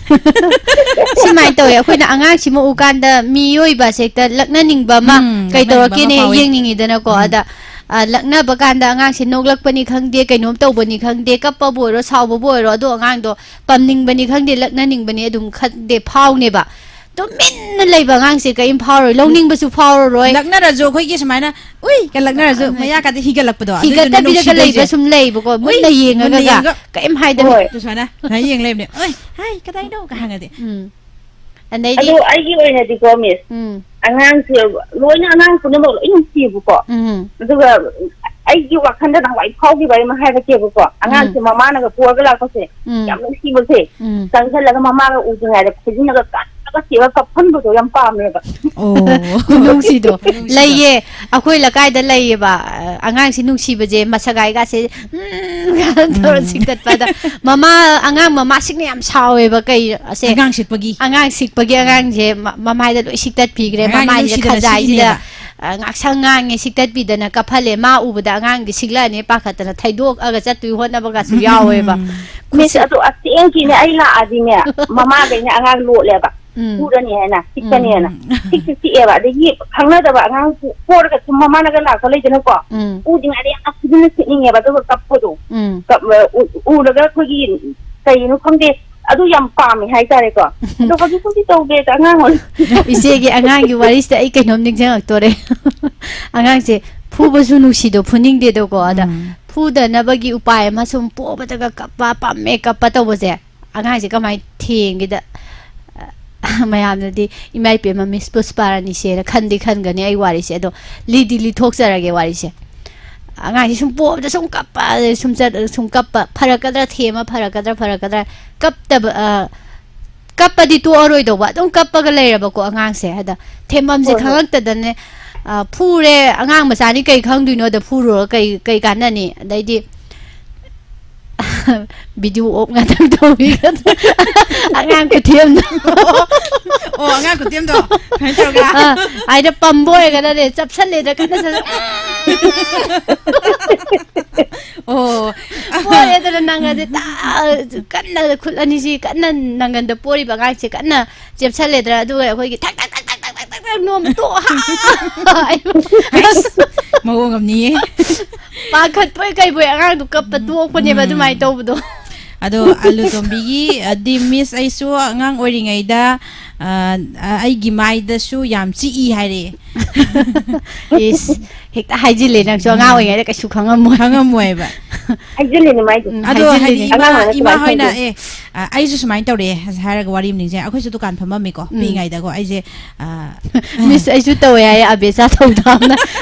ꯁꯨꯃꯥꯏꯅ ꯇꯧꯋꯦ, ꯑꯩꯈꯣꯏꯅ ꯑꯉꯥꯡꯁꯤꯃ ꯎꯀꯥꯟꯗ ꯃꯤꯑꯣꯏꯕꯁꯦ ꯍꯦꯛꯇ ꯂꯛꯅꯅꯤꯡꯕ ꯑꯃ, ꯎꯝ, ꯀꯩ ꯂꯛꯅꯅꯤꯡꯕ ꯑꯃ ꯇꯧꯔꯛꯀꯦꯅ ꯍꯦꯛ ꯐꯥꯎꯋꯦ꯫ ꯌꯦꯡꯅꯤꯡꯉꯤꯗꯅꯀꯣ꯫ ꯎꯝ꯫ ꯑꯗ, ꯑ, ꯂꯛꯅꯕ ꯀꯥꯟꯗ ꯑꯉꯥꯡꯁꯦ ꯅꯣꯛꯂꯛꯄꯅꯤ ꯈꯪꯗꯦ, ꯀꯩꯅꯣꯝ ꯇꯧꯕꯅꯤ ꯈꯪꯗꯦ, ꯀꯞꯄꯕꯨ ꯑꯣꯏꯔꯣ, ꯁꯥꯎꯕꯕꯨ ꯑꯣꯏꯔꯣ, ꯑꯗꯣ ꯑꯉꯥꯡꯗꯣ ꯄꯝꯅꯤꯡꯕꯅꯤ ꯈꯪꯗꯦ, ꯂꯛꯅꯅꯤꯡꯕꯅꯤ ꯑꯗꯨꯝ ꯈꯪꯗꯦ ꯐꯥꯎꯅꯦꯕ꯫ ꯇꯨꯃꯤꯟꯅ ꯂꯩꯕ ꯑꯉꯥꯡꯁꯦ ꯀꯔꯤꯝ ꯐꯥꯎꯔꯣꯏ, ꯂꯧꯅꯤꯡꯕꯁꯨ ꯐꯥꯎꯔꯔꯣꯏ꯫ ꯂꯛꯅꯔꯁꯨ ꯑꯩꯈꯣꯏꯒꯤ ꯁꯨꯃꯥꯏꯅ, "ꯎꯏ" ꯀ ꯂꯛꯅꯔꯁꯨ ꯑ, ꯃꯌꯥ ꯀꯥꯗ ꯍꯤꯒꯠꯂꯛꯄꯗꯣ, ꯑꯗꯨꯗꯨꯅ ꯍꯤꯒꯠꯇꯕꯤꯗꯒ ꯅꯨꯡꯁꯤꯗꯣꯏꯁꯦ꯫ ꯂꯩꯕ ꯁꯨꯝ ꯂꯩꯕꯀꯣ, ꯎꯏ, ꯃꯨꯟꯅ ꯃꯨꯟꯅ ꯌꯦꯡꯉꯒ ꯌꯦꯡꯉꯒ꯫ ꯀꯔꯤꯝ ꯍꯥꯏꯗꯕꯤ꯫ ꯍꯣꯏ꯫ ꯑꯗꯨ ꯁꯨꯃꯥꯏꯅ, ꯁꯨꯃꯥꯏꯅ ꯌꯦꯡ ꯂꯩꯕꯅꯦ꯫ "ꯎꯏ, ꯍꯥꯏ, ꯀꯗꯥꯏꯅꯣ?" ꯀ ꯍꯪꯉꯗꯤ꯫ ꯎꯝ꯫ ꯑꯗꯩꯗꯤ ꯑꯗꯣ ꯑꯩꯒꯤ ꯑꯣꯏꯅꯗꯤꯀꯣ, Miss, ꯎꯝ꯫ ꯑꯉꯥꯡꯁꯦ ꯂꯣꯏꯅ ꯑꯉꯥꯡ ꯄꯨꯝꯅꯃꯛ ꯂꯣꯏ ꯅꯨꯡꯁꯤꯌꯦꯕꯀꯣ꯫ ꯎꯝ꯫ ꯑꯗꯨꯒ ꯑꯩꯒꯤ ꯋꯥꯈꯜꯗ ꯅꯍꯥꯟꯋꯥꯏ ꯐꯥꯎꯈꯤꯕ ꯑꯃ ꯍꯥꯏꯔꯛꯀꯦꯕꯀꯣ꯫ ꯎꯝ꯫ ꯑꯉꯥꯡꯁꯦ ꯃꯃꯥꯅꯒ ꯄꯣꯔꯒ ꯂꯥꯛꯄꯁꯦ, ꯎꯝ꯫ ꯌꯥꯝ ꯅꯨꯡꯁꯤꯕꯁꯦ꯫ ꯎꯝ꯫ ꯆꯪꯁꯜꯂꯒ ꯃꯃꯥꯒ ꯎꯗ꯭ꯔꯤꯉꯩꯗ ꯈꯨꯖꯤꯟꯅꯒ ꯀꯟꯅꯒ ꯁꯤꯔꯒ ꯀꯞꯐꯟꯕꯗꯣ ꯌꯥꯝ ꯄꯥꯝꯃꯦꯕ꯫ ꯑꯣ꯫ ꯈꯨꯅꯨꯡꯁꯤꯗꯣ꯫ ꯈꯨꯅꯨꯡꯁꯤꯗꯣ꯫ ꯂꯩꯌꯦ꯫ ꯑꯩꯈꯣꯏ ꯂꯩꯀꯥꯏꯗ ꯂꯩꯌꯦꯕ, ꯑ, ꯑꯉꯥꯡꯁꯤ ꯅꯨꯡꯁꯤꯕꯁꯦ, ꯃꯁꯛ ꯍꯥꯏꯒꯥꯁꯦ, ꯎꯝ, ꯀꯥꯏꯅ ꯇꯧꯔ ꯎꯝ꯫ ꯁꯤꯛꯇꯠꯄ꯫ ꯑꯗ ꯃꯃꯥ, ꯑꯉꯥꯡ ꯃꯃꯥꯁꯤꯡꯅ ꯌꯥꯝ ꯁꯥꯎꯋꯦꯕ꯫ ꯀꯩ, ꯑꯁꯦ, ꯑꯉꯥꯡ ꯁꯤꯛꯄꯒꯤ꯫ ꯑꯉꯥꯡ ꯁꯤꯛꯄꯒꯤ ꯎꯝ꯫ ꯑꯉꯥꯡꯁꯦ ꯃ-, ꯃꯃꯥꯏꯗ ꯂꯣꯏ ꯁꯤꯛꯇꯠꯄꯤꯈ꯭ꯔꯦ꯫ ꯑꯉꯥꯡꯒꯤ ꯃꯃꯥꯏꯁꯦ ꯅꯨꯡꯁꯤꯗꯅ ꯈꯖꯥꯏꯁꯤꯗ, ꯁꯤꯛꯏꯅꯦꯕ꯫ ꯑ, ꯉꯥꯡꯁꯪ ꯉꯥꯡꯉꯦ, ꯁꯤꯛꯇꯠꯄꯤꯗꯅ ꯀꯞꯍꯜꯂꯦ꯫ ꯃꯥ ꯎꯕꯗ ꯑꯉꯥꯡꯗꯤ ꯁꯤꯛꯂꯛꯑꯅꯤ ꯄꯥꯈꯠꯇꯅ ꯊꯩꯗꯣꯛꯑꯒ ꯆꯠꯇꯣꯏ ꯍꯣꯠꯅꯕꯒꯁꯨ ꯌꯥꯎꯋꯦꯕ꯫ ꯎꯝ꯫ Miss, ꯈꯨꯠꯁꯦ ꯑꯗꯣ ꯑꯁꯦꯡꯀꯤꯅꯦ, ꯑꯩ ꯂꯥꯛꯑꯗꯤꯅꯦ, ꯃꯃꯥꯈꯩꯅ ꯑꯉꯥꯡ ꯂꯣꯠꯂꯦꯕ꯫ ꯎꯝ꯫ ꯄꯨꯔꯅꯤ ꯍꯥꯏꯅ, ꯆꯤꯛꯀꯅꯤ ꯍꯥꯏꯅ꯫ ꯎꯝ꯫ ꯆꯤꯛꯁꯨ ꯆꯤꯛꯑꯦꯕ꯫ ꯑꯗꯒꯤ ꯈꯪꯅꯗꯕ ꯑꯉꯥꯡ ꯄꯣꯔꯒ ꯁꯨꯝ ꯃꯃꯥꯅꯒ ꯂꯥꯛꯄ ꯂꯩꯗꯅꯀꯣ꯫ ꯎꯝ꯫ ꯎꯗ꯭ꯔꯤꯉꯩꯗ ꯌꯥꯝ ꯐꯖꯅ ꯆꯤꯛꯅꯤꯡꯉꯦꯕ, ꯑꯗꯨꯒ ꯀꯞꯄꯗꯣ꯫ ꯎꯝ꯫ ꯀꯞ-, ꯎ-, ꯎꯔꯒ ꯑꯩꯈꯣꯏꯒꯤ ꯀꯩꯅꯣ ꯈꯪꯗꯦ, ꯑꯗꯨ ꯌꯥꯝ ꯄꯥꯝꯃꯦ ꯍꯥꯏꯇꯥꯔꯦꯀꯣ꯫ ꯑꯗꯣ ꯍꯧꯖꯤꯛ ꯍꯧꯖꯤꯛ ꯇꯧꯗꯦꯗ ꯑꯉꯥꯡ ꯑꯣꯏ-, ꯏꯆꯦꯒꯤ ꯑꯉꯥꯡꯒꯤ ꯋꯥꯔꯤꯁꯤꯗ ꯑꯩ ꯀꯩꯅꯣꯝ ꯅꯤꯡꯁꯤꯡꯉꯛꯇꯣꯔꯦ꯫ ꯑꯉꯥꯡꯁꯦ ꯐꯨꯕꯁꯨ ꯅꯨꯡꯁꯤꯗꯣ, ꯐꯨꯅꯤꯡꯗꯦꯗꯣꯀꯣ꯫ ꯑꯗ ꯎꯝ꯫ ꯐꯨꯗꯅꯕꯒꯤ ꯎꯄꯥꯏ ꯑꯃ ꯁꯨꯝ ꯄꯣꯕꯗꯒ ꯀꯞꯄ, ꯄꯝꯃꯦ ꯀꯞꯄ ꯇꯧꯕꯁꯦ꯫ ꯑꯉꯥꯡꯁꯦ ꯀꯃꯥꯏꯅ ꯊꯦꯝꯒꯦꯗ, ꯑ, ꯃꯌꯥꯝꯅꯗꯤ "ꯏꯃꯥ ꯏꯄꯦꯝꯃ, ꯃꯤꯁ ꯄꯨꯁꯄꯥꯔꯥꯅꯤꯁꯦꯅ" ꯈꯟꯗꯤ ꯈꯟꯒꯅꯤ ꯑꯩ ꯋꯥꯔꯤꯁꯦ꯫ ꯑꯗꯣ ꯂꯤꯗꯤ ꯂꯤꯊꯣꯛꯆꯔꯒꯦ ꯋꯥꯔꯤꯁꯦ꯫ ꯑꯉꯥꯡꯁꯦ ꯁꯨꯝ ꯄꯣꯕꯗ ꯁꯨꯝ ꯀꯞꯄ, ꯁꯨꯝ ꯆꯠ-, ꯁꯨꯝ ꯀꯞꯄ꯫ ꯐꯔꯛꯀꯗ꯭ꯔꯥ ꯊꯦꯝꯃ, ꯐꯔꯛꯀꯗ꯭ꯔꯥ, ꯐꯔꯛꯀꯗ꯭ꯔꯥ꯫ ꯀꯞꯇꯕ, ꯑ, ꯀꯞꯄꯗꯤ ꯇꯣꯛꯑꯔꯣꯏꯗꯧꯕ, ꯑꯗꯨꯝ ꯀꯞꯄꯒ ꯂꯩꯔꯕꯀꯣ ꯑꯉꯥꯡꯁꯦ꯫ ꯑꯗ ꯊꯦꯝꯐꯝꯁꯦ ꯍꯣꯏ, ꯍꯣꯏ꯫ ꯈꯪꯉꯛꯇꯗꯅꯦ, ꯑ, ꯐꯨꯔꯦ꯫ ꯑꯉꯥꯡ ꯃꯆꯥꯅꯤ ꯀꯩ ꯈꯪꯗꯣꯏꯅꯣꯗ ꯐꯨꯔꯨꯔꯒ ꯀꯩ, ꯀꯩ ꯀꯥꯟꯅꯅꯤ? ꯑꯗꯩꯗꯤ ꯚꯤꯗꯤꯑꯣ ꯑꯣꯐ ꯉꯥꯛꯇꯪ ꯇꯧꯕꯤꯒꯗ꯭ꯔꯥ? ꯑꯉꯥꯡ ꯈꯨꯊꯦꯝꯗꯣ꯫ ꯑꯣ, ꯑꯉꯥꯡ ꯈꯨꯊꯦꯝꯗꯣ꯫ ꯀꯃꯥꯏꯅ ꯇꯧꯔꯒ? ꯑ, ꯍꯥꯏꯗ ꯄꯝꯕ ꯑꯣꯏꯔꯒꯅꯅꯦ, ꯆꯞꯁꯜꯂꯦꯗ ꯀꯟꯅ ꯆꯞ-, ꯑꯣ꯫ ꯄꯣꯔꯦꯗꯅ ꯅꯪꯒꯟꯁꯦ ꯇꯥ-, ꯀꯟꯅ ꯈꯨꯠ ꯑꯅꯤꯁꯤ ꯀꯟꯅ ꯅꯪꯒꯟꯗ ꯄꯣꯔꯤꯕ ꯑꯉꯥꯡꯁꯦ ꯀꯟꯅ ꯆꯦꯞꯁꯜꯂꯦꯗ꯭ꯔꯥ? ꯑꯗꯨꯒ ꯑꯩꯈꯣꯏꯒꯤ ꯊꯛ ꯊꯛ ꯊꯛ ꯊꯛ ꯊꯛ ꯊꯛ ꯊꯛ ꯅꯣꯝꯕ ꯇꯣꯛ-, ꯑꯩ-, ꯑꯁ, ꯃꯑꯣꯡ ꯑꯃꯅꯤꯌꯦ꯫ ꯄꯥꯈꯠꯄꯣꯏ ꯀꯩꯕꯣꯏ ꯑꯉꯥꯡꯗꯣ ꯀꯞꯄ ꯇꯣꯛꯄꯅꯦꯕ ꯎꯝ꯫ ꯑꯗꯨꯃꯥꯏꯅ ꯇꯧꯕꯗꯣ꯫ ꯑꯗꯣ ꯑꯂꯨ ꯇꯣꯝꯕꯤꯒꯤ, ꯑꯗꯤ ꯃꯤꯁ ꯑꯩꯁꯨ ꯑꯉꯥꯡ ꯑꯣꯏꯔꯤꯉꯩꯗ, ꯑ, ꯑ, ꯑꯩꯒꯤ ꯃꯥꯏꯗꯁꯨ ꯌꯥꯝ ꯆꯤꯛꯏ ꯍꯥꯏꯔꯛꯑꯦ꯫ ꯏꯁ, ꯍꯦꯛꯇ ꯍꯥꯏꯖꯤꯜꯂꯦ ꯅꯪꯁꯨ, ꯑꯉꯥꯡ ꯎꯝ꯫ ꯑꯣꯏꯔꯤꯉꯩꯗ ꯀꯩꯁꯨ ꯈꯪꯉꯝꯃꯣꯏ꯫ ꯈꯪꯉꯝꯃꯣꯏꯕ꯫ ꯍꯥꯏꯖꯤꯜꯂꯤꯅꯦ ꯃꯥꯏꯗꯨ꯫ ꯎꯝ, ꯑꯗꯣ ꯍꯥꯏꯗꯤ ꯍꯥꯏꯖꯤꯜꯂꯤꯅꯦ꯫ ꯏꯃꯥ, ꯑꯉꯥꯡ ꯑꯣꯏꯔꯒ ꯏꯃꯥ ꯁꯨꯃꯥꯏꯅ ꯍꯣꯏꯅ, ꯈꯪꯗꯣꯏꯅꯦ꯫ "ꯑꯦ, ꯑ, ꯑꯩꯁꯨ ꯁꯨꯃꯥꯏꯅ ꯇꯧꯔꯛꯑꯦ" ꯍꯥꯏꯔꯒ ꯋꯥꯔꯤ ꯑꯃ ꯅꯤꯡꯁꯤꯡꯉꯦ꯫ ꯑꯩꯈꯣꯏꯁꯨ ꯗꯨꯀꯥꯟ ꯐꯝꯃꯝꯃꯤꯀꯣ, ꯎꯝ꯫ ꯄꯤꯛꯏꯉꯩꯗꯀꯣ꯫ ꯑꯩꯁꯦ, ꯑ, ꯃꯤꯁ, ꯑꯩꯁꯨ ꯇꯧꯋꯦ ꯍꯥꯏꯌꯦ, ꯑꯕꯦꯆꯥ ꯊꯧꯗꯥꯝꯅ꯫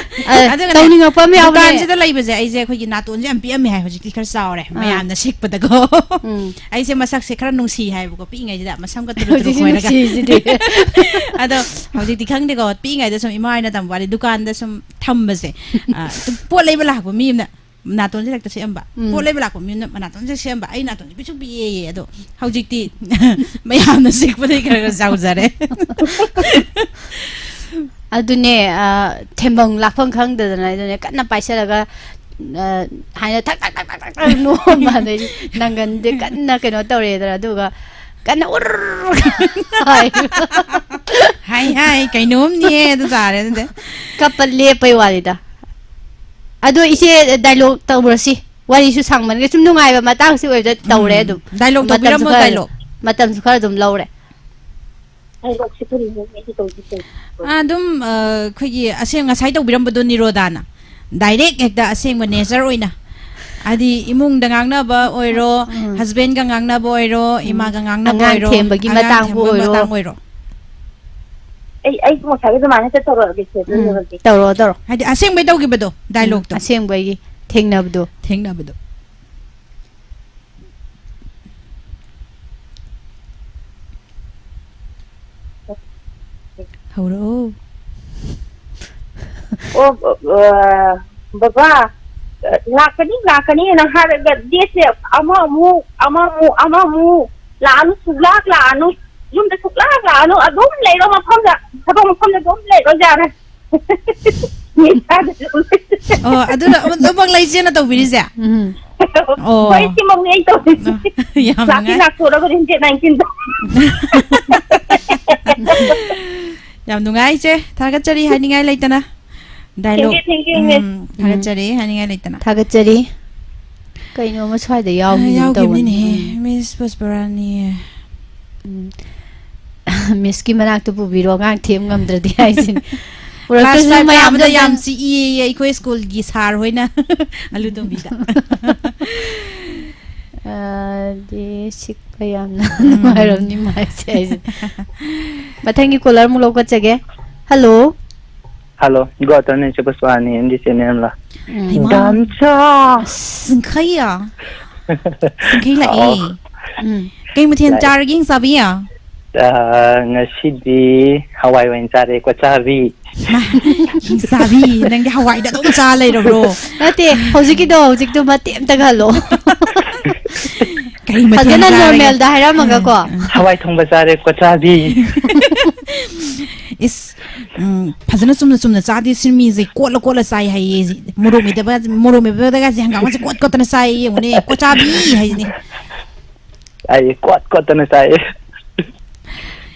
ꯑ, ꯑꯗꯨꯒꯅꯦ, ꯇꯧꯅꯤꯡꯉꯛꯄ ꯑꯃ ꯌꯥꯎꯕꯅꯦ꯫ ꯗꯨꯀꯥꯟꯁꯤꯗ ꯂꯩꯕꯁꯦ ꯑꯩꯁꯦ ꯑꯩꯈꯣꯏꯒꯤ ꯅꯥꯇꯣꯟꯁꯦ ꯌꯥꯝ ꯄꯤꯛꯑꯝꯃꯦ ꯍꯥꯏ, ꯍꯧꯖꯤꯛꯇꯤ ꯈꯔ ꯆꯥꯎꯔꯦ, ꯑꯥ꯫ ꯃꯌꯥꯝꯅ ꯁꯤꯛꯄꯗꯀꯣ꯫ ꯎꯝ꯫ ꯑꯩꯁꯦ ꯃꯁꯛꯁꯦ ꯈꯔ ꯅꯨꯡꯁꯤ ꯍꯥꯏꯕꯀꯣ, ꯄꯤꯛꯏꯉꯩꯁꯤꯗ ꯃꯁꯝꯒ ꯇꯨꯔꯨ ꯇꯨꯔꯨ ꯍꯧꯖꯤꯛꯁꯨ ꯈꯣꯏꯔꯒ꯫ ꯅꯨꯡꯁꯤꯁꯤꯗꯤ꯫ ꯑꯗꯣ ꯍꯧꯖꯤꯛꯇꯤ ꯈꯪꯗꯦꯀꯣ, ꯄꯤꯛꯏꯉꯩꯗ ꯁꯨꯝ ꯏꯃꯥ ꯍꯣꯏꯅ ꯇꯝꯕ ꯋꯥꯅꯤ, ꯗꯨꯀꯥꯟꯗ ꯁꯨꯝ ꯊꯝꯕꯁꯦ, ꯑ, ꯄꯣꯠ ꯂꯩꯕ ꯂꯥꯛꯄ ꯃꯤ ꯑꯃꯅ ꯅꯥꯇꯣꯟꯁꯦ ꯍꯦꯛꯇ ꯁꯤꯛꯑꯝꯕ꯫ ꯎꯝ꯫ ꯄꯣꯠ ꯂꯩꯕ ꯂꯥꯛꯄ ꯃꯤ ꯑꯃꯅ ꯅꯥꯇꯣꯟꯁꯦ ꯁꯤꯛꯑꯝꯕ꯫ ꯑꯩ ꯅꯥꯇꯣꯟꯁꯦ ꯄꯤꯛꯁꯨ ꯄꯤꯛꯑꯦꯌꯦ꯫ ꯑꯗꯣ ꯍꯧꯖꯤꯛꯇꯤ ꯃꯌꯥꯝꯅ ꯁꯤꯛꯄꯗꯒꯤ ꯈꯔ ꯈꯔ ꯆꯥꯎꯖꯔꯦ꯫ ꯑꯗꯨꯅꯦ, ꯑ, ꯊꯦꯝꯐꯝ ꯂꯥꯛꯐꯝ ꯈꯪꯗꯗꯅ ꯑꯗꯨꯅꯦ ꯀꯟꯅ ꯄꯥꯏꯁꯜꯂꯒ, ꯑ, ꯍꯥꯏꯅ ꯊꯛ ꯊꯛ ꯊꯛ ꯊꯛ ꯊꯛ ꯊꯛ ꯅꯣꯝꯕ, ꯑꯗꯩꯗꯤ ꯅꯪꯒꯟꯗꯤ ꯀꯟꯅ ꯀꯩꯅꯣ ꯇꯧꯔꯦꯗꯅ, ꯑꯗꯨꯒ ꯀꯟꯅ ꯎꯔ ꯍꯥꯏ꯫ ꯍꯥꯏ ꯍꯥꯏ, ꯀꯩꯅꯣꯝꯅꯤꯍꯦ ꯑꯗꯨ ꯇꯥꯔꯦ ꯑꯗꯨꯗꯤ꯫ ꯀꯞꯄ ꯂꯦꯞꯄꯩ ꯋꯥꯅꯤꯗ꯫ ꯑꯗꯣ ꯏꯆꯦ, ꯗꯥꯏꯂꯣꯛ ꯇꯧꯔꯁꯤ꯫ ꯋꯥꯔꯤꯁꯨ ꯁꯥꯡꯃꯟꯈ꯭ꯔꯦ, ꯁꯨꯝ ꯅꯨꯡꯉꯥꯏꯕ ꯃꯇꯥꯡꯁꯤ ꯑꯣꯏꯕꯗ ꯇꯧꯔꯦ ꯑꯗꯨꯝ꯫ ꯗꯥꯏꯂꯣꯛ ꯃꯇꯝꯁꯨ ꯇꯧꯕꯤꯔꯝꯃꯣ, ꯈꯔ ꯗꯥꯏꯂꯣꯛ꯫ ꯃꯇꯝꯁꯨ ꯈꯔ ꯑꯗꯨꯝ ꯂꯧꯔꯦ꯫ ꯍꯩꯔꯣꯛꯁꯤ ꯀꯔꯤꯅꯣ ꯑꯩꯗꯤ ꯇꯧꯗꯤ ꯇꯧꯗꯦ꯫ ꯑꯗꯨꯝ, ꯑ, ꯑꯩꯈꯣꯏꯒꯤ ꯑꯁꯦꯡ ꯉꯁꯥꯏ ꯇꯧꯕꯤꯔꯝꯕꯗꯣ ꯅꯤꯔꯣꯗꯥꯅ꯫ ꯗꯥꯏꯔꯦꯛ ꯍꯦꯛꯇ ꯑꯁꯦꯡꯕ ꯅꯦꯆꯔ ꯑꯣꯏꯅ꯫ ꯍꯥꯏꯗꯤ ꯏꯃꯨꯡꯗ ꯉꯥꯡꯅꯕ ꯑꯣꯏꯔꯣ, ꯎꯝ꯫ ꯍꯁꯕꯦꯟꯒ ꯉꯥꯡꯅꯕ ꯑꯣꯏꯔꯣ, ꯎꯝ꯫ ꯏꯃꯥꯒ ꯉꯥꯡꯅꯕ ꯑꯉꯥꯡ ꯑꯣꯏꯔꯣ, ꯊꯦꯝꯕꯒꯤ ꯑꯉꯥꯡ ꯃꯇꯥꯡꯕꯨ ꯊꯦꯝꯕꯒꯤ ꯑꯣꯏꯔꯣ꯫ ꯃꯇꯥꯡ ꯑꯣꯏꯔꯣ꯫ ꯑꯩ ꯑꯩꯁꯨ ꯉꯁꯥꯏꯒꯤ ꯑꯗꯨꯃꯥꯏꯅ ꯍꯦꯛꯇ ꯇꯧꯔꯛꯑꯒꯦ ꯁꯦ, ꯑꯗꯨ ꯎꯝ꯫ ꯌꯧꯔꯗꯤ꯫ ꯇꯧꯔꯣ, ꯇꯧꯔꯣ꯫ ꯍꯥꯏꯗꯤ ꯑꯁꯦꯡꯕꯩ ꯇꯧꯈꯤꯕꯗꯣ, ꯗꯥꯏꯂꯣꯛꯇꯣ꯫ ꯎꯝ, ꯑꯁꯦꯡꯕꯒꯤ ꯊꯦꯡꯅꯕꯗꯣ꯫ ꯊꯦꯡꯅꯕꯗꯣ꯫ ꯍꯧꯔꯛꯑꯣ꯫ ꯑꯣ, ꯑ, ꯕꯕꯥ, ꯂꯥꯛꯀꯅꯤ, ꯂꯥꯛꯀꯅꯤꯅ ꯍꯥꯏꯔꯒ ꯗꯦꯠꯁꯦ ꯑꯃꯃꯨꯛ, ꯑꯃꯃꯨꯛ, ꯑꯃꯃꯨꯛ, ꯂꯥꯛꯑꯅꯨ, ꯁꯨꯛꯂꯥꯛ ꯂꯥꯛꯑꯅꯨ, ꯌꯨꯝꯗ ꯁꯨꯛꯂꯥꯛ ꯂꯥꯛꯑꯅꯨ, ꯑꯗꯨꯝ ꯂꯩꯔꯣ ꯃꯐꯝꯗ, ꯊꯕꯛ ꯃꯐꯝꯗ ꯑꯗꯨꯝ ꯂꯩꯔꯣ ꯌꯥꯔꯦ꯫ ꯑꯣ, ꯑꯗꯨꯅ ꯑꯗꯨꯃꯛ ꯂꯩꯁꯦꯅ ꯇꯧꯕꯤꯔꯤꯁꯦ? ꯎꯝ꯫ ꯑꯣ꯫ ꯍꯣꯏ, ꯁꯤꯃꯛꯅꯤ ꯑꯩ ꯇꯧꯔꯤꯁꯦ꯫ ꯌꯥꯝ ꯂꯥꯛꯇꯤ ꯅꯨꯡꯉꯥꯏ꯫ ꯂꯥꯛꯊꯣꯔꯒ ꯗꯦꯠ ꯅꯥꯏꯟꯇꯤꯟꯗ꯫ ꯌꯥꯝ ꯅꯨꯡꯉꯥꯏ, ꯏꯆꯦ꯫ ꯊꯥꯒꯠꯆꯔꯤ ꯍꯥꯏꯅꯤꯡꯉꯥꯏ ꯂꯩꯇꯅ꯫ Dialogue. Thank you, thank you, miss. ꯎꯝ, ꯊꯥꯒꯠꯆꯔꯤ ꯍꯥꯏꯅꯤꯡꯉꯥꯏ ꯂꯩꯇꯅ꯫ ꯊꯥꯒꯠꯆꯔꯤ꯫ ꯀꯩꯅꯣꯝꯃ ꯁ꯭ꯋꯥꯏꯗ ꯌꯥꯎꯈꯤꯒꯨꯝ ꯌꯥꯎꯈꯤꯕꯅꯤꯅꯦꯍꯦ, ꯇꯧꯕꯅꯤ꯫ ꯎꯝ꯫ ꯃꯤꯁ ꯄꯨꯁꯄꯔꯥꯅꯤ꯫ ꯎꯝ꯫ ꯃꯤꯁꯀꯤ ꯃꯅꯥꯛꯇ ꯄꯨꯕꯤꯔꯣ, ꯑꯉꯥꯡ ꯊꯦꯝ ꯉꯝꯗ꯭ꯔꯗꯤ ꯍꯥꯏꯁꯤꯅꯤ꯫ ꯀ꯭ꯂꯥꯁ ꯎꯔꯛꯇ꯭ꯔꯁꯨ ꯐꯥꯏꯚ ꯃꯌꯥꯝꯗꯣ ꯀꯥꯕꯗ ꯌꯥꯝ ꯑꯝꯇꯪ ꯆꯤꯛꯏꯌꯦ ꯑꯩꯈꯣꯏ ꯁ꯭ꯀꯨꯜꯒꯤ ꯁꯥꯔ ꯍꯣꯏꯅ꯫ ꯑꯂꯨ ꯇꯣꯝꯕꯤꯗ꯫ ꯑꯗꯤ ꯁꯤꯛꯄ ꯌꯥꯝꯅ ꯅꯨꯡꯉꯥꯏꯔꯝꯅꯤ ꯃꯥꯏꯁꯦ ꯍꯥꯏꯁꯦ꯫ ꯃꯊꯪꯒꯤ ꯀꯣꯂꯔ ꯑꯃꯨꯛ ꯂꯧꯈꯠꯆꯒꯦ꯫ ꯍꯜꯂꯣ꯫ Hello, good afternoon, ꯏꯆꯦ ꯄꯨꯁꯄꯥꯅꯤ, ꯑꯦꯝ ꯗꯤ ꯆꯦꯅꯦꯜ ꯂ꯫ ꯎꯝ꯫ ꯍꯩꯃꯥ꯫ ꯗꯥꯝꯆꯥ! ꯁꯤꯡꯈꯩ꯫ ꯁꯤꯡꯈꯩ ꯂꯥꯛꯑꯦ꯫ ꯑꯣ꯫ ꯎꯝ꯫ ꯀꯩ ꯃꯊꯦꯜ ꯂꯥꯛꯑꯦ꯫ ꯆꯥꯔꯒꯦ, ꯏꯆꯥꯕꯤ? ꯑ, ꯉꯁꯤꯗꯤ ꯍꯋꯥꯏ ꯑꯣꯏꯅ ꯆꯥꯔꯦ, ꯀꯣꯆꯥꯕꯤ꯫ ꯃꯥ, ꯏꯆꯥꯕꯤ, ꯅꯪꯗꯤ ꯍꯋꯥꯏꯗ ꯑꯗꯨꯝ ꯆꯥ ꯂꯩꯔꯕ꯭ꯔꯣ? ꯅꯠꯇꯦ, ꯍꯧꯖꯤꯛꯀꯤꯗꯣ, ꯍꯧꯖꯤꯛꯇꯣ ꯃꯇꯦꯛ ꯑꯝꯇꯒ ꯍꯜꯂꯣ꯫ ꯀꯔꯤ ꯃꯊꯦꯜ ꯐꯖꯅ ꯆꯥꯔꯒꯦ? ꯅꯣꯔꯃꯦꯜꯗ ꯍꯥꯏꯔꯝꯃꯒꯀꯣ꯫ ꯎꯝ, ꯎꯝ꯫ ꯍꯋꯥꯏ ꯊꯣꯡꯕ ꯆꯥꯔꯦ, ꯀꯣꯆꯥꯕꯤ꯫ ꯏꯁ, ꯎꯝ, ꯐꯖꯅ ꯆꯨꯝꯅ ꯆꯨꯝꯅ ꯆꯥꯗꯦ ꯁꯤ ꯃꯤꯁꯦ, ꯀꯣꯠꯂ ꯀꯣꯠꯂ ꯆꯥꯏ ꯍꯥꯏꯌꯦ꯫ ꯃꯣꯔꯣꯛ ꯃꯦꯠꯄ, ꯃꯣꯔꯣꯛ ꯃꯦꯠꯄꯗꯒꯁꯦ ꯍꯪꯒꯥꯝꯒꯁꯦ ꯀꯣꯠ ꯀꯣꯠꯇꯅ ꯆꯥꯏꯌꯦ, ꯌꯦꯡꯉꯨꯅꯦ, ꯀꯣꯆꯥꯕꯤ ꯍꯥꯏꯁꯤꯅꯦ꯫ ꯑꯩ ꯀꯣꯠ ꯀꯣꯠꯇꯅ ꯆꯥꯏ꯫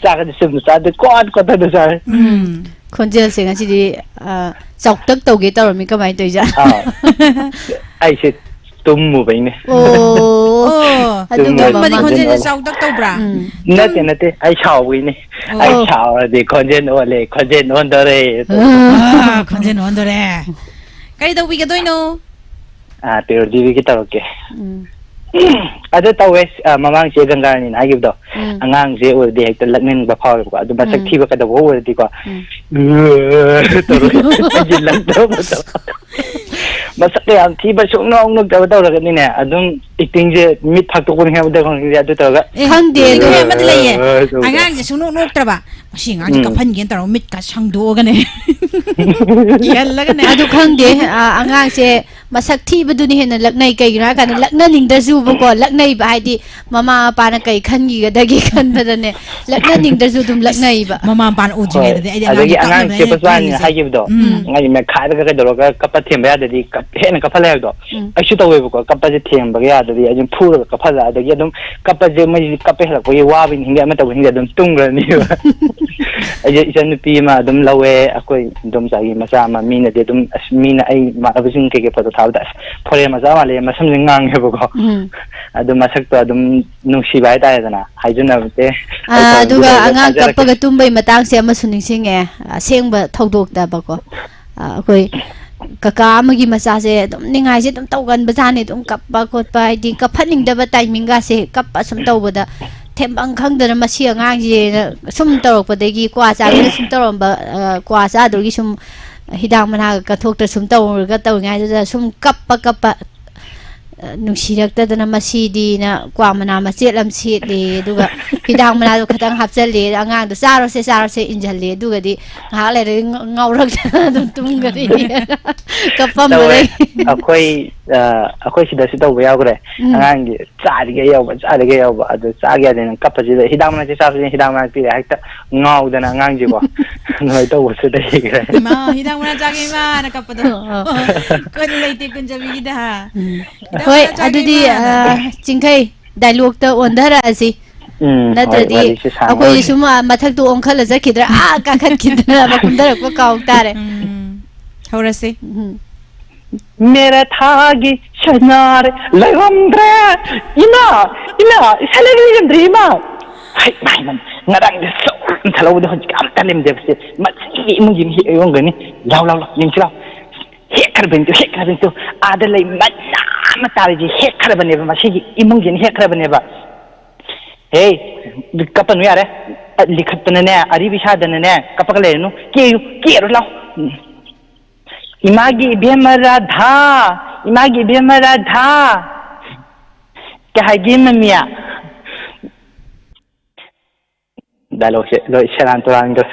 ꯆꯥꯛꯀꯗꯤ ꯆꯨꯝꯅ ꯆꯥꯗꯦ, ꯀꯣꯠ ꯀꯣꯠꯇꯅ ꯆꯥꯏ꯫ ꯎꯝ꯫ ꯈꯣꯟꯖꯦꯜꯁꯦ ꯉꯁꯤꯗꯤ, ꯑ, ꯆꯥꯎꯇꯛ ꯇꯧꯒꯦ ꯇꯧꯔꯝꯃꯤ, ꯀꯃꯥꯏꯅ ꯇꯧꯔꯤꯖꯥꯠꯅꯣ? ꯑꯥ꯫ ꯑꯩꯁꯦ ꯇꯨꯝꯃꯨꯕꯩꯅꯦ꯫ ꯑꯣ꯫ ꯑꯣ꯫ ꯑꯗꯨꯒ ꯇꯨꯝꯕꯗꯤ ꯃꯃꯥ- ꯈꯣꯟꯖꯦꯜꯁꯦ ꯆꯥꯎꯇꯛ ꯇꯧꯕ꯭ꯔꯥ? ꯎꯝ꯫ ꯅꯠꯇꯦ, ꯅꯠꯇꯦ, ꯑꯩ ꯁꯥꯎꯕꯩꯅꯦ꯫ ꯑꯣ꯫ ꯑꯩ ꯁꯥꯎꯔꯗꯤ ꯈꯣꯟꯖꯦꯜ ꯑꯣꯜꯂꯦ, ꯈꯣꯟꯖꯦꯜ ꯑꯣꯟꯗꯣꯔꯦ꯫ ꯑꯥ, ꯈꯣꯟꯖꯦꯜ ꯑꯣꯟꯗꯣꯔꯦ꯫ ꯀꯔꯤ ꯇꯧꯕꯤꯒꯗꯣꯏꯅꯣ? ꯑꯥ, ꯄꯤꯔꯣꯗꯤꯕꯤꯒꯤ ꯇꯧꯔꯛꯀꯦ꯫ ꯎꯝ꯫ ꯑꯗꯨ ꯇꯧꯋꯦ, ꯑ, ꯃꯃꯥꯡ ꯆꯦ ꯒꯪꯒꯥꯔꯥꯅꯤꯅ ꯍꯥꯏꯈꯤꯕꯗꯣ, ꯎꯝ꯫ ꯑꯉꯥꯡꯁꯦ ꯎꯔꯗꯤ ꯍꯦꯛꯇ ꯂꯛꯅꯤꯡꯕ ꯐꯥꯎꯋꯦꯕꯀꯣ꯫ ꯑꯗꯨ ꯃꯁꯛ ꯎꯝ꯫ ꯊꯤꯕ ꯀꯩꯗꯧꯕ ꯎꯔꯗꯤꯀꯣ, ꯎꯝ꯫ ꯇꯧꯔꯒ ꯍꯥꯏꯖꯤꯜꯂꯛꯇꯕꯗꯣ꯫ ꯃꯁꯛꯇꯣ ꯌꯥꯝ ꯊꯤꯕ, ꯁꯨꯡꯅꯣꯛ ꯅꯣꯛꯇꯕ ꯇꯧꯔꯒꯅꯤꯅꯦ, ꯑꯗꯨꯝ ꯑꯦꯛꯇꯤꯡꯁꯦ ꯃꯤꯠ ꯐꯥꯛꯇꯣꯛꯄꯅꯤ ꯍꯥꯏꯕꯗ ꯈꯪꯗꯦ, ꯑꯗꯨ ꯇꯧꯔꯒ ꯑꯦ, ꯈꯪꯗꯦ, ꯑꯗꯨ ꯑꯦ, ꯑꯃꯗꯤ ꯂꯩꯌꯦ꯫ ꯑꯦ, ꯇꯧꯕꯗꯣ꯫ ꯑꯉꯥꯡꯁꯦ ꯁꯨꯡꯅꯣꯛ ꯅꯣꯛꯇ꯭ꯔꯕ, "ꯃꯁꯤ ꯑꯉꯥꯡꯁꯦ ꯎꯝ꯫ ꯀꯥꯞꯍꯟꯒꯦꯅ" ꯇꯧꯔꯒ ꯃꯤꯠꯀ ꯁꯪꯗꯣꯛꯑꯒꯅꯦ꯫ ꯀꯤꯍꯜꯂꯒꯅꯦ꯫ ꯑꯗꯨ ꯈꯪꯗꯦ, ꯑ, ꯑꯉꯥꯡꯁꯦ ꯃꯁꯛ ꯊꯤꯕꯗꯨꯅ ꯍꯦꯟꯅ ꯂꯛꯅꯩ꯫ ꯀꯩꯒꯤꯅꯣ ꯍꯥꯏ ꯀꯥꯟꯗ, ꯂꯛꯅꯅꯤꯡꯗ꯭ꯔꯁꯨꯕꯀꯣ, ꯂꯛꯅꯩꯕ ꯍꯥꯏꯗꯤ ꯃꯃꯥ ꯃꯄꯥꯅ ꯀꯩ ꯈꯟꯈꯤꯒꯗꯒꯦ ꯈꯟꯕꯗꯅꯦ, ꯂꯛꯅꯅꯤꯡꯗ꯭ꯔꯁꯨ ꯑꯗꯨꯝ ꯂꯛꯅꯩꯕ꯫ ꯃꯃꯥ ꯃꯄꯥꯅ ꯎꯗ꯭ꯔꯤꯉꯩꯗꯗꯤ ꯍꯣꯏ꯫ ꯑꯩꯗꯤ ꯑꯗꯒꯤ ꯑꯉꯥꯡꯁꯦ ꯑꯉꯥꯡ ꯀꯞꯅꯕꯅꯦ ꯆꯦ ꯑꯩꯅ ꯄꯨꯁꯄꯥꯅꯤꯅ ꯄꯥꯝꯃꯤꯁꯦ꯫ ꯍꯥꯏꯈꯤꯕꯗꯣ, ꯎꯝ꯫ ꯃꯥꯒꯤ ꯃꯦꯠꯈꯥꯏꯔꯒ ꯀꯩꯗꯧꯔꯒ ꯀꯞꯄ ꯊꯦꯝꯕ ꯌꯥꯗ꯭ꯔꯗꯤ, ꯀꯞ-, ꯍꯦꯟꯅ ꯀꯞꯍꯜꯂꯦ ꯍꯥꯏꯕꯗꯣ꯫ ꯎꯝ꯫ ꯑꯩꯁꯨ ꯇꯧꯋꯦꯕꯀꯣ, ꯀꯞꯄꯁꯦ ꯊꯦꯝꯕꯒ ꯌꯥꯗ꯭ꯔꯗꯤ ꯑꯩ ꯑꯗꯨꯝ ꯐꯨꯔꯒ ꯀꯞꯍꯜꯂꯦ꯫ ꯑꯗꯒꯤ ꯑꯗꯨꯝ ꯀꯞꯄꯁꯦ, ꯃꯣꯏꯁꯤꯗꯤ ꯀꯞꯄ ꯍꯦꯜꯂꯛꯄꯒꯤ ꯋꯥꯕꯅꯤ ꯈꯪꯗꯦ, ꯑꯃ ꯇꯧꯕꯅꯤ ꯈꯪꯗꯦ, ꯑꯗꯨꯝ ꯇꯨꯝꯈ꯭ꯔꯅꯤꯕ꯫ ꯑꯩꯁꯦ ꯏꯆꯟꯅꯨꯄꯤ ꯑꯃ ꯑꯗꯨꯝ ꯂꯧꯋꯦ, ꯑꯩꯈꯣꯏ ꯏꯗꯣꯝꯆꯥꯒꯤ ꯃꯆꯥ ꯑꯃ꯫ ꯃꯤꯅꯗꯤ ꯑꯗꯨꯝ, ꯑꯁ, ꯃꯤꯅ, ꯑꯩ ꯏꯃꯥꯟꯅꯕꯁꯤꯡ ꯀꯩꯀꯩ ꯐꯣꯇꯣ ꯊꯥꯕꯗ, "ꯑꯁ, ꯐꯣꯔꯦꯟ ꯃꯆꯥ ꯃꯥꯜꯂꯦ", ꯃꯁꯝꯁꯦ ꯉꯥꯡꯉꯦꯕꯀꯣ꯫ ꯎꯝ꯫ ꯑꯗꯨ ꯃꯁꯛꯇꯣ ꯑꯗꯨꯝ ꯅꯨꯡꯁꯤꯕ ꯍꯥꯏꯇꯥꯔꯦꯗꯅ, ꯍꯥꯏꯖꯟꯅꯕꯁꯦ꯫ ꯑꯩ ꯑꯥ, ꯊꯑꯣꯏꯀꯤ ꯑꯗꯨꯒ ꯇꯧꯔꯒ ꯑꯉꯥꯡ ꯊꯥꯖꯔꯛꯀꯦ꯫ ꯀꯞꯄꯒ ꯇꯨꯝꯕꯩ ꯃꯇꯥꯡꯁꯦ ꯑꯃꯁꯨ ꯅꯤꯡꯁꯤꯡꯉꯦ, ꯑꯁꯦꯡꯕ ꯊꯧꯗꯣꯛꯇꯕꯀꯣ꯫ ꯑꯥ, ꯑꯩꯈꯣꯏ ꯀꯀꯥ ꯑꯃꯒꯤ ꯃꯆꯥꯁꯦ ꯑꯗꯨꯝ ꯅꯤꯡꯉꯥꯏꯁꯦ ꯑꯗꯨꯝ ꯇꯧꯒꯟꯕꯖꯥꯠꯅꯤ, ꯑꯗꯨꯝ ꯀꯞꯄ ꯈꯣꯠꯄ, ꯍꯥꯏꯗꯤ ꯀꯞꯍꯟꯅꯤꯡꯗꯕ ꯇꯥꯏꯃꯤꯡꯒꯁꯦ, ꯀꯞꯄ ꯁꯨꯝ ꯇꯧꯕꯗ ꯊꯦꯝꯐꯝ ꯈꯪꯗꯅ ꯃꯁꯤ ꯑꯉꯥꯡꯁꯦꯅ ꯁꯨꯝ ꯇꯧꯔꯛꯄꯗꯒꯤ, ꯀ꯭ꯋꯥ ꯆꯥꯒꯦꯅ ꯁꯨꯝ ꯇꯧꯔꯝꯕ, ꯑ, ꯀ꯭ꯋꯥ ꯆꯥꯗꯨꯒꯤ ꯁꯨꯝ ꯍꯤꯗꯥꯛ ꯃꯅꯥꯒ ꯀꯠꯊꯣꯛꯇ ꯁꯨꯝ ꯇꯧꯔꯒ ꯇꯧꯔꯤꯉꯩꯗꯨꯗ ꯁꯨꯝ ꯀꯞꯄ ꯀꯞꯄ, ꯑ, ꯅꯨꯡꯁꯤꯔꯛꯇꯗꯅ ꯃꯁꯤꯗꯤꯅ ꯀ꯭ꯋꯥ ꯃꯅꯥ ꯃꯆꯦꯠ ꯑꯃ ꯁꯦꯠꯂꯦ, ꯑꯗꯨꯒ ꯍꯤꯗꯥꯛ ꯃꯅꯥꯗꯣ ꯈꯇꯪ ꯍꯥꯞꯆꯜꯂꯦ, ꯑꯉꯥꯡꯗꯣ "ꯆꯥꯔꯣꯁꯦ, ꯆꯥꯔꯣꯁꯦ" ꯏꯟꯁꯤꯜꯂꯦ, ꯑꯗꯨꯒꯗꯤ ꯉꯥꯏꯍꯥꯛ ꯂꯩꯔꯒ ꯉ-, ꯉꯥꯎꯔꯛꯇꯅ ꯑꯗꯨꯝ ꯇꯨꯝꯈꯔꯦ꯫ ꯇꯧꯋꯦ꯫ ꯀꯞꯄꯝꯕꯗꯒꯤ꯫ ꯑꯩꯈꯣꯏ, ꯑ, ꯑꯩꯈꯣꯏ ꯁꯤꯗꯁꯨ ꯇꯧꯕ ꯌꯥꯎꯈ꯭ꯔꯦ꯫ ꯎꯝ꯫ ꯑꯉꯥꯡꯒꯤ ꯆꯥꯔꯤꯒꯩ ꯌꯥꯎꯕ, ꯆꯥꯔꯤꯒꯩ ꯌꯥꯎꯕ, ꯑꯗꯨ ꯆꯥꯒꯦ ꯌꯥꯗꯦꯅ ꯀꯞꯄꯁꯤꯗ ꯍꯤꯗꯥꯛ ꯃꯅꯥ ꯆꯦ ꯆꯥꯕꯁꯤꯅ ꯍꯤꯗꯥꯛ ꯃꯅꯥ ꯄꯤꯔꯦ, ꯍꯦꯛꯇ ꯉꯥꯎꯗꯅ ꯑꯉꯥꯡꯁꯤꯀꯣ꯫ ꯑꯗꯨꯃꯥꯏꯅ ꯇꯧꯕꯁꯨ ꯂꯩꯈ꯭ꯔꯦ꯫ ꯏꯃꯥ, ꯍꯤꯗꯥꯛ ꯃꯅꯥ ꯆꯥꯒꯦ ꯏꯃꯥꯅ ꯀꯞꯄꯗꯣ꯫ ꯑꯣ, ꯑꯣ꯫ ꯀꯣꯟꯅ ꯂꯩꯇꯦ ꯀꯨꯟꯖꯕꯤꯒꯤꯗ ꯍꯥ꯫ ꯎꯝ꯫ ꯍꯤꯗꯥꯛ ꯍꯣꯏ, ꯃꯅꯥ ꯆꯥꯒꯦ ꯑꯗꯨꯗꯤ, ꯏꯃꯥꯅ꯫ ꯑ, ꯆꯤꯡꯈꯩ꯫ ꯗꯥꯏꯂꯣꯛꯇ ꯑꯣꯟꯊꯔꯛꯑꯁꯤ꯫ ꯎꯝ, ꯍꯣꯏ, ꯅꯠꯇ꯭ꯔꯗꯤ ꯋꯥꯔꯤꯁꯦ ꯁꯥꯡꯉ ꯑꯩꯈꯣꯏꯁꯦ ꯑꯣꯏꯔꯦ꯫ ꯁꯨꯝ, ꯑ, ꯃꯊꯛꯇ ꯑꯣꯟꯈꯠꯂ ꯆꯠꯈꯤꯗ꯭ꯔꯥ, ꯑꯥ, ꯀꯥꯈꯠꯈꯤꯗ꯭ꯔꯥ, ꯀꯨꯝꯊꯔꯛꯄ ꯀꯥꯎ ꯇꯥꯔꯦ꯫ ꯎꯝ, ꯍꯧꯔꯁꯤ꯫ ꯎꯝ꯫ ꯃꯦꯔꯥ ꯊꯥꯒꯤ ꯁꯅꯥꯔꯦ ꯂꯩꯔꯝꯗ꯭ꯔꯦ꯫ ꯏꯃꯥ, ꯏꯃꯥ, ꯏꯁꯥ ꯂꯩꯔꯝꯗ꯭ꯔꯦ, ꯏꯃꯥ꯫ ꯍꯩ, ꯃꯥ, ꯏꯃꯥ, ꯉꯔꯥꯡꯗꯤ ꯁꯨꯝ ꯊꯜꯍꯧꯕꯗꯣ ꯍꯧꯖꯤꯛ ꯑꯝꯇ ꯂꯩꯔꯝꯗꯦꯕꯁꯦ꯫ ꯃꯁꯤꯒꯤ ꯏꯃꯨꯡꯒꯤ ꯃꯤ ꯍꯦꯛ ꯌꯧꯔꯝꯒꯅꯤ꯫ ꯂꯥꯎ, ꯂꯥꯎ, ꯂꯥꯎ, ꯌꯦꯡꯁꯤ ꯂꯥꯎ꯫ ꯍꯦꯛꯈ꯭ꯔꯕꯅꯤꯗꯣ, ꯍꯦꯛꯈ꯭ꯔꯕꯅꯤꯗꯣ꯫ ꯑꯥꯗ ꯂꯩ ꯃꯅꯥ ꯑꯃ ꯇꯥꯔꯤꯁꯦ ꯍꯦꯛꯈ꯭ꯔꯕꯅꯦꯕ, ꯃꯁꯤꯒꯤ ꯏꯃꯨꯡꯁꯤꯅ ꯍꯦꯛꯈ꯭ꯔꯕꯅꯦꯕ꯫ ꯍꯦ, ꯀꯞꯄꯅꯨ ꯌꯥꯔꯦ꯫ ꯂꯤꯈꯠꯇꯅꯅꯦ, ꯑꯔꯤꯕꯤ ꯁꯥꯗꯅꯅꯦ, ꯀꯞꯄꯒ ꯂꯩꯔꯅꯨ꯫ ꯀꯦꯌꯨ, ꯀꯦꯔꯨ ꯂꯥꯎ꯫ ꯏꯃꯥꯒꯤ ꯏꯕꯦꯝꯃ ꯔꯥꯙꯥ, ꯏꯃꯥꯒꯤ ꯏꯕꯦꯝꯃ ꯔꯥꯙꯥ꯫ ꯀꯩ ꯍꯥꯏꯒꯦ ꯃꯃꯤ? ꯗꯥꯏꯂꯣꯛꯁꯦ ꯂꯣꯏ ꯁꯦꯔꯥꯟ ꯇꯨꯔꯥꯟꯒ꯫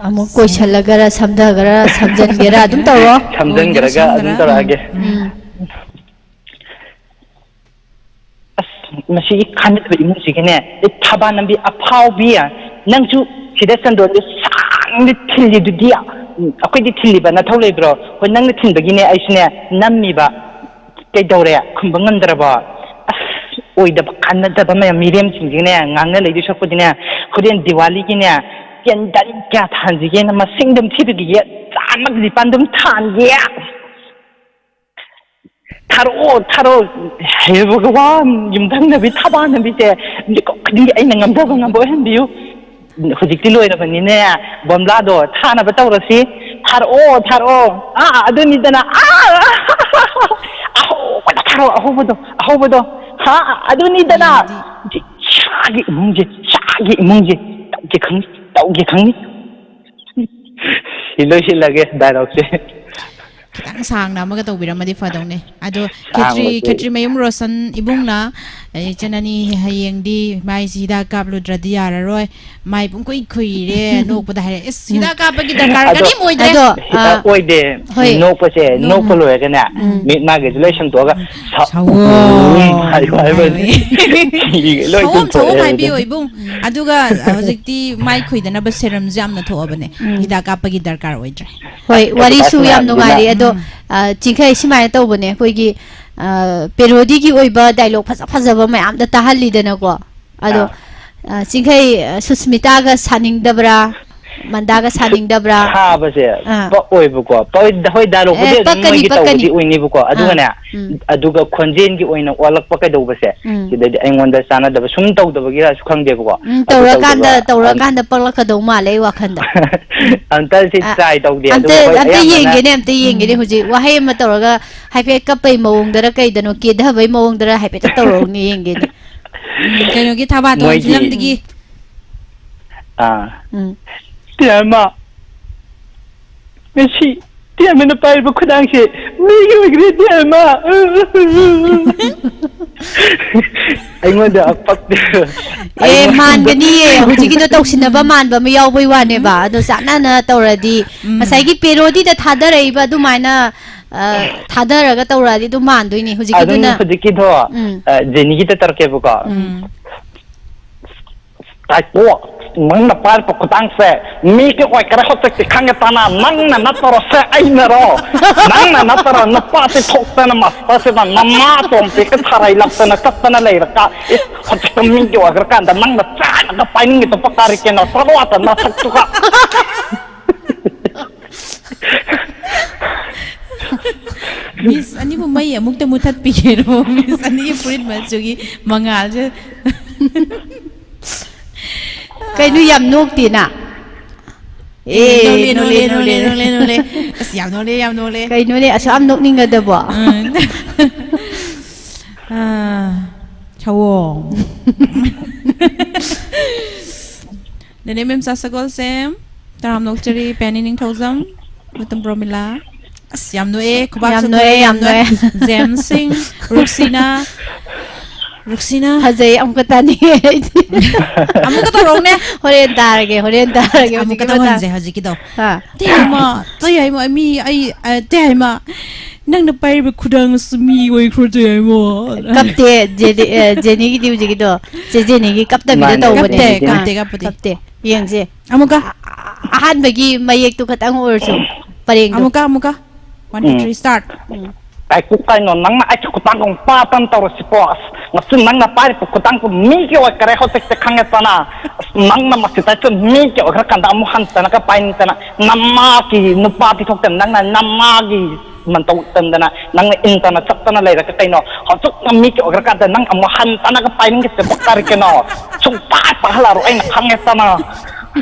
ꯑꯃꯨꯛ ꯀꯣꯏꯁꯜꯂꯒꯔ, ꯁꯝꯊꯒꯔ, ꯁꯝꯖꯟꯒꯦꯔ ꯑꯗꯨꯝ ꯇꯧꯔꯣ꯫ ꯁꯝꯖꯟꯒꯔꯒ ꯑꯗꯨꯝ ꯇꯧꯔꯛꯑꯒꯦ꯫ ꯎꯝ꯫ ꯑꯁ, ꯃꯁꯤꯒꯤ ꯈꯟꯅꯕ ꯏꯃꯨꯡꯁꯤꯒꯤꯅꯦ, ꯑꯩ ꯊꯕꯥ ꯅꯝꯕꯤ ꯑꯐꯥꯎꯕꯤ, ꯅꯪꯁꯨ ꯁꯤꯗ ꯆꯟꯗꯣꯟꯗꯣ ꯁꯥꯡꯅ ꯊꯤꯜꯂꯤꯗꯨꯗꯤ, ꯑꯩꯈꯣꯏꯗꯤ ꯊꯤꯜꯂꯤꯕ ꯅꯊꯧ ꯂꯩꯕ꯭ꯔꯣ? ꯍꯣꯏ, ꯅꯪꯅ ꯊꯤꯟꯕꯒꯤꯅꯦ ꯑꯩꯁꯨꯅꯦ ꯅꯝꯃꯤꯕ꯫ ꯀꯩꯗꯧꯔꯦ? ꯈꯨꯝꯕ ꯉꯝꯗ꯭ꯔꯕꯣ? ꯑꯁ, ꯑꯣꯏꯗꯕ ꯀꯥꯟꯅꯗꯕ ꯃꯌꯥꯝ ꯃꯤꯔꯦꯝꯁꯤꯡꯁꯤꯅꯦ ꯉꯥꯡꯅ ꯂꯩꯗꯣꯏ ꯁꯔꯨꯛꯄꯨꯗꯤꯅꯦ, ꯍꯣꯔꯦꯟ ꯗꯤꯋꯥꯂꯤꯒꯤꯅꯦ ꯀꯦꯟꯗꯜ ꯀꯌꯥ ꯊꯥꯟꯁꯤꯒꯦꯅ ꯃꯁꯤꯡꯗꯨꯝ ꯊꯤꯕꯤꯈꯤꯒꯦ, ꯆꯥꯝꯃꯒꯤ ꯅꯤꯄꯥꯟꯗꯨꯝ ꯊꯥꯟꯒꯦ꯫ ꯊꯥꯔꯛꯑꯣ, ꯊꯥꯔꯛꯑꯣ꯫ ꯍꯦ ꯚꯒꯋꯥꯟ, ꯌꯨꯝꯊꯪꯅꯕꯤ ꯊꯕꯥꯅꯕꯤꯁꯦ ꯃꯤꯀꯨꯞ ꯈꯨꯗꯤꯡꯒꯤ ꯑꯩꯅ ꯉꯝꯖꯕ ꯉꯝꯕ ꯑꯣꯏꯍꯟꯕꯤꯌꯨ꯫ ꯍꯧꯖꯤꯛꯇꯤ ꯂꯣꯏꯔꯕꯅꯤꯅꯦ, ꯕꯣꯝꯂꯥꯗꯣ ꯊꯥꯅꯕ ꯇꯧꯔꯁꯤ꯫ ꯊꯥꯔꯛꯑꯣ, ꯊꯥꯔꯛꯑꯣ꯫ ꯑꯥ, ꯑꯗꯨꯅꯤꯗꯅ꯫ ꯑꯥ! ꯑꯍꯧꯕꯗ ꯊꯥꯔꯛꯑꯣ, ꯑꯍꯧꯕꯗꯣ, ꯑꯍꯧꯕꯗꯣ꯫ ꯍꯥ, ꯑꯗꯨꯅꯤꯗꯅ꯫ ꯌꯦꯡꯗꯤ꯫ ꯆꯥꯒꯤ ꯏꯃꯨꯡꯁꯦ, ꯆꯥꯒꯤ ꯏꯃꯨꯡꯁꯦ꯫ ꯇꯧꯒꯦ ꯈꯪꯅꯤ, ꯇꯧꯒꯦ ꯈꯪꯅꯤ꯫ ꯁꯤ ꯂꯣꯏꯁꯤꯜꯂꯒꯦ ꯗꯥꯏꯂꯣꯛꯁꯦ꯫ ꯈꯤꯇꯪ ꯁꯥꯡꯅ ꯑꯃꯒ ꯇꯧꯕꯤꯔꯝꯃꯗꯤ ꯐꯗꯧꯅꯦ꯫ ꯑꯗꯣ ꯈꯦꯇ꯭ꯔꯤ, ꯁꯥꯡꯕꯁꯦ꯫ ꯈꯦꯇ꯭ꯔꯤ ꯃꯌꯨꯝ ꯔꯣꯁꯟ ꯏꯕꯨꯡꯅ, "ꯑꯦ, ꯏꯆꯟ ꯑꯅꯤ ꯍꯌꯦꯡꯗꯤ ꯃꯥꯏꯁꯤ ꯍꯤꯗꯥꯛ ꯀꯥꯞꯂꯨꯗ꯭ꯔꯗꯤ ꯌꯥꯔꯔꯣꯏ꯫ ꯃꯥꯏ ꯄꯨꯡꯀꯨꯏ ꯈꯨꯏꯔꯦ", ꯅꯣꯛꯄꯗ ꯍꯥꯏꯔꯦ꯫ "ꯏꯁ, ꯍꯤꯗꯥꯛ ꯀꯥꯞꯄꯒꯤ ꯗꯔꯀꯥꯔ ꯑꯗꯣ, ꯀꯔꯤꯝ ꯑꯣꯏꯗ꯭ꯔꯦ"꯫ ꯑꯗꯣ, ꯑ, ꯑꯣꯏꯗꯦ꯫ ꯍꯣꯏ꯫ ꯅꯣꯛꯄꯁꯦ, ꯅꯣꯛ-, ꯅꯣꯛꯄ ꯂꯣꯏꯔꯒꯅꯦ, ꯎꯝ꯫ ꯃꯤꯠ ꯃꯥꯒꯤꯁꯦ ꯂꯣꯏ ꯁꯪꯗꯣꯛꯑꯒ, ꯎꯝ꯫ "ꯁꯥ-, ꯁꯥꯎꯑꯣ ꯎꯝ" ꯍꯥꯏꯌꯣ ꯍꯥꯏꯕꯅꯤ꯫ ꯍꯥꯏꯌꯣ꯫ ꯁꯤꯒꯤ ꯂꯣꯏ ꯁꯥꯎꯑꯣ, ꯇꯨꯝꯊꯣꯛꯑꯦ ꯁꯥꯎꯑꯣ ꯍꯥꯏꯕꯅꯤ꯫ ꯍꯥꯏꯕꯤꯌꯣ, ꯏꯕꯨꯡ꯫ ꯎꯝ꯫ ꯑꯗꯨꯒ, ꯑ, ꯍꯧꯖꯤꯛꯇꯤ ꯃꯥꯏ ꯈꯨꯏꯗꯅꯕ ꯁꯦꯔꯝꯁꯨ ꯌꯥꯝꯅ ꯊꯣꯛꯑꯕꯅꯦ꯫ ꯎꯝ꯫ ꯍꯤꯗꯥꯛ ꯀꯥꯞꯄꯒꯤ ꯗꯔꯀꯥꯔ ꯑꯣꯏꯗ꯭ꯔꯦ꯫ ꯍꯣꯏ, ꯑꯗꯨ ꯋꯥꯔꯤꯁꯨ ꯌꯥꯝ ꯃꯌꯥꯝꯗꯨꯅ ꯅꯨꯡꯉꯥꯏꯔꯤ꯫ ꯑꯗꯣ, ꯎꯝ꯫ ꯑ, ꯆꯤꯡꯈꯩ ꯁꯨꯃꯥꯏꯅ ꯇꯧꯕꯅꯦ꯫ ꯑꯩꯈꯣꯏꯒꯤ ꯄꯦꯔꯣꯗꯤꯒꯤ ꯑꯣꯏꯕ ꯗꯥꯏꯂꯣꯛ ꯐꯖ ꯐꯖꯕ ꯃꯌꯥꯝꯗ ꯇꯥꯍꯜꯂꯤꯗꯅꯀꯣ꯫ ꯑꯗꯣ, ꯑꯥ꯫ ꯑ, ꯆꯤꯡꯈꯩ, ꯑ, ꯁꯨꯁꯃꯤꯇꯥꯒ ꯁꯥꯅꯤꯡꯗꯕ꯭ꯔꯥ? ꯃꯟꯗꯥꯒ ꯁꯥꯅꯤꯡꯗꯕ꯭ꯔꯥ? ꯁꯥꯕꯁꯦ ꯑꯥ꯫ ꯄꯛꯑꯣꯏꯕꯀꯣ꯫ ꯄꯛꯑꯣꯏ-, ꯍꯣꯏ, ꯗꯥꯏꯂꯣꯛꯄꯨꯗꯤ ꯑꯦ, ꯑꯗꯨꯝ ꯄꯛꯀꯅꯤ, ꯃꯣꯏꯒꯤ ꯄꯛꯀꯅꯤ꯫ ꯇꯧꯕꯗꯤ ꯑꯣꯏꯅꯤꯕꯀꯣ꯫ ꯑꯥ, ꯑꯗꯨꯒꯅꯦ, ꯎꯝ꯫ ꯑꯗꯨꯒ ꯈꯣꯟꯖꯦꯜꯒꯤ ꯑꯣꯏꯅ ꯑꯣꯜꯂꯛꯄ ꯀꯩꯗꯧꯕꯁꯦ, ꯎꯝ꯫ ꯁꯤꯗꯗꯤ ꯑꯩꯉꯣꯟꯗ ꯆꯥꯟꯅꯗꯕ ꯁꯨꯝ ꯇꯧꯗꯕꯒꯤꯔꯁꯨ ꯈꯪꯗꯦꯕꯀꯣ꯫ ꯎꯝ, ꯑꯗꯨ ꯇꯧꯔꯀꯥꯟꯗ, ꯇꯧꯗꯕ, ꯑꯝ-, ꯇꯧꯔꯀꯥꯟꯗ ꯄꯛꯂꯛꯀꯗꯧ ꯃꯥꯜꯂꯦ ꯑꯩ ꯋꯥꯈꯟꯗ꯫ ꯑꯝꯇ ꯁꯤ ꯑ, try ꯇꯧꯗꯦ꯫ ꯑꯝꯇ, ꯑꯗꯨꯒ ꯍꯣꯏ, ꯑꯝꯇ ꯑꯌꯥꯝꯕꯅ ꯌꯦꯡꯒꯦꯅꯦ, ꯑꯝꯇ ꯌꯦꯡꯒꯦꯅꯦ꯫ ꯎꯝ꯫ ꯍꯧꯖꯤꯛ ꯋꯥꯍꯩ ꯑꯃ ꯇꯧꯔꯒ ꯍꯥꯏꯐꯦꯠ ꯀꯞꯄꯩ ꯃꯑꯣꯡꯗꯔ ꯀꯩꯗꯅꯣ, ꯀꯦꯊꯕꯩ ꯃꯑꯣꯡꯗꯔ ꯍꯥꯏꯐꯦꯠꯇ ꯇꯧꯔꯛꯎꯅꯦ ꯌꯦꯡꯒꯦꯅꯦ꯫ ꯎꯝ, ꯀꯩꯅꯣꯒꯤ ꯊꯕꯥꯇꯣꯟ ꯃꯣꯏꯒꯤ ꯐꯤꯂꯝꯗꯒꯤ꯫ ꯑꯥ꯫ ꯎꯝ꯫ ꯇꯦꯃ꯫ ꯃꯁꯤ ꯇꯦꯃꯅ ꯄꯥꯏꯔꯤꯕ ꯈꯨꯗꯥꯡꯁꯦ ꯃꯤꯒꯤ ꯑꯣꯏꯈ꯭ꯔꯦ, ꯇꯦꯃ꯫ ꯑꯩꯉꯣꯟꯗ ꯄꯛꯇꯦ꯫ ꯑꯦ, ꯑꯩꯉꯣꯟꯗ ꯃꯥꯟꯒꯅꯤꯌꯦ꯫ ꯍꯧꯖꯤꯛꯀꯤꯗꯣ ꯇꯧꯁꯤꯟꯅꯕ ꯃꯥꯟꯕ ꯑꯃ ꯌꯥꯎꯕꯩ ꯋꯥꯅꯦꯕ꯫ ꯎꯝ꯫ ꯑꯗꯣ ꯆꯥꯟꯅꯅ ꯇꯧꯔꯗꯤ, ꯎꯝ꯫ ꯉꯁꯥꯏꯒꯤ ꯄꯦꯔꯣꯗꯤꯗ ꯊꯥꯗꯔꯛꯏꯕ ꯑꯗꯨꯃꯥꯏꯅ, ꯑ, ꯊꯥꯗꯔꯒ ꯇꯧꯔꯛꯑꯗꯤ ꯑꯗꯨꯝ ꯃꯥꯟꯗꯣꯏꯅꯤ꯫ ꯑꯗꯨꯝ ꯍꯧꯖꯤꯛꯀꯤꯗꯨꯅ ꯍꯧꯖꯤꯛꯀꯤꯗꯣ, ꯎꯝ꯫ ꯑ, ꯖꯦꯅꯤꯒꯤꯗ ꯇꯧꯔꯛꯀꯦꯕꯀꯣ꯫ ꯎꯝ꯫ ꯇꯥꯏꯄꯣ, ꯅꯪꯅ ꯄꯥꯏꯔꯤꯕ ꯈꯨꯗꯥꯡꯁꯦ ꯃꯤꯒꯤ ꯑꯣꯏꯈꯔꯦ ꯍꯧꯖꯤꯛꯇꯤ ꯈꯪꯉꯦꯗꯅ꯫ ꯅꯪꯅ ꯅꯠꯇꯔꯣ ꯁꯦ ꯑꯩꯅꯔꯣ? ꯅꯪꯅ ꯅꯠꯇꯔꯣ ꯅꯨꯄꯥꯁꯦ ꯊꯣꯛꯇꯅ ꯃꯁꯇꯔꯁꯤꯗ ꯅꯃꯥ ꯇꯣꯝꯄꯤꯒ ꯊꯥꯔꯩ ꯂꯥꯛꯇꯅ ꯆꯠꯇꯅ ꯂꯩꯔꯀꯥ? ꯏꯁ, ꯍꯧꯖꯤꯛꯇ ꯃꯤꯒꯤ ꯑꯣꯏꯈ꯭ꯔꯀꯥꯟꯗ ꯅꯪꯅ ꯆꯥꯏꯔꯒ ꯄꯥꯏꯅꯤꯡꯉꯤꯗꯣ ꯄꯀꯥꯔꯤ ꯀꯩꯅꯣ? ꯆꯠꯂꯣ ꯑꯗ ꯅꯁꯛꯇꯨꯒ꯫ ꯃꯤꯁ ꯑꯅꯤꯕꯨ ꯃꯩ ꯑꯃꯨꯛꯇ ꯃꯨꯊꯠꯄꯤꯒꯦꯔꯣ? ꯃꯤꯁ ꯑꯅꯤꯒꯤ ꯐꯨꯔꯤꯠ ꯃꯆꯨꯒꯤ ꯃꯉꯥꯜꯁꯦ꯫ ꯀꯩꯅꯣ ꯌꯥꯝ ꯅꯣꯛꯇꯦꯅ? ꯑꯦ, ꯑꯦ, ꯅꯣꯂꯦ, ꯅꯣꯂꯦ, ꯅꯣꯂꯦ, ꯅꯣꯂꯦ, ꯅꯣꯂꯦ, ꯅꯣꯂꯦ꯫ ꯑꯁ, ꯌꯥꯝ ꯅꯣꯂꯦ, ꯌꯥꯝ ꯅꯣꯂꯦ꯫ ꯀꯩꯅꯣꯅꯦ, ꯑꯁꯨꯛ ꯌꯥꯝ ꯅꯣꯛꯅꯤꯡꯒꯗꯕꯣ? ꯎꯝ꯫ ꯑꯥ, ꯁꯑꯣꯝ꯫ ꯅꯦꯅꯦ ꯃꯦꯝꯆꯥ ꯁꯒꯣꯜꯁꯦꯝ, ꯇꯔꯥꯝ ꯅꯣꯛꯆꯔꯤ, ꯄꯦꯅꯤ ꯅꯤꯡꯊꯧꯖꯝ, ꯃꯇꯝ ꯄ꯭ꯔꯣꯃꯤꯂꯥ꯫ ꯑꯁ, ꯌꯥꯝ ꯅꯣꯛꯑꯦ, ꯈꯨꯕꯥꯛꯁꯨ ꯌꯥꯝ ꯅꯣꯛꯑꯦ, ꯈꯨꯔꯦ, ꯌꯥꯝ ꯌꯥꯝ ꯅꯣꯛꯑꯦ꯫ ꯅꯣꯛꯑꯦ꯫ ꯖꯦꯝꯁ ꯁꯤꯡ, ꯔꯨꯛꯁꯤꯅꯥ, ꯔꯨꯛꯁꯤꯅꯥ꯫ ꯐꯖꯩ, ꯑꯃꯨꯛꯀ ꯇꯥꯅꯤꯡꯉꯦ ꯑꯩꯗꯤ꯫ ꯑꯃꯨꯛꯀ ꯇꯧꯔꯛꯎꯅꯦ꯫ ꯍꯣꯔꯦꯟ ꯇꯥꯔꯒꯦ, ꯍꯣꯔꯦꯟ ꯇꯥꯔꯒꯦ, ꯑꯃꯨꯛꯀ ꯍꯧꯖꯤꯛꯀꯤ ꯃꯇꯥꯡ꯫ ꯇꯧꯍꯟꯁꯦ ꯍꯧꯖꯤꯛꯀꯤꯗꯣ꯫ ꯑꯥ꯫ ꯇꯦ ꯍꯩꯃꯥ, ꯇꯦ ꯍꯩꯃꯥ, ꯃꯤ ꯑꯩ, ꯑ, ꯇꯦ ꯍꯩꯃꯥ, ꯅꯪꯅ ꯄꯥꯏꯔꯤꯕ ꯈꯨꯗꯥꯡ ꯑꯁꯤ ꯃꯤ ꯑꯣꯏꯈ꯭ꯔꯣ, ꯇꯦ ꯍꯩꯃꯥ꯫ ꯀꯞꯇꯦ, ꯖꯦꯅꯤ-, ꯑ, ꯖꯦꯅꯤꯒꯤꯗꯤ ꯍꯧꯖꯤꯛꯀꯤꯗꯣ꯫ ꯆꯦ ꯖꯦꯅꯤꯒꯤ ꯀꯞꯇꯕꯤꯗ ꯃꯥꯅꯦ, ꯇꯧꯕꯅꯦ꯫ ꯀꯞꯇꯦ, ꯖꯦꯅꯤꯒꯤꯗꯤ꯫ ꯀꯞꯇꯦ, ꯑꯥ, ꯀꯞꯄꯗꯤ꯫ ꯀꯞꯇꯦ꯫ ꯌꯦꯡꯁꯦ꯫ ꯑꯃꯨꯛꯀ꯫ ꯑ-, ꯑꯍꯥꯟꯕꯒꯤ ꯃꯌꯦꯛꯇꯨ ꯈꯇꯪ ꯑꯣꯏꯔꯁꯨ, ꯄꯔꯦꯡꯗꯣ꯫ ꯑꯃꯨꯛꯀ, ꯑꯃꯨꯛꯀ꯫ One, two, ꯎꯝ꯫ Three, start. ꯎꯝ꯫ ꯀꯥꯏ ꯀꯨ ꯀꯥꯏꯅꯣ, ꯅꯪꯅ ꯑꯩꯒꯤ ꯈꯨꯗꯥꯡꯗꯣ ꯄꯥ ꯇꯟ ꯇꯧꯔꯁꯤꯕꯣ? ꯑꯁ, ꯉꯁꯤ ꯅꯪꯅ ꯄꯥꯏꯔꯤꯕ ꯈꯨꯗꯥꯡꯗꯣ ꯃꯤꯒꯤ ꯑꯣꯏꯈꯔꯦ ꯍꯧꯖꯤꯛꯇꯤ, ꯈꯪꯉꯦꯗꯅ꯫ ꯑꯁ, ꯅꯪꯅ ꯃꯁꯤꯗꯩꯁꯨ ꯃꯤꯒꯤ ꯑꯣꯏꯈ꯭ꯔꯀꯥꯟꯗ ꯑꯃꯨꯛ ꯍꯟꯇꯅꯒ ꯄꯥꯏꯅꯤꯡꯗꯅ, ꯅꯃꯥꯒꯤ ꯅꯨꯄꯥꯗꯤ ꯊꯣꯛꯇꯅ, ꯅꯪꯅ ꯅꯃꯥꯒꯤ ꯃꯟꯇꯧ ꯇꯟꯗꯅ, ꯅꯪꯅ ꯏꯟꯇꯅ ꯆꯠꯇꯅ ꯂꯩꯔꯒ ꯀꯩꯅꯣ? ꯍꯧꯖꯤꯛꯅ ꯃꯤꯒꯤ ꯑꯣꯏꯈ꯭ꯔꯀꯥꯟꯗ ꯅꯪ ꯑꯃꯨꯛ ꯍꯟꯇꯅꯒ ꯄꯥꯏꯅꯤꯡꯒꯦꯁꯦ ꯀꯔꯤꯒꯤꯅꯣ? ꯁꯨꯡꯄꯥꯏ ꯄꯥꯏꯍꯜꯂꯛꯑꯔꯣꯏ, ꯑꯩꯅ ꯈꯪꯉꯦꯗꯅ꯫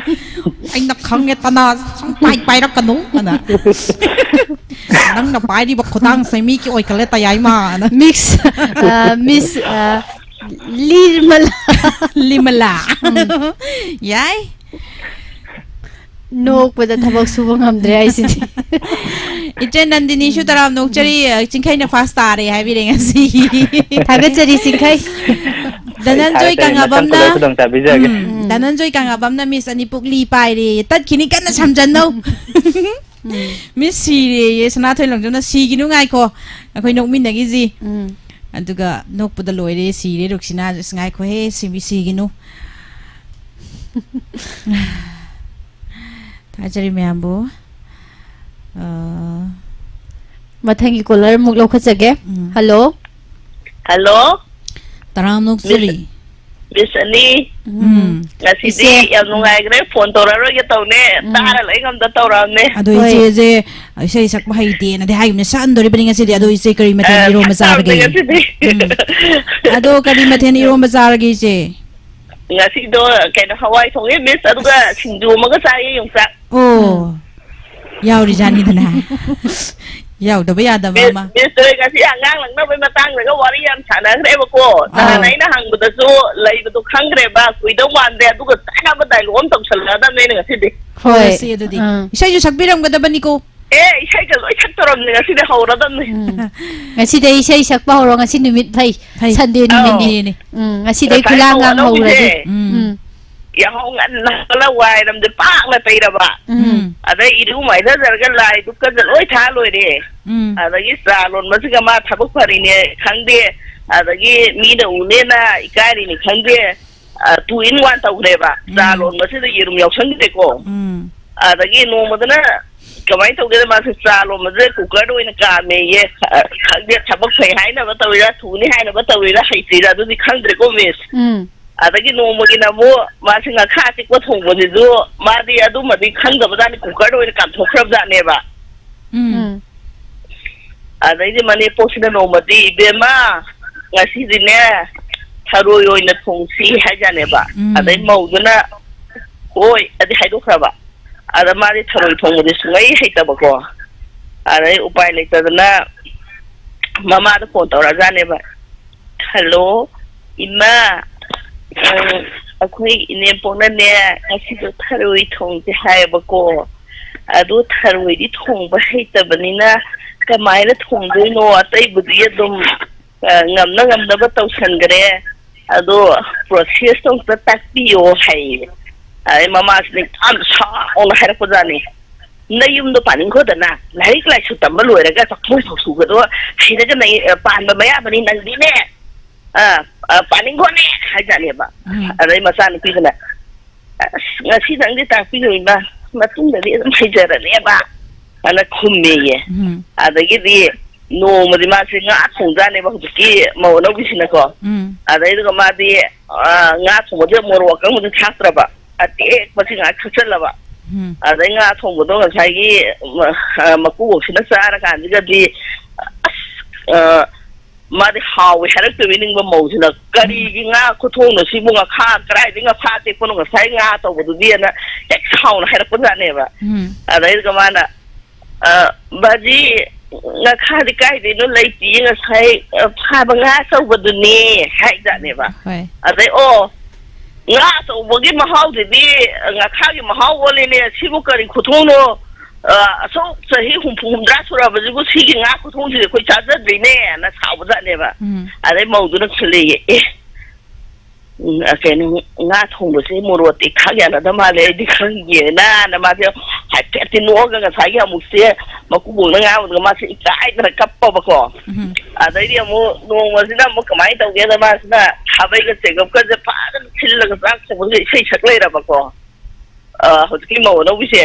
ꯑꯩꯅ ꯈꯪꯉꯦꯗꯅ, ꯁꯨꯡꯄꯥꯏ ꯄꯥꯏꯔꯛꯀꯅꯨ ꯑꯅ꯫ ꯅꯪꯅ ꯄꯥꯏꯔꯤꯕ ꯈꯨꯗꯥꯡꯁꯦ ꯃꯤꯒꯤ ꯑꯣꯏꯈꯠꯂꯦ, ꯇꯌꯥꯏꯃ ꯑꯅ꯫ ꯃꯤꯁ, ꯑ, ꯃꯤꯁ, ꯑ, ꯂꯤꯔꯃꯂꯥ꯫ ꯂꯤꯃꯂꯥ꯫ ꯎꯝ꯫ ꯌꯥꯏ꯫ ꯅꯣꯛꯄꯗ ꯊꯕꯛ ꯁꯨꯕ ꯉꯝꯗ꯭ꯔꯦ ꯍꯥꯏꯁꯤꯗꯤ꯫ ꯏꯆꯦ ꯅꯟꯗꯤꯅꯤꯁꯨ ꯇꯔꯥꯝ ꯅꯣꯛꯆꯔꯤ, ꯆꯤꯡꯈꯩꯅ ꯐꯥꯁ ꯇꯥꯔꯦ ꯍꯥꯏꯕꯤꯔꯦ ꯉꯁꯤ꯫ ꯊꯥꯒꯠꯆꯔꯤ, ꯆꯤꯡꯈꯩ꯫ ꯗꯅꯟꯖꯣꯏ ꯊꯥꯒꯠꯆꯔꯤ, ꯃꯊꯪ ꯀꯪꯉꯥꯕꯝꯅ, ꯈꯨꯗꯣꯜ ꯈꯨꯗꯣꯡꯆꯥꯕꯤꯖꯒꯦ꯫ ꯎꯝ, ꯗꯅꯟꯖꯣꯏ ꯀꯪꯉꯥꯕꯝꯅ ꯃꯤꯁ ꯑꯅꯤ ꯄꯨꯛꯂꯤ ꯄꯥꯏꯔꯦ꯫ ꯇꯠꯈꯤꯅꯤ, ꯀꯟꯅ ꯁꯝꯖꯟꯅꯧ꯫ ꯎꯝ꯫ ꯃꯤꯁ ꯁꯤꯔꯦꯌꯦ, ꯁꯅꯥꯊꯣꯏ ꯂꯪꯖꯝꯅ꯫ ꯁꯤꯒꯤꯅꯨ, ꯉꯥꯏꯈꯣ, ꯑꯩꯈꯣꯏ ꯅꯣꯛꯃꯤꯟꯅꯈꯤꯁꯤ꯫ ꯎꯝ꯫ ꯑꯗꯨꯒ ꯅꯣꯛꯄꯗ ꯂꯣꯏꯔꯦ, ꯁꯤꯔꯦ ꯔꯨꯛꯁꯤꯅꯥ꯫ ꯑꯁ, ꯉꯥꯏꯈꯣꯍꯦ, ꯁꯤꯕꯤ ꯁꯤꯒꯤꯅꯨ꯫ ꯊꯥꯖꯔꯤ ꯃꯌꯥꯝꯕꯨ꯫ ꯑ, ꯃꯊꯪꯒꯤ ꯀꯣꯂꯔ ꯑꯃꯨꯛ ꯂꯧꯈꯠꯆꯒꯦ꯫ ꯎꯝ꯫ ꯍꯜꯂꯣ꯫ ꯍꯜꯂꯣ꯫ ꯇꯔꯥꯝ ꯅꯣꯛꯆꯔꯤ꯫ ꯃꯤꯁ ꯑꯅꯤ꯫ ꯎꯝ꯫ ꯉꯁꯤꯗꯤ ꯏꯆꯦ꯫ ꯌꯥꯝ ꯅꯨꯡꯉꯥꯏꯈ꯭ꯔꯦ, ꯐꯣꯟ ꯇꯧꯔꯛꯑꯔꯣꯏꯒꯦ ꯇꯧꯅꯦ, ꯎꯝ꯫ ꯇꯥꯔ ꯂꯩ ꯉꯝꯗ ꯇꯧꯔꯛꯑꯝꯅꯦ꯫ ꯑꯗꯣ ꯍꯣꯏ꯫ ꯏꯆꯦꯁꯦ ꯏꯁꯩ ꯁꯛꯄ ꯍꯩꯇꯦꯅꯗꯤ ꯍꯥꯏꯈꯤꯕꯅꯦ, ꯁꯛꯍꯟꯗꯣꯔꯤꯕꯅꯤ ꯉꯁꯤꯗꯤ꯫ ꯑꯗꯣ ꯏꯆꯦ ꯀꯔꯤ ꯃꯊꯦꯜ ꯑ, ꯏꯔꯣꯝꯕ ꯁꯛꯇꯕꯅꯦ ꯆꯥꯔꯒꯦ? ꯉꯁꯤꯗꯤ꯫ ꯎꯝ꯫ ꯑꯗꯣ ꯀꯔꯤ ꯃꯊꯦꯜ ꯏꯔꯣꯝꯕ ꯆꯥꯔꯒꯦ ꯏꯆꯦ? ꯉꯁꯤꯗꯣ ꯀꯩꯅꯣ, ꯍꯋꯥꯏ ꯊꯣꯡꯉꯦ, ꯃꯤꯁ, ꯑꯗꯨꯒ ꯑꯁ꯫ ꯁꯤꯡꯖꯨ ꯑꯃꯒ ꯆꯥꯏꯌꯦ, ꯌꯣꯡꯆꯥꯛ꯫ ꯑꯣ꯫ ꯎꯝ꯫ ꯌꯥꯎꯔꯤꯖꯥꯠꯅꯤꯗꯅ꯫ ꯌꯥꯎꯗꯕ ꯌꯥꯗꯕ ꯃꯤꯁ, ꯑꯃ꯫ ꯃꯤꯁ ꯍꯣꯏ ꯉꯁꯤ ꯑꯉꯥꯡ ꯂꯛꯅꯕꯩ ꯃꯇꯥꯡꯗꯒ ꯋꯥꯔꯤ ꯌꯥꯝ ꯁꯥꯟꯅꯈ꯭ꯔꯦꯕꯀꯣ꯫ ꯅꯍꯥꯟ ꯑꯥ꯫ ꯑꯩꯅ ꯍꯪꯕꯗꯁꯨ ꯂꯩꯕꯗꯣ ꯈꯪꯈ꯭ꯔꯦꯕ, ꯀꯨꯏꯗꯧ ꯃꯥꯟꯗꯦ, ꯑꯗꯨꯒ ꯆꯥꯅꯕ ꯗꯥꯏꯂꯣꯛ ꯑꯃ ꯇꯧꯁꯜꯂꯛꯑꯗꯕꯅꯦ ꯑꯩꯅ ꯉꯁꯤꯗꯤ꯫ ꯍꯣꯏ꯫ ꯍꯧꯔꯁꯤ ꯑꯗꯨꯗꯤ꯫ ꯑꯥ꯫ ꯏꯁꯩꯁꯨ ꯁꯛꯄꯤꯔꯝꯒꯗꯕꯅꯤꯀꯣ꯫ ꯑꯦ, ꯏꯁꯩꯒ ꯂꯣꯏ ꯁꯛꯇꯧꯔꯕꯅꯦ, ꯉꯁꯤꯗꯤ ꯍꯧꯔꯗꯕꯅꯦ꯫ ꯎꯝ꯫ ꯉꯁꯤꯗꯩ ꯏꯁꯩ ꯁꯛꯄ ꯍꯧꯔꯣ, ꯉꯁꯤ ꯅꯨꯃꯤꯠ ꯐꯩ, ꯐꯩ꯫ ꯁꯟꯗꯦ ꯑꯧ꯫ ꯅꯨꯃꯤꯠꯅꯤ꯫ ꯎꯝ, ꯉꯁꯤꯗꯩ ꯉꯁꯥꯏ ꯈꯨꯂꯥꯡ ꯃꯧ ꯉꯥꯡ ꯍꯧꯔꯁꯤ꯫ ꯑꯅꯧꯕꯤꯁꯦ ꯎꯝ꯫ ꯎꯝ꯫ ꯌꯥꯍꯧ ꯉꯟꯅ ꯍꯧꯒꯠꯂ ꯋꯥꯏꯔꯝꯁꯦ ꯄꯥꯛꯅ ꯇꯩꯔꯕ꯫ ꯎꯝ꯫ ꯑꯗꯩ ꯏꯔꯨ ꯃꯥꯏꯊꯖꯔꯒ ꯂꯥꯏ ꯗꯨꯛꯀꯁꯦ ꯂꯣꯏ ꯊꯥ ꯂꯣꯏꯔꯦ꯫ ꯎꯝ꯫ ꯑꯗꯒꯤ ꯆꯥ ꯂꯣꯟꯕꯁꯤꯒ ꯃꯥ ꯊꯕꯛ ꯐꯔꯤꯅꯦ ꯈꯪꯗꯦ, ꯑꯗꯒꯤ ꯃꯤꯅ ꯎꯅꯦꯅ ꯏꯀꯥꯏꯔꯤꯅꯦ ꯈꯪꯗꯦ, ꯑ, two in one ꯇꯧꯈ꯭ꯔꯦꯕ꯫ ꯆꯥ ꯎꯝ꯫ ꯂꯣꯟꯕꯁꯤꯗ ꯌꯦꯔꯨꯝ ꯌꯥꯎꯁꯟꯈ꯭ꯔꯦꯀꯣ꯫ ꯎꯝ꯫ ꯑꯗꯒꯤ ꯅꯣꯡꯃꯗꯅ ꯀꯃꯥꯏꯅ ꯇꯧꯒꯦꯗ, ꯃꯥꯁꯦ ꯆꯥ ꯂꯣꯟꯕꯁꯦ ꯀꯨꯀꯔꯗ ꯑꯣꯏꯅ ꯀꯥꯝꯃꯦꯌꯦ꯫ ꯑ, ꯈꯪꯗꯦ, ꯊꯕꯛ ꯐꯩ ꯍꯥꯏꯅꯕ ꯇꯧꯔꯤꯔꯥ, ꯊꯨꯅꯤ ꯍꯥꯏꯅꯕ ꯇꯧꯔꯤꯔꯥ, ꯍꯩꯇ꯭ꯔꯤꯔꯥ, ꯑꯗꯨꯗꯤ ꯈꯪꯗ꯭ꯔꯦꯀꯣ, ꯃꯤꯁ꯫ ꯎꯝ꯫ ꯑꯗꯒꯤ ꯅꯣꯡꯃꯒꯤꯅ ꯑꯃꯨꯛ ꯃꯥꯁꯦ ꯉꯥꯈꯥ ꯑꯇꯦꯛꯄ ꯊꯣꯡꯕꯁꯤꯁꯨ ꯃꯥꯗꯤ ꯑꯗꯨꯃꯗꯤ ꯈꯪꯗꯕꯖꯥꯠꯅꯤ, ꯀꯨꯀꯔꯗ ꯑꯣꯏꯅ ꯀꯥꯝꯊꯣꯛꯈ꯭ꯔꯕꯖꯥꯠꯅꯦꯕ꯫ ꯎꯝ꯫ ꯎꯝ꯫ ꯑꯗꯩꯗꯤ ꯃꯅꯦꯝꯄꯣꯛꯁꯤꯅ ꯅꯣꯡꯃꯗꯤ, "ꯏꯕꯦꯝꯃ, ꯉꯁꯤꯗꯤꯅꯦ ꯊꯔꯣꯏ ꯑꯣꯏꯅ ꯊꯣꯡꯁꯤ" ꯍꯥꯏꯖꯥꯅꯦꯕ꯫ ꯎꯝ꯫ ꯑꯗꯩ ꯃꯧꯗꯨꯅ "ꯍꯣꯏ" ꯑꯗꯤ ꯍꯥꯏꯗꯣꯛꯈ꯭ꯔꯕ꯫ ꯑꯗ ꯃꯥꯗꯤ ꯊꯔꯣꯏ ꯊꯣꯡꯕꯗꯤ ꯁꯨꯡꯍꯩ ꯍꯩꯇꯕꯀꯣ꯫ ꯑꯗꯩ ꯎꯄꯥꯏ ꯂꯩꯇꯗꯅ ꯃꯃꯥꯗ ꯐꯣꯟ ꯇꯧꯔꯛꯑꯖꯥꯠꯅꯦꯕ꯫ "ꯍꯜꯂꯣ, ꯏꯃꯥ, ꯑ, ꯑꯩꯈꯣꯏ ꯏꯅꯦꯝꯄꯣꯛꯅꯅꯦ ꯉꯁꯤꯗꯣ ꯊꯔꯣꯏ ꯊꯣꯡꯁꯦ ꯍꯥꯏꯌꯦꯕꯀꯣ꯫ ꯑꯗꯣ ꯊꯔꯣꯏꯗꯤ ꯊꯣꯡꯕ ꯍꯩꯇꯕꯅꯤꯅ ꯀꯃꯥꯏꯅ ꯊꯣꯡꯗꯣꯏꯅꯣ? ꯑꯇꯩꯕꯨꯗꯤ ꯑꯗꯨꯝ, ꯑ, ꯉꯝꯅ ꯉꯝꯅꯕ ꯇꯧꯁꯟꯈ꯭ꯔꯦ꯫ ꯑꯗꯣ ꯄ꯭ꯔꯣꯁꯦꯁꯇꯣ ꯑꯝꯇ ꯇꯥꯛꯄꯤꯌꯣ" ꯍꯥꯏꯌꯦ꯫ ꯑꯗꯩ ꯃꯃꯥꯁꯤꯅ ꯌꯥꯝ ꯁꯥꯎꯅ ꯍꯥꯏꯔꯛꯄꯖꯥꯠꯅꯤ꯫ "ꯅꯌꯨꯝꯗꯣ ꯄꯥꯅꯤꯡꯈꯣꯗꯅ, ꯂꯥꯏꯔꯤꯛ ꯂꯥꯏꯁꯨ ꯇꯝꯕ ꯂꯣꯏꯔꯒ ꯆꯥꯛꯊꯣꯡ ꯆꯥꯛꯊꯣꯛꯄꯗꯣ ꯍꯩꯔꯒ ꯅ-, ꯄꯥꯟꯕ ꯃꯌꯥꯕꯅꯤ ꯅꯪꯗꯤꯅꯦ꯫ ꯑ, ꯑ, ꯄꯥꯅꯤꯡꯈꯣꯅꯦ" ꯍꯥꯏꯖꯥꯠꯅꯦꯕ꯫ ꯎꯝ꯫ ꯑꯗꯩ ꯃꯆꯥꯅꯨꯄꯤꯗꯨꯅ, "ꯑꯁ, ꯉꯁꯤꯗꯪꯗꯤ ꯇꯥꯛꯄꯤꯌꯣ ꯏꯃꯥ, ꯃꯇꯨꯡꯗꯗꯤ ꯑꯗꯨꯝ ꯍꯩꯖꯔꯅꯦꯕ" ꯑꯅ ꯈꯨꯝꯃꯦꯌꯦ꯫ ꯎꯝ꯫ ꯑꯗꯒꯤꯗꯤ ꯅꯣꯡꯃꯗꯤ ꯃꯥꯁꯦ ꯉꯥ ꯊꯣꯡꯖꯥꯠꯅꯦꯕ, ꯍꯧꯖꯤꯛꯀꯤ ꯃꯧ ꯑꯅꯧꯕꯤꯁꯤꯅꯀꯣ꯫ ꯎꯝ꯫ ꯑꯗꯩꯗꯨꯒ ꯃꯥꯗꯤ, ꯑ, ꯉꯥ ꯊꯣꯡꯕꯁꯦ ꯃꯣꯔꯣꯛ ꯑꯀꯪꯕꯗꯤ ꯊꯥꯛꯇ꯭ꯔꯕ, ꯑꯇꯦꯛꯄꯁꯤ ꯉꯥꯏꯍꯥꯛ ꯊꯛꯆꯜꯂꯕ꯫ ꯎꯝ꯫ ꯑꯗꯩ ꯉꯥ ꯊꯣꯡꯕꯗꯣ ꯉꯁꯥꯏꯒꯤ, ꯃ-, ꯑ, ꯃꯀꯨꯕꯣꯛꯁꯤꯅ ꯆꯥꯔꯀꯥꯟꯁꯤꯗꯗꯤ, ꯑꯁ, ꯑ, ꯃꯥꯗꯤ ꯍꯥꯎꯋꯦ ꯍꯥꯏꯔꯛꯇꯣꯏꯅꯤ ꯅꯤꯡꯕ ꯃꯧꯁꯤꯅ꯫ ꯎꯝ꯫ "ꯀꯔꯤꯒꯤ ꯉꯥ ꯈꯨꯊꯣꯡꯅꯣ ꯁꯤꯕꯨ? ꯉꯥꯈꯥ ꯀꯗꯥꯏꯗꯒꯤ ꯉꯥꯈꯥ ꯑꯇꯦꯛꯄꯅꯣ? ꯉꯁꯥꯏ ꯉꯥ ꯑꯇꯧꯕꯗꯨꯗꯤ?" ꯑꯅ ꯍꯦꯛ ꯁꯥꯎꯅ ꯍꯥꯏꯔꯛꯄꯖꯥꯠꯅꯦꯕ꯫ ꯎꯝ꯫ ꯑꯗꯩꯗꯨꯒ ꯃꯥꯅ, "ꯑ, ꯕꯥꯖꯤ, ꯉꯥꯈꯥꯗꯤ ꯀꯥꯏꯗꯩꯅꯣ? ꯂꯩꯇꯤꯌꯦ, ꯉꯁꯥꯏ, ꯑ, ꯐꯥꯕ ꯉꯥ ꯑꯆꯧꯕꯗꯨꯅꯦ" ꯍꯥꯏꯖꯥꯠꯅꯦꯕ꯫ ꯍꯣꯏ꯫ ꯑꯗꯩ, "ꯑꯣ, ꯉꯥ ꯑꯆꯧꯕꯒꯤ ꯃꯍꯥꯎꯗꯨꯗꯤ ꯉꯥꯈꯥꯒꯤ ꯃꯍꯥꯎ ꯑꯣꯜꯂꯤꯅꯦ꯫ ꯁꯤꯕꯨ ꯀꯔꯤ ꯈꯨꯊꯣꯡꯅꯣ? ꯑ, ꯑꯁꯨꯛ ꯆꯍꯤ ꯍꯨꯝꯐꯨ ꯍꯨꯝꯗ꯭ꯔꯥ ꯁꯨꯔꯛꯑꯕꯁꯤꯕꯨ ꯁꯤꯒꯤ ꯉꯥ ꯈꯨꯊꯣꯡꯁꯤꯗꯤ ꯑꯩꯈꯣꯏ ꯆꯥꯖꯗ꯭ꯔꯤꯅꯦ" ꯑꯅ ꯁꯥꯎꯕꯖꯥꯠꯅꯦꯕ꯫ ꯎꯝ꯫ ꯑꯗꯩ ꯃꯧꯗꯨꯅ ꯈꯜꯂꯦꯌꯦ, "ꯑꯦ, ꯎꯝ, ꯑ, ꯀꯩꯅꯣ, ꯉꯥ ꯊꯣꯡꯕꯁꯦ ꯃꯣꯔꯣꯛ ꯑꯇꯦꯛ ꯊꯥꯛ ꯌꯥꯅꯗ ꯃꯥꯜꯂꯦ, ꯑꯩꯗꯤ ꯈꯪꯗꯦꯅ"꯫ ꯑꯅ ꯃꯥꯁꯦ ꯍꯥꯏꯐꯦꯠꯇꯤ ꯅꯣꯛꯑꯒ ꯉꯁꯥꯏꯒꯤ ꯑꯃꯨꯛꯁꯦ ꯃꯀꯨꯕꯣꯛꯅ ꯉꯥꯡꯕꯗꯨꯒ ꯃꯥꯁꯦ ꯏꯀꯥꯏꯗꯅ ꯀꯞꯄꯕꯀꯣ꯫ ꯎꯝ꯫ ꯑꯗꯩꯗꯤ ꯑꯃꯨꯛ ꯅꯣꯡꯃꯁꯤꯅ ꯑꯃꯨꯛ ꯀꯃꯥꯏꯅ ꯇꯧꯒꯦꯗ, ꯃꯥꯁꯤꯅ ꯈꯥꯕꯩꯒ ꯆꯦꯒꯞꯀꯁꯦ ꯐꯖꯅ ꯊꯤꯜꯂꯒ ꯆꯥꯛ ꯊꯣꯡꯕꯁꯤꯗ ꯏꯁꯩ ꯁꯛ ꯂꯩꯔꯕꯀꯣ꯫ ꯑ, ꯍꯧꯖꯤꯛꯀꯤ ꯃꯧ ꯑꯅꯧꯕꯤꯁꯦ,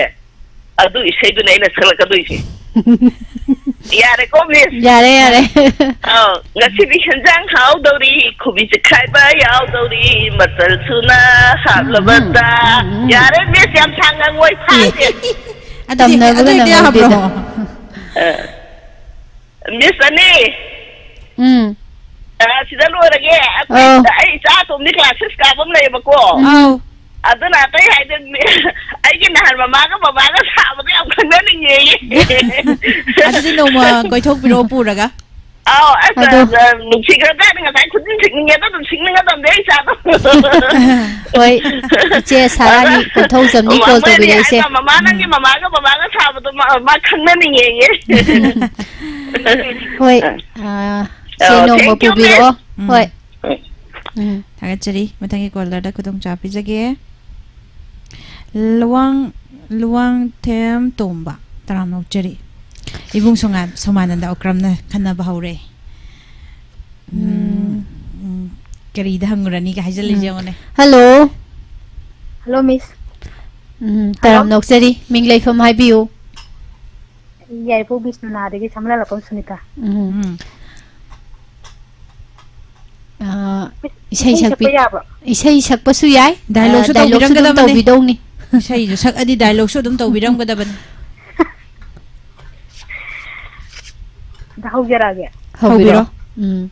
ꯑꯗꯨ ꯏꯁꯩꯗꯨꯅꯦ ꯑꯩꯅ ꯁꯛꯂꯛꯀꯗꯣꯏꯁꯦ꯫ ꯌꯥꯔꯦꯀꯣ, ꯃꯤꯁ? ꯌꯥꯔꯦ, ꯌꯥꯔꯦ꯫ ꯑꯧ, ꯉꯁꯤꯗꯤ ꯍꯦꯟꯖꯥꯡ ꯍꯥꯎꯗꯧꯔꯤ, ꯈꯨꯕꯤ ꯆꯤꯈꯥꯏꯕ ꯌꯥꯎꯗꯧꯔꯤ, ꯃꯆꯜ ꯁꯨꯅ ꯍꯥꯞꯂꯕꯗ꯫ ꯎꯝ, ꯎꯝ, ꯎꯝ꯫ ꯌꯥꯔꯦ, ꯃꯤꯁ, ꯌꯥꯝ ꯁꯥꯡ ꯉꯥꯡꯉꯣꯏ, ꯐꯥꯔꯦ꯫ ꯑꯦ꯫ ꯇꯝꯅꯕꯒ ꯑꯗꯨꯏꯗꯤ ꯅꯪꯍꯧꯗꯦꯗ꯫ ꯌꯥꯕ꯭ꯔꯣ? ꯑ, ꯃꯤꯁ ꯑꯅꯤ꯫ ꯎꯝ꯫ ꯑ, ꯁꯤꯗ ꯂꯣꯏꯔꯒꯦ꯫ ꯑꯩꯈꯣꯏ, ꯑꯧ꯫ ꯑꯩ ꯏꯆꯥ ꯑꯇꯣꯝꯕꯤ class six ꯀꯥꯕ ꯑꯃ ꯂꯩꯌꯦꯕꯀꯣ꯫ ꯎꯝ꯫ ꯑꯧ꯫ ꯑꯗꯨꯅ ꯑꯇꯩ ꯍꯥꯏꯗꯤ ꯑꯩꯒꯤ ꯅꯍꯥꯟ ꯃꯃꯥꯒ ꯕꯕꯥꯒ ꯁꯥꯕꯗꯣ ꯌꯥꯝ ꯈꯪꯅꯅꯤꯡꯉꯦꯌꯦ꯫ ꯑꯗꯨꯗꯤ ꯅꯣꯡꯃ ꯀꯣꯏꯊꯣꯛꯄꯤꯔꯛꯑꯣ ꯄꯨꯔꯒ꯫ ꯑꯥꯎ, ꯑꯁ, ꯑꯗꯣ ꯑ, ꯅꯨꯡꯁꯤꯈ꯭ꯔꯖꯥꯠꯅꯤ, ꯉꯁꯥꯏ ꯈꯨꯖꯤꯟ ꯁꯤꯡꯅꯤꯡꯉꯦꯗ ꯑꯗꯨꯝ ꯁꯤꯡꯅꯤꯡꯉꯗꯕꯅꯦ ꯑꯩ ꯏꯆꯥꯗꯣ꯫ ꯍꯣꯏ, ꯏꯆꯦ ꯁꯥꯔꯥꯅꯤ ꯑꯗ ꯀꯣꯟꯊꯧꯖꯝꯅꯤ ꯃꯃꯥ call ꯃꯣꯏꯅꯤ ꯇꯧꯕꯤꯔꯛꯏꯁꯦ꯫ ꯍꯥꯏꯕ, ꯃꯃꯥ ꯅꯪꯒꯤ ꯎꯝ꯫ ꯃꯃꯥꯒ ꯕꯕꯥꯒ ꯁꯥꯕꯗꯣ ꯃꯥ, ꯃꯥ ꯈꯪꯅꯅꯤꯡꯉꯦꯌꯦ꯫ ꯎꯝ꯫ ꯍꯣꯏ, ꯑ, ꯁꯦ ꯑꯣ, ꯅꯣꯡꯃ thank you, ꯄꯨꯕꯤꯔꯛꯑꯣ꯫ Miss꯫ ꯎꯝ꯫ ꯍꯣꯏ꯫ ꯎꯝ꯫ ꯎꯝ꯫ ꯊꯥꯒꯠꯆꯔꯤ꯫ ꯃꯊꯪꯒꯤ caller ꯗ ꯈꯨꯗꯣꯡꯆꯥꯕ ꯄꯤꯖꯒꯦ꯫ ꯂꯨꯋꯥꯡ, ꯂꯨꯋꯥꯡꯊꯦꯝ ꯇꯣꯝꯕ, ꯇꯔꯥꯝꯅ ꯑꯣꯛꯆꯔꯤ꯫ ꯏꯕꯨꯡ ꯁꯣꯉꯥ-, ꯁꯣꯃꯥꯅꯟꯗ ꯑꯣꯀ꯭ꯔꯝꯅ ꯈꯟꯅꯕ ꯍꯧꯔꯦ꯫ ꯎꯝ, ꯎꯝ꯫ ꯎꯝ, ꯀꯔꯤꯗ ꯍꯪꯉꯨꯔꯅꯤꯒ ꯍꯥꯏꯖꯜꯂꯤꯁꯦ ꯎꯝ꯫ ꯌꯦꯡꯉꯨꯅꯦ꯫ Hello꯫ Hello, Miss꯫ ꯎꯝ, hello꯫ ꯇꯔꯥꯝꯅ ꯑꯣꯛꯆꯔꯤ꯫ ꯃꯤꯡ ꯂꯩꯐꯝ ꯍꯥꯏꯕꯤꯌꯨ꯫ ꯑꯩ ꯌꯥꯏꯔꯤꯄꯣꯛ ꯕꯤꯁ꯭ꯋꯥꯅꯥꯊꯗꯒꯤ ꯁꯝꯂꯥꯂꯛꯄꯝ ꯁꯨꯅꯤꯇꯥ꯫ ꯎꯝ꯫ ꯎꯝ꯫ ꯑꯥ, ꯏꯁꯩ ꯏꯁꯩ ꯁꯛꯄꯤ-, ꯁꯛꯄ ꯌꯥꯕ꯭ꯔꯣ? ꯏꯁꯩ ꯁꯛꯄꯁꯨ ꯌꯥꯏ꯫ Dialogue ꯁꯨ ꯑꯥ, dialogue ꯁꯨ ꯑꯗꯨꯝ ꯇꯧꯕꯤꯔꯝꯒꯗꯕꯅꯤ꯫ ꯇꯧꯕꯤꯗꯧꯅꯤ꯫ ꯏꯁꯩꯁꯨ ꯁꯛꯑꯗꯤ dialogue ꯁꯨ ꯑꯗꯨꯝ ꯇꯧꯕꯤꯔꯝꯒꯗꯕꯅꯤ꯫ ꯑꯗ ꯍꯧꯖꯔꯛꯑꯒꯦ꯫ ꯍꯧꯕꯤꯔꯣ꯫ ꯍꯧꯕꯤꯔꯣ꯫ ꯎꯝ꯫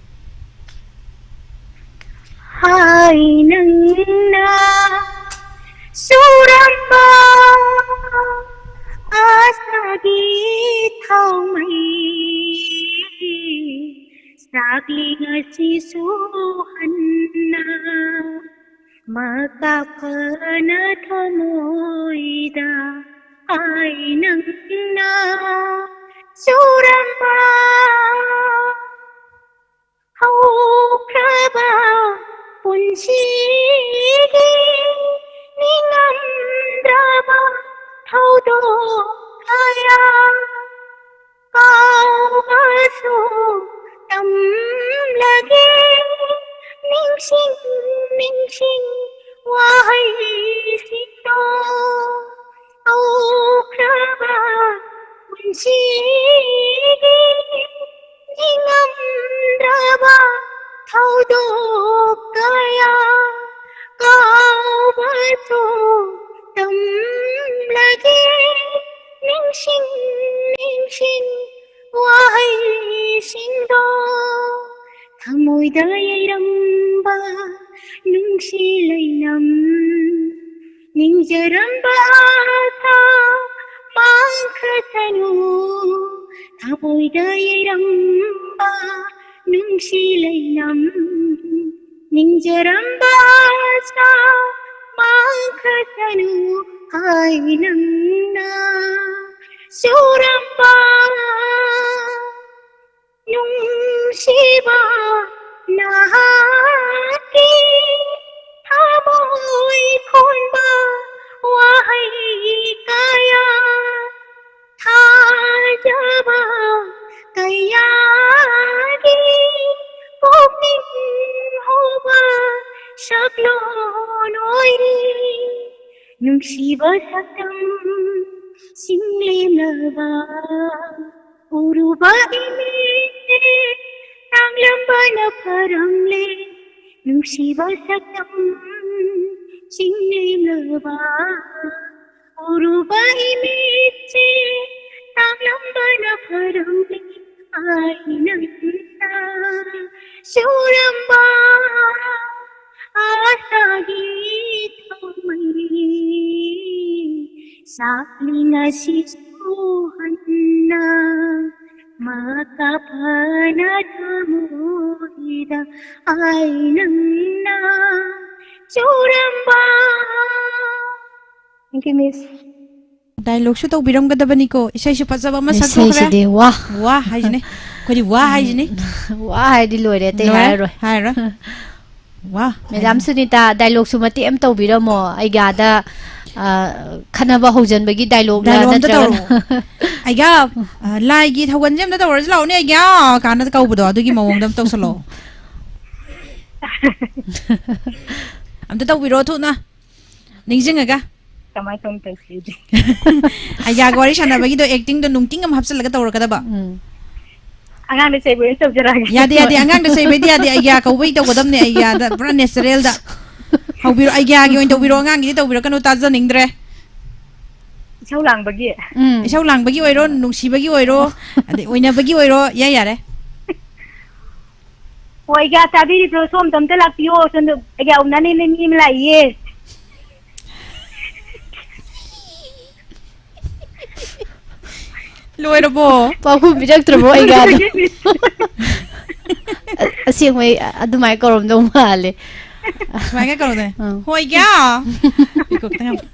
ꯍꯥꯏ ꯅꯪꯅ ꯆꯨꯔꯝꯕ ꯑꯁꯥꯒꯤ ꯊꯥꯎꯃꯩ ꯆꯥꯛꯂꯤ ꯉꯁꯤꯁꯨ ꯍꯟꯅ ꯃꯀꯥ ꯐꯅ ꯊꯃꯣꯏꯗ ꯍꯥꯏ ꯅꯪꯅ ꯆꯨꯔꯝꯕ ꯍꯧꯈ꯭ꯔꯕ ꯄꯨꯟꯁꯤꯒꯤ ꯅꯤꯡꯉꯝꯗ꯭ꯔꯕ ꯊꯧꯗꯣꯛ ꯀꯌꯥ ꯀꯥꯎꯕꯁꯨ ꯇꯝꯂꯒꯦ ꯅꯤꯡꯁꯤꯡ ꯅꯤꯡꯁꯤꯡ ꯋꯥꯍꯩꯁꯤꯡꯗꯣ꯫ ꯁꯤꯒꯤ ꯅꯤꯡꯉꯝꯗ꯭ꯔꯕ ꯊꯧꯗꯣꯛ ꯀꯌꯥ ꯀꯥꯎꯕꯁꯨ ꯇꯝꯂꯒꯦ꯫ ꯅꯤꯡꯁꯤꯡ ꯅꯤꯡꯁꯤꯡ ꯋꯥꯍꯩꯁꯤꯡꯗꯣ ꯊꯃꯣꯏꯗ ꯌꯩꯔꯝꯕ ꯅꯨꯡꯁꯤ ꯂꯩꯅꯝ ꯅꯤꯡꯖꯔꯝꯕ ꯑꯥꯁꯥ ꯃꯥꯡꯈ꯭ꯔꯁꯅꯨ꯫ ꯊꯃꯣꯏꯗ ꯌꯩꯔꯝꯕ ꯅꯨꯡꯁꯤ ꯂꯩꯅꯝ ꯅꯤꯡꯖꯔꯝꯕ ꯑꯥꯁꯥ ꯃꯥꯡꯈ꯭ꯔꯁꯅꯨ꯫ ꯍꯥꯏ ꯅꯪꯅ ꯆꯨꯔꯝꯕ ꯅꯨꯡꯁꯤꯕ ꯅꯍꯥꯛꯀꯤ ꯊꯃꯣꯏ ꯈꯣꯟꯕ ꯋꯥꯍꯩ ꯀꯌꯥ ꯊꯥꯖꯕ ꯀꯌꯥꯒꯤ ꯄꯨꯛꯅꯤꯡ ꯍꯨꯕ ꯁꯛꯂꯣꯟ ꯑꯣꯏꯔꯤ꯫ ꯅꯨꯡꯁꯤꯕ ꯁꯛꯇꯝ ꯆꯤꯡꯂꯦꯝꯂꯕ ꯎꯔꯨꯕ ꯏꯃꯤꯠꯁꯦ ꯇꯥꯡꯂꯝꯕꯅ ꯐꯔꯝꯂꯦ꯫ ꯅꯨꯡꯁꯤꯕ ꯁꯛꯇꯝ ꯆꯤꯡꯂꯦꯝꯂꯕ ꯎꯔꯨꯕ ꯏꯃꯤꯠꯁꯦ ꯇꯥꯡꯂꯝꯕꯅ ꯐꯔꯝꯂꯦ꯫ ꯑꯩ ꯅꯪꯅ ꯆꯨꯔꯝꯕ ꯑꯥꯁꯥꯒꯤ ꯊꯧꯃꯩ ꯆꯥꯛꯂꯤ ꯉꯁꯤꯁꯨ ꯍꯟꯅ ꯃꯀꯥ ꯐꯅ ꯊꯃꯣꯏꯗ ꯑꯩ ꯅꯪꯅ ꯆꯨꯔꯝꯕ꯫ Thank you, Miss. ꯗꯥꯏꯂꯣꯒꯁꯨ ꯇꯧꯕꯤꯔꯝꯒꯗꯕꯅꯤꯀꯣ, ꯏꯁꯩꯁꯨ ꯐꯖꯕ ꯑꯃ ꯁꯛꯊꯣꯛꯈ꯭ꯔꯦ꯫ ꯏꯁꯩꯁꯤꯗꯤ ꯋꯥ꯫ ꯋꯥ ꯍꯥꯏꯁꯤꯅꯦ, ꯑꯩꯈꯣꯏꯗꯤ ꯋꯥ ꯍꯥꯏꯁꯤꯅꯦ꯫ ꯋꯥ ꯍꯥꯏꯔꯗꯤ ꯂꯣꯏꯔꯦ, ꯑꯇꯩ ꯂꯣꯏꯔꯦ, ꯍꯥꯏꯔꯔꯣꯏ꯫ ꯍꯥꯏꯔꯔꯣꯏ꯫ ꯋꯥ ꯃꯦꯗꯥꯝ ꯍꯥꯏꯁꯤꯅꯦ꯫ ꯁꯨꯅꯤꯇꯥ, ꯗꯥꯏꯂꯣꯒꯁꯨ ꯃꯇꯦꯛ ꯑꯃ ꯇꯧꯕꯤꯔꯝꯃꯣ꯫ ꯑꯩꯒ ꯑꯥꯗ, ꯑ, ꯈꯠꯅꯕ ꯍꯧꯖꯟꯕꯒꯤ ꯗꯥꯏꯂꯣꯒꯂ ꯗꯥꯏꯂꯣꯒ ꯑꯝꯇ ꯅꯠꯇ꯭ꯔꯒꯅ ꯇꯧꯔꯛꯑꯣ꯫ ꯑꯩꯒ, ꯑ, ꯂꯥꯏꯒꯤ ꯊꯧꯒꯜꯁꯦ ꯑꯝꯇ ꯇꯧꯔꯁꯤ ꯂꯥꯛꯑꯣꯅꯦ, ꯑꯩꯒ ꯀꯥꯟꯅ ꯀꯧꯕꯗꯣ, ꯑꯗꯨꯒꯤ ꯃꯑꯣꯡꯗ ꯑꯝꯇ ꯇꯧꯁꯜꯂꯛꯑꯣ꯫ ꯑꯝꯇ ꯇꯧꯕꯤꯔꯣ ꯊꯨꯅ꯫ ꯅꯤꯡꯁꯤꯡꯉꯒ꯫ ꯀꯃꯥꯏ ꯀꯃꯥꯏ ꯇꯧꯁꯤꯒꯦ? ꯑꯩꯒꯥꯒ ꯋꯥꯔꯤ ꯁꯥꯟꯅꯕꯒꯤꯗꯣ, acting ꯗꯣ ꯅꯨꯡꯇꯤꯡ ꯑꯃ ꯍꯥꯞꯆꯤꯜꯂꯒ ꯇꯧꯔꯛꯀꯗꯕ꯫ ꯎꯝ꯫ ꯑꯉꯥꯡꯗ ꯆꯩꯕ ꯑꯣꯏꯅ ꯇꯧꯖꯔꯛꯑꯒꯦ꯫ ꯌꯥꯗꯦ, ꯌꯥꯗꯦ, ꯑꯉꯥꯡꯗ ꯆꯩꯕꯩꯗꯤ ꯌꯥꯗꯦ, ꯑꯩꯒꯥ ꯀꯧꯕꯩ ꯇꯧꯒꯗꯕꯅꯦ, ꯑꯩꯒꯥꯗ ꯄꯨꯔꯥ natural ꯗ꯫ ꯍꯧꯕꯤꯔꯣ, ꯑꯩꯒꯥꯒꯤ ꯑꯣꯏꯅ ꯇꯧꯕꯤꯔꯣ, ꯑꯉꯥꯡꯒꯤꯗꯤ ꯇꯧꯕꯤꯔꯛꯀꯅꯨ, ꯇꯥꯖꯅꯤꯡꯗ꯭ꯔꯦ꯫ ꯏꯁꯧ ꯂꯥꯡꯕꯒꯤ꯫ ꯎꯝ꯫ ꯏꯁꯧ ꯂꯥꯡꯕꯒꯤ ꯑꯣꯏꯔꯣ, ꯅꯨꯡꯁꯤꯕꯒꯤ ꯑꯣꯏꯔꯣ, ꯑꯗꯩ ꯑꯣꯏꯅꯕꯒꯤ ꯑꯣꯏꯔꯣ, ꯌꯥꯏ, ꯌꯥꯔꯦ꯫ ꯍꯣꯏ, ꯑꯩꯒꯥ ꯇꯥꯕꯤꯔꯤꯕ꯭ꯔꯣ? ꯁꯣꯝꯗ ꯑꯝꯇ ꯂꯥꯛꯄꯤꯌꯣ, ꯁꯣꯝꯗ ꯑꯩꯒꯥ ꯎꯅꯅꯤꯡꯕ ꯃꯤ ꯑꯃ ꯂꯥꯛꯏꯌꯦ꯫ ꯂꯣꯏꯔꯕꯣ? ꯄꯥꯎꯈꯨꯝ ꯄꯤꯔꯛꯇ꯭ꯔꯕꯣ ꯑꯩꯒꯥꯗꯣ? ꯑ-, ꯑꯁꯦꯡꯕꯩ ꯑꯗꯨꯃꯥꯏꯅ ꯀꯧꯔꯝꯗꯧ ꯃꯥꯜꯂꯦ꯫ ꯁꯨꯃꯥꯏꯅ ꯀꯧꯔꯝꯗꯣꯏꯅꯦ꯫ ꯑꯥ꯫ "ꯍꯣꯏ, ꯏꯒꯦ꯫ ꯏꯀꯣꯛꯇ ꯉꯥꯡꯕ꯫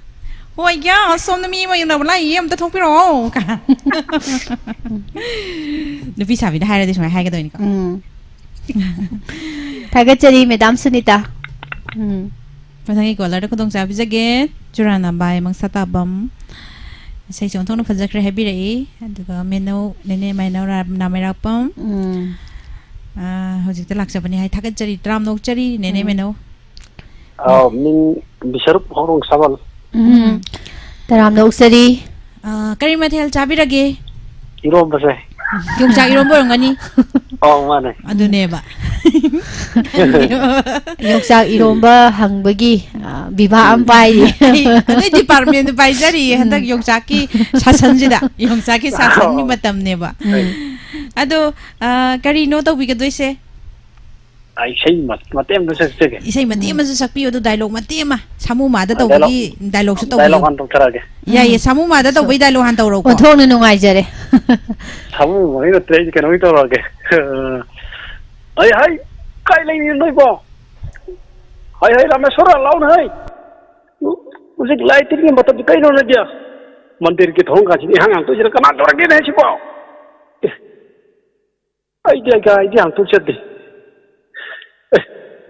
ꯍꯣꯏ, ꯏꯒꯦ, ꯁꯣꯝꯗ ꯃꯤ ꯑꯃ ꯎꯅꯕ ꯂꯥꯛꯏꯌꯦ, ꯑꯝꯇ ꯊꯣꯛꯄꯤꯔꯛꯑꯣ", ꯀꯥꯏ꯫ ꯅꯨꯄꯤ ꯁꯥꯕꯤꯗ ꯍꯥꯏꯔꯗꯤ ꯁꯨꯃꯥꯏꯅ ꯍꯥꯏꯒꯗꯣꯏꯅꯤꯀꯣ꯫ ꯎꯝ꯫ ꯊꯥꯒꯠꯆꯔꯤ, ꯃꯦꯗꯥꯝ ꯁꯨꯅꯤꯇꯥ꯫ ꯎꯝ꯫ ꯃꯊꯪꯒꯤ caller ꯗ ꯈꯨꯗꯣꯡ ꯆꯥꯕꯤꯖꯒꯦ꯫ ꯆꯨꯔꯥꯅꯥꯝꯕꯥꯏ ꯃꯪꯁꯥꯇꯥꯕꯝ꯫ ꯏꯁꯩꯁꯨ ꯑꯣꯟꯊꯣꯛꯅ ꯐꯖꯈ꯭ꯔꯦ ꯍꯥꯏꯕꯤꯔꯛꯏ꯫ ꯑꯗꯨꯒ ꯃꯦꯅꯧ, ꯅꯦꯅꯦ ꯃꯥꯏꯅꯧ ꯔꯥꯝ-, ꯅꯥꯃꯩꯔꯥꯛꯄꯝ꯫ ꯎꯝ꯫ ꯑꯥ, ꯍꯧꯖꯤꯛꯇ ꯂꯥꯛꯆꯕꯅꯤ ꯍꯥꯏ, ꯊꯥꯒꯠꯆꯔꯤ, ꯇꯔꯥꯝꯅ ꯑꯣꯛꯆꯔꯤ, ꯅꯦꯅꯦ ꯎꯝ꯫ ꯃꯦꯅꯧ꯫ ꯑꯥꯎ, ꯃꯤꯡ ꯕꯤꯁꯔꯨꯞ ꯍꯧꯔꯣꯡ ꯁꯥꯕꯜ꯫ ꯎꯝ꯫ ꯇꯔꯥꯝꯅ ꯑꯣꯛꯆꯔꯤ꯫ ꯑꯥ, ꯀꯔꯤ ꯃꯊꯦꯜ ꯆꯥꯕꯤꯔꯒꯦ? ꯏꯔꯣꯝꯕꯁꯦ꯫ ꯌꯣꯡꯆꯥꯛ ꯏꯔꯣꯝꯕ ꯑꯣꯏꯔꯝꯒꯅꯤ꯫ ꯑꯧ, ꯃꯥꯅꯦ꯫ ꯑꯗꯨꯅꯦꯕ꯫ ꯌꯣꯡꯆꯥꯛ ꯏꯔꯣꯝꯕ ꯍꯪꯕꯒꯤ, ꯑ, ꯕꯤꯚꯥ ꯑꯃ ꯎꯝ꯫ ꯄꯥꯏꯔꯤ꯫ ꯑꯩ, ꯑꯗꯨꯏ department ꯗꯨ ꯄꯥꯏꯖꯔꯤꯌꯦ, ꯎꯝ꯫ ꯍꯟꯗꯛ ꯌꯣꯡꯆꯥꯛꯀꯤ ꯁꯥꯁꯟꯁꯤꯗ, ꯌꯣꯡꯆꯥꯛꯀꯤ ꯁꯥꯁꯟꯒꯤ ꯑꯧ꯫ ꯃꯇꯝꯅꯦꯕ꯫ ꯎꯝ꯫ ꯑꯗꯣ, ꯑ, ꯀꯔꯤꯅꯣ ꯇꯧꯕꯤꯒꯗꯣꯏꯁꯦ? ꯑ, ꯏꯁꯩ ꯃ-, ꯃꯇꯦꯛ ꯑꯃꯇ ꯁꯛꯆꯒꯦ꯫ ꯏꯁꯩ ꯃꯇꯦꯛ ꯎꯝ꯫ ꯑꯃꯁꯨ ꯁꯛꯄꯤꯌꯨ, ꯑꯗꯨ dialogue ꯃꯇꯦꯛ ꯑꯃ, ꯁꯥꯃꯨ ꯃꯥꯗ ꯑ, ꯇꯧꯕꯒꯤ dialogue, dialogue ꯁꯨ dialogue ꯇꯧꯕꯤꯌꯨ꯫ ꯍꯥꯟꯅ ꯇꯧꯊꯔꯛꯑꯒꯦ꯫ ꯌꯥꯏꯌꯦ, ꯎꯝ꯫ ꯁꯥꯃꯨ ꯃꯥꯗ ꯁꯣ-, ꯇꯧꯕꯒꯤ dialogue ꯍꯥꯟꯅ ꯇꯧꯔꯛꯎꯀꯣ꯫ ꯑꯣꯟꯊꯣꯛꯅ ꯅꯨꯡꯉꯥꯏꯖꯔꯦ꯫ ꯁꯥꯃꯨ ꯃꯥꯒꯤ ꯅꯠꯇ꯭ꯔꯦ, ꯑꯩꯗꯤ ꯀꯩꯅꯣꯒꯤ ꯇꯧꯔꯛꯑꯒꯦ꯫ ꯍꯩ, ꯍꯩ, ꯀꯥꯏ ꯂꯩꯔꯤꯅꯣ ꯅꯣꯏꯕꯣ? ꯍꯩ, ꯍꯩ, ꯔꯥꯃꯦꯁꯣꯔ, ꯂꯥꯎꯅ, ꯍꯩ꯫ ꯍꯧꯖꯤꯛ ꯂꯥꯏ ꯇꯤꯟꯒꯤ ꯃꯇꯝꯁꯤ ꯀꯩꯅꯣ ꯅꯣꯏꯗꯤ? ꯃꯟꯗꯤꯔꯒꯤ ꯊꯣꯡ ꯀꯥꯟꯁꯤꯗ ꯏꯍꯥꯡ ꯍꯥꯡꯗꯣꯛꯏꯁꯤꯅ ꯀꯅꯥ ꯇꯧꯔꯒꯦꯅꯦ ꯍꯥꯏꯁꯤꯕꯣ? ꯑꯦ, ꯑꯩꯗꯤ ꯑꯩꯒ ꯑꯩꯗꯤ ꯍꯥꯡꯇꯣꯛꯆꯗꯦ꯫ ꯑꯦ,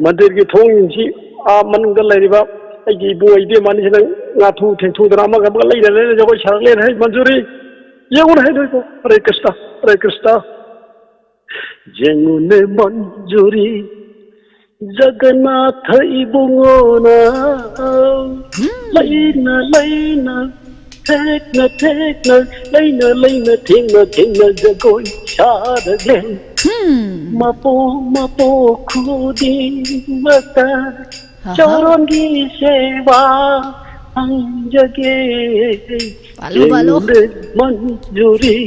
ꯃꯟꯗꯤꯔꯒꯤ ꯊꯣꯡꯁꯤ ꯑꯥ ꯃꯅꯨꯡꯗ ꯂꯩꯔꯤꯕ ꯑꯩꯒꯤ ꯏꯕꯨꯡ ꯏꯕꯦꯝꯃ ꯑꯅꯤꯁꯤꯅ ꯉꯥꯊꯨ ꯊꯦꯡꯊꯨꯗꯅ ꯑꯃꯒ ꯑꯃꯒ ꯂꯩꯅ ꯂꯩꯅ ꯖꯒꯣꯏ ꯁꯥꯔꯛꯂꯦꯅ ꯍꯥꯏ ꯃꯟꯖꯨꯔꯤ꯫ ꯌꯦꯡꯉꯨꯅꯦ ꯍꯥꯏ ꯅꯣꯏꯕꯨ꯫ ꯍꯔꯦ ꯀ꯭ꯔꯤꯁꯅ, ꯍꯔꯦ ꯀ꯭ꯔꯤꯁꯅ꯫ ꯌꯦꯡꯉꯨꯅꯦ ꯃꯟꯖꯨꯔꯤ꯫ ꯖꯒꯟꯅꯥꯊ ꯏꯕꯨꯡꯉꯣꯅ ꯂꯩꯅ ꯂꯩꯅ, ꯊꯦꯛꯅ ꯊꯦꯛꯅ, ꯂꯩꯅ ꯂꯩꯅ, ꯊꯦꯡꯅ ꯊꯦꯡꯅ ꯖꯒꯣꯏ ꯁꯥꯔꯒꯦ꯫ ꯃꯄꯣꯛ ꯃꯄꯣꯛ ꯈꯨꯗꯤꯡꯃꯛꯇ ꯑꯍꯥ꯫ ꯆꯣꯔꯣꯟꯒꯤ ꯁꯦꯕꯥ ꯐꯪꯖꯒꯦ꯫ ꯄꯥꯜꯂꯣ, ꯄꯥꯜꯂꯣ꯫ ꯆꯦꯡꯂꯦꯟ ꯃꯟꯖꯨꯔꯤ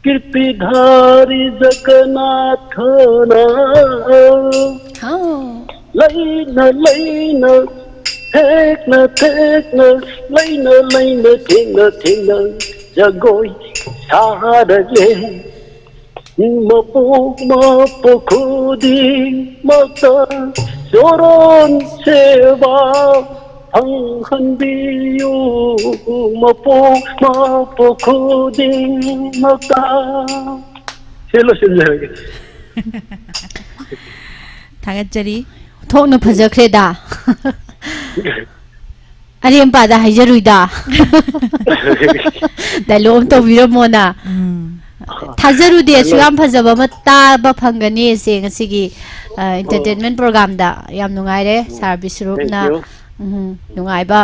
ꯀꯤꯔꯄꯤꯙꯥꯔꯤ ꯖꯒꯟꯅꯥꯊꯅ ꯍꯥꯎ꯫ ꯂꯩꯅ ꯂꯩꯅ, ꯊꯦꯛꯅ ꯊꯦꯛꯅ, ꯂꯩꯅ ꯂꯩꯅ, ꯊꯦꯡꯅ ꯊꯦꯡꯅ ꯖꯒꯣꯏ ꯁꯥꯔꯒꯦ꯫ ꯃꯄꯣꯛ ꯃꯄꯣꯛ ꯈꯨꯗꯤꯡꯃꯛꯇ ꯆꯣꯔꯣꯟ ꯁꯦꯕꯥ ꯐꯪꯍꯟꯕꯤꯌꯨ꯫ ꯃꯄꯣꯛ ꯃꯄꯣꯛ ꯈꯨꯗꯤꯡꯃꯛꯇ꯫ ꯁꯤ ꯂꯣꯏꯁꯤꯟꯖꯔꯒꯦ꯫ ꯊꯥꯒꯠꯆꯔꯤ꯫ ꯊꯣꯛꯅ ꯐꯖꯈ꯭ꯔꯦꯗ꯫ ꯑꯔꯦꯝꯄꯥꯗ ꯍꯥꯏꯖꯔꯨꯏꯗ꯫ ꯗꯥꯏꯂꯣꯛ ꯑꯃ ꯇꯧꯕꯤꯔꯝꯃꯣꯅ꯫ ꯎꯝ꯫ ꯊꯥꯖꯔꯨꯗꯦ ꯑꯁꯨꯛ ꯗꯥꯏꯂꯣꯛ ꯌꯥꯝ ꯐꯖꯕ ꯑꯃ ꯇꯥꯕ ꯐꯪꯒꯅꯤ ꯑꯁꯦ ꯉꯁꯤꯒꯤ ꯑꯦꯟꯇꯔꯇꯦꯟꯃꯦꯟ ꯄ꯭ꯔꯣꯒꯥꯝꯗ꯫ ꯌꯥꯝ ꯅꯨꯡꯉꯥꯏꯔꯦ ꯁꯥꯔ ꯕꯤꯁ꯭ꯋꯔꯨꯞꯅ꯫ Thank you. ꯎꯝ, ꯅꯨꯡꯉꯥꯏꯕ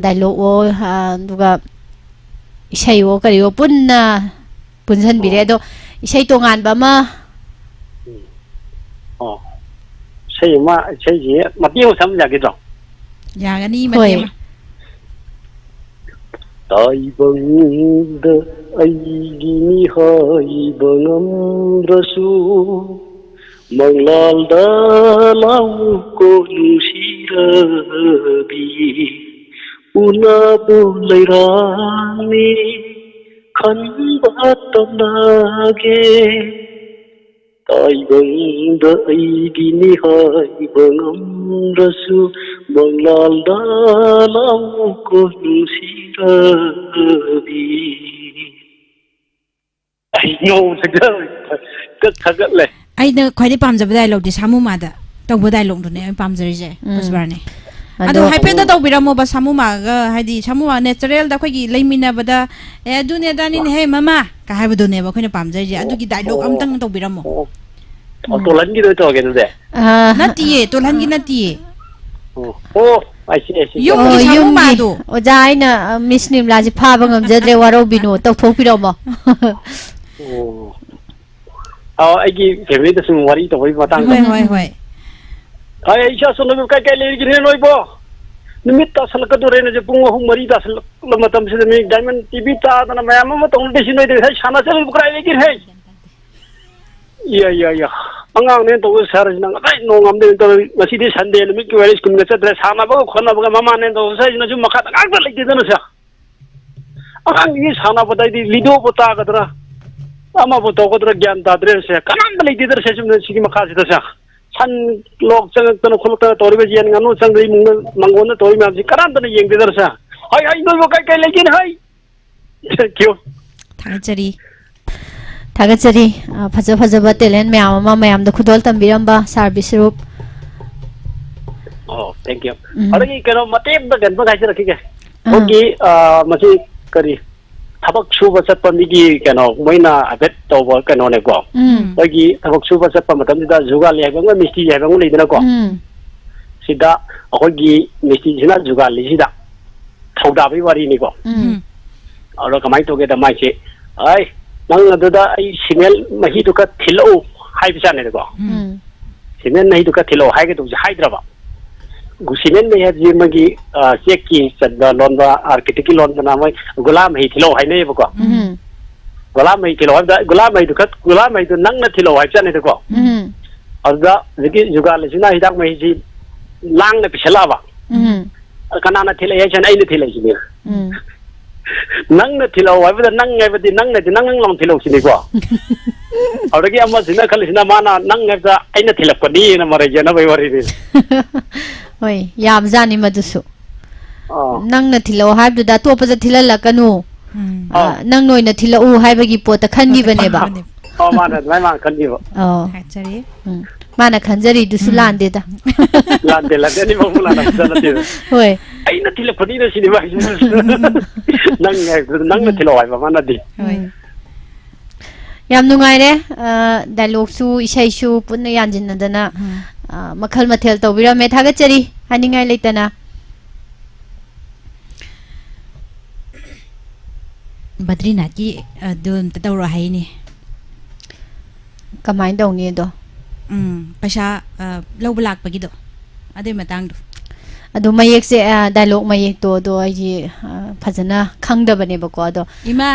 ꯗꯥꯏꯂꯣꯛꯑꯣ, ꯑꯗꯨꯒ ꯏꯁꯩꯋꯣ ꯀꯔꯤꯋꯣ ꯄꯨꯟꯅ ꯄꯨꯟꯁꯤꯟꯕꯤꯔꯦ꯫ ꯑꯗꯣ ꯏꯁꯩ ꯇꯣꯉꯥꯟꯕ ꯑꯃ꯫ ꯑꯣ, ꯏꯁꯩ ꯑꯃ, ꯏꯁꯩꯁꯤ ꯃꯇꯦꯛ ꯑꯃ ꯁꯛꯑꯝ ꯌꯥꯒꯗ꯭ꯔꯣ? ꯌꯥꯒꯅꯤ꯫ ꯍꯣꯏ꯫ ꯃꯇꯦꯛ ꯑꯃ꯫ ꯇꯥꯏꯕꯪꯗ ꯑꯩꯒꯤꯅꯤ ꯍꯥꯏꯕ ꯉꯝꯗ꯭ꯔꯁꯨ, ꯃꯪꯂꯥꯜꯗ ꯂꯥꯛꯎꯀꯣ ꯅꯨꯡꯁꯤꯔꯕꯤ, ꯎꯅꯕ ꯂꯩꯔꯥꯡꯅꯤ ꯈꯟꯕ ꯇꯝꯅꯒꯦ꯫ ꯇꯥꯏꯕꯪꯗ ꯑꯩꯒꯤꯅꯤ ꯍꯥꯏꯕ ꯉꯝꯗ꯭ꯔꯁꯨ, ꯃꯪꯂꯥꯜꯗ ꯂꯥꯛꯎꯀꯣ ꯅꯨꯡꯁꯤꯔꯕꯤ꯫ ꯑꯩ ꯅꯣꯡꯃꯗ ꯊꯥꯒꯠꯂꯦ꯫ ꯑꯩꯅ ꯈ꯭ꯋꯥꯏꯗꯩ ꯄꯥꯝꯖꯕ ꯗꯥꯏꯂꯣꯛꯇꯤ ꯁꯥꯃꯨ ꯃꯥꯗ ꯇꯧꯕ ꯗꯥꯏꯂꯣꯛꯇꯨꯅꯦ ꯑꯩꯅ ꯄꯥꯝꯖꯔꯤꯁꯦ꯫ ꯎꯝ꯫ ꯄꯨꯁꯄꯔꯥꯅꯤ꯫ ꯑꯗꯣ ꯑꯗꯣ ꯍꯥꯏꯐꯦꯠꯇ ꯇꯧꯕꯤꯔꯝꯃꯣꯕ ꯁꯥꯃꯨ ꯃꯥꯒ, ꯍꯥꯏꯗꯤ ꯁꯥꯃꯨ ꯃꯥ ꯅꯦꯆꯔꯦꯜꯗ ꯑꯩꯈꯣꯏꯒꯤ ꯂꯩꯃꯤꯟꯅꯕꯗ "ꯑꯦ ꯑꯗꯨꯅꯦ ꯑꯗꯥꯅꯤꯅꯦ ꯍꯦ ꯃꯃꯥ" ꯀ ꯍꯥꯏꯕꯗꯨꯅꯦꯕ ꯑꯩꯈꯣꯏꯅ ꯄꯥꯝꯖꯔꯤꯁꯦ꯫ ꯑꯗꯨꯒꯤ ꯗꯥꯏꯂꯣꯛ ꯑꯣ꯫ ꯑꯝꯇꯪ ꯇꯧꯕꯤꯔꯝꯃꯣ꯫ ꯑꯣ꯫ ꯑꯣ, ꯇꯣꯜꯍꯟꯒꯤꯗꯣ ꯇꯧꯔꯒꯦ ꯑꯗꯨꯗꯤ꯫ ꯑꯥ, ꯅꯠꯇꯤꯌꯦ, ꯇꯣꯜꯍꯟꯒꯤ ꯅꯠꯇꯤꯌꯦ꯫ ꯑꯣ, ꯑꯣ, I see, I see꯫ ꯌꯨꯝꯒꯤ ꯑꯣ, ꯁꯥꯃꯨ ꯌꯨꯝꯒꯤ ꯃꯥꯗꯣ꯫ ꯑꯣꯖꯥ, ꯑꯩꯅ, ꯑ, ꯃꯤꯁ ꯅꯤꯝꯂꯥꯁꯦ ꯐꯥꯕ ꯉꯝꯖꯗ꯭ꯔꯦ, ꯋꯥꯔꯧꯕꯤꯅꯨ, ꯇꯧꯊꯣꯛꯄꯤꯔꯝꯃꯣ꯫ ꯑꯣ꯫ ꯑꯥ, ꯑꯩꯒꯤ family ꯗ ꯁꯨꯝ ꯋꯥꯔꯤ ꯇꯧꯕꯒꯤ ꯃꯇꯥꯡꯗ꯫ ꯍꯣꯏ, ꯍꯣꯏ, ꯍꯣꯏ꯫ ꯑꯩ, ꯏꯆꯥ ꯁꯣꯝꯗꯕꯨ ꯀꯥꯏ ꯀꯥꯏ ꯂꯩꯔꯤꯒꯦꯅꯦ ꯅꯣꯏꯕꯣ? ꯅꯨꯃꯤꯠ ꯇꯥꯁꯜꯂꯛꯀꯗꯣꯔꯦꯅꯦ, ꯄꯨꯡ ꯑꯍꯨꯝ ꯃꯔꯤ ꯇꯥꯁꯜꯂꯛꯂ ꯃꯇꯝꯁꯤꯗ ꯃꯤ diamond ꯇꯤꯚꯤ ꯇꯥꯗꯅ ꯃꯌꯥꯝ ꯑꯃ ꯇꯧꯅꯗꯦ, ꯁꯤ ꯅꯣꯏꯗ ꯉꯁꯥꯏ ꯁꯥꯟꯅ ꯆꯠꯂꯤꯕꯨ ꯀꯗꯥꯏ ꯂꯩꯒꯦꯅꯦ? ꯏꯌꯥ, ꯏꯌꯥ, ꯏꯌꯥ꯫ ꯑꯉꯥꯡꯅꯦꯅ ꯇꯧꯕ ꯁꯥꯔꯁꯤꯅ ꯉꯁꯥꯏ ꯅꯣꯡꯉꯥꯟꯕꯗꯩ ꯇꯧꯔꯤ꯫ ꯉꯁꯤꯗꯤ Sunday ꯅꯨꯃꯤꯠꯀꯤ ꯑꯣꯏꯔꯦ, ꯁ꯭ꯀꯨꯜꯒ ꯆꯠꯇ꯭ꯔꯦ꯫ ꯁꯥꯟꯅꯕꯒ ꯈꯣꯠꯅꯕꯒ ꯃꯃꯥꯅꯦꯅ ꯇꯧꯕ ꯁꯥꯔꯁꯤꯅꯁꯨ ꯃꯈꯥꯗ ꯉꯥꯛꯇ ꯂꯩꯇꯦꯗꯅ ꯁꯥꯔ꯫ ꯑꯉꯥꯡꯁꯤꯡꯒꯤ ꯁꯥꯟꯅꯕꯗ ꯑꯩꯗꯤ ꯂꯤꯗꯣꯕꯨ ꯇꯥꯒꯗ꯭ꯔꯥ, ꯑꯃꯕꯨ ꯇꯧꯒꯗ꯭ꯔꯥ ꯒ꯭ꯌꯥꯟ ꯇꯥꯗ꯭ꯔꯦ ꯁꯥꯔ꯫ ꯀꯅꯥꯝꯇ ꯂꯩꯇꯦꯗꯅ ꯁꯥꯔ, ꯁꯨꯝ ꯁꯤꯒꯤ ꯃꯈꯥꯁꯤꯗ ꯁꯥꯔ꯫ ꯁꯟ ꯂꯣꯛ ꯆꯪꯉꯛꯇꯅ ꯈꯣꯠꯂꯛꯇꯅ ꯇꯧꯔꯤꯕ ꯌꯦꯟ ꯉꯥꯅꯨ ꯆꯪꯗꯅ ꯏꯃꯨꯡꯗ ꯃꯪꯒꯣꯟꯗ ꯇꯧꯔꯤ ꯃꯌꯥꯝꯁꯤ ꯀꯅꯥꯝꯇꯅ ꯌꯦꯡꯗꯦꯗꯅ ꯁꯥꯔ꯫ ꯍꯩ, ꯍꯩ, ꯅꯣꯏꯕꯨ ꯀꯩ ꯀꯩ ꯂꯩꯒꯦꯅꯦ ꯍꯩ? Thank you꯫ ꯊꯥꯒꯠꯆꯔꯤ꯫ ꯊꯥꯒꯠꯆꯔꯤ꯫ ꯑ, ꯐꯖ ꯐꯖꯕ talent ꯃꯌꯥꯝ ꯑꯃ ꯃꯌꯥꯝꯗ ꯈꯨꯗꯣꯜ ꯇꯝꯕꯤꯔꯝꯕ ꯁꯥꯔ ꯕꯤꯁ꯭ꯋꯔꯨꯞ꯫ ꯑꯣ, thank you꯫ ꯎꯝ꯫ ꯑꯗꯒꯤ ꯀꯩꯅꯣ ꯃꯇꯦꯛ ꯑꯝꯇ ꯀꯩꯅꯣ ꯍꯥꯏꯖꯔꯛꯈꯤꯒꯦ꯫ ꯑꯥ꯫ ꯑꯩꯈꯣꯏꯒꯤ, ꯑ, ꯃꯁꯤ ꯀꯔꯤ ꯊꯕꯛ ꯁꯨꯕ ꯆꯠꯄ ꯃꯤꯒꯤ ꯀꯩꯅꯣ ꯃꯣꯏꯅ ꯍꯥꯏꯐꯦꯠ ꯇꯧꯕ ꯀꯩꯅꯣꯅꯦꯀꯣ꯫ ꯎꯝ꯫ ꯑꯩꯈꯣꯏꯒꯤ ꯊꯕꯛ ꯁꯨꯕ ꯆꯠꯄ ꯃꯇꯝꯁꯤꯗ ꯖꯨꯒꯥꯂꯤ ꯍꯥꯏꯕ ꯑꯃ, ꯃꯤꯁꯇ꯭ꯔꯤ ꯍꯥꯏꯕ ꯑꯃ ꯂꯩꯗꯅꯀꯣ꯫ ꯎꯝ꯫ ꯁꯤꯗ ꯑꯩꯈꯣꯏꯒꯤ ꯃꯤꯁꯇ꯭ꯔꯤꯁꯤꯅ ꯖꯨꯒꯥꯂꯤꯁꯤꯗ ꯊꯧꯗꯥꯕꯒꯤ ꯋꯥꯔꯤꯅꯤꯀꯣ꯫ ꯎꯝ꯫ ꯑꯗꯨꯗ ꯀꯃꯥꯏꯅ ꯇꯧꯒꯦꯗ ꯃꯥꯏꯁꯦ, "ꯑꯩ, ꯅꯪ ꯑꯗꯨꯗ ꯑꯩ ꯁꯤꯃꯦꯟ ꯃꯍꯤꯗꯨ ꯈꯔ ꯊꯤꯜꯂꯛꯎ" ꯍꯥꯏꯕꯖꯥꯠꯅꯦꯕꯀꯣ꯫ ꯎꯝ꯫ "ꯁꯤꯃꯦꯟ ꯃꯍꯤꯗꯨ ꯈꯔ ꯊꯤꯜꯂꯛꯎ" ꯍꯥꯏꯒꯗꯧꯕꯁꯦ ꯍꯥꯏꯗ꯭ꯔꯕ꯫ ꯁꯤꯃꯦꯟ ꯃꯍꯤ ꯍꯥꯏꯕꯁꯤ ꯃꯣꯏꯒꯤ, ꯑ, ꯆꯦꯛꯀꯤ ꯆꯟꯗ ꯂꯣꯟꯕ, architect ꯀꯤ ꯂꯣꯟꯕꯅ ꯃꯣꯏ ꯒꯨꯂꯥ ꯃꯍꯤ ꯊꯤꯜꯂꯛꯎ ꯍꯥꯏꯅꯩꯌꯦꯕꯀꯣ꯫ ꯎꯝ꯫ ꯒꯨꯂꯥ ꯃꯍꯤ ꯊꯤꯜꯂꯛꯎ ꯍꯥꯏꯕꯗ, ꯒꯨꯂꯥ ꯃꯍꯤꯗꯨ ꯈꯔ, ꯒꯨꯂꯥ ꯃꯍꯤꯗꯨ ꯅꯪꯅ ꯊꯤꯜꯂꯛꯎ ꯍꯥꯏꯕꯖꯥꯠꯅꯦꯗꯀꯣ꯫ ꯎꯝ꯫ ꯑꯗꯨꯗ ꯍꯧꯖꯤꯛꯀꯤ ꯖꯨꯒꯥꯂꯤꯁꯤꯅ ꯍꯤꯗꯥꯛ ꯃꯍꯤꯁꯤ ꯂꯥꯡꯅ ꯄꯤꯁꯜꯂꯛꯑꯕ꯫ ꯎꯝ꯫ ꯑ, ꯀꯅꯥꯅ ꯊꯤꯜꯂꯛꯏ ꯍꯥꯏꯁꯦ? "ꯑꯩꯅ ꯊꯤꯜꯂꯛꯏꯁꯤꯅꯤ"꯫ ꯎꯝ꯫ "ꯅꯪꯅ ꯊꯤꯜꯂꯛꯑꯣ" ꯍꯥꯏꯕꯗ ꯅꯪ ꯍꯥꯏꯕꯗꯤ ꯅꯪꯅꯗꯤ ꯅꯪ ꯅꯪ ꯂꯥꯎꯅ ꯊꯤꯜꯂꯛꯎ ꯁꯤꯅꯤꯀꯣ꯫ ꯑꯗꯨꯗꯒꯤ ꯑꯃꯁꯤꯅ ꯈꯜꯂꯤꯁꯤꯅ ꯃꯥꯅ ꯅꯪ ꯍꯥꯏꯕꯗ "ꯑꯩꯅ ꯊꯤꯜꯂꯛꯄꯅꯤꯅ" ꯃꯔꯩ ꯌꯦꯠꯅꯕꯩ ꯋꯥꯔꯤꯅꯤ꯫ ꯍꯣꯏ, ꯌꯥꯕꯖꯥꯠꯅꯤ ꯃꯗꯨꯁꯨ꯫ ꯑꯥ꯫ "ꯅꯪꯅ ꯊꯤꯜꯂꯛꯑꯣ ꯍꯥꯏꯕꯗꯨꯗ ꯑꯇꯣꯞꯄꯗ ꯊꯤꯜꯍꯜꯂꯛꯀꯅꯨ꯫ ꯎꯝ꯫ ꯑꯥ, ꯑꯥ꯫ ꯅꯪ ꯅꯣꯏꯅ ꯊꯤꯜꯂꯛꯎ" ꯍꯥꯏꯕꯒꯤ ꯄꯣꯠꯇ ꯈꯟꯈꯤꯕꯅꯦꯕ꯫ ꯄꯣꯠꯇ ꯈꯟꯈꯤꯕꯅꯦꯕ꯫ ꯑꯣ, ꯃꯥꯅ ꯑꯗꯨꯃꯥꯏꯅ ꯃꯥꯅ ꯈꯟꯈꯤꯕ꯫ ꯑꯣ꯫ ꯊꯥꯒꯠꯆꯔꯤ꯫ ꯎꯝ꯫ ꯃꯥꯅ ꯈꯟꯖꯔꯤꯗꯨꯁꯨ ꯎꯝ꯫ ꯂꯥꯟꯗꯦꯗ꯫ ꯂꯥꯟꯗꯦ, ꯂꯥꯟꯗꯦ, ꯑꯅꯤꯃꯛ ꯂꯥꯟꯅꯕ ꯅꯠꯇꯦꯗ꯫ ꯍꯣꯏ꯫ "ꯑꯩꯅ ꯊꯤꯜꯂꯛꯄꯅꯤꯅ" ꯁꯤꯅꯦꯕ ꯍꯥꯏꯁꯦ꯫ "ꯅꯪ" ꯍꯥꯏꯕꯗꯨꯗ "ꯅꯪꯅ ꯎꯝ꯫ ꯊꯤꯜꯂꯛꯑꯣ" ꯍꯥꯏꯕ ꯃꯥꯅꯗꯤ꯫ ꯍꯣꯏ꯫ ꯎꯝ꯫ ꯌꯥꯝ ꯅꯨꯡꯉꯥꯏꯔꯦ꯫ ꯑ, dialogueꯁꯨ ꯏꯁꯩꯁꯨ ꯄꯨꯟꯅ ꯌꯥꯟꯁꯤꯟꯅꯗꯅ, ꯎꯝ꯫ ꯑ, ꯃꯈꯜ ꯃꯊꯦꯜ ꯇꯧꯕꯤꯔꯝꯃꯦ꯫ ꯊꯥꯒꯠꯆꯔꯤ ꯍꯥꯏꯅꯤꯡꯉꯥꯏ ꯂꯩꯇꯅ꯫ ꯕꯗ꯭ꯔꯤꯅꯥꯊꯀꯤ ꯑꯗꯨ ꯑꯝꯇ ꯇꯧꯔꯣ ꯍꯥꯏꯅꯦ꯫ ꯀꯃꯥꯏꯅ ꯇꯧꯅꯤ ꯑꯗꯣ? ꯎꯝ, ꯄꯩꯁꯥ, ꯑ, ꯂꯧꯕ ꯂꯥꯛꯄꯒꯤꯗꯣ, ꯑꯗꯨꯏ ꯃꯇꯥꯡꯗꯣ꯫ ꯑꯗꯣ ꯃꯌꯦꯛꯁꯦ, ꯑ, dialogue ꯃꯌꯦꯛꯇꯣ, ꯑꯗꯣ ꯑꯩꯁꯦ, ꯑ, ꯐꯖꯅ ꯈꯪꯗꯕꯅꯦꯕꯀꯣ, ꯑꯗꯣ꯫ ꯏꯃꯥ,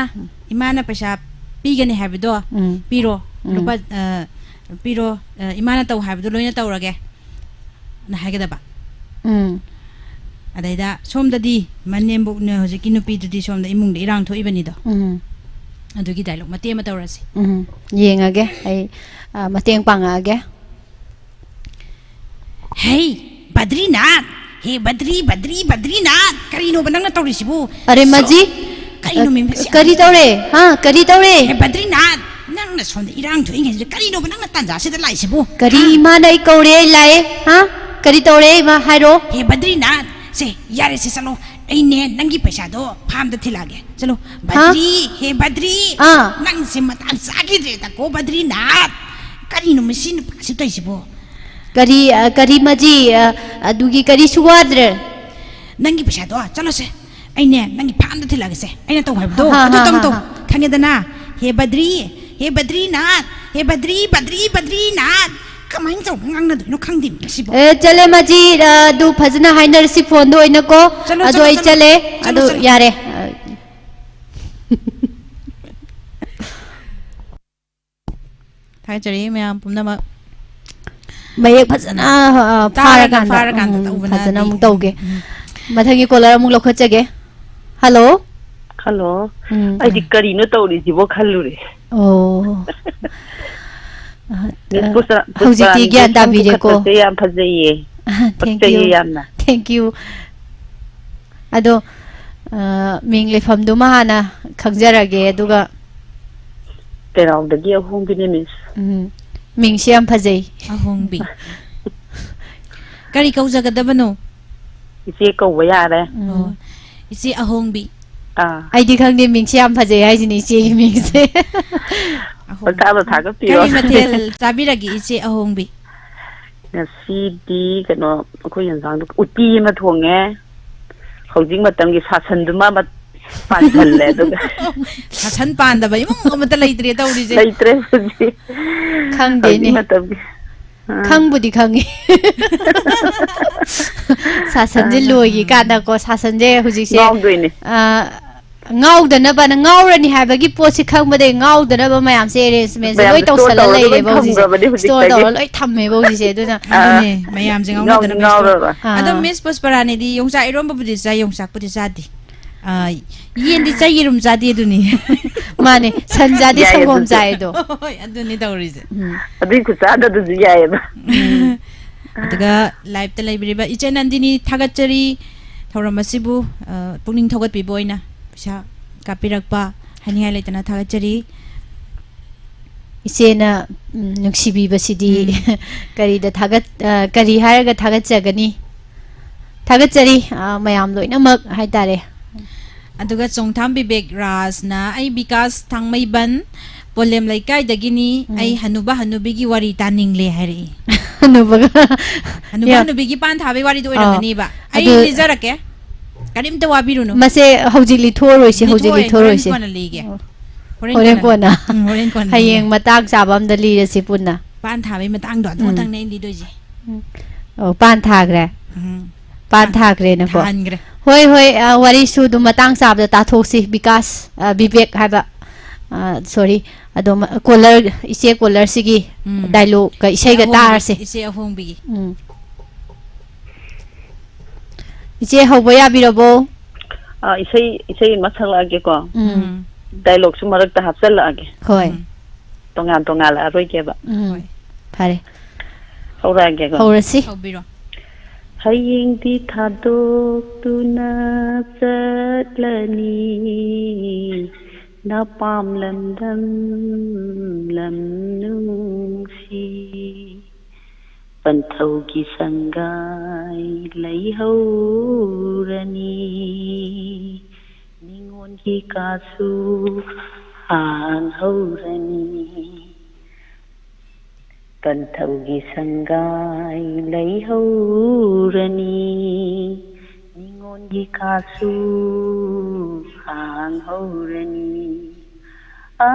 ꯏꯃꯥꯅ ꯄꯩꯁꯥ ꯄꯤꯒꯅꯤ ꯍꯥꯏꯕꯗꯣ, ꯎꯝ꯫ ꯄꯤꯔꯣ꯫ ꯎꯝ꯫ ꯂꯨꯄꯥ, ꯑ, ꯄꯤꯔꯣ, ꯑ, ꯏꯃꯥꯅ ꯇꯧ ꯍꯥꯏꯕꯗꯣ ꯂꯣꯏꯅ ꯇꯧꯔꯒꯦ꯫ ꯅ ꯍꯥꯏꯒꯗꯕ꯫ ꯎꯝ꯫ ꯑꯗꯩꯗ ꯁꯣꯝꯗꯗꯤ ꯃꯅꯦꯝꯕꯣꯛꯅ ꯍꯧꯖꯤꯛꯀꯤ ꯅꯨꯄꯤꯗꯨꯗꯤ ꯁꯣꯝꯗ ꯏꯃꯨꯡꯗ ꯏꯔꯥꯡ ꯊꯣꯛꯏꯕꯅꯤꯗꯣ꯫ ꯎꯝ꯫ ꯑꯗꯨꯒꯤ dialogue ꯃꯇꯦꯛ ꯑꯃ ꯇꯧꯔꯁꯤ꯫ ꯎꯝ꯫ ꯌꯦꯡꯉꯒꯦ꯫ ꯑꯩ, ꯑ, ꯃꯇꯦꯡ ꯄꯥꯡꯉꯛꯑꯒꯦ꯫ ꯍꯦ, ꯕꯗ꯭ꯔꯤꯅꯥꯊ! ꯍꯦ, ꯕꯗ꯭ꯔꯤ, ꯕꯗ꯭ꯔꯤ, ꯕꯗ꯭ꯔꯤꯅꯥꯊ! ꯀꯔꯤꯅꯣꯕ ꯅꯪꯅ ꯇꯧꯔꯤꯁꯤꯕꯨ? ꯑꯔꯦ, ꯁꯣ-, ꯃꯖꯤ, ꯀꯔꯤꯅꯣ ꯑ, ꯃꯤ ꯃꯁꯤ? ꯀꯔꯤ ꯇꯧꯔꯦ? ꯍꯥ? ꯀꯔꯤ ꯇꯧꯔꯦ? ꯍꯦ, ꯕꯗ꯭ꯔꯤꯅꯥꯊ! ꯅꯪꯅ ꯁꯣꯝꯗ ꯏꯔꯥꯡ ꯊꯣꯛꯏꯉꯩꯁꯤꯗ ꯀꯔꯤꯅꯣꯕ ꯅꯪꯅ ꯇꯥꯟꯖꯥꯁꯤꯗ ꯂꯥꯛꯏꯁꯤꯕꯨ? ꯀꯔꯤ ꯍꯥ? ꯏꯃꯥꯅ ꯑꯩ ꯀꯧꯔꯦ, ꯑꯩ ꯂꯥꯛꯑꯦ? ꯍꯥ? ꯀꯔꯤ ꯇꯧꯔꯦ, ꯏꯃꯥ? ꯍꯥꯏꯔꯣ꯫ ꯍꯦ, ꯕꯗ꯭ꯔꯤꯅꯥꯊ! ꯁꯦ, ꯌꯥꯔꯦ, ꯁꯦ, ꯆꯠꯂꯣ꯫ ꯑꯩꯅꯦ, ꯅꯪꯒꯤ ꯄꯩꯁꯥꯗꯣ ꯐꯥꯝꯗ ꯊꯤꯜꯂꯛꯑꯒꯦ꯫ ꯆꯠꯂꯣ꯫ ꯍꯥ? ꯕꯗ꯭ꯔꯤ, ꯍꯦ, ꯕꯗ꯭ꯔꯤ! ꯑꯥ꯫ ꯅꯪꯁꯦ ꯃꯇꯥꯡ ꯆꯥꯈꯤꯗ꯭ꯔꯦꯗꯀꯣ, ꯕꯗ꯭ꯔꯤꯅꯥꯊ! ꯀꯔꯤꯅꯣ ꯃꯁꯤ ꯅꯨꯄꯥꯁꯤ ꯇꯧꯏꯁꯤꯕꯣ? ꯀꯔꯤ, ꯑ, ꯀꯔꯤ ꯃꯖꯤ, ꯑ, ꯑꯗꯨꯒꯤ ꯀꯔꯤꯁꯨ ꯋꯥꯗ꯭ꯔꯦ꯫ ꯅꯪꯒꯤ ꯄꯩꯁꯥꯗꯣ, ꯆꯠꯂꯣꯁꯦ꯫ ꯑꯩꯅꯦ, ꯅꯪꯒꯤ ꯐꯥꯝꯗ ꯊꯤꯜꯂꯛꯑꯒꯦꯁꯦ꯫ ꯑꯩꯅ ꯇꯧ ꯍꯥꯏꯕꯗꯣ, ꯍꯥ, ꯍꯥ, ꯑꯗꯨꯇꯪ ꯍꯥ, ꯇꯧ꯫ ꯍꯥ꯫ ꯈꯪꯉꯦꯗꯅ? ꯍꯦ ꯕꯗ꯭ꯔꯤ, ꯍꯦ ꯕꯗ꯭ꯔꯤꯅꯥꯊ, ꯍꯦ ꯕꯗ꯭ꯔꯤ, ꯕꯗ꯭ꯔꯤ, ꯕꯗ꯭ꯔꯤꯅꯥꯊ꯫ ꯀꯃꯥꯏꯅ ꯇꯧꯔꯒ ꯉꯥꯡꯅꯗꯣꯏꯅꯣ ꯈꯪꯗꯦ ꯃꯁꯤꯕꯣ꯫ ꯑꯦ, ꯆꯠꯂꯦ ꯃꯖꯤ, ꯑ, ꯑꯗꯨ ꯐꯖꯅ ꯍꯥꯏꯅꯔꯁꯤ ꯐꯣꯟꯗ ꯑꯣꯏꯅꯀꯣ꯫ ꯆꯠꯂꯣ, ꯑꯗꯣ ꯆꯠꯂꯣ, ꯑꯩ ꯆꯠꯂꯣ꯫ ꯆꯠꯂꯦ꯫ ꯆꯠꯂꯣ, ꯑꯗꯨ ꯆꯠꯂꯣ꯫ ꯌꯥꯔꯦ꯫ ꯑ, ꯊꯥꯒꯠꯆꯔꯤ ꯃꯌꯥꯝ ꯄꯨꯝꯅꯃꯛ꯫ ꯃꯌꯦꯛ ꯐꯖꯅ, ꯑ, ꯇꯥꯔꯒ ꯐꯥꯔꯀꯥꯟꯗ, ꯐꯥꯔꯀꯥꯟꯗ ꯎꯝ, ꯇꯧꯕꯅꯗꯤ꯫ ꯐꯖꯅ ꯑꯃꯨꯛ ꯇꯧꯒꯦ꯫ ꯎꯝ꯫ ꯃꯊꯪꯒꯤ caller ꯑꯃꯨꯛ ꯂꯧꯈꯠꯆꯒꯦ꯫ Hello? Hello? ꯎꯝ, ꯑꯩꯗꯤ ꯎꯝ꯫ ꯀꯔꯤꯅꯣ ꯇꯧꯔꯤꯁꯤꯕꯣ ꯈꯜꯂꯨꯔꯦ꯫ ꯑꯣ꯫ ꯑ, Miss ꯑ, ꯄꯨꯁꯄ-, ꯍꯧꯖꯤꯛꯇꯤ ꯄꯨꯁꯄꯔꯥꯅꯤꯁꯦ ꯒ꯭ꯌꯥꯟ ꯁꯝ ꯇꯥꯕꯤꯔꯦꯀꯣ꯫ ꯄꯨꯈꯠꯄꯁꯦ ꯌꯥꯝ ꯐꯖꯩꯌꯦ꯫ Thank ꯄꯛꯆꯩꯌꯦ you꯫ ꯌꯥꯝꯅ꯫ Thank you꯫ ꯑꯗꯣ, ꯑ, ꯃꯤꯡ ꯂꯩꯐꯝꯗꯨꯃ ꯍꯥꯟꯅ ꯈꯪꯖꯔꯒꯦ, ꯑꯗꯨꯒ ꯀꯩꯔꯥꯎꯗꯒꯤ ꯑꯍꯣꯡꯕꯤꯅꯦ, Miss꯫ ꯎꯝ, ꯃꯤꯡꯁꯦ ꯌꯥꯝ ꯐꯖꯩ꯫ ꯑꯍꯣꯡꯕꯤ꯫ ꯀꯔꯤ ꯀꯧꯖꯒꯗꯕꯅꯣ? ꯏꯆꯦ ꯀꯧꯕ ꯌꯥꯔꯦ꯫ ꯎꯝ꯫ ꯑꯣ, ꯏꯆꯦ ꯑꯍꯣꯡꯕꯤ꯫ ꯑꯥ꯫ ꯑꯩꯗꯤ ꯈꯪꯗꯦ, ꯃꯤꯡꯁꯦ ꯌꯥꯝ ꯐꯖꯩ ꯍꯥꯏꯁꯤꯅꯦ, ꯏꯆꯦꯒꯤ ꯃꯤꯡꯁꯦ꯫ ꯄꯪꯊꯥꯗ ꯊꯥꯒꯠꯄꯤꯔꯣ꯫ ꯀꯔꯤ ꯃꯊꯦꯜ ꯆꯥꯕꯤꯔꯒꯦ, ꯏꯆꯦ ꯑꯍꯣꯡꯕꯤ? ꯉꯁꯤꯗꯤ ꯀꯩꯅꯣ, ꯑꯩꯈꯣꯏ ꯌꯦꯟꯁꯥꯡꯗꯣ ꯎꯇꯤ ꯑꯃ ꯊꯣꯡꯉꯦ꯫ ꯍꯧꯖꯤꯛ ꯃꯇꯝꯒꯤ ꯁꯥꯁꯟꯗꯨꯃ ꯃ-, ꯄꯥꯟꯁꯜꯂꯦ, ꯑꯗꯨꯒ ꯁꯥꯁꯟ ꯄꯥꯟꯗꯕ ꯏꯃꯨꯡ ꯑꯃꯠꯇ ꯂꯩꯇ꯭ꯔꯦ ꯇꯧꯔꯤꯁꯦ꯫ ꯂꯩꯇ꯭ꯔꯦ ꯍꯧꯖꯤꯛ꯫ ꯈꯪꯗꯦꯅꯦ꯫ ꯍꯧꯖꯤꯛ ꯃꯇꯝꯒꯤ꯫ ꯑꯥ꯫ ꯈꯪꯕꯨꯗꯤ ꯈꯪꯉꯤ꯫ ꯁꯥꯁꯟꯁꯦ ꯑꯥ꯫ ꯂꯣꯏꯈꯤꯀꯥꯟꯗꯀꯣ, ꯁꯥꯁꯟꯁꯦ ꯍꯧꯖꯤꯛꯁꯦ, ꯉꯥꯎꯗꯣꯏꯅꯦ꯫ ꯑꯥ, ꯉꯥꯎꯗꯅꯕꯅ, ꯉꯥꯎꯔꯅꯤ ꯍꯥꯏꯕꯒꯤ ꯄꯣꯠꯁꯤ ꯈꯪꯕꯗꯒꯤ ꯉꯥꯎꯗꯅꯕ ꯃꯌꯥꯝꯁꯦ arrangementꯁꯦ ꯂꯣꯏ ꯃꯌꯥꯝꯁꯦ store ꯇꯧꯁꯜꯂ ꯇꯧꯔꯒ ꯂꯣꯏ ꯂꯩꯔꯦꯕ ꯍꯧꯖꯤꯛꯁꯦ꯫ ꯊꯝꯈ꯭ꯔꯕꯅꯦ store ꯍꯧꯖꯤꯛꯇꯒꯤ꯫ ꯇꯧꯔ ꯂꯣꯏ ꯊꯝꯃꯦꯕ ꯍꯧꯖꯤꯛꯁꯦ꯫ ꯑꯗꯨꯅ ꯑꯥ꯫ ꯑꯗꯨꯅꯦ, ꯃꯌꯥꯝꯁꯦ ꯉꯥꯎꯅꯗꯅꯕ ꯉꯥꯎꯗꯤ store꯫ ꯉꯥꯎꯔꯕ꯫ ꯑꯥ꯫ ꯑꯗꯣ Miss ꯄꯨꯁꯄꯔꯥꯅꯤꯗꯤ ꯌꯣꯡꯆꯥꯛ ꯏꯔꯣꯝꯕꯕꯨꯗꯤ ꯆꯥꯏ, ꯌꯣꯡꯆꯥꯛꯄꯨꯗꯤ ꯆꯥꯗꯦ꯫ ꯑꯥ, ꯌꯦꯟꯗꯤ ꯆꯥꯏ, ꯌꯦꯔꯨꯝ ꯆꯥꯗꯦ ꯑꯗꯨꯅꯤ꯫ ꯃꯥꯅꯦ, ꯁꯟ ꯆꯥꯗꯦ, ꯌꯥꯏ ꯁꯪꯒꯣꯝ ꯑꯗꯨꯁꯨ꯫ ꯆꯥꯏ ꯑꯗꯣ꯫ ꯍꯣꯏ, ꯑꯗꯨꯅꯤ ꯇꯧꯔꯤꯁꯦ꯫ ꯎꯝ꯫ ꯑꯗꯨꯏ ꯈꯨꯆꯥꯗꯣ ꯑꯗꯨꯁꯨ ꯌꯥꯏꯑꯕ꯫ ꯎꯝ꯫ ꯑꯗꯨꯒ liveꯇ ꯂꯩꯕꯤꯔꯤꯕ ꯏꯆꯦ ꯅꯟꯗꯤꯅꯤ, ꯊꯥꯒꯠꯆꯔꯤ꯫ ꯊꯧꯔꯝ ꯑꯁꯤꯕꯨ, ꯑ, ꯄꯨꯛꯅꯤꯡ ꯊꯧꯒꯠꯄꯤꯕ ꯑꯣꯏꯅ ꯄꯩꯁꯥ ꯀꯥꯞꯄꯤꯔꯛꯄ ꯍꯥꯏꯅꯤꯡꯉꯥꯏ ꯂꯩꯇꯅ ꯊꯥꯒꯠꯆꯔꯤ꯫ ꯏꯆꯦꯅ, ꯎꯝ, ꯅꯨꯡꯁꯤꯕꯤꯕꯁꯤꯗꯤ ꯎꯝ꯫ ꯀꯔꯤꯗ ꯊꯥꯒꯠ-, ꯑ, ꯀꯔꯤ ꯍꯥꯏꯔꯒ ꯊꯥꯒꯠꯆꯒꯅꯤ? ꯊꯥꯒꯠꯆꯔꯤ, ꯑ, ꯃꯌꯥꯝ ꯂꯣꯏꯅꯃꯛ ꯍꯥꯏꯇꯥꯔꯦ꯫ ꯑꯗꯨꯒ ꯆꯣꯡꯊꯥꯝ ꯕꯤꯕꯦꯛ ꯔꯥꯖꯅ, "ꯑꯩ ꯕꯤꯀꯥꯁ ꯊꯥꯡꯃꯩꯕꯟ ꯄꯣꯂꯦꯝ ꯂꯩꯀꯥꯏꯗꯒꯤꯅꯤ, ꯎꯝ꯫ ꯑꯩ ꯍꯅꯨꯕ ꯍꯅꯨꯕꯤꯒꯤ ꯋꯥꯔꯤ ꯇꯥꯅꯤꯡꯂꯦ" ꯍꯥꯏꯔꯛꯏ꯫ ꯍꯅꯨꯕꯒ꯫ ꯍꯅꯨꯕ ꯌꯥ-, ꯍꯅꯨꯕꯤꯒꯤ ꯄꯥꯟ ꯊꯥꯕꯩ ꯋꯥꯔꯤꯗꯣ ꯑꯥ꯫ ꯑꯣꯏꯔꯝꯒꯅꯤꯕ꯫ ꯑꯩ ꯑꯗꯨ ꯂꯤꯖꯔꯛꯀꯦ꯫ ꯀꯔꯤꯝꯇ ꯋꯥꯕꯤꯔꯨꯅꯨ꯫ ꯃꯁꯦ ꯍꯧꯖꯤꯛ ꯂꯤꯊꯣꯛꯑꯔꯣꯏꯁꯤ, ꯍꯧꯖꯤꯛ ꯂꯤꯊꯣꯛꯑꯣꯏ, ꯍꯣꯔꯦꯟ ꯂꯤꯊꯣꯛꯑꯔꯣꯏꯁꯤ꯫ ꯀꯣꯟꯅ ꯂꯤꯒꯦ꯫ ꯑꯣ꯫ ꯍꯣꯔꯦꯟ ꯍꯣꯔꯦꯟ ꯀꯣꯟꯅ꯫ ꯀꯣꯟꯅ꯫ ꯎꯝ, ꯍꯣꯔꯦꯟ ꯀꯣꯟꯅ ꯍꯌꯦꯡ ꯂꯤꯒꯦ꯫ ꯃꯇꯥꯡ ꯆꯥꯕ ꯑꯝꯗ ꯂꯤꯔꯁꯤ ꯄꯨꯟꯅ꯫ ꯄꯥꯟ ꯊꯥꯕꯩ ꯃꯇꯥꯡꯗꯣ ꯑꯗꯨ ꯎꯝ꯫ ꯃꯇꯪꯅꯦ ꯑꯩꯅ ꯂꯤꯗꯣꯏꯁꯦ꯫ ꯎꯝ꯫ ꯑꯣ, ꯄꯥꯟ ꯊꯥꯈ꯭ꯔꯦ? ꯎꯝ꯫ ꯄꯥꯟ ꯊꯥ-, ꯊꯥꯈ꯭ꯔꯦꯅꯀꯣ꯫ ꯊꯥꯍꯟꯈ꯭ꯔꯦ꯫ ꯍꯣꯏ, ꯍꯣꯏ, ꯑ, ꯋꯥꯔꯤꯁꯨ ꯑꯗꯨꯝ ꯃꯇꯥꯡ ꯆꯥꯕꯗ ꯇꯥꯊꯣꯛꯁꯤ, ꯕꯤꯀꯥꯁ, ꯑ, ꯕꯤꯕꯦꯛ ꯍꯥꯏꯕ, ꯑ, sorry, ꯑꯗꯣ ꯃ-, caller, ꯏꯆꯦ callerꯁꯤꯒꯤ ꯎꯝ꯫ dialogueꯒ ꯏꯁꯩꯒ ꯑꯍꯣꯡꯕꯒꯤ, ꯇꯥꯔꯁꯦ꯫ ꯏꯆꯦ ꯑꯍꯣꯡꯕꯤꯒꯤ꯫ ꯎꯝ꯫ ꯏꯆꯦ ꯍꯧꯕ ꯌꯥꯕꯤꯔꯕꯣ? ꯑ, ꯏꯁꯩ, ꯏꯁꯩ ꯑꯃ ꯁꯛꯂꯛꯑꯒꯦꯀꯣ꯫ ꯎꯝ꯫ ꯎꯝ꯫ Dialogueꯁꯨ ꯃꯔꯛꯇ ꯍꯥꯞꯆꯜꯂꯛꯑꯒꯦ꯫ ꯍꯣꯏ꯫ ꯎꯝ꯫ ꯇꯣꯉꯥꯟ ꯇꯣꯉꯥꯜꯂꯛꯑꯔꯣꯏꯒꯦꯕ꯫ ꯎꯝ꯫ ꯍꯣꯏ꯫ ꯐꯔꯦ꯫ ꯍꯧꯔꯛꯑꯒꯦꯀꯣ꯫ ꯍꯧꯔꯁꯤ꯫ ꯍꯧꯕꯤꯔꯣ꯫ ꯍꯌꯦꯡꯗꯤ ꯊꯥꯗꯣꯛꯇꯨꯅ ꯆꯠꯂꯅꯤ, ꯅꯄꯥꯝ ꯂꯝꯗꯝ ꯂꯝ ꯅꯨꯡꯁꯤ꯫ ꯄꯟꯊꯧꯒꯤ ꯁꯪꯒꯥꯏ ꯂꯩꯍꯧꯔꯅꯤ꯫ ꯅꯤꯉꯣꯜꯒꯤ ꯀꯥꯁꯨ ꯍꯥꯡꯍꯧꯔꯅꯤ꯫ ꯄꯟꯊꯧꯒꯤ ꯁꯪꯒꯥꯏ ꯂꯩꯍꯧꯔꯅꯤ꯫ ꯅꯤꯉꯣꯜꯒꯤ ꯀꯥꯁꯨ ꯍꯥꯡꯍꯧꯔꯅꯤ꯫ ꯑꯥ,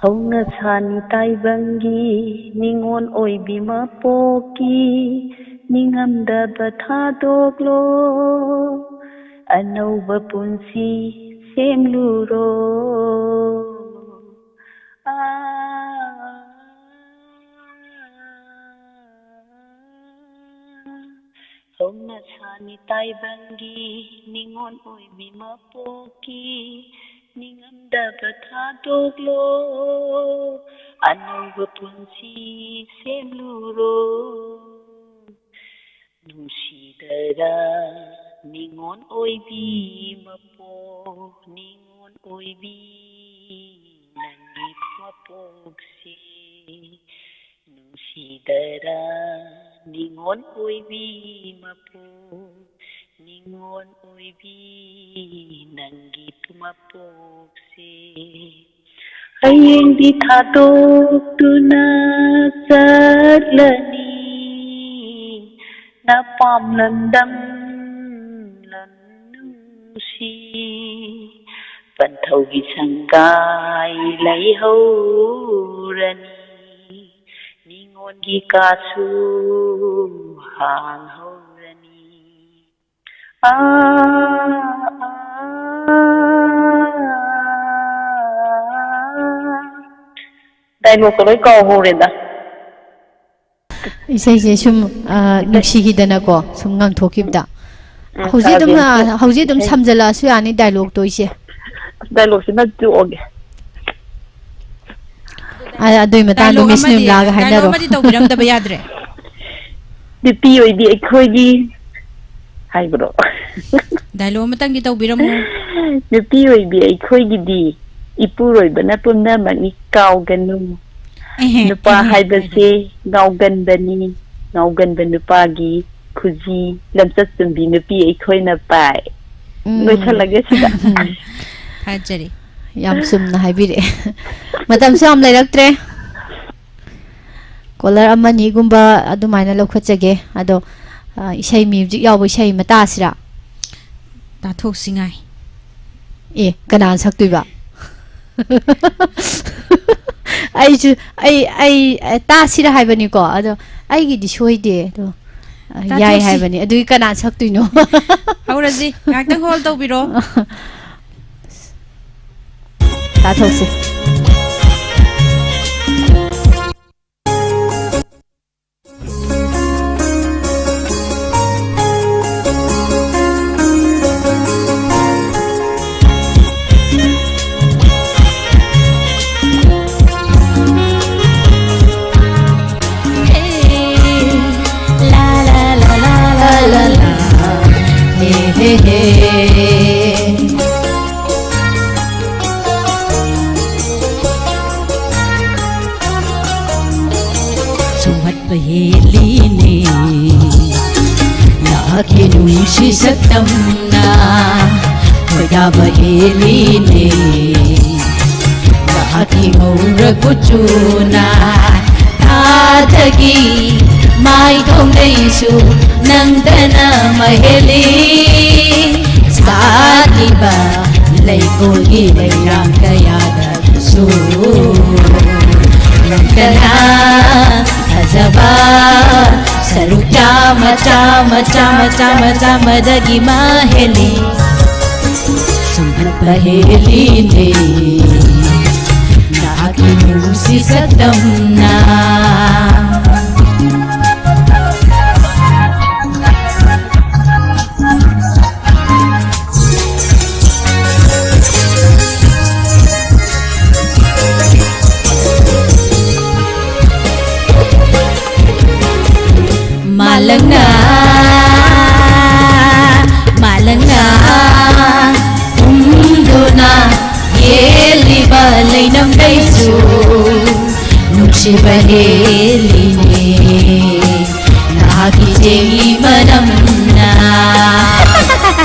ꯍꯧꯅ ꯁꯥꯅꯤ ꯇꯥꯏꯕꯪꯒꯤ ꯅꯤꯉꯣꯜ ꯑꯣꯏꯕꯤ ꯃꯄꯣꯛꯀꯤ ꯅꯤꯡꯉꯝꯗꯕ ꯊꯥꯗꯣꯛꯂꯣ꯫ ꯑꯅꯧꯕ ꯄꯨꯟꯁꯤ ꯁꯦꯝꯂꯨꯔꯣ꯫ ꯑꯥ, ꯍꯧꯅ ꯁꯥꯅꯤ ꯇꯥꯏꯕꯪꯒꯤ ꯅꯤꯉꯣꯜ ꯑꯣꯏꯕꯤ ꯃꯄꯣꯛꯀꯤ ꯅꯤꯡꯉꯝꯗꯕ ꯊꯥꯗꯣꯛꯂꯣ꯫ ꯑꯅꯧꯕ ꯄꯨꯟꯁꯤ ꯁꯦꯝꯂꯨꯔꯣ꯫ ꯅꯨꯡꯁꯤꯗꯔꯥ ꯅꯤꯉꯣꯜ ꯑꯣꯏꯕꯤ ꯃꯄꯣꯛ, ꯅꯤꯉꯣꯜ ꯑꯣꯏꯕꯤ ꯅꯪꯒꯤ ꯃꯄꯣꯛꯁꯦ꯫ ꯅꯨꯡꯁꯤꯗꯔꯥ ꯅꯤꯉꯣꯜ ꯑꯣꯏꯕꯤ ꯃꯄꯣꯛ, ꯅꯤꯉꯣꯜ ꯑꯣꯏꯕꯤ ꯅꯪꯒꯤ ꯃꯄꯣꯛꯁꯦ꯫ ꯍꯌꯦꯡꯗꯤ ꯊꯥꯗꯣꯛꯇꯨꯅ ꯆꯠꯂꯅꯤ ꯅꯄꯥꯝ ꯂꯝꯗꯝ ꯂꯝ ꯅꯨꯡꯁꯤ꯫ ꯄꯟꯊꯧꯒꯤ ꯁꯪꯒꯥꯏ ꯂꯩꯍꯧꯔꯅꯤ꯫ ꯅꯤꯉꯣꯜꯒꯤ ꯀꯥꯁꯨ ꯍꯥꯡꯍꯧꯔꯅꯤ꯫ ꯑꯥ, ꯑꯥ, dialogue ꯀ ꯂꯣꯏ ꯀꯥꯎꯍꯧꯔꯦꯗ꯫ ꯏꯁꯩꯁꯦ ꯁꯨꯝ, ꯑ, ꯅꯨꯡꯁꯤꯈꯤꯗꯅꯀꯣ, ꯁꯨꯝ ꯉꯥꯡꯊꯣꯛꯈꯤꯕꯗ꯫ ꯎꯝ, ꯍꯧꯖꯤꯛ ꯑꯗꯨꯝ, ꯀꯥꯎꯗꯦ꯫ ꯑ, ꯍꯧꯖꯤꯛ ꯑꯗꯨꯝ ꯏꯁꯩ ꯁꯝꯖꯜꯂꯛꯑꯁꯨ ꯌꯥꯅꯤ dialogue ꯇꯣ ꯏꯆꯦ꯫ Dialogue ꯁꯤꯃ ꯇꯣꯛꯑꯒꯦ꯫ ꯑ-, ꯑꯗꯨꯏ ꯃꯇꯥꯡꯗꯣ dialogue Miss ꯑꯃꯗꯤ, ꯅꯤꯔꯃꯂꯥꯒ dialogue ꯍꯥꯏꯅꯔꯣ꯫ ꯑꯃꯗꯤ ꯇꯧꯕꯤꯔꯝꯗꯕ ꯌꯥꯗ꯭ꯔꯦ꯫ ꯅꯨꯄꯤ ꯑꯣꯏꯕꯤ ꯑꯩꯈꯣꯏꯒꯤ ꯍꯥꯏꯕ꯭ꯔꯣ? Dialogue ꯑꯃꯇꯪꯗꯤ ꯇꯧꯕꯤꯔꯝꯃꯨ꯫ ꯅꯨꯄꯤ ꯑꯣꯏꯕꯤ ꯑꯩꯈꯣꯏꯒꯤꯗꯤ ꯏꯄꯨꯔꯣꯏꯕꯅ ꯄꯨꯝꯅꯃꯛꯅꯤ ꯀꯥꯎꯒꯅꯨ꯫ ꯑꯦꯍꯦ, ꯅꯨꯄꯥ ꯑꯦꯍꯦ, ꯍꯥꯏꯕꯁꯦ ꯀꯥꯏꯗꯅꯣ? ꯉꯥꯎꯒꯟꯕꯅꯤ, ꯉꯥꯎꯒꯟꯕ ꯅꯨꯄꯥꯒꯤ ꯈꯨꯖꯤ, ꯂꯝꯆꯠ ꯆꯨꯝꯕꯤ ꯅꯨꯄꯤ ꯑꯩꯈꯣꯏꯅ ꯄꯥꯏ꯫ ꯎꯝ꯫ ꯂꯣꯏꯁꯜꯂꯒꯦ ꯁꯤꯗ꯫ ꯊꯥꯖꯔꯤ꯫ ꯌꯥꯝ ꯆꯨꯝꯅ ꯍꯥꯏꯕꯤꯔꯛꯑꯦ꯫ ꯃꯇꯝꯁꯨ ꯌꯥꯝ ꯂꯩꯔꯛꯇ꯭ꯔꯦ꯫ ꯀꯣꯂꯔ ꯑꯃꯅꯤꯒꯨꯝꯕ ꯑꯗꯨꯃꯥꯏꯅ ꯂꯧꯈꯠꯆꯒꯦ꯫ ꯑꯗꯣ, ꯑ, ꯏꯁꯩ, ꯃ꯭ꯌꯨꯖꯤꯛ ꯌꯥꯎꯕ ꯏꯁꯩ ꯑꯃ ꯇꯥꯁꯤꯔꯥ? ꯇꯥꯊꯣꯛꯁꯤ ꯉꯥꯏ꯫ ꯑꯦ, ꯀꯅꯥꯅ ꯁꯛꯇꯣꯏꯕ? ꯑꯩꯁꯨ, ꯑꯩ, ꯑꯩ, ꯑ, ꯇꯥꯁꯤꯔꯥ ꯍꯥꯏꯕꯅꯤꯀꯣ꯫ ꯑꯗꯣ ꯑꯩꯒꯤꯗꯤ ꯁꯣꯏꯗꯦ꯫ ꯑꯗꯣ, ꯑ, ꯌꯥꯏ ꯇꯥꯊꯣꯛꯁꯤ꯫ ꯍꯥꯏꯕꯅꯤ꯫ ꯑꯗꯨꯒꯤ ꯀꯅꯥ ꯁꯛꯇꯣꯏꯅꯣ? ꯍꯧꯔꯁꯤ꯫ ꯉꯥꯏꯍꯥꯛꯇꯪ hold ꯇꯧꯕꯤꯔꯣ꯫ ꯇꯥꯊꯣꯛꯁꯤ꯫ ꯁꯨꯝꯍꯠꯄ ꯍꯦꯜꯂꯤꯅꯦ ꯅꯍꯥꯛꯀꯤ ꯅꯨꯡꯁꯤ ꯁꯛꯇꯝꯅ, ꯈꯣꯏꯗꯥꯕ ꯍꯦꯜꯂꯤꯅꯦ ꯅꯍꯥꯛꯀꯤ ꯉꯧꯔ ꯀꯨꯆꯨꯅ꯫ ꯊꯥꯗꯒꯤ ꯃꯥꯏꯊꯣꯡꯗꯩꯁꯨ ꯅꯪꯗꯅ ꯃꯍꯦꯜꯂꯤ꯫ ꯁꯥꯠꯂꯤꯕ ꯂꯩꯀꯣꯜꯒꯤ ꯂꯩꯔꯥꯡ ꯀꯌꯥꯗꯁꯨ ꯅꯪꯗꯅ ꯐꯖꯕ ꯁꯔꯨꯛ ꯆꯥꯝꯃ, ꯆꯥꯝꯃ, ꯆꯥꯝꯃ, ꯆꯥꯝꯃ, ꯆꯥꯝꯃꯗꯒꯤ ꯃꯍꯦꯜꯂꯤ꯫ ꯁꯨꯝꯍꯠꯄ ꯍꯦꯜꯂꯤꯅꯦ ꯅꯍꯥꯛꯀꯤ ꯅꯨꯡꯁꯤ ꯁꯛꯇꯝꯅ꯫ ꯃꯥꯂꯪꯅ, ꯃꯥꯂꯪꯅ ꯍꯨꯝꯗꯨꯅ ꯌꯦꯜꯂꯤꯕ ꯂꯩꯅꯝꯗꯩꯁꯨ ꯅꯨꯡꯁꯤꯕ ꯍꯦꯜꯂꯤꯅꯦ ꯅꯍꯥꯛꯀꯤ ꯆꯦꯡꯒꯤ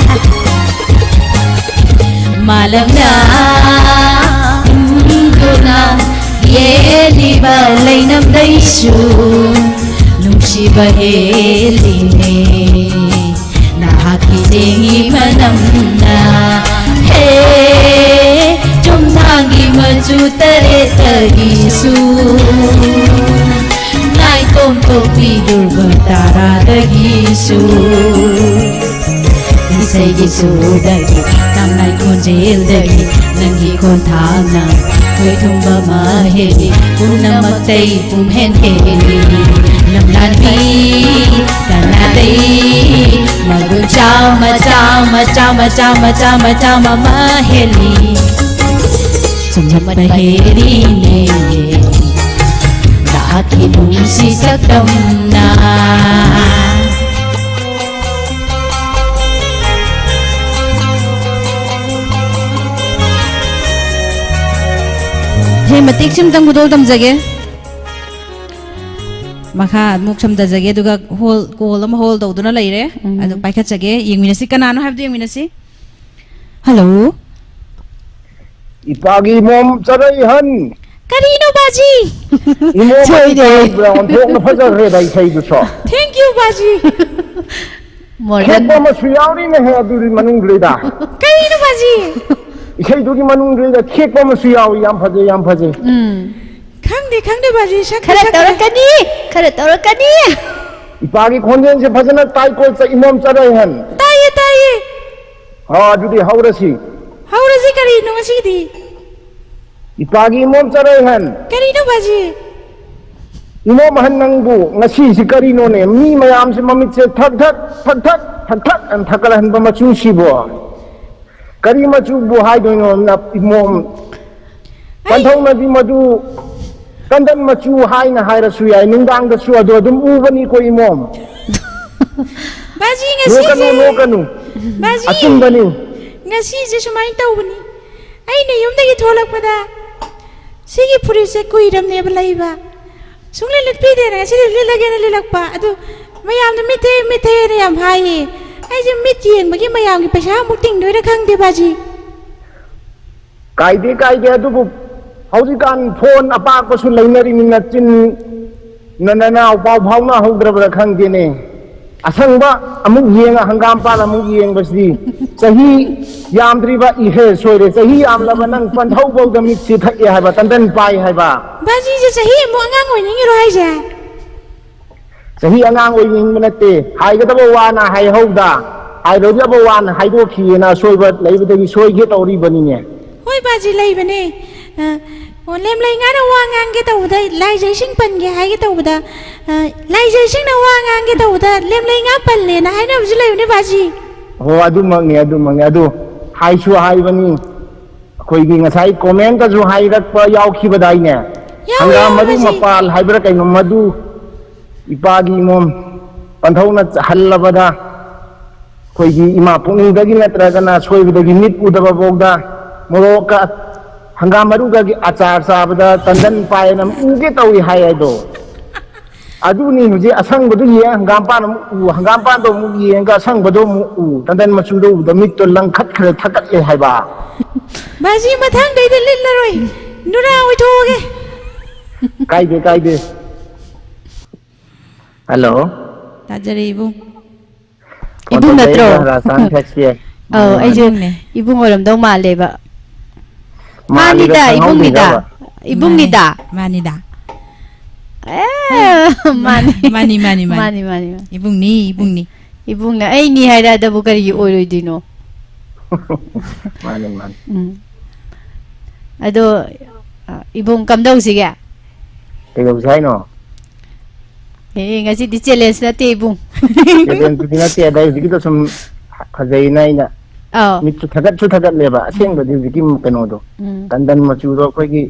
ꯅꯪꯅ ꯍꯤꯡꯗꯨꯅ ꯌꯦꯜꯂꯤꯕ ꯂꯩꯅꯝꯗꯩꯁꯨ ꯅꯨꯡꯁꯤꯕ ꯍꯦꯜꯂꯤꯅꯦ꯫ ꯅꯍꯥꯛꯀꯤ ꯆꯦꯡꯒꯤ ꯃꯅꯝꯅ ꯍꯦ ꯆꯨꯝꯊꯥꯡꯒꯤ ꯃꯆꯨ ꯇꯔꯦꯠꯇꯒꯤꯁꯨ ꯅꯥꯏꯇꯣꯝ ꯊꯣꯛꯄꯤ ꯗꯨꯔꯒ ꯇꯔꯥꯗꯒꯤꯁꯨ ꯏꯁꯩꯒꯤ ꯁꯨꯔꯗꯒꯤ ꯅꯪ ꯂꯥꯏ ꯈꯣꯟꯖꯦꯜꯗꯒꯤ ꯅꯪꯒꯤ ꯈꯣꯟꯊꯥꯡꯅ ꯈꯣꯏꯊꯨꯝꯕ ꯃꯍꯦꯜꯂꯤ ꯄꯨꯝꯅꯃꯛꯇꯩ ꯄꯨꯝꯍꯦꯟ ꯍꯦꯜꯂꯤ ꯂꯝꯂꯥꯟꯕꯤ ꯀꯅꯥꯗꯩ ꯃꯒꯨꯟ ꯆꯥꯎ ꯃꯆꯥ ꯃꯆꯥ ꯃꯆꯥ ꯃꯆꯥ ꯃꯆꯥ ꯃꯃꯥ ꯍꯦꯜꯂꯤ ꯆꯨꯝꯂꯛꯄ ꯍꯦꯜꯂꯤꯅꯦ ꯅꯍꯥꯛꯀꯤ ꯅꯨꯡꯁꯤ ꯁꯛꯇꯝꯅ ꯍꯦ ꯃꯇꯦꯛꯁꯤꯝꯇꯪ ꯈꯨꯗꯣꯜ ꯇꯝꯖꯒꯦ ꯃꯈꯥ ꯑꯃꯨꯛ ꯁꯝꯊꯖꯒꯦ ꯑꯗꯨꯒ ꯍꯣꯜ ꯀꯣꯜ ꯑꯃ ꯍꯣꯜ ꯇꯧꯗꯨꯅ ꯂꯩꯔꯦ ꯎꯝ꯫ ꯑꯗꯨ ꯄꯥꯏꯈꯠꯆꯒꯦ ꯌꯦꯡꯃꯤꯟꯅꯁꯤ ꯀꯅꯥꯅꯣ ꯍꯥꯏꯕꯗꯨ ꯌꯦꯡꯃꯤꯟꯅꯁꯤ ꯍꯜꯂꯣ ꯏꯄꯥꯒꯤ ꯃꯣꯝ ꯆꯔꯩꯍꯟ ꯀꯔꯤꯅꯣ ꯕꯥꯖꯤ ꯏꯃꯣꯝ ꯁꯣꯏꯔꯦ꯫ ꯕ꯭ꯔꯥꯎꯟ ꯊꯣꯛꯅ ꯐꯖꯈ꯭ꯔꯦꯗ ꯏꯁꯩꯗꯨꯁꯨ Thank you ꯕꯥꯖꯤ ꯈꯦꯠꯄ ꯑꯃꯁꯨ ꯌꯥꯎꯔꯤꯅꯦꯍꯦ ꯑꯗꯨꯗꯤ ꯃꯅꯨꯡꯗꯨꯗꯩꯗ ꯀꯔꯤꯅꯣ ꯕꯥꯖꯤ ꯏꯁꯩꯗꯨꯒꯤ ꯃꯅꯨꯡꯗꯨꯗꯩꯗ ꯈꯦꯠꯄ ꯑꯃꯁꯨ ꯌꯥꯎꯏ ꯌꯥꯝ ꯐꯖꯩ ꯌꯥꯝ ꯐꯖꯩ ꯎꯝ ꯈꯪꯗꯦ ꯈꯪꯗꯦ ꯕꯥꯖꯤ ꯁꯛꯇꯤ ꯈꯔ ꯁꯛꯇꯦ ꯇꯧꯔꯛꯀꯅꯤ ꯈꯔ ꯇꯧꯔꯛꯀꯅꯤ ꯏꯄꯥꯒꯤ ꯈꯣꯟꯖꯦꯜꯁꯦ ꯐꯖꯅ ꯇꯥꯏꯀꯣ ꯆ- ꯏꯃꯣꯝ ꯆꯔꯩꯍꯟ ꯇꯥꯏꯌꯦ ꯇꯥꯏꯌꯦ ꯑ ꯑꯗꯨꯗꯤ ꯍꯧꯔꯁꯤ ꯍꯧꯔꯁꯤ ꯀꯔꯤꯅꯣ ꯉꯁꯤꯗꯤ ꯏꯄꯥꯒꯤ ꯏꯃꯣꯝ ꯆꯔꯩꯍꯟ ꯀꯔꯤꯅꯣ ꯕꯥꯖꯤ ꯏꯃꯣꯝ ꯑꯍꯟ ꯅꯪꯕꯨ ꯉꯁꯤꯁꯤ ꯀꯔꯤꯅꯣꯅꯦ ꯃꯤ ꯃꯌꯥꯝꯁꯤ ꯃꯃꯤꯠꯁꯦ ꯊꯛ ꯊꯛ ꯊꯛ ꯊꯛ ꯊꯛ ꯊꯛ ꯑꯅ ꯊꯛꯀꯠꯍꯟꯕ ꯃꯆꯨꯁꯤꯕꯣ ꯀꯔꯤ ꯃꯆꯨꯕꯨ ꯍꯥꯏꯗꯣꯏꯅꯣ ꯏꯃꯣꯝ ꯄꯟꯊꯧꯅꯗꯤ ꯃꯗꯨ ꯀꯟꯗꯟ ꯃꯆꯨ ꯍꯥꯏꯅ ꯍꯥꯏꯔꯁꯨ ꯌꯥꯏ ꯅꯨꯡꯗꯥꯡꯗꯁꯨ ꯑꯗꯨ ꯑꯗꯨꯝ ꯎꯕꯅꯤꯀꯣ ꯏꯃꯣꯝ ꯕꯥꯖꯤ ꯅꯣꯛꯀꯅꯨ ꯉꯁꯤꯁꯦ ꯅꯣꯛꯀꯅꯨ ꯕꯥꯖꯤ ꯑꯆꯨꯝꯕꯅꯤ ꯉꯁꯤꯁꯦ ꯁꯨꯃꯥꯏꯅ ꯇꯧꯕꯅꯤ ꯑꯩꯅ ꯌꯨꯝꯗꯒꯤ ꯊꯣꯛꯂꯛꯄꯗ ꯁꯤꯒꯤ ꯐꯨꯔꯤꯠꯁꯦ ꯀꯨꯏꯔꯝꯅꯦꯕ ꯂꯩꯕ ꯁꯨꯡꯂꯤꯠ ꯂꯤꯠꯄꯤꯗꯦꯅ ꯉꯁꯤꯗꯤ ꯂꯤꯠꯂꯒꯦꯅ ꯂꯤꯠꯂꯛꯄ ꯑꯗꯨ ꯃꯌꯥꯝꯅ ꯃꯤꯠꯊꯦ ꯃꯤꯠꯊꯦꯅ ꯌꯥꯝ ꯍꯥꯏꯌꯦ ꯑꯩꯁꯦ ꯃꯤꯠ ꯌꯦꯡꯕꯒꯤ ꯃꯌꯥꯝꯒꯤ ꯄꯩꯁꯥ ꯑꯃꯨꯛ ꯇꯤꯡꯗꯣꯏꯔꯥ ꯈꯪꯗꯦ ꯕꯥꯖꯤ ꯀꯥꯏꯗꯦ, ꯀꯥꯏꯗꯦ꯫ ꯑꯗꯨꯕꯨ ꯍꯧꯖꯤꯛꯀꯥꯟ ꯐꯣꯟ ꯑꯄꯥꯛꯄꯁꯨ ꯂꯩꯅꯔꯤꯃꯤꯅ ꯆꯤꯟ ꯅ-, ꯅꯅꯥꯎ ꯄꯥꯎ ꯐꯥꯎꯅꯍꯧꯗ꯭ꯔꯕ꯭ꯔꯥ ꯈꯪꯗꯦꯅꯦ꯫ ꯑꯁꯪꯕ ꯑꯃꯨꯛ ꯌꯦꯡꯉ ꯍꯪꯒꯥꯝꯄꯥꯟ ꯑꯃꯨꯛ ꯌꯦꯡꯕꯁꯤꯗꯤ ꯆꯍꯤ ꯌꯥꯝꯗ꯭ꯔꯤꯕ, ꯏꯍꯦ, ꯁꯣꯏꯔꯦ, ꯆꯍꯤ ꯌꯥꯝꯂꯕ ꯅꯪ ꯄꯟꯊꯧꯐꯧꯗ ꯃꯤꯠꯁꯤ ꯊꯛꯑꯦ ꯍꯥꯏꯕ, ꯇꯟꯗꯟ ꯄꯥꯏ ꯍꯥꯏꯕ꯫ ꯕꯥꯖꯤꯁꯦ ꯆꯍꯤ ꯑꯃꯨꯛ ꯑꯉꯥꯡ ꯑꯣꯏꯅꯤꯡꯉꯤꯔꯣ ꯍꯥꯏꯁꯦ? ꯆꯍꯤ ꯑꯉꯥꯡ ꯑꯣꯏꯅꯤꯡꯕ ꯅꯠꯇꯦ, ꯍꯥꯏꯒꯗꯕ ꯋꯥꯅ ꯍꯥꯏꯍꯧꯗ, ꯍꯥꯏꯔꯣꯏꯗꯕ ꯋꯥꯅ ꯍꯥꯏꯗꯣꯛꯈꯤꯑꯅ ꯑꯁꯣꯏꯕ ꯂꯩꯕꯗꯒꯤ ꯁꯣꯏꯒꯦ ꯇꯧꯔꯤꯕꯅꯤꯅꯦ꯫ ꯍꯣꯏ ꯕꯥꯖꯤ, ꯂꯩꯕꯅꯦ꯫ ꯑ, ꯑꯣ, ꯂꯦꯝꯂꯩ ꯉꯥꯅ ꯋꯥ ꯉꯥꯡꯒꯦ ꯇꯧꯕꯗ ꯂꯥꯏꯖ ꯏꯁꯤꯡ ꯄꯟꯒꯦ ꯍꯥꯏꯒꯦ ꯇꯧꯕꯗ, ꯑ, ꯂꯥꯏꯖ ꯏꯁꯤꯡꯅ ꯋꯥ ꯉꯥꯡꯒꯦ ꯇꯧꯕꯗ ꯂꯦꯝꯂꯩ ꯉꯥ ꯄꯜꯂꯦꯅ ꯍꯥꯏꯅꯕꯁꯨ ꯂꯩꯕꯅꯦ ꯕꯥꯖꯤ꯫ ꯍꯣ, ꯑꯗꯨꯃꯛꯅꯤ, ꯑꯗꯨꯃꯛꯅꯤ꯫ ꯑꯗꯨ ꯍꯥꯏꯁꯨ ꯍꯥꯏꯕꯅꯤ, ꯑꯩꯈꯣꯏꯒꯤ ꯉꯁꯥꯏ comment ꯀꯁꯨ ꯍꯥꯏꯔꯛꯄ ꯌꯥꯎꯈꯤꯕꯗꯥꯏꯅꯦ? ꯌꯥꯎꯋꯦ, ꯍꯪꯒꯥꯝ ꯌꯥꯎꯋꯦ ꯃꯔꯨ ꯕꯥꯖꯤ꯫ ꯃꯄꯥꯜ ꯍꯥꯏꯕ꯭ꯔꯥ ꯀꯩꯅꯣ, ꯃꯗꯨ ꯏꯄꯥꯒꯤ ꯏꯃꯣꯝ ꯄꯟꯊꯧꯅ ꯍꯜꯂꯕꯗ ꯑꯩꯈꯣꯏꯒꯤ ꯏꯃꯥ ꯄꯨꯛꯅꯤꯡꯗꯒꯤ ꯅꯠꯇ꯭ꯔꯒꯅ ꯁꯣꯏꯕꯗꯒꯤ ꯃꯤꯠ ꯎꯗꯕ ꯐꯥꯎꯗ ꯃꯣꯔꯣꯛꯀ ꯍꯪꯒꯥꯝ ꯃꯔꯨꯒꯒꯤ ꯑꯆꯥꯔ ꯆꯥꯕꯗ ꯇꯟꯗꯟ ꯄꯥꯏꯅ ꯎꯒꯦ ꯇꯧꯏ ꯍꯥꯏ ꯍꯥꯏꯗꯣ꯫ ꯑꯗꯨꯅꯤ ꯍꯧꯖꯤꯛ ꯑꯁꯪꯕꯗꯨ ꯌꯦꯡ ꯍꯪꯒꯥꯝꯄꯥꯟ ꯑꯃꯨꯛ ꯎ, ꯍꯪꯒꯥꯝꯄꯥꯟꯗꯣ ꯑꯃꯨꯛ ꯌꯦꯡꯒ ꯑꯁꯪꯕꯗꯣ ꯑꯃꯨꯛ ꯎ, ꯇꯟꯗꯟ ꯃꯆꯨꯗꯣ ꯎꯕꯗ ꯃꯤꯠꯇꯣ ꯂꯪꯈꯠꯈ꯭ꯔꯦ, ꯊꯛꯀꯠꯂꯦ ꯍꯥꯏꯕ꯫ ꯕꯥꯖꯤ, ꯃꯊꯪꯗꯩꯗꯤ ꯂꯤꯠꯂꯔꯣꯏ, ꯅꯨꯔꯥ ꯑꯣꯏꯊꯣꯛꯑꯒꯦ꯫ ꯀꯥꯏꯗꯦ, ꯀꯥꯏꯗꯦ꯫ ꯍꯜꯂꯣ꯫ ꯇꯥꯖꯔꯦ ꯏꯕꯨꯡ꯫ ꯐꯣꯟ ꯏꯕꯨꯡ ꯅꯠꯇ꯭ꯔꯣ? ꯇꯧꯖꯔꯛꯏꯕ ꯔꯥꯖꯁꯊꯥꯟ ꯐꯦꯛꯁꯀꯤ꯫ ꯑꯧ, ꯃꯥꯅꯦ, ꯑꯩꯁꯨ ꯃꯥꯅꯦ꯫ ꯏꯕꯨꯡꯅꯦ꯫ ꯏꯕꯨꯡ ꯑꯣꯏꯔꯝꯗꯧ ꯃꯥꯜꯂꯦꯕ꯫ ꯃꯥꯜꯂꯤꯗ, ꯃꯥꯅꯤꯗ, ꯏꯕꯨꯡꯅꯤꯗ꯫ ꯈꯪꯍꯧꯗ꯭ꯔꯤꯔꯕ? ꯏꯕꯨꯡꯅꯤꯗ꯫ ꯃꯥꯅꯤ, ꯃꯥꯅꯤꯗ꯫ ꯑꯦ, ꯃꯥꯅꯤ꯫ ꯃꯥꯅꯤ, ꯃꯥꯅꯤ, ꯃꯥꯅꯤ꯫ ꯃꯥꯅꯤ, ꯃꯥꯅꯤ, ꯃꯥꯅꯤ꯫ ꯏꯕꯨꯡꯅꯤ, ꯏꯕꯨꯡꯅꯤ꯫ ꯏꯕꯨꯡꯅ ꯑꯩꯅꯤ ꯍꯥꯏꯔꯛꯑꯗꯕꯨ ꯀꯔꯤꯒꯤ ꯑꯣꯏꯔꯣꯏꯗꯣꯏꯅꯣ? ꯃꯥꯅꯤ, ꯃꯥꯅꯤ꯫ ꯎꯝ꯫ ꯑꯗꯣ, ꯑ, ꯏꯕꯨꯡ ꯀꯝꯗꯧꯁꯤꯒꯦ? ꯀꯩꯗꯧꯁꯤ ꯍꯥꯏꯅꯣ? ꯑꯦ, ꯉꯁꯤꯗꯤ challenge ꯅꯠꯇꯦ, ꯏꯕꯨꯡ꯫ Challenge ꯇꯨꯗꯤ ꯅꯠꯇꯦ, ꯑꯗ ꯍꯧꯖꯤꯛꯀꯤꯗꯣ ꯁꯨꯝ ꯐꯖꯩꯅ ꯑꯩꯅ ꯑꯧ꯫ ꯃꯤꯠꯁꯨ ꯊꯀꯠꯁꯨ ꯊꯀꯠꯂꯦꯕ, ꯎꯝ꯫ ꯑꯁꯦꯡꯕꯗꯤ ꯍꯧꯖꯤꯛꯀꯤ ꯀꯩꯅꯣꯗꯣ, ꯎꯝ꯫ ꯇꯟꯗꯟ ꯃꯆꯨꯗꯣ ꯑꯩꯈꯣꯏꯒꯤ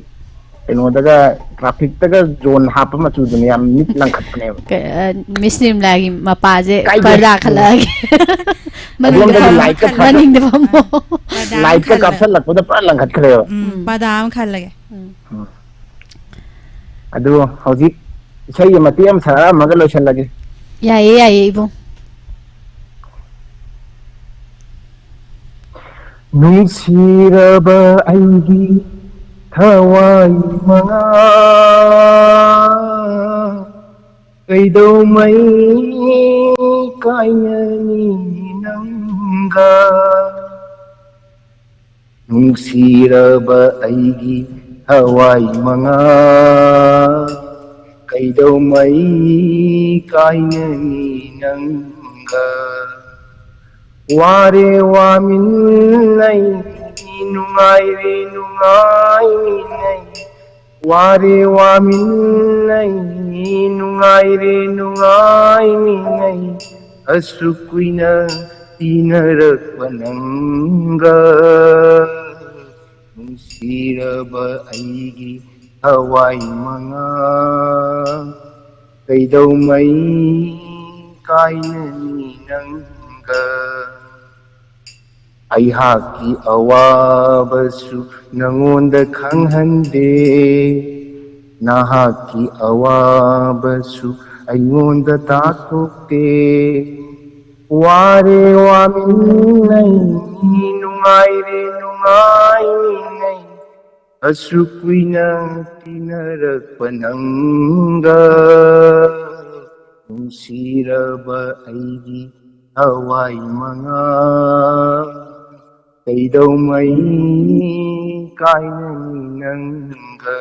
ꯀꯩꯅꯣꯗꯒ, traffic ꯇꯒ zone ꯍꯥꯞꯄ ꯃꯆꯨꯗꯨꯅꯦ ꯌꯥꯝ ꯃꯤꯠ ꯂꯪꯈꯠꯄꯅꯦꯕ꯫ ꯀ-, ꯑ, ꯃꯤꯁ ꯅꯤꯔꯃꯂꯥꯒꯤ ꯃꯄꯥꯁꯦ ꯀꯥꯏꯗꯦ꯫ ꯄꯔꯗꯥ ꯈꯜꯂꯛꯑꯒꯦ꯫ ꯃꯅꯤꯡꯗ ꯑꯗꯣꯝꯗꯗꯤ ꯐꯝꯃꯣ, light ꯀ ꯊꯥ-, ꯃꯅꯤꯡꯗ ꯐꯝꯃꯣ꯫ ꯄꯔꯗꯥ ꯑꯃ light ꯀ ꯈꯜꯂ-, ꯀꯥꯞꯁꯜꯂꯛꯄꯗ ꯄꯨꯔꯥ ꯂꯪꯈꯠꯈ꯭ꯔꯦꯕ꯫ ꯎꯝ, ꯎꯝ꯫ ꯄꯔꯗꯥ ꯑꯃ ꯈꯜꯂꯒꯦ꯫ ꯎꯝ꯫ ꯎꯝ꯫ ꯑꯗꯨ ꯍꯧꯖꯤꯛ ꯏꯁꯩꯒꯤ ꯃꯇꯦꯛ ꯑꯃ ꯁꯛꯑꯝꯃꯒ ꯂꯣꯏꯁꯤꯜꯂꯒꯦ꯫ ꯌꯥꯏꯌꯦ, ꯌꯥꯏꯌꯦ, ꯏꯕꯨꯡ꯫ ꯅꯨꯡꯁꯤꯔꯕ ꯑꯩꯒꯤ ꯊꯋꯥꯏ ꯃꯉꯥ, ꯀꯩꯗꯧꯉꯩ ꯀꯥꯏꯅꯅꯤ ꯅꯪꯒ? ꯅꯨꯡꯁꯤꯔꯕ ꯑꯩꯒꯤ ꯊꯋꯥꯏ ꯃꯉꯥ, ꯀꯩꯗꯧꯉꯩ ꯀꯥꯏꯅꯅꯤ ꯅꯪꯒ? ꯋꯥꯔꯦ ꯋꯥꯃꯤꯟꯅꯩ, ꯅꯨꯡꯉꯥꯏꯔꯦ ꯅꯨꯡꯉꯥꯏꯃꯤꯟꯅꯩ꯫ ꯋꯥꯔꯦ ꯋꯥꯃꯤꯟꯅꯩ, ꯅꯨꯡꯉꯥꯏꯔꯦ ꯅꯨꯡꯉꯥꯏꯃꯤꯟꯅꯩ꯫ ꯑꯁꯨꯛ ꯀꯨꯏꯅ ꯇꯤꯟꯅꯔꯛꯄ ꯅꯪꯒ, ꯅꯨꯡꯁꯤꯔꯕ ꯑꯩꯒꯤ ꯊꯋꯥꯏ ꯃꯉꯥ, ꯀꯩꯗꯧꯉꯩ ꯀꯥꯏꯅꯅꯤ ꯅꯪꯒ? ꯑꯩꯍꯥꯛꯀꯤ ꯑꯋꯥꯕꯁꯨ ꯅꯉꯣꯟꯗ ꯈꯪꯍꯟꯗꯦ, ꯅꯍꯥꯛꯀꯤ ꯑꯋꯥꯕꯁꯨ ꯑꯩꯉꯣꯟꯗ ꯇꯥꯛꯊꯣꯛꯇꯦ꯫ ꯋꯥꯔꯦ ꯋꯥꯃꯤꯟꯅꯩ, ꯅꯨꯡꯉꯥꯏꯔꯦ ꯅꯨꯡꯉꯥꯏꯃꯤꯟꯅꯩ꯫ ꯑꯁꯨꯛ ꯀꯨꯏꯅ ꯇꯤꯟꯅꯔꯛꯄ ꯅꯪꯒ, ꯅꯨꯡꯁꯤꯔꯕ ꯑꯩꯒꯤ ꯊꯋꯥꯏ ꯃꯉꯥ, ꯀꯩꯗꯧꯉꯩ ꯀꯥꯏꯅꯅꯤ ꯅꯪꯒ?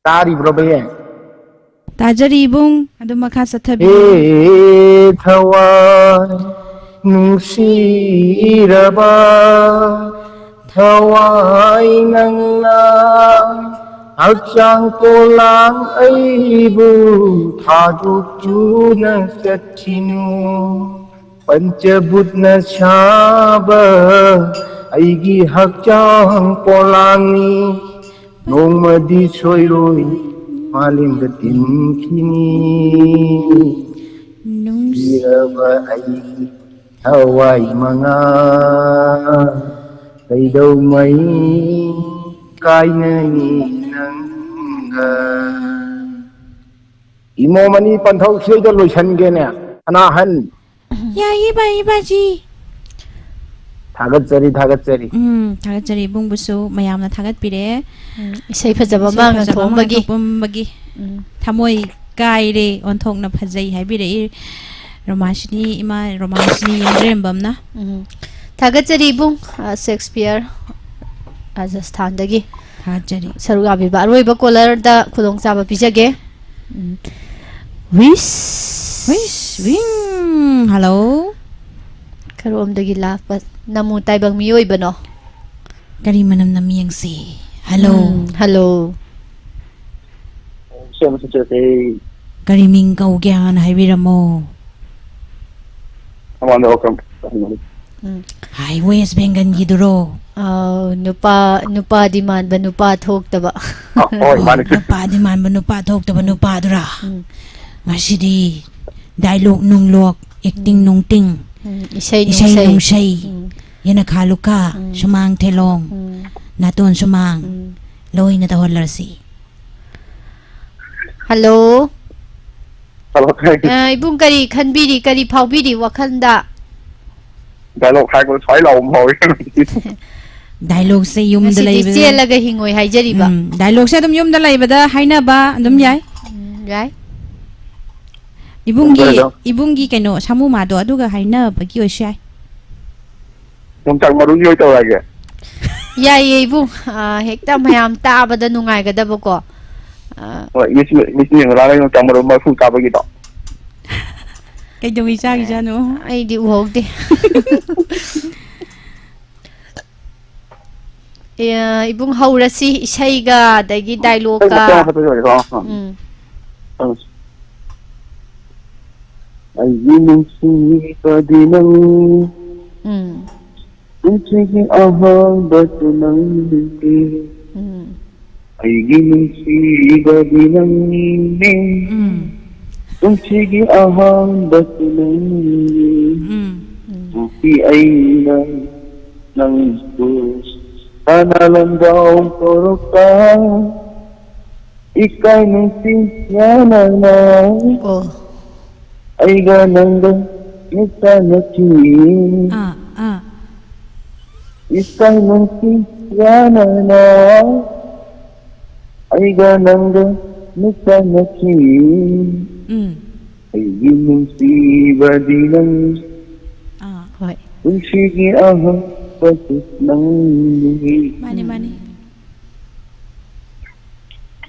ꯇꯥꯔꯤꯕ꯭ꯔꯣ ꯕꯌꯦ? ꯇꯥꯖꯔꯤ ꯏꯕꯨꯡ, ꯑꯗꯨꯝ ꯃꯈꯥ ꯆꯠꯊꯕꯤꯌꯨ꯫ ꯍꯦ ꯊꯋꯥꯏ ꯅꯨꯡꯁꯤꯔꯕ, ꯊꯋꯥꯏ ꯅꯪꯅ ꯍꯛꯆꯥꯡ ꯄꯣꯂꯥꯡ ꯑꯩꯕꯨ ꯊꯥꯗꯣꯛꯇꯨꯅ ꯆꯠꯈꯤꯅꯨ꯫ ꯄꯟꯆꯕꯨꯠꯅ ꯁꯥꯕ ꯑꯩꯒꯤ ꯍꯛꯆꯥꯡ ꯄꯣꯂꯥꯡꯅꯤ, ꯅꯣꯡꯃꯗꯤ ꯁꯣꯏꯔꯣꯏ ꯃꯥꯂꯦꯝꯗ ꯇꯤꯟꯈꯤꯅꯤ꯫ ꯅꯨꯡꯁꯤꯔꯕ ꯑꯩꯒꯤ ꯊꯋꯥꯏ ꯃꯉꯥ, ꯀꯩꯗꯧꯉꯩ ꯀꯥꯏꯅꯅꯤ ꯅꯪꯒ? ꯏꯃꯣ ꯃꯅꯤ ꯄꯟꯊꯧ ꯁꯤꯗ ꯂꯣꯏꯁꯟꯒꯦꯅꯦ꯫ ꯑꯅꯥꯍꯟ ꯌꯥꯏꯌꯦ ꯕꯥꯏ, ꯏꯕꯥꯖꯤ꯫ ꯊꯥꯒꯠꯆꯔꯤ, ꯊꯥꯒꯠꯆꯔꯤ꯫ ꯎꯝ, ꯊꯥꯒꯠꯆꯔꯤ ꯏꯕꯨꯡꯕꯨꯁꯨ, ꯃꯌꯥꯝꯅ ꯊꯥꯒꯠꯄꯤꯔꯦ꯫ ꯎꯝ, ꯏꯁꯩ ꯐꯖꯕ ꯏꯁꯩ ꯑꯃ ꯐꯖꯕ ꯑꯃ ꯉꯥꯡꯊꯣꯛꯑꯝꯕꯒꯤ꯫ ꯉꯥꯡꯊꯣꯛꯄꯝꯕꯒꯤ ꯎꯝ, ꯊꯃꯣꯏ ꯀꯥꯏꯔꯦ, ꯑꯣꯟꯊꯣꯛꯅ ꯐꯖꯩ ꯍꯥꯏꯕꯤꯔꯛꯏ ꯔꯣꯃꯥꯁꯤꯅꯤ, ꯏꯃꯥ ꯔꯣꯃꯥꯁꯤꯅꯤ ꯌꯦꯡꯗ꯭ꯔꯦꯝꯕꯝꯅ꯫ ꯎꯝ꯫ ꯊꯥꯒꯠꯆꯔꯤ ꯏꯕꯨꯡ, ꯑ, ꯁꯦꯛꯁꯄꯤꯌꯔ ꯔꯥꯖꯁꯊꯥꯟꯗꯒꯤ ꯊꯥꯒꯠꯆꯔꯤ꯫ ꯁꯔꯨꯛ ꯌꯥꯕꯤꯕ꯫ ꯑꯔꯣꯏꯕ ꯀꯣꯂꯔꯗ ꯈꯨꯗꯣꯡꯆꯥꯕ ꯄꯤꯖꯒꯦ꯫ ꯎꯝ꯫ ꯋꯤꯁ꯫ ꯋꯤꯁ, ꯋꯤꯡ, ꯍꯜꯂꯣ꯫ ꯀꯔꯣꯝꯗꯒꯤ ꯂꯥꯛꯄ ꯅꯃꯨ ꯇꯥꯏꯕꯪ ꯃꯤꯑꯣꯏꯕꯅꯣ? ꯀꯔꯤ ꯃꯅꯝ ꯅꯝꯃꯤ ꯌꯦꯡꯁꯤ꯫ ꯍꯜꯂꯣ꯫ ꯎꯝ, ꯍꯜꯂꯣ꯫ ꯁꯦꯝꯕ ꯆꯠꯆꯔꯛꯀꯦ꯫ ꯀꯔꯤ ꯃꯤꯡ ꯀꯧꯒꯦ ꯍꯥꯟꯅ ꯍꯥꯏꯕꯤꯔꯝꯃꯣ꯫ ꯃꯃꯥꯡꯗ ꯋꯥꯐꯝ꯫ ꯎꯝ꯫ ꯍꯥꯏ, ꯋꯦꯁ ꯕꯦꯡꯒꯜꯒꯤꯗꯨꯔꯣ? ꯑꯥꯎ, ꯅꯨꯄꯥ, ꯅꯨꯄꯥꯗꯤ ꯃꯥꯟꯕ, ꯅꯨꯄꯥ ꯊꯣꯛꯇꯕ꯫ ꯑ, ꯍꯣꯏ, ꯃꯥꯅꯤ꯫ ꯅꯨꯄꯥꯗꯤ ꯃꯥꯟꯕ, ꯅꯨꯄꯥ ꯊꯣꯛꯇꯕ ꯅꯨꯄꯥꯗꯨꯔꯥ? ꯎꯝ꯫ ꯉꯁꯤꯗꯤ ꯗꯥꯏꯂꯣꯛ ꯅꯨꯡꯂꯣꯛ, ꯑꯦꯛꯇꯤꯡ ꯅꯨꯡꯇꯤꯡ, ꯎꯝ, ꯏꯁꯩ ꯏꯁꯩ ꯅꯨꯡꯁꯩ꯫ ꯅꯨꯡꯁꯩ, ꯎꯝ꯫ ꯌꯦꯅꯈꯥ ꯂꯨꯈꯥ, ꯎꯝ꯫ ꯁꯨꯃꯥꯡ ꯊꯦꯂꯣꯡ, ꯎꯝ꯫ ꯅꯥꯇꯣꯟ ꯁꯨꯃꯥꯡ, ꯎꯝ꯫ ꯂꯣꯏꯅ ꯇꯧꯍꯜꯂꯔꯁꯤ꯫ ꯍꯜꯂꯣ꯫ ꯊꯕꯛ ꯍꯥꯏꯗꯤ ꯑ, ꯏꯕꯨꯡ ꯀꯔꯤ ꯈꯟꯕꯤꯔꯤ, ꯀꯔꯤ ꯐꯥꯎꯕꯤꯔꯤ ꯋꯥꯈꯜꯗ? ꯗꯥꯏꯂꯣꯛ ꯍꯥꯏꯕꯗ ꯁ꯭ꯋꯥꯏ ꯂꯥꯎꯕ ꯐꯥꯎꯏ꯫ ꯗꯥꯏꯂꯣꯛꯁꯦ ꯌꯨꯝꯗ ꯉꯁꯤꯗꯤ ꯂꯩꯕꯗ ꯆꯦꯜꯂꯒ ꯍꯤꯡꯉꯣꯏ ꯍꯥꯏꯖꯔꯤꯕ꯫ ꯎꯝ, ꯗꯥꯏꯂꯣꯛꯁꯦ ꯑꯗꯨꯝ ꯌꯨꯝꯗ ꯂꯩꯕꯗ ꯍꯥꯏꯅꯕ ꯑꯗꯨꯝ ꯌꯥꯏ꯫ ꯎꯝ, ꯌꯥꯏ꯫ ꯏꯕꯨꯡꯒꯤ ꯌꯨꯝꯗ ꯂꯩꯕ꯫ ꯏꯕꯨꯡꯒꯤ ꯀꯩꯅꯣ ꯁꯥꯃꯨ ꯃꯥꯗꯣ ꯑꯗꯨꯒ ꯍꯥꯏꯅꯕꯒꯤ ꯑꯣꯏꯁꯨ ꯌꯥꯏ꯫ ꯌꯣꯡꯆꯥꯛ ꯃꯔꯨꯒꯤ ꯑꯣꯏ ꯇꯧꯔꯛꯑꯒꯦ꯫ ꯌꯥꯏꯌꯦ ꯏꯕꯨꯡ꯫ ꯑ, ꯍꯦꯛꯇ ꯃꯌꯥꯝ ꯇꯥꯕꯗ ꯅꯨꯡꯉꯥꯏꯒꯗꯕꯀꯣ꯫ ꯑ, ꯍꯣꯏ, ꯃꯤꯁ ꯃꯤꯁ ꯅꯤꯔꯃꯂꯥꯒ ꯌꯣꯡꯆꯥꯛ ꯃꯔꯨ ꯃꯔꯐꯨ ꯀꯥꯕꯒꯤꯗꯣ꯫ ꯀꯩꯗꯧꯉꯩ ꯆꯥꯈꯤꯖꯥꯠꯅꯣ? ꯑꯩꯗꯤ ꯎꯍꯧꯗꯦ꯫ ꯑꯦ, ꯏꯕꯨꯡ ꯍꯧꯔꯁꯤ ꯏꯁꯩꯒ ꯑꯗꯒꯤ ꯑꯩ ꯗꯥꯏꯂꯣꯛꯀ꯫ ꯃꯇꯦꯛ ꯑꯃ ꯊꯥꯖꯔꯒꯦꯀꯣ꯫ ꯎꯝ꯫ ꯑꯩꯒꯤ ꯅꯨꯡꯁꯤꯕꯗꯤ ꯅꯪ ꯎꯝ꯫ ꯄꯨꯟꯁꯤꯒꯤ ꯑꯍꯥꯟꯕꯁꯨ ꯅꯪꯗꯤ ꯎꯝ꯫ ꯑꯩꯒꯤ ꯅꯨꯡꯁꯤꯕꯗꯤ ꯅꯪꯅꯦ ꯎꯝ, ꯄꯨꯟꯁꯤꯒꯤ ꯑꯍꯥꯟꯕꯁꯨ ꯅꯪꯅꯤ ꯎꯝ, ꯅꯨꯄꯤ ꯑꯩꯅ ꯅꯪꯕꯨ ꯁꯅꯥ ꯂꯟꯖꯥꯎ ꯇꯧꯔꯛꯄ ꯏꯀꯥꯏ ꯅꯨꯡꯁꯤ ꯌꯥꯅꯅ ꯑꯣ꯫ ꯑꯩꯒ ꯅꯪꯒ ꯅꯨꯡꯁꯥꯅꯈꯤ꯫ ꯑꯥ ꯑꯥ ꯏꯁꯥ ꯅꯨꯡꯁꯤ ꯌꯥꯅꯅ ꯑꯩꯒ ꯅꯪꯒ ꯅꯨꯡꯁꯥꯅꯈꯤ꯫ ꯎꯝ ꯑꯩꯒꯤ ꯅꯨꯡꯁꯤꯕꯗꯤ ꯅꯪ ꯑꯥ ꯍꯣꯏ ꯄꯨꯟꯁꯤꯒꯤ ꯑꯍꯥꯟꯕꯁꯨ ꯅꯪꯅꯤ꯫ ꯃꯥꯅꯤ ꯃꯥꯅꯤ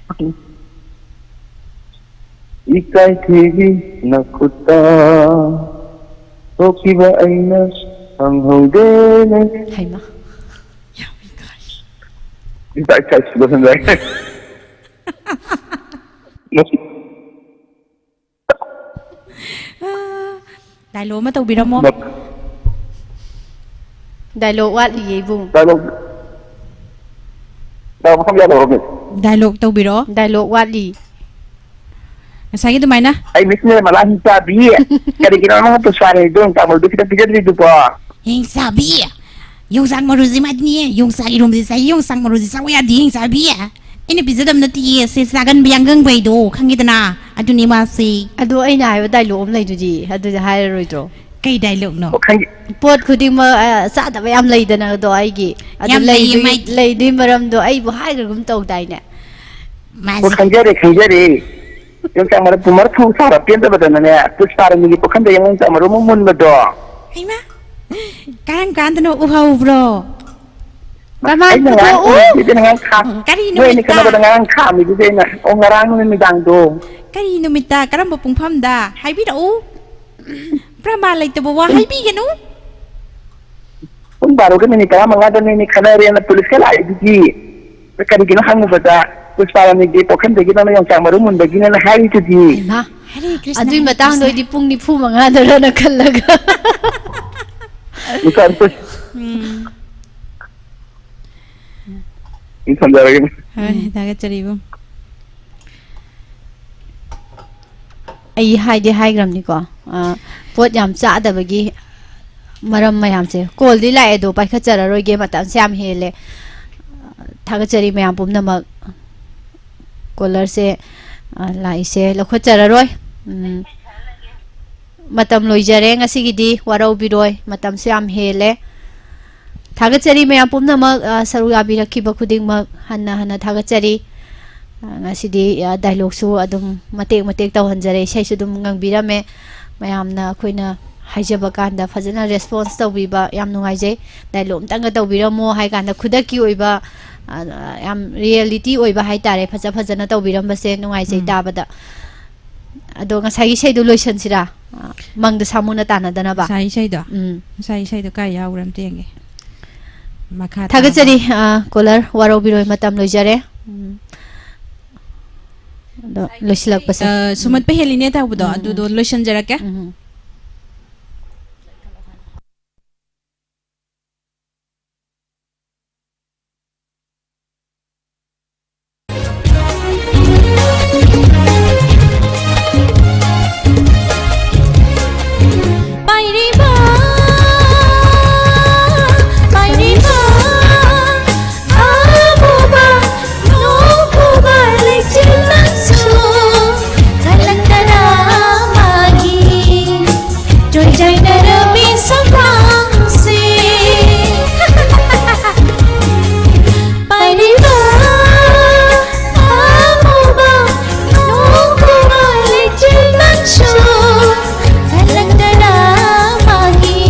ꯏꯀꯥꯏꯊꯤꯕꯤ ꯅꯈꯨꯠꯇ ꯊꯣꯛꯈꯤꯕ ꯑꯩꯅ ꯈꯪꯍꯧꯗꯦꯅꯦ꯫ ꯍꯩꯃ ꯏꯀꯥꯏ ꯏꯀꯥꯏ ꯁꯤꯕ ꯁꯟꯗꯥꯏ꯫ ꯗꯥꯏꯂꯣꯛ ꯑꯃ ꯇꯧꯕꯤꯔꯝꯃꯣ꯫ ꯗꯥꯏꯂꯣꯛ ꯋꯥꯠꯂꯤꯌꯦ ꯏꯕꯨꯡ꯫ ꯗꯥꯏꯂꯣꯛ ꯗꯥꯏꯂꯣꯛ ꯃꯐꯝ ꯌꯥꯗꯧꯔꯒꯦ꯫ ꯗꯥꯏꯂꯣꯛ ꯇꯧꯕꯤꯔꯣ꯫ ꯗꯥꯏꯂꯣꯛ ꯋꯥꯠꯂꯤ꯫ ꯉꯁꯥꯏꯒꯤ ꯑꯗꯨꯃꯥꯏꯅ꯫ ꯑꯩ ꯃꯤꯁꯅꯦ ꯃꯂꯥ ꯍꯤꯡꯆꯥꯕꯤ꯫ ꯀꯔꯤꯒꯤꯅꯣ ꯅꯪꯅ ꯄꯨꯁꯄꯥꯅꯤ ꯑꯗꯨꯝ ꯀꯥꯃꯜꯗꯨ ꯈꯤꯇꯪ ꯄꯤꯖꯗ꯭ꯔꯤꯗꯨꯕꯣ? ꯍꯤꯡꯆꯥꯕꯤ꯫ ꯌꯣꯡꯆꯥꯛ ꯃꯔꯨꯁꯤ ꯃꯥꯗꯤꯅꯦ ꯌꯣꯡꯆꯥꯛ ꯏꯔꯣꯝꯕꯁꯤ ꯆꯥꯏ꯫ ꯌꯣꯡꯆꯥꯛ ꯃꯔꯨꯁꯤ ꯆꯥꯎ ꯌꯥꯗꯦ ꯍꯤꯡꯆꯥꯕꯤ꯫ ꯑꯩꯅ ꯄꯤꯖꯗꯕ ꯅꯠꯇꯤꯌꯦ꯫ ꯁꯦ ꯆꯥꯒꯟꯕ ꯌꯥꯡꯒꯪꯕꯩꯗꯣ ꯈꯪꯉꯤꯗꯅ꯫ ꯑꯗꯨꯅꯤ ꯃꯥꯁꯤ꯫ ꯑꯗꯣ ꯑꯩꯅ ꯍꯥꯏꯕ ꯗꯥꯏꯂꯣꯛ ꯑꯃ ꯂꯩꯗꯨꯗꯤ ꯑꯗꯨꯗꯤ ꯍꯥꯏꯔꯔꯣꯏꯗ꯭ꯔꯣ? ꯀꯩ ꯗꯥꯏꯂꯣꯛꯅꯣ? ꯑꯣ, ꯈꯪꯉꯤ꯫ ꯄꯣꯠ ꯈꯨꯗꯤꯡꯃꯛ ꯑ, ꯆꯥꯗꯕ ꯌꯥꯝ ꯂꯩꯗꯅ ꯑꯗꯣ ꯑꯩꯒꯤ ꯑꯗꯨ ꯌꯥꯝ ꯂꯩꯌꯦ ꯂꯩꯗꯨꯒꯤ ꯃꯥꯏ- ꯂꯩꯗꯨꯒꯤ ꯃꯔꯝꯗꯣ ꯑꯩꯕꯨ ꯍꯥꯏꯈ꯭ꯔꯒꯨꯝ ꯇꯧꯗꯥꯏꯅꯦ? ꯑꯣ, ꯃꯥꯁꯤ ꯈꯪꯖꯔꯦ ꯈꯪꯖꯔꯦ꯫ ꯌꯣꯡꯆꯥꯛ ꯃꯔꯨ ꯃꯔꯐꯨ ꯁꯥꯕ ꯄꯦꯟꯗꯕꯗꯅꯅꯦ ꯄꯨꯁꯄꯥꯔꯥꯅꯤꯒꯤ ꯄꯨꯈꯝꯗ ꯌꯣꯡꯆꯥꯛ ꯃꯔꯨ ꯑꯃ ꯃꯨꯟꯕꯗꯣ꯫ ꯍꯩꯃꯥ꯫ ꯀꯔꯝ ꯀꯥꯟꯗꯅꯣ ꯎꯍꯧꯕ꯭ꯔꯣ? ꯃꯃꯥꯡ ꯑꯩꯅ ꯉꯔꯥꯡ ꯄꯨꯊꯣꯛꯎ꯫ ꯎꯔꯤꯗꯨꯗꯤ ꯉꯔꯥꯡ ꯈꯥ- ꯀꯔꯤ ꯅꯣꯏ ꯑꯅꯤ ꯅꯨꯃꯤꯠꯇ? ꯈꯠꯅꯕꯗ ꯉꯔꯥꯡ ꯈꯥꯝꯃꯤꯗꯨꯗꯤ ꯑꯩꯅ꯫ ꯑꯣ, ꯉꯔꯥꯡ ꯅꯨꯃꯤꯗꯥꯡꯗꯣ꯫ ꯀꯔꯤ ꯅꯨꯃꯤꯠꯇ ꯀꯔꯝꯕ ꯄꯨꯡꯐꯝꯗ ꯍꯥꯏꯕꯤꯔꯛꯎ꯫ ꯄ꯭ꯔꯃꯥꯟ ꯂꯩꯇꯕ ꯋꯥ ꯍꯥꯏꯕꯤꯒꯅꯨ꯫ ꯄꯨꯡ ꯕꯥꯔꯣꯒꯤ ꯃꯤꯅꯤꯠ ꯇꯔꯥꯃꯉꯥꯗ ꯅꯣꯏꯅꯤ ꯈꯠꯅꯔꯦꯅ ꯄꯨꯂꯤꯁꯀ ꯂꯥꯛꯏꯗꯨꯗꯤ꯫ ꯀꯔꯤꯒꯤꯅꯣ ꯍꯪꯉꯨꯕꯗ ꯄꯨꯁꯄꯥꯔꯥꯅꯤꯒꯤ ꯄꯣꯈꯝꯗꯒꯤ ꯅꯪꯅ ꯌꯣꯡꯆꯥꯛ ꯃꯔꯨ ꯃꯨꯟꯕꯒꯤꯅꯦꯅ ꯍꯥꯏꯔꯤꯗꯨꯗꯤ꯫ ꯍꯩꯃꯥ꯫ ꯍꯔꯦ ꯀ꯭ꯔꯤꯁꯅ, ꯑꯗꯨꯏ ꯍꯔꯦ ꯃꯇꯥꯡꯗꯣ ꯀ꯭ꯔꯤꯁꯅ꯫ ꯑꯩꯗꯤ ꯄꯨꯡ ꯅꯤꯐꯨ ꯃꯉꯥꯗꯔꯅ ꯈꯜꯂꯒ꯫ ꯅꯤꯄꯥꯜ ꯄꯨꯁ- ꯎꯝ꯫ ꯑꯩ ꯊꯝꯖꯔꯒꯦ꯫ ꯍꯣꯏ, ꯊꯥꯒꯠꯆꯔꯤ ꯏꯕꯨꯡ꯫ ꯑꯩ ꯍꯥꯏꯗꯤ ꯍꯥꯏꯈ꯭ꯔꯕꯅꯤꯀꯣ, ꯑ, ꯄꯣꯠ ꯌꯥꯝ ꯆꯥꯗꯕꯒꯤ ꯃꯔꯝ ꯃꯌꯥꯝꯁꯦ꯫ ꯀꯣꯜꯗꯤ ꯂꯥꯛꯑꯦ ꯑꯗꯣ ꯄꯥꯏꯈꯠꯆꯔꯔꯣꯏꯒꯦ, ꯃꯇꯝꯁꯦ ꯌꯥꯝ ꯍꯦꯜꯂꯦ꯫ ꯊꯥꯒꯠꯆꯔꯤ ꯃꯌꯥꯝ ꯄꯨꯝꯅꯃꯛ꯫ ꯀꯣꯂꯔꯁꯦ, ꯑ, ꯂꯥꯛꯏꯁꯦ ꯂꯧꯈꯠꯆꯔꯔꯣꯏ꯫ ꯎꯝ꯫ ꯃꯇꯝ ꯂꯣꯏꯖꯔꯦ ꯉꯁꯤꯒꯤꯗꯤ, ꯋꯥꯔꯧꯕꯤꯔꯣꯏ, ꯃꯇꯝꯁꯨ ꯌꯥꯝ ꯍꯦꯜꯂꯦ꯫ ꯊꯥꯒꯠꯆꯔꯤ ꯃꯌꯥꯝ ꯄꯨꯝꯅꯃꯛ, ꯑ, ꯁꯔꯨꯛ ꯌꯥꯕꯤꯔꯛꯈꯤꯕ ꯈꯨꯗꯤꯡꯃꯛ ꯍꯟꯅ ꯍꯟꯅ ꯊꯥꯒꯠꯆꯔꯤ꯫ ꯑ, ꯉꯁꯤꯗꯤ, ꯑ, dialogueꯁꯨ ꯑꯗꯨꯝ ꯃꯇꯦꯛ ꯃꯇꯦꯛ ꯇꯧꯍꯟꯖꯔꯦ, ꯏꯁꯩꯁꯨ ꯑꯗꯨꯝ ꯉꯪꯕꯤꯔꯝꯃꯦ꯫ ꯃꯌꯥꯝꯅ ꯑꯩꯈꯣꯏꯅ ꯍꯥꯏꯖꯕ ꯀꯥꯟꯗ ꯐꯖꯅ response ꯇꯧꯕꯤꯕ ꯌꯥꯝ ꯅꯨꯡꯉꯥꯏꯖꯩ꯫ Dialogue ꯑꯝꯇꯪꯒ ꯇꯧꯕꯤꯔꯝꯃꯣ ꯍꯥꯏ ꯀꯥꯟꯗ ꯈꯨꯗꯛꯀꯤ ꯑꯣꯏꯕ, ꯑ, ꯌꯥꯝ reality ꯑꯣꯏꯕ ꯍꯥꯏꯇꯥꯔꯦ, ꯐꯖ ꯐꯖꯅ ꯇꯧꯕꯤꯔꯝꯕꯁꯦ ꯅꯨꯡꯉꯥꯏꯖꯩ ꯎꯝ꯫ ꯇꯥꯕꯗ꯫ ꯑꯗꯣ ꯉꯁꯥꯏꯒꯤ ꯏꯁꯩꯗꯣ ꯂꯣꯏꯁꯟꯁꯤꯔꯥ? ꯑ, ꯃꯪꯗ ꯁꯥꯃꯨꯅ ꯇꯥꯟꯅꯗꯅꯕ꯫ ꯉꯁꯥꯏ ꯏꯁꯩꯗꯣ? ꯎꯝ꯫ ꯉꯁꯥꯏ ꯏꯁꯩꯗꯣ ꯀꯥꯏ ꯌꯥꯎꯈ꯭ꯔꯦ ꯑꯝꯇ ꯌꯦꯡꯒꯦ꯫ ꯃꯈꯥ ꯊꯥꯒꯠꯆꯔꯤ, ꯇꯥꯕ꯫ ꯑ, caller, ꯋꯥꯔꯧꯕꯤꯔꯣꯏ, ꯃꯇꯝ ꯂꯣꯏꯖꯔꯦ꯫ ꯎꯝ꯫ ꯑꯗꯣ ꯂꯣꯏꯁꯤꯜꯂꯛꯄꯁꯦ꯫ ꯑ, ꯁꯨꯃꯟ ꯎꯝ꯫ ꯄꯍꯦꯂꯤꯅꯦ ꯇꯧꯕꯗꯣ, ꯎꯝ, ꯑꯗꯨꯗꯣ ꯎꯝ꯫ ꯂꯣꯏꯁꯟꯖꯔꯛꯀꯦ꯫ ꯎꯝ꯫ ꯄꯥꯏꯔꯤꯕ, ꯄꯥꯏꯔꯤꯕ, ꯑꯃꯨꯕ, ꯅꯣꯡꯐꯨꯕ ꯂꯩꯆꯤꯜ ꯅꯪꯁꯨ, ꯀꯂꯪꯗꯅ ꯃꯥꯒꯤ ꯆꯣꯏꯖꯥꯏꯅꯔꯕꯤ ꯁꯛꯐꯝꯁꯦ꯫ ꯄꯥꯏꯔꯤꯕ ꯑꯃꯨꯕ ꯅꯣꯡꯐꯨꯕ ꯂꯩꯆꯤꯜ ꯅꯪꯁꯨ, ꯀꯂꯪꯗꯅ ꯃꯥꯒꯤ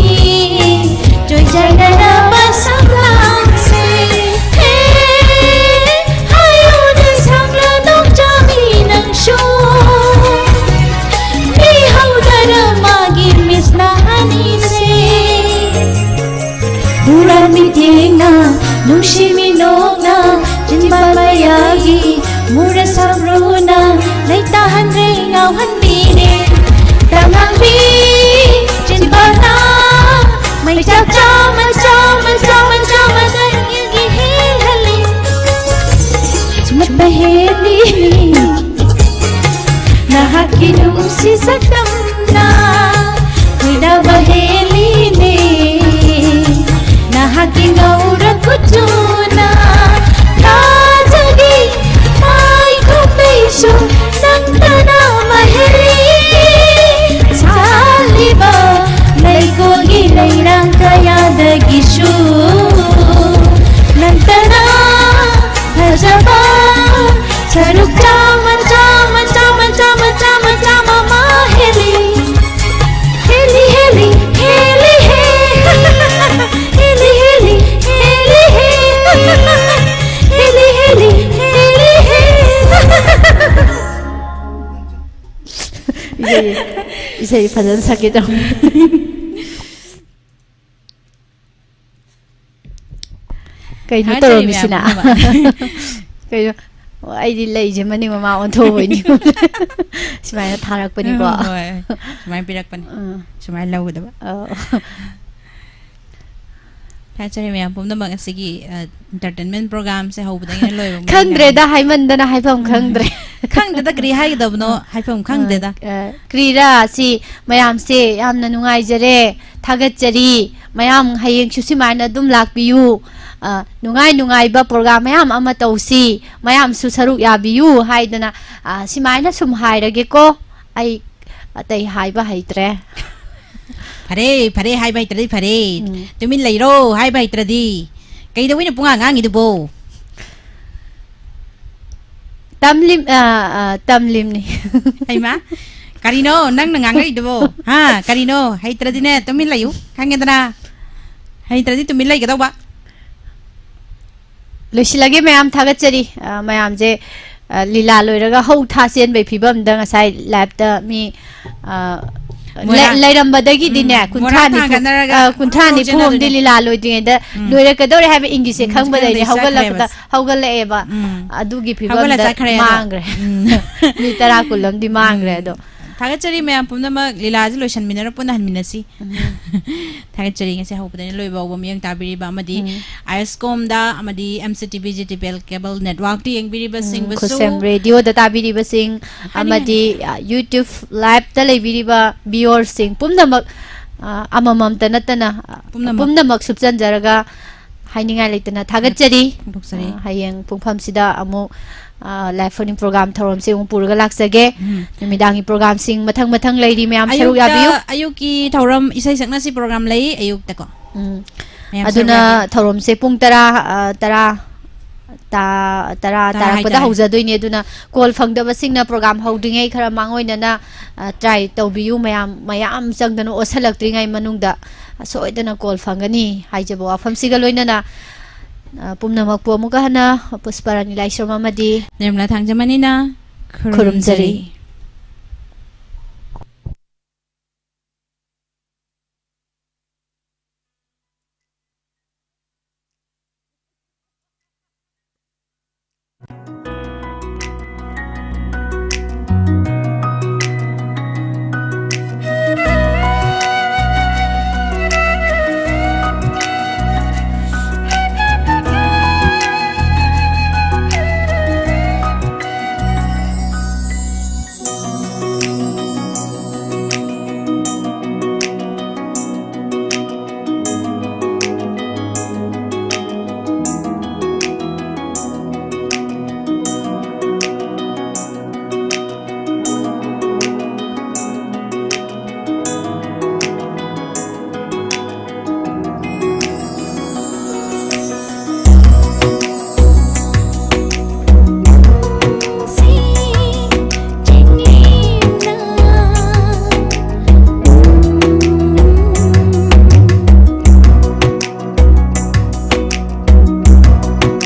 ꯆꯣꯏꯖꯥꯏꯅꯔꯕ ꯁꯛꯐꯝꯁꯦ꯫ ꯍꯦ, ꯍꯥꯏꯌꯨꯅꯦ ꯁꯝꯂꯗꯣꯡ ꯆꯥꯃꯤ ꯅꯪꯁꯨ, ꯃꯤꯍꯧꯗꯔ ꯃꯥꯒꯤ ꯃꯤꯠꯁꯅ ꯑꯅꯤꯁꯦ꯫ ꯍꯨꯔꯥꯟ ꯃꯤꯠꯌꯦꯡꯅ, ꯅꯨꯡꯁꯤ ꯃꯤꯅꯣꯛꯅ, ꯆꯤꯟꯕꯥꯜ ꯃꯌꯥꯒꯤ ꯃꯨꯔ ꯁꯝꯕ꯭ꯔꯨꯅ ꯂꯩꯇꯥꯍꯟꯗ꯭ꯔꯦ, ꯉꯥꯎꯍꯟꯕꯤꯔꯦ꯫ ꯇꯉꯥꯡꯕꯤ ꯆꯤꯟꯕꯥꯜꯅ ꯃꯩꯆꯥꯛ ꯆꯥꯝꯃ, ꯆꯥꯝꯃ, ꯆꯥꯝꯃ, ꯆꯥꯝꯃ ꯅꯪꯒꯤ ꯍꯦꯜꯍꯜꯂꯤ꯫ ꯁꯨꯃꯠ ꯃꯍꯦꯜꯂꯤ ꯅꯍꯥꯛꯀꯤ ꯅꯨꯡꯁꯤ ꯁꯛꯇꯝꯅ ꯈꯣꯏꯗꯥꯕ ꯍꯦꯜꯂꯤꯅꯦ꯫ ꯅꯍꯥꯛꯀꯤ ꯉꯧꯔ ꯀꯨꯆꯨꯅ ꯊꯥꯖꯒꯤ ꯃꯥꯏ ꯈꯨꯝꯕꯤꯁꯨ ꯅꯪꯇꯅ ꯃꯍꯦꯜꯂꯤ꯫ ꯁꯥ ꯇꯔꯨꯛ ꯆꯥꯝꯃ, ꯆꯥꯝꯃ, ꯆꯥꯝꯃ, ꯆꯥꯝꯃ, ꯆꯥꯝꯃ, ꯆꯥꯝꯃ, ꯃꯥ ꯍꯦꯜꯂꯤ꯫ ꯍꯦꯜꯂꯤ, ꯍꯦꯜꯂꯤ, ꯍꯦꯜꯂꯤ, ꯍꯦ꯫ ꯍꯦꯜꯂꯤ, ꯍꯦꯜꯂꯤ, ꯍꯦꯜꯂꯤ, ꯍꯦ꯫ ꯍꯦꯜꯂꯤ, ꯍꯦꯜꯂꯤ, ꯍꯦꯜꯂꯤ, ꯍꯦ꯫ ꯏꯁꯩ, ꯏꯁꯩ ꯐꯖꯅ ꯁꯛꯀꯦ ꯇꯧꯅꯤ꯫ ꯀꯩꯅꯣ ꯊꯥꯒꯠꯆꯔꯤ ꯃꯌꯥꯝ ꯇꯧꯔꯝꯃꯤꯁꯤꯅ? ꯄꯨꯝꯅꯃꯛ꯫ ꯀꯩꯅꯣ? ꯑꯣ, ꯑꯩꯗꯤ ꯂꯩꯁꯦ ꯃꯅꯤꯡ ꯃꯃꯥꯡ ꯑꯣꯟꯊꯣꯛꯎꯕꯩꯅꯤ꯫ ꯁꯨꯃꯥꯏꯅ ꯊꯥꯔꯛꯄꯅꯤꯀꯣ꯫ ꯎꯝ, ꯍꯣꯏ꯫ ꯁꯨꯃꯥꯏꯅ ꯄꯤꯔꯛꯄꯅꯤ꯫ ꯎꯝ꯫ ꯁꯨꯃꯥꯏꯅ ꯂꯧꯒꯗꯕ꯫ ꯑꯧ꯫ ꯊꯥꯒꯠꯆꯔꯤ ꯃꯌꯥꯝ ꯄꯨꯝꯅꯃꯛ ꯉꯁꯤꯒꯤ, ꯑ, entertainment programꯁꯦ ꯍꯧꯕꯗꯒꯤꯅ ꯂꯣꯏꯕ ꯃꯅꯨꯡꯗ ꯈꯪꯗ꯭ꯔꯦꯗ, ꯍꯥꯏꯃꯟꯗꯅ ꯍꯥꯏꯐꯝ ꯈꯪꯗ꯭ꯔꯦ꯫ ꯈꯪꯗꯦꯗ, ꯀꯔꯤ ꯍꯥꯏꯒꯗꯕꯅꯣ ꯍꯥꯏꯐꯝ ꯈꯪꯗꯦꯗ꯫ ꯑ, ꯑ, ꯀ꯭ꯔꯤꯔꯥ ꯑꯁꯤ ꯃꯌꯥꯝꯁꯦ ꯌꯥꯝꯅ ꯅꯨꯡꯉꯥꯏꯖꯔꯦ, ꯊꯥꯒꯠꯆꯔꯤ꯫ ꯃꯌꯥꯝ ꯍꯌꯦꯡꯁꯨ ꯁꯨꯃꯥꯏꯅ ꯑꯗꯨꯝ ꯂꯥꯛꯄꯤꯌꯨ꯫ ꯑ, ꯅꯨꯡꯉꯥꯏ ꯅꯨꯡꯉꯥꯏꯕ program ꯃꯌꯥꯝ ꯑꯃ ꯇꯧꯁꯤ꯫ ꯃꯌꯥꯝꯁꯨ ꯁꯔꯨꯛ ꯌꯥꯕꯤꯌꯨ ꯍꯥꯏꯗꯅ, ꯑ, ꯁꯨꯃꯥꯏꯅ ꯁꯨꯝ ꯍꯥꯏꯔꯒꯦꯀꯣ꯫ ꯑꯩ ꯑꯇꯩ ꯍꯥꯏꯕ ꯍꯩꯇ꯭ꯔꯦ꯫ ꯐꯔꯦ, ꯐꯔꯦ, ꯍꯥꯏꯕ ꯍꯩꯇ꯭ꯔꯗꯤ ꯐꯔꯦ꯫ ꯎꯝ꯫ ꯇꯨꯃꯤꯟ ꯂꯩꯔꯣ ꯍꯥꯏꯕ ꯍꯩꯇ꯭ꯔꯗꯤ꯫ ꯀꯩꯗꯧꯕꯩꯅꯣ ꯄꯨꯡꯉꯥꯡ ꯉꯥꯡꯉꯤꯗꯨꯕꯣ? ꯇꯝꯂꯤꯝ-, ꯑ, ꯑ, ꯇꯝꯂꯤꯝꯅꯤ꯫ ꯍꯩꯃꯥ, ꯀꯔꯤꯅꯣ ꯅꯪꯅ ꯉꯥꯡꯉꯛꯏꯗꯨꯕꯣ? ꯍꯥ, ꯀꯔꯤꯅꯣ? ꯍꯩꯇ꯭ꯔꯗꯤꯅꯦ, ꯇꯨꯃꯤꯟ ꯂꯩꯌꯨ, ꯈꯪꯉꯦꯗꯅ? ꯍꯩꯇ꯭ꯔꯗꯤ ꯇꯨꯃꯤꯟ ꯂꯩꯒꯗꯧꯕ꯫ ꯂꯣꯏꯁꯤꯜꯂꯒꯦ ꯃꯌꯥꯝ, ꯊꯥꯒꯠꯆꯔꯤ꯫ ꯑ, ꯃꯌꯥꯝꯁꯦ, ꯑ, ꯂꯤꯂꯥ ꯂꯣꯏꯔꯒ ꯍꯧ ꯊꯥ ꯆꯦꯟꯕꯩ ꯐꯤꯕꯝꯗ ꯉꯁꯥꯏ liveꯇ ꯃꯤ, ꯑ, ꯃꯣꯏꯔꯥꯡ-, ꯂꯩ-, ꯂꯩꯔꯝꯕꯗꯒꯤꯗꯤꯅꯦ, ꯎꯝ, ꯀꯨꯟꯊ꯭ꯥ ꯃꯣꯏꯔꯥꯡ ꯅꯤꯐꯨ, ꯊꯥꯡꯒꯠꯅꯔꯒ ꯑ, ꯀꯨꯟꯊ꯭ꯔꯥ ꯍꯧ ꯅꯤꯐꯨ ꯑꯃꯗꯤ ꯆꯦꯟꯅꯗꯣꯏꯅꯦ꯫ ꯂꯤꯂꯥ ꯂꯣꯏꯗ꯭ꯔꯤꯉꯩꯗ ꯎꯝ꯫ ꯂꯣꯏꯔꯛꯀꯗꯧꯔꯦ ꯍꯥꯏꯕ ꯏꯪꯒꯤꯠꯁꯦ ꯎꯝ, ꯈꯪꯕꯗꯩꯅꯦ ꯈꯪꯕꯗꯩ ꯍꯧꯒꯠꯂꯛꯄꯗ, ꯆꯠꯈ꯭ꯔꯦꯕ꯫ ꯍꯧꯒꯠꯂꯛꯑꯦꯕ꯫ ꯎꯝ꯫ ꯑꯗꯨꯒꯤ ꯍꯧꯒꯠꯂ ꯐꯤꯕꯝꯗ ꯆꯠꯈ꯭ꯔꯦ ꯑꯗꯣ꯫ ꯃꯥꯡꯈ꯭ꯔꯦ꯫ ꯎꯝ꯫ ꯃꯤ ꯇꯔꯥ ꯀꯨꯟ ꯑꯃꯗꯤ ꯃꯥꯡꯈ꯭ꯔꯦ ꯎꯝ꯫ ꯑꯗꯣ꯫ ꯊꯥꯒꯠꯆꯔꯤ ꯃꯌꯥꯝ ꯄꯨꯝꯅꯃꯛ, ꯂꯤꯂꯥꯁꯦ ꯂꯣꯏꯁꯟꯃꯤꯟꯅꯔ ꯄꯨꯟꯅ ꯍꯟꯃꯤꯟꯅꯁꯤ꯫ ꯎꯝ꯫ ꯊꯥꯒꯠꯆꯔꯤ ꯉꯁꯤ ꯍꯧꯕꯗꯩꯅ ꯂꯣꯏꯕ ꯐꯥꯎꯕ ꯃꯤꯠꯌꯦꯡ ꯇꯥꯕꯤꯔꯤꯕ ꯑꯃꯗꯤ ꯎꯝ꯫ ꯑꯥꯏ ꯑꯦꯁ ꯀꯣꯝꯗ ꯑꯃꯗꯤ M C T V G T P L cable networkꯇ ꯎꯝ, ꯌꯦꯡꯕꯤꯔꯤꯕꯁꯤꯡꯕꯨꯁꯨ ꯈꯨꯠꯁꯦꯝ ꯔꯦꯗꯤꯑꯣꯗ ꯇꯥꯕꯤꯔꯤꯕꯁꯤꯡ ꯍꯥꯏꯅꯤꯡꯉꯥꯏ ꯑꯃꯗꯤ, ꯂꯩꯇꯦ꯫ ꯑ, YouTube liveꯇ ꯂꯩꯕꯤꯔꯤꯕ viewerꯁꯤꯡ ꯄꯨꯝꯅꯃꯛ, ꯑ, ꯑꯃꯃꯝꯇ ꯅꯠꯇꯅ, ꯑ, ꯄꯨꯝꯅꯃꯛ꯫ ꯄꯨꯝꯅꯃꯛ ꯁꯨꯞꯆꯟꯖꯔꯒ ꯍꯥꯏꯅꯤꯡꯉꯥꯏ ꯂꯩꯇꯅ ꯊꯥꯒꯠꯆꯔꯤ꯫ ꯐꯣꯡꯗꯣꯛꯆꯔꯤ꯫ ꯑ, ꯍꯌꯦꯡ ꯄꯨꯡꯐꯝꯁꯤꯗ ꯑꯃꯨꯛ, ꯑ, live phone-in program ꯊꯧꯔꯝꯁꯦ ꯑꯃꯨꯛ ꯄꯨꯔꯒ ꯂꯥꯛꯆꯒꯦ꯫ ꯎꯝ꯫ ꯅꯨꯃꯤꯗꯥꯡꯒꯤ programꯁꯤꯡ ꯃꯊꯪ ꯃꯊꯪ ꯂꯩꯔꯤ ꯃꯌꯥꯝ ꯁꯔꯨꯛ ꯑꯌꯨꯛꯇ, ꯌꯥꯕꯤꯌꯨ꯫ ꯑꯌꯨꯛꯀꯤ ꯊꯧꯔꯝ ꯏꯁꯩ ꯁꯛꯅꯁꯤ program ꯂꯩ ꯑꯌꯨꯛꯇꯀꯣ꯫ ꯎꯝ꯫ ꯃꯌꯥꯝ ꯁꯔꯨꯛ ꯑꯗꯨꯅ ꯌꯥꯕꯤꯌꯨ꯫ ꯊꯧꯔꯝꯁꯦ ꯄꯨꯡ ꯇꯔꯥ, ꯑ, ꯇꯔꯥ ꯇꯥ- ꯇꯔꯥ ꯇꯔꯥ ꯇꯥꯔꯛꯄꯗ ꯍꯥꯏꯇꯥꯔꯦ꯫ ꯍꯧꯖꯗꯣꯏꯅꯦ꯫ ꯑꯗꯨꯅ ꯀꯣꯜ ꯐꯪꯗꯕꯁꯤꯡꯅ ꯄ꯭ꯔꯣꯒ꯭ꯔꯥꯝ ꯍꯧꯗ꯭ꯔꯤꯉꯩ ꯈꯔ ꯃꯥꯡꯑꯣꯏꯅꯅ, ꯑ, ꯇ꯭ꯔꯥꯏ ꯇꯧꯕꯤꯌꯨ꯫ ꯃꯌꯥꯝ, ꯃꯌꯥꯝ ꯆꯪꯗꯅ ꯑꯣꯠꯁꯜꯂꯛꯇ꯭ꯔꯤꯉꯩ ꯃꯅꯨꯡꯗ ꯁꯣꯏꯗꯅ ꯀꯣꯜ ꯐꯪꯒꯅꯤ ꯍꯥꯏꯖꯕ ꯋꯥꯐꯝꯁꯤꯒ ꯂꯣꯏꯅꯅ, ꯑ, ꯄꯨꯝꯅꯃꯛꯄꯨ ꯑꯃꯨꯛꯀ ꯍꯟꯅ ꯄꯨꯁꯄꯥꯔꯥꯅꯤ ꯂꯥꯏꯁ꯭ꯔꯝ ꯑꯃꯗꯤ ꯅꯤꯔꯃꯂꯥ ꯊꯥꯡꯖꯃꯅꯤꯅ ꯈꯨꯔꯨꯝꯖꯔꯤ꯫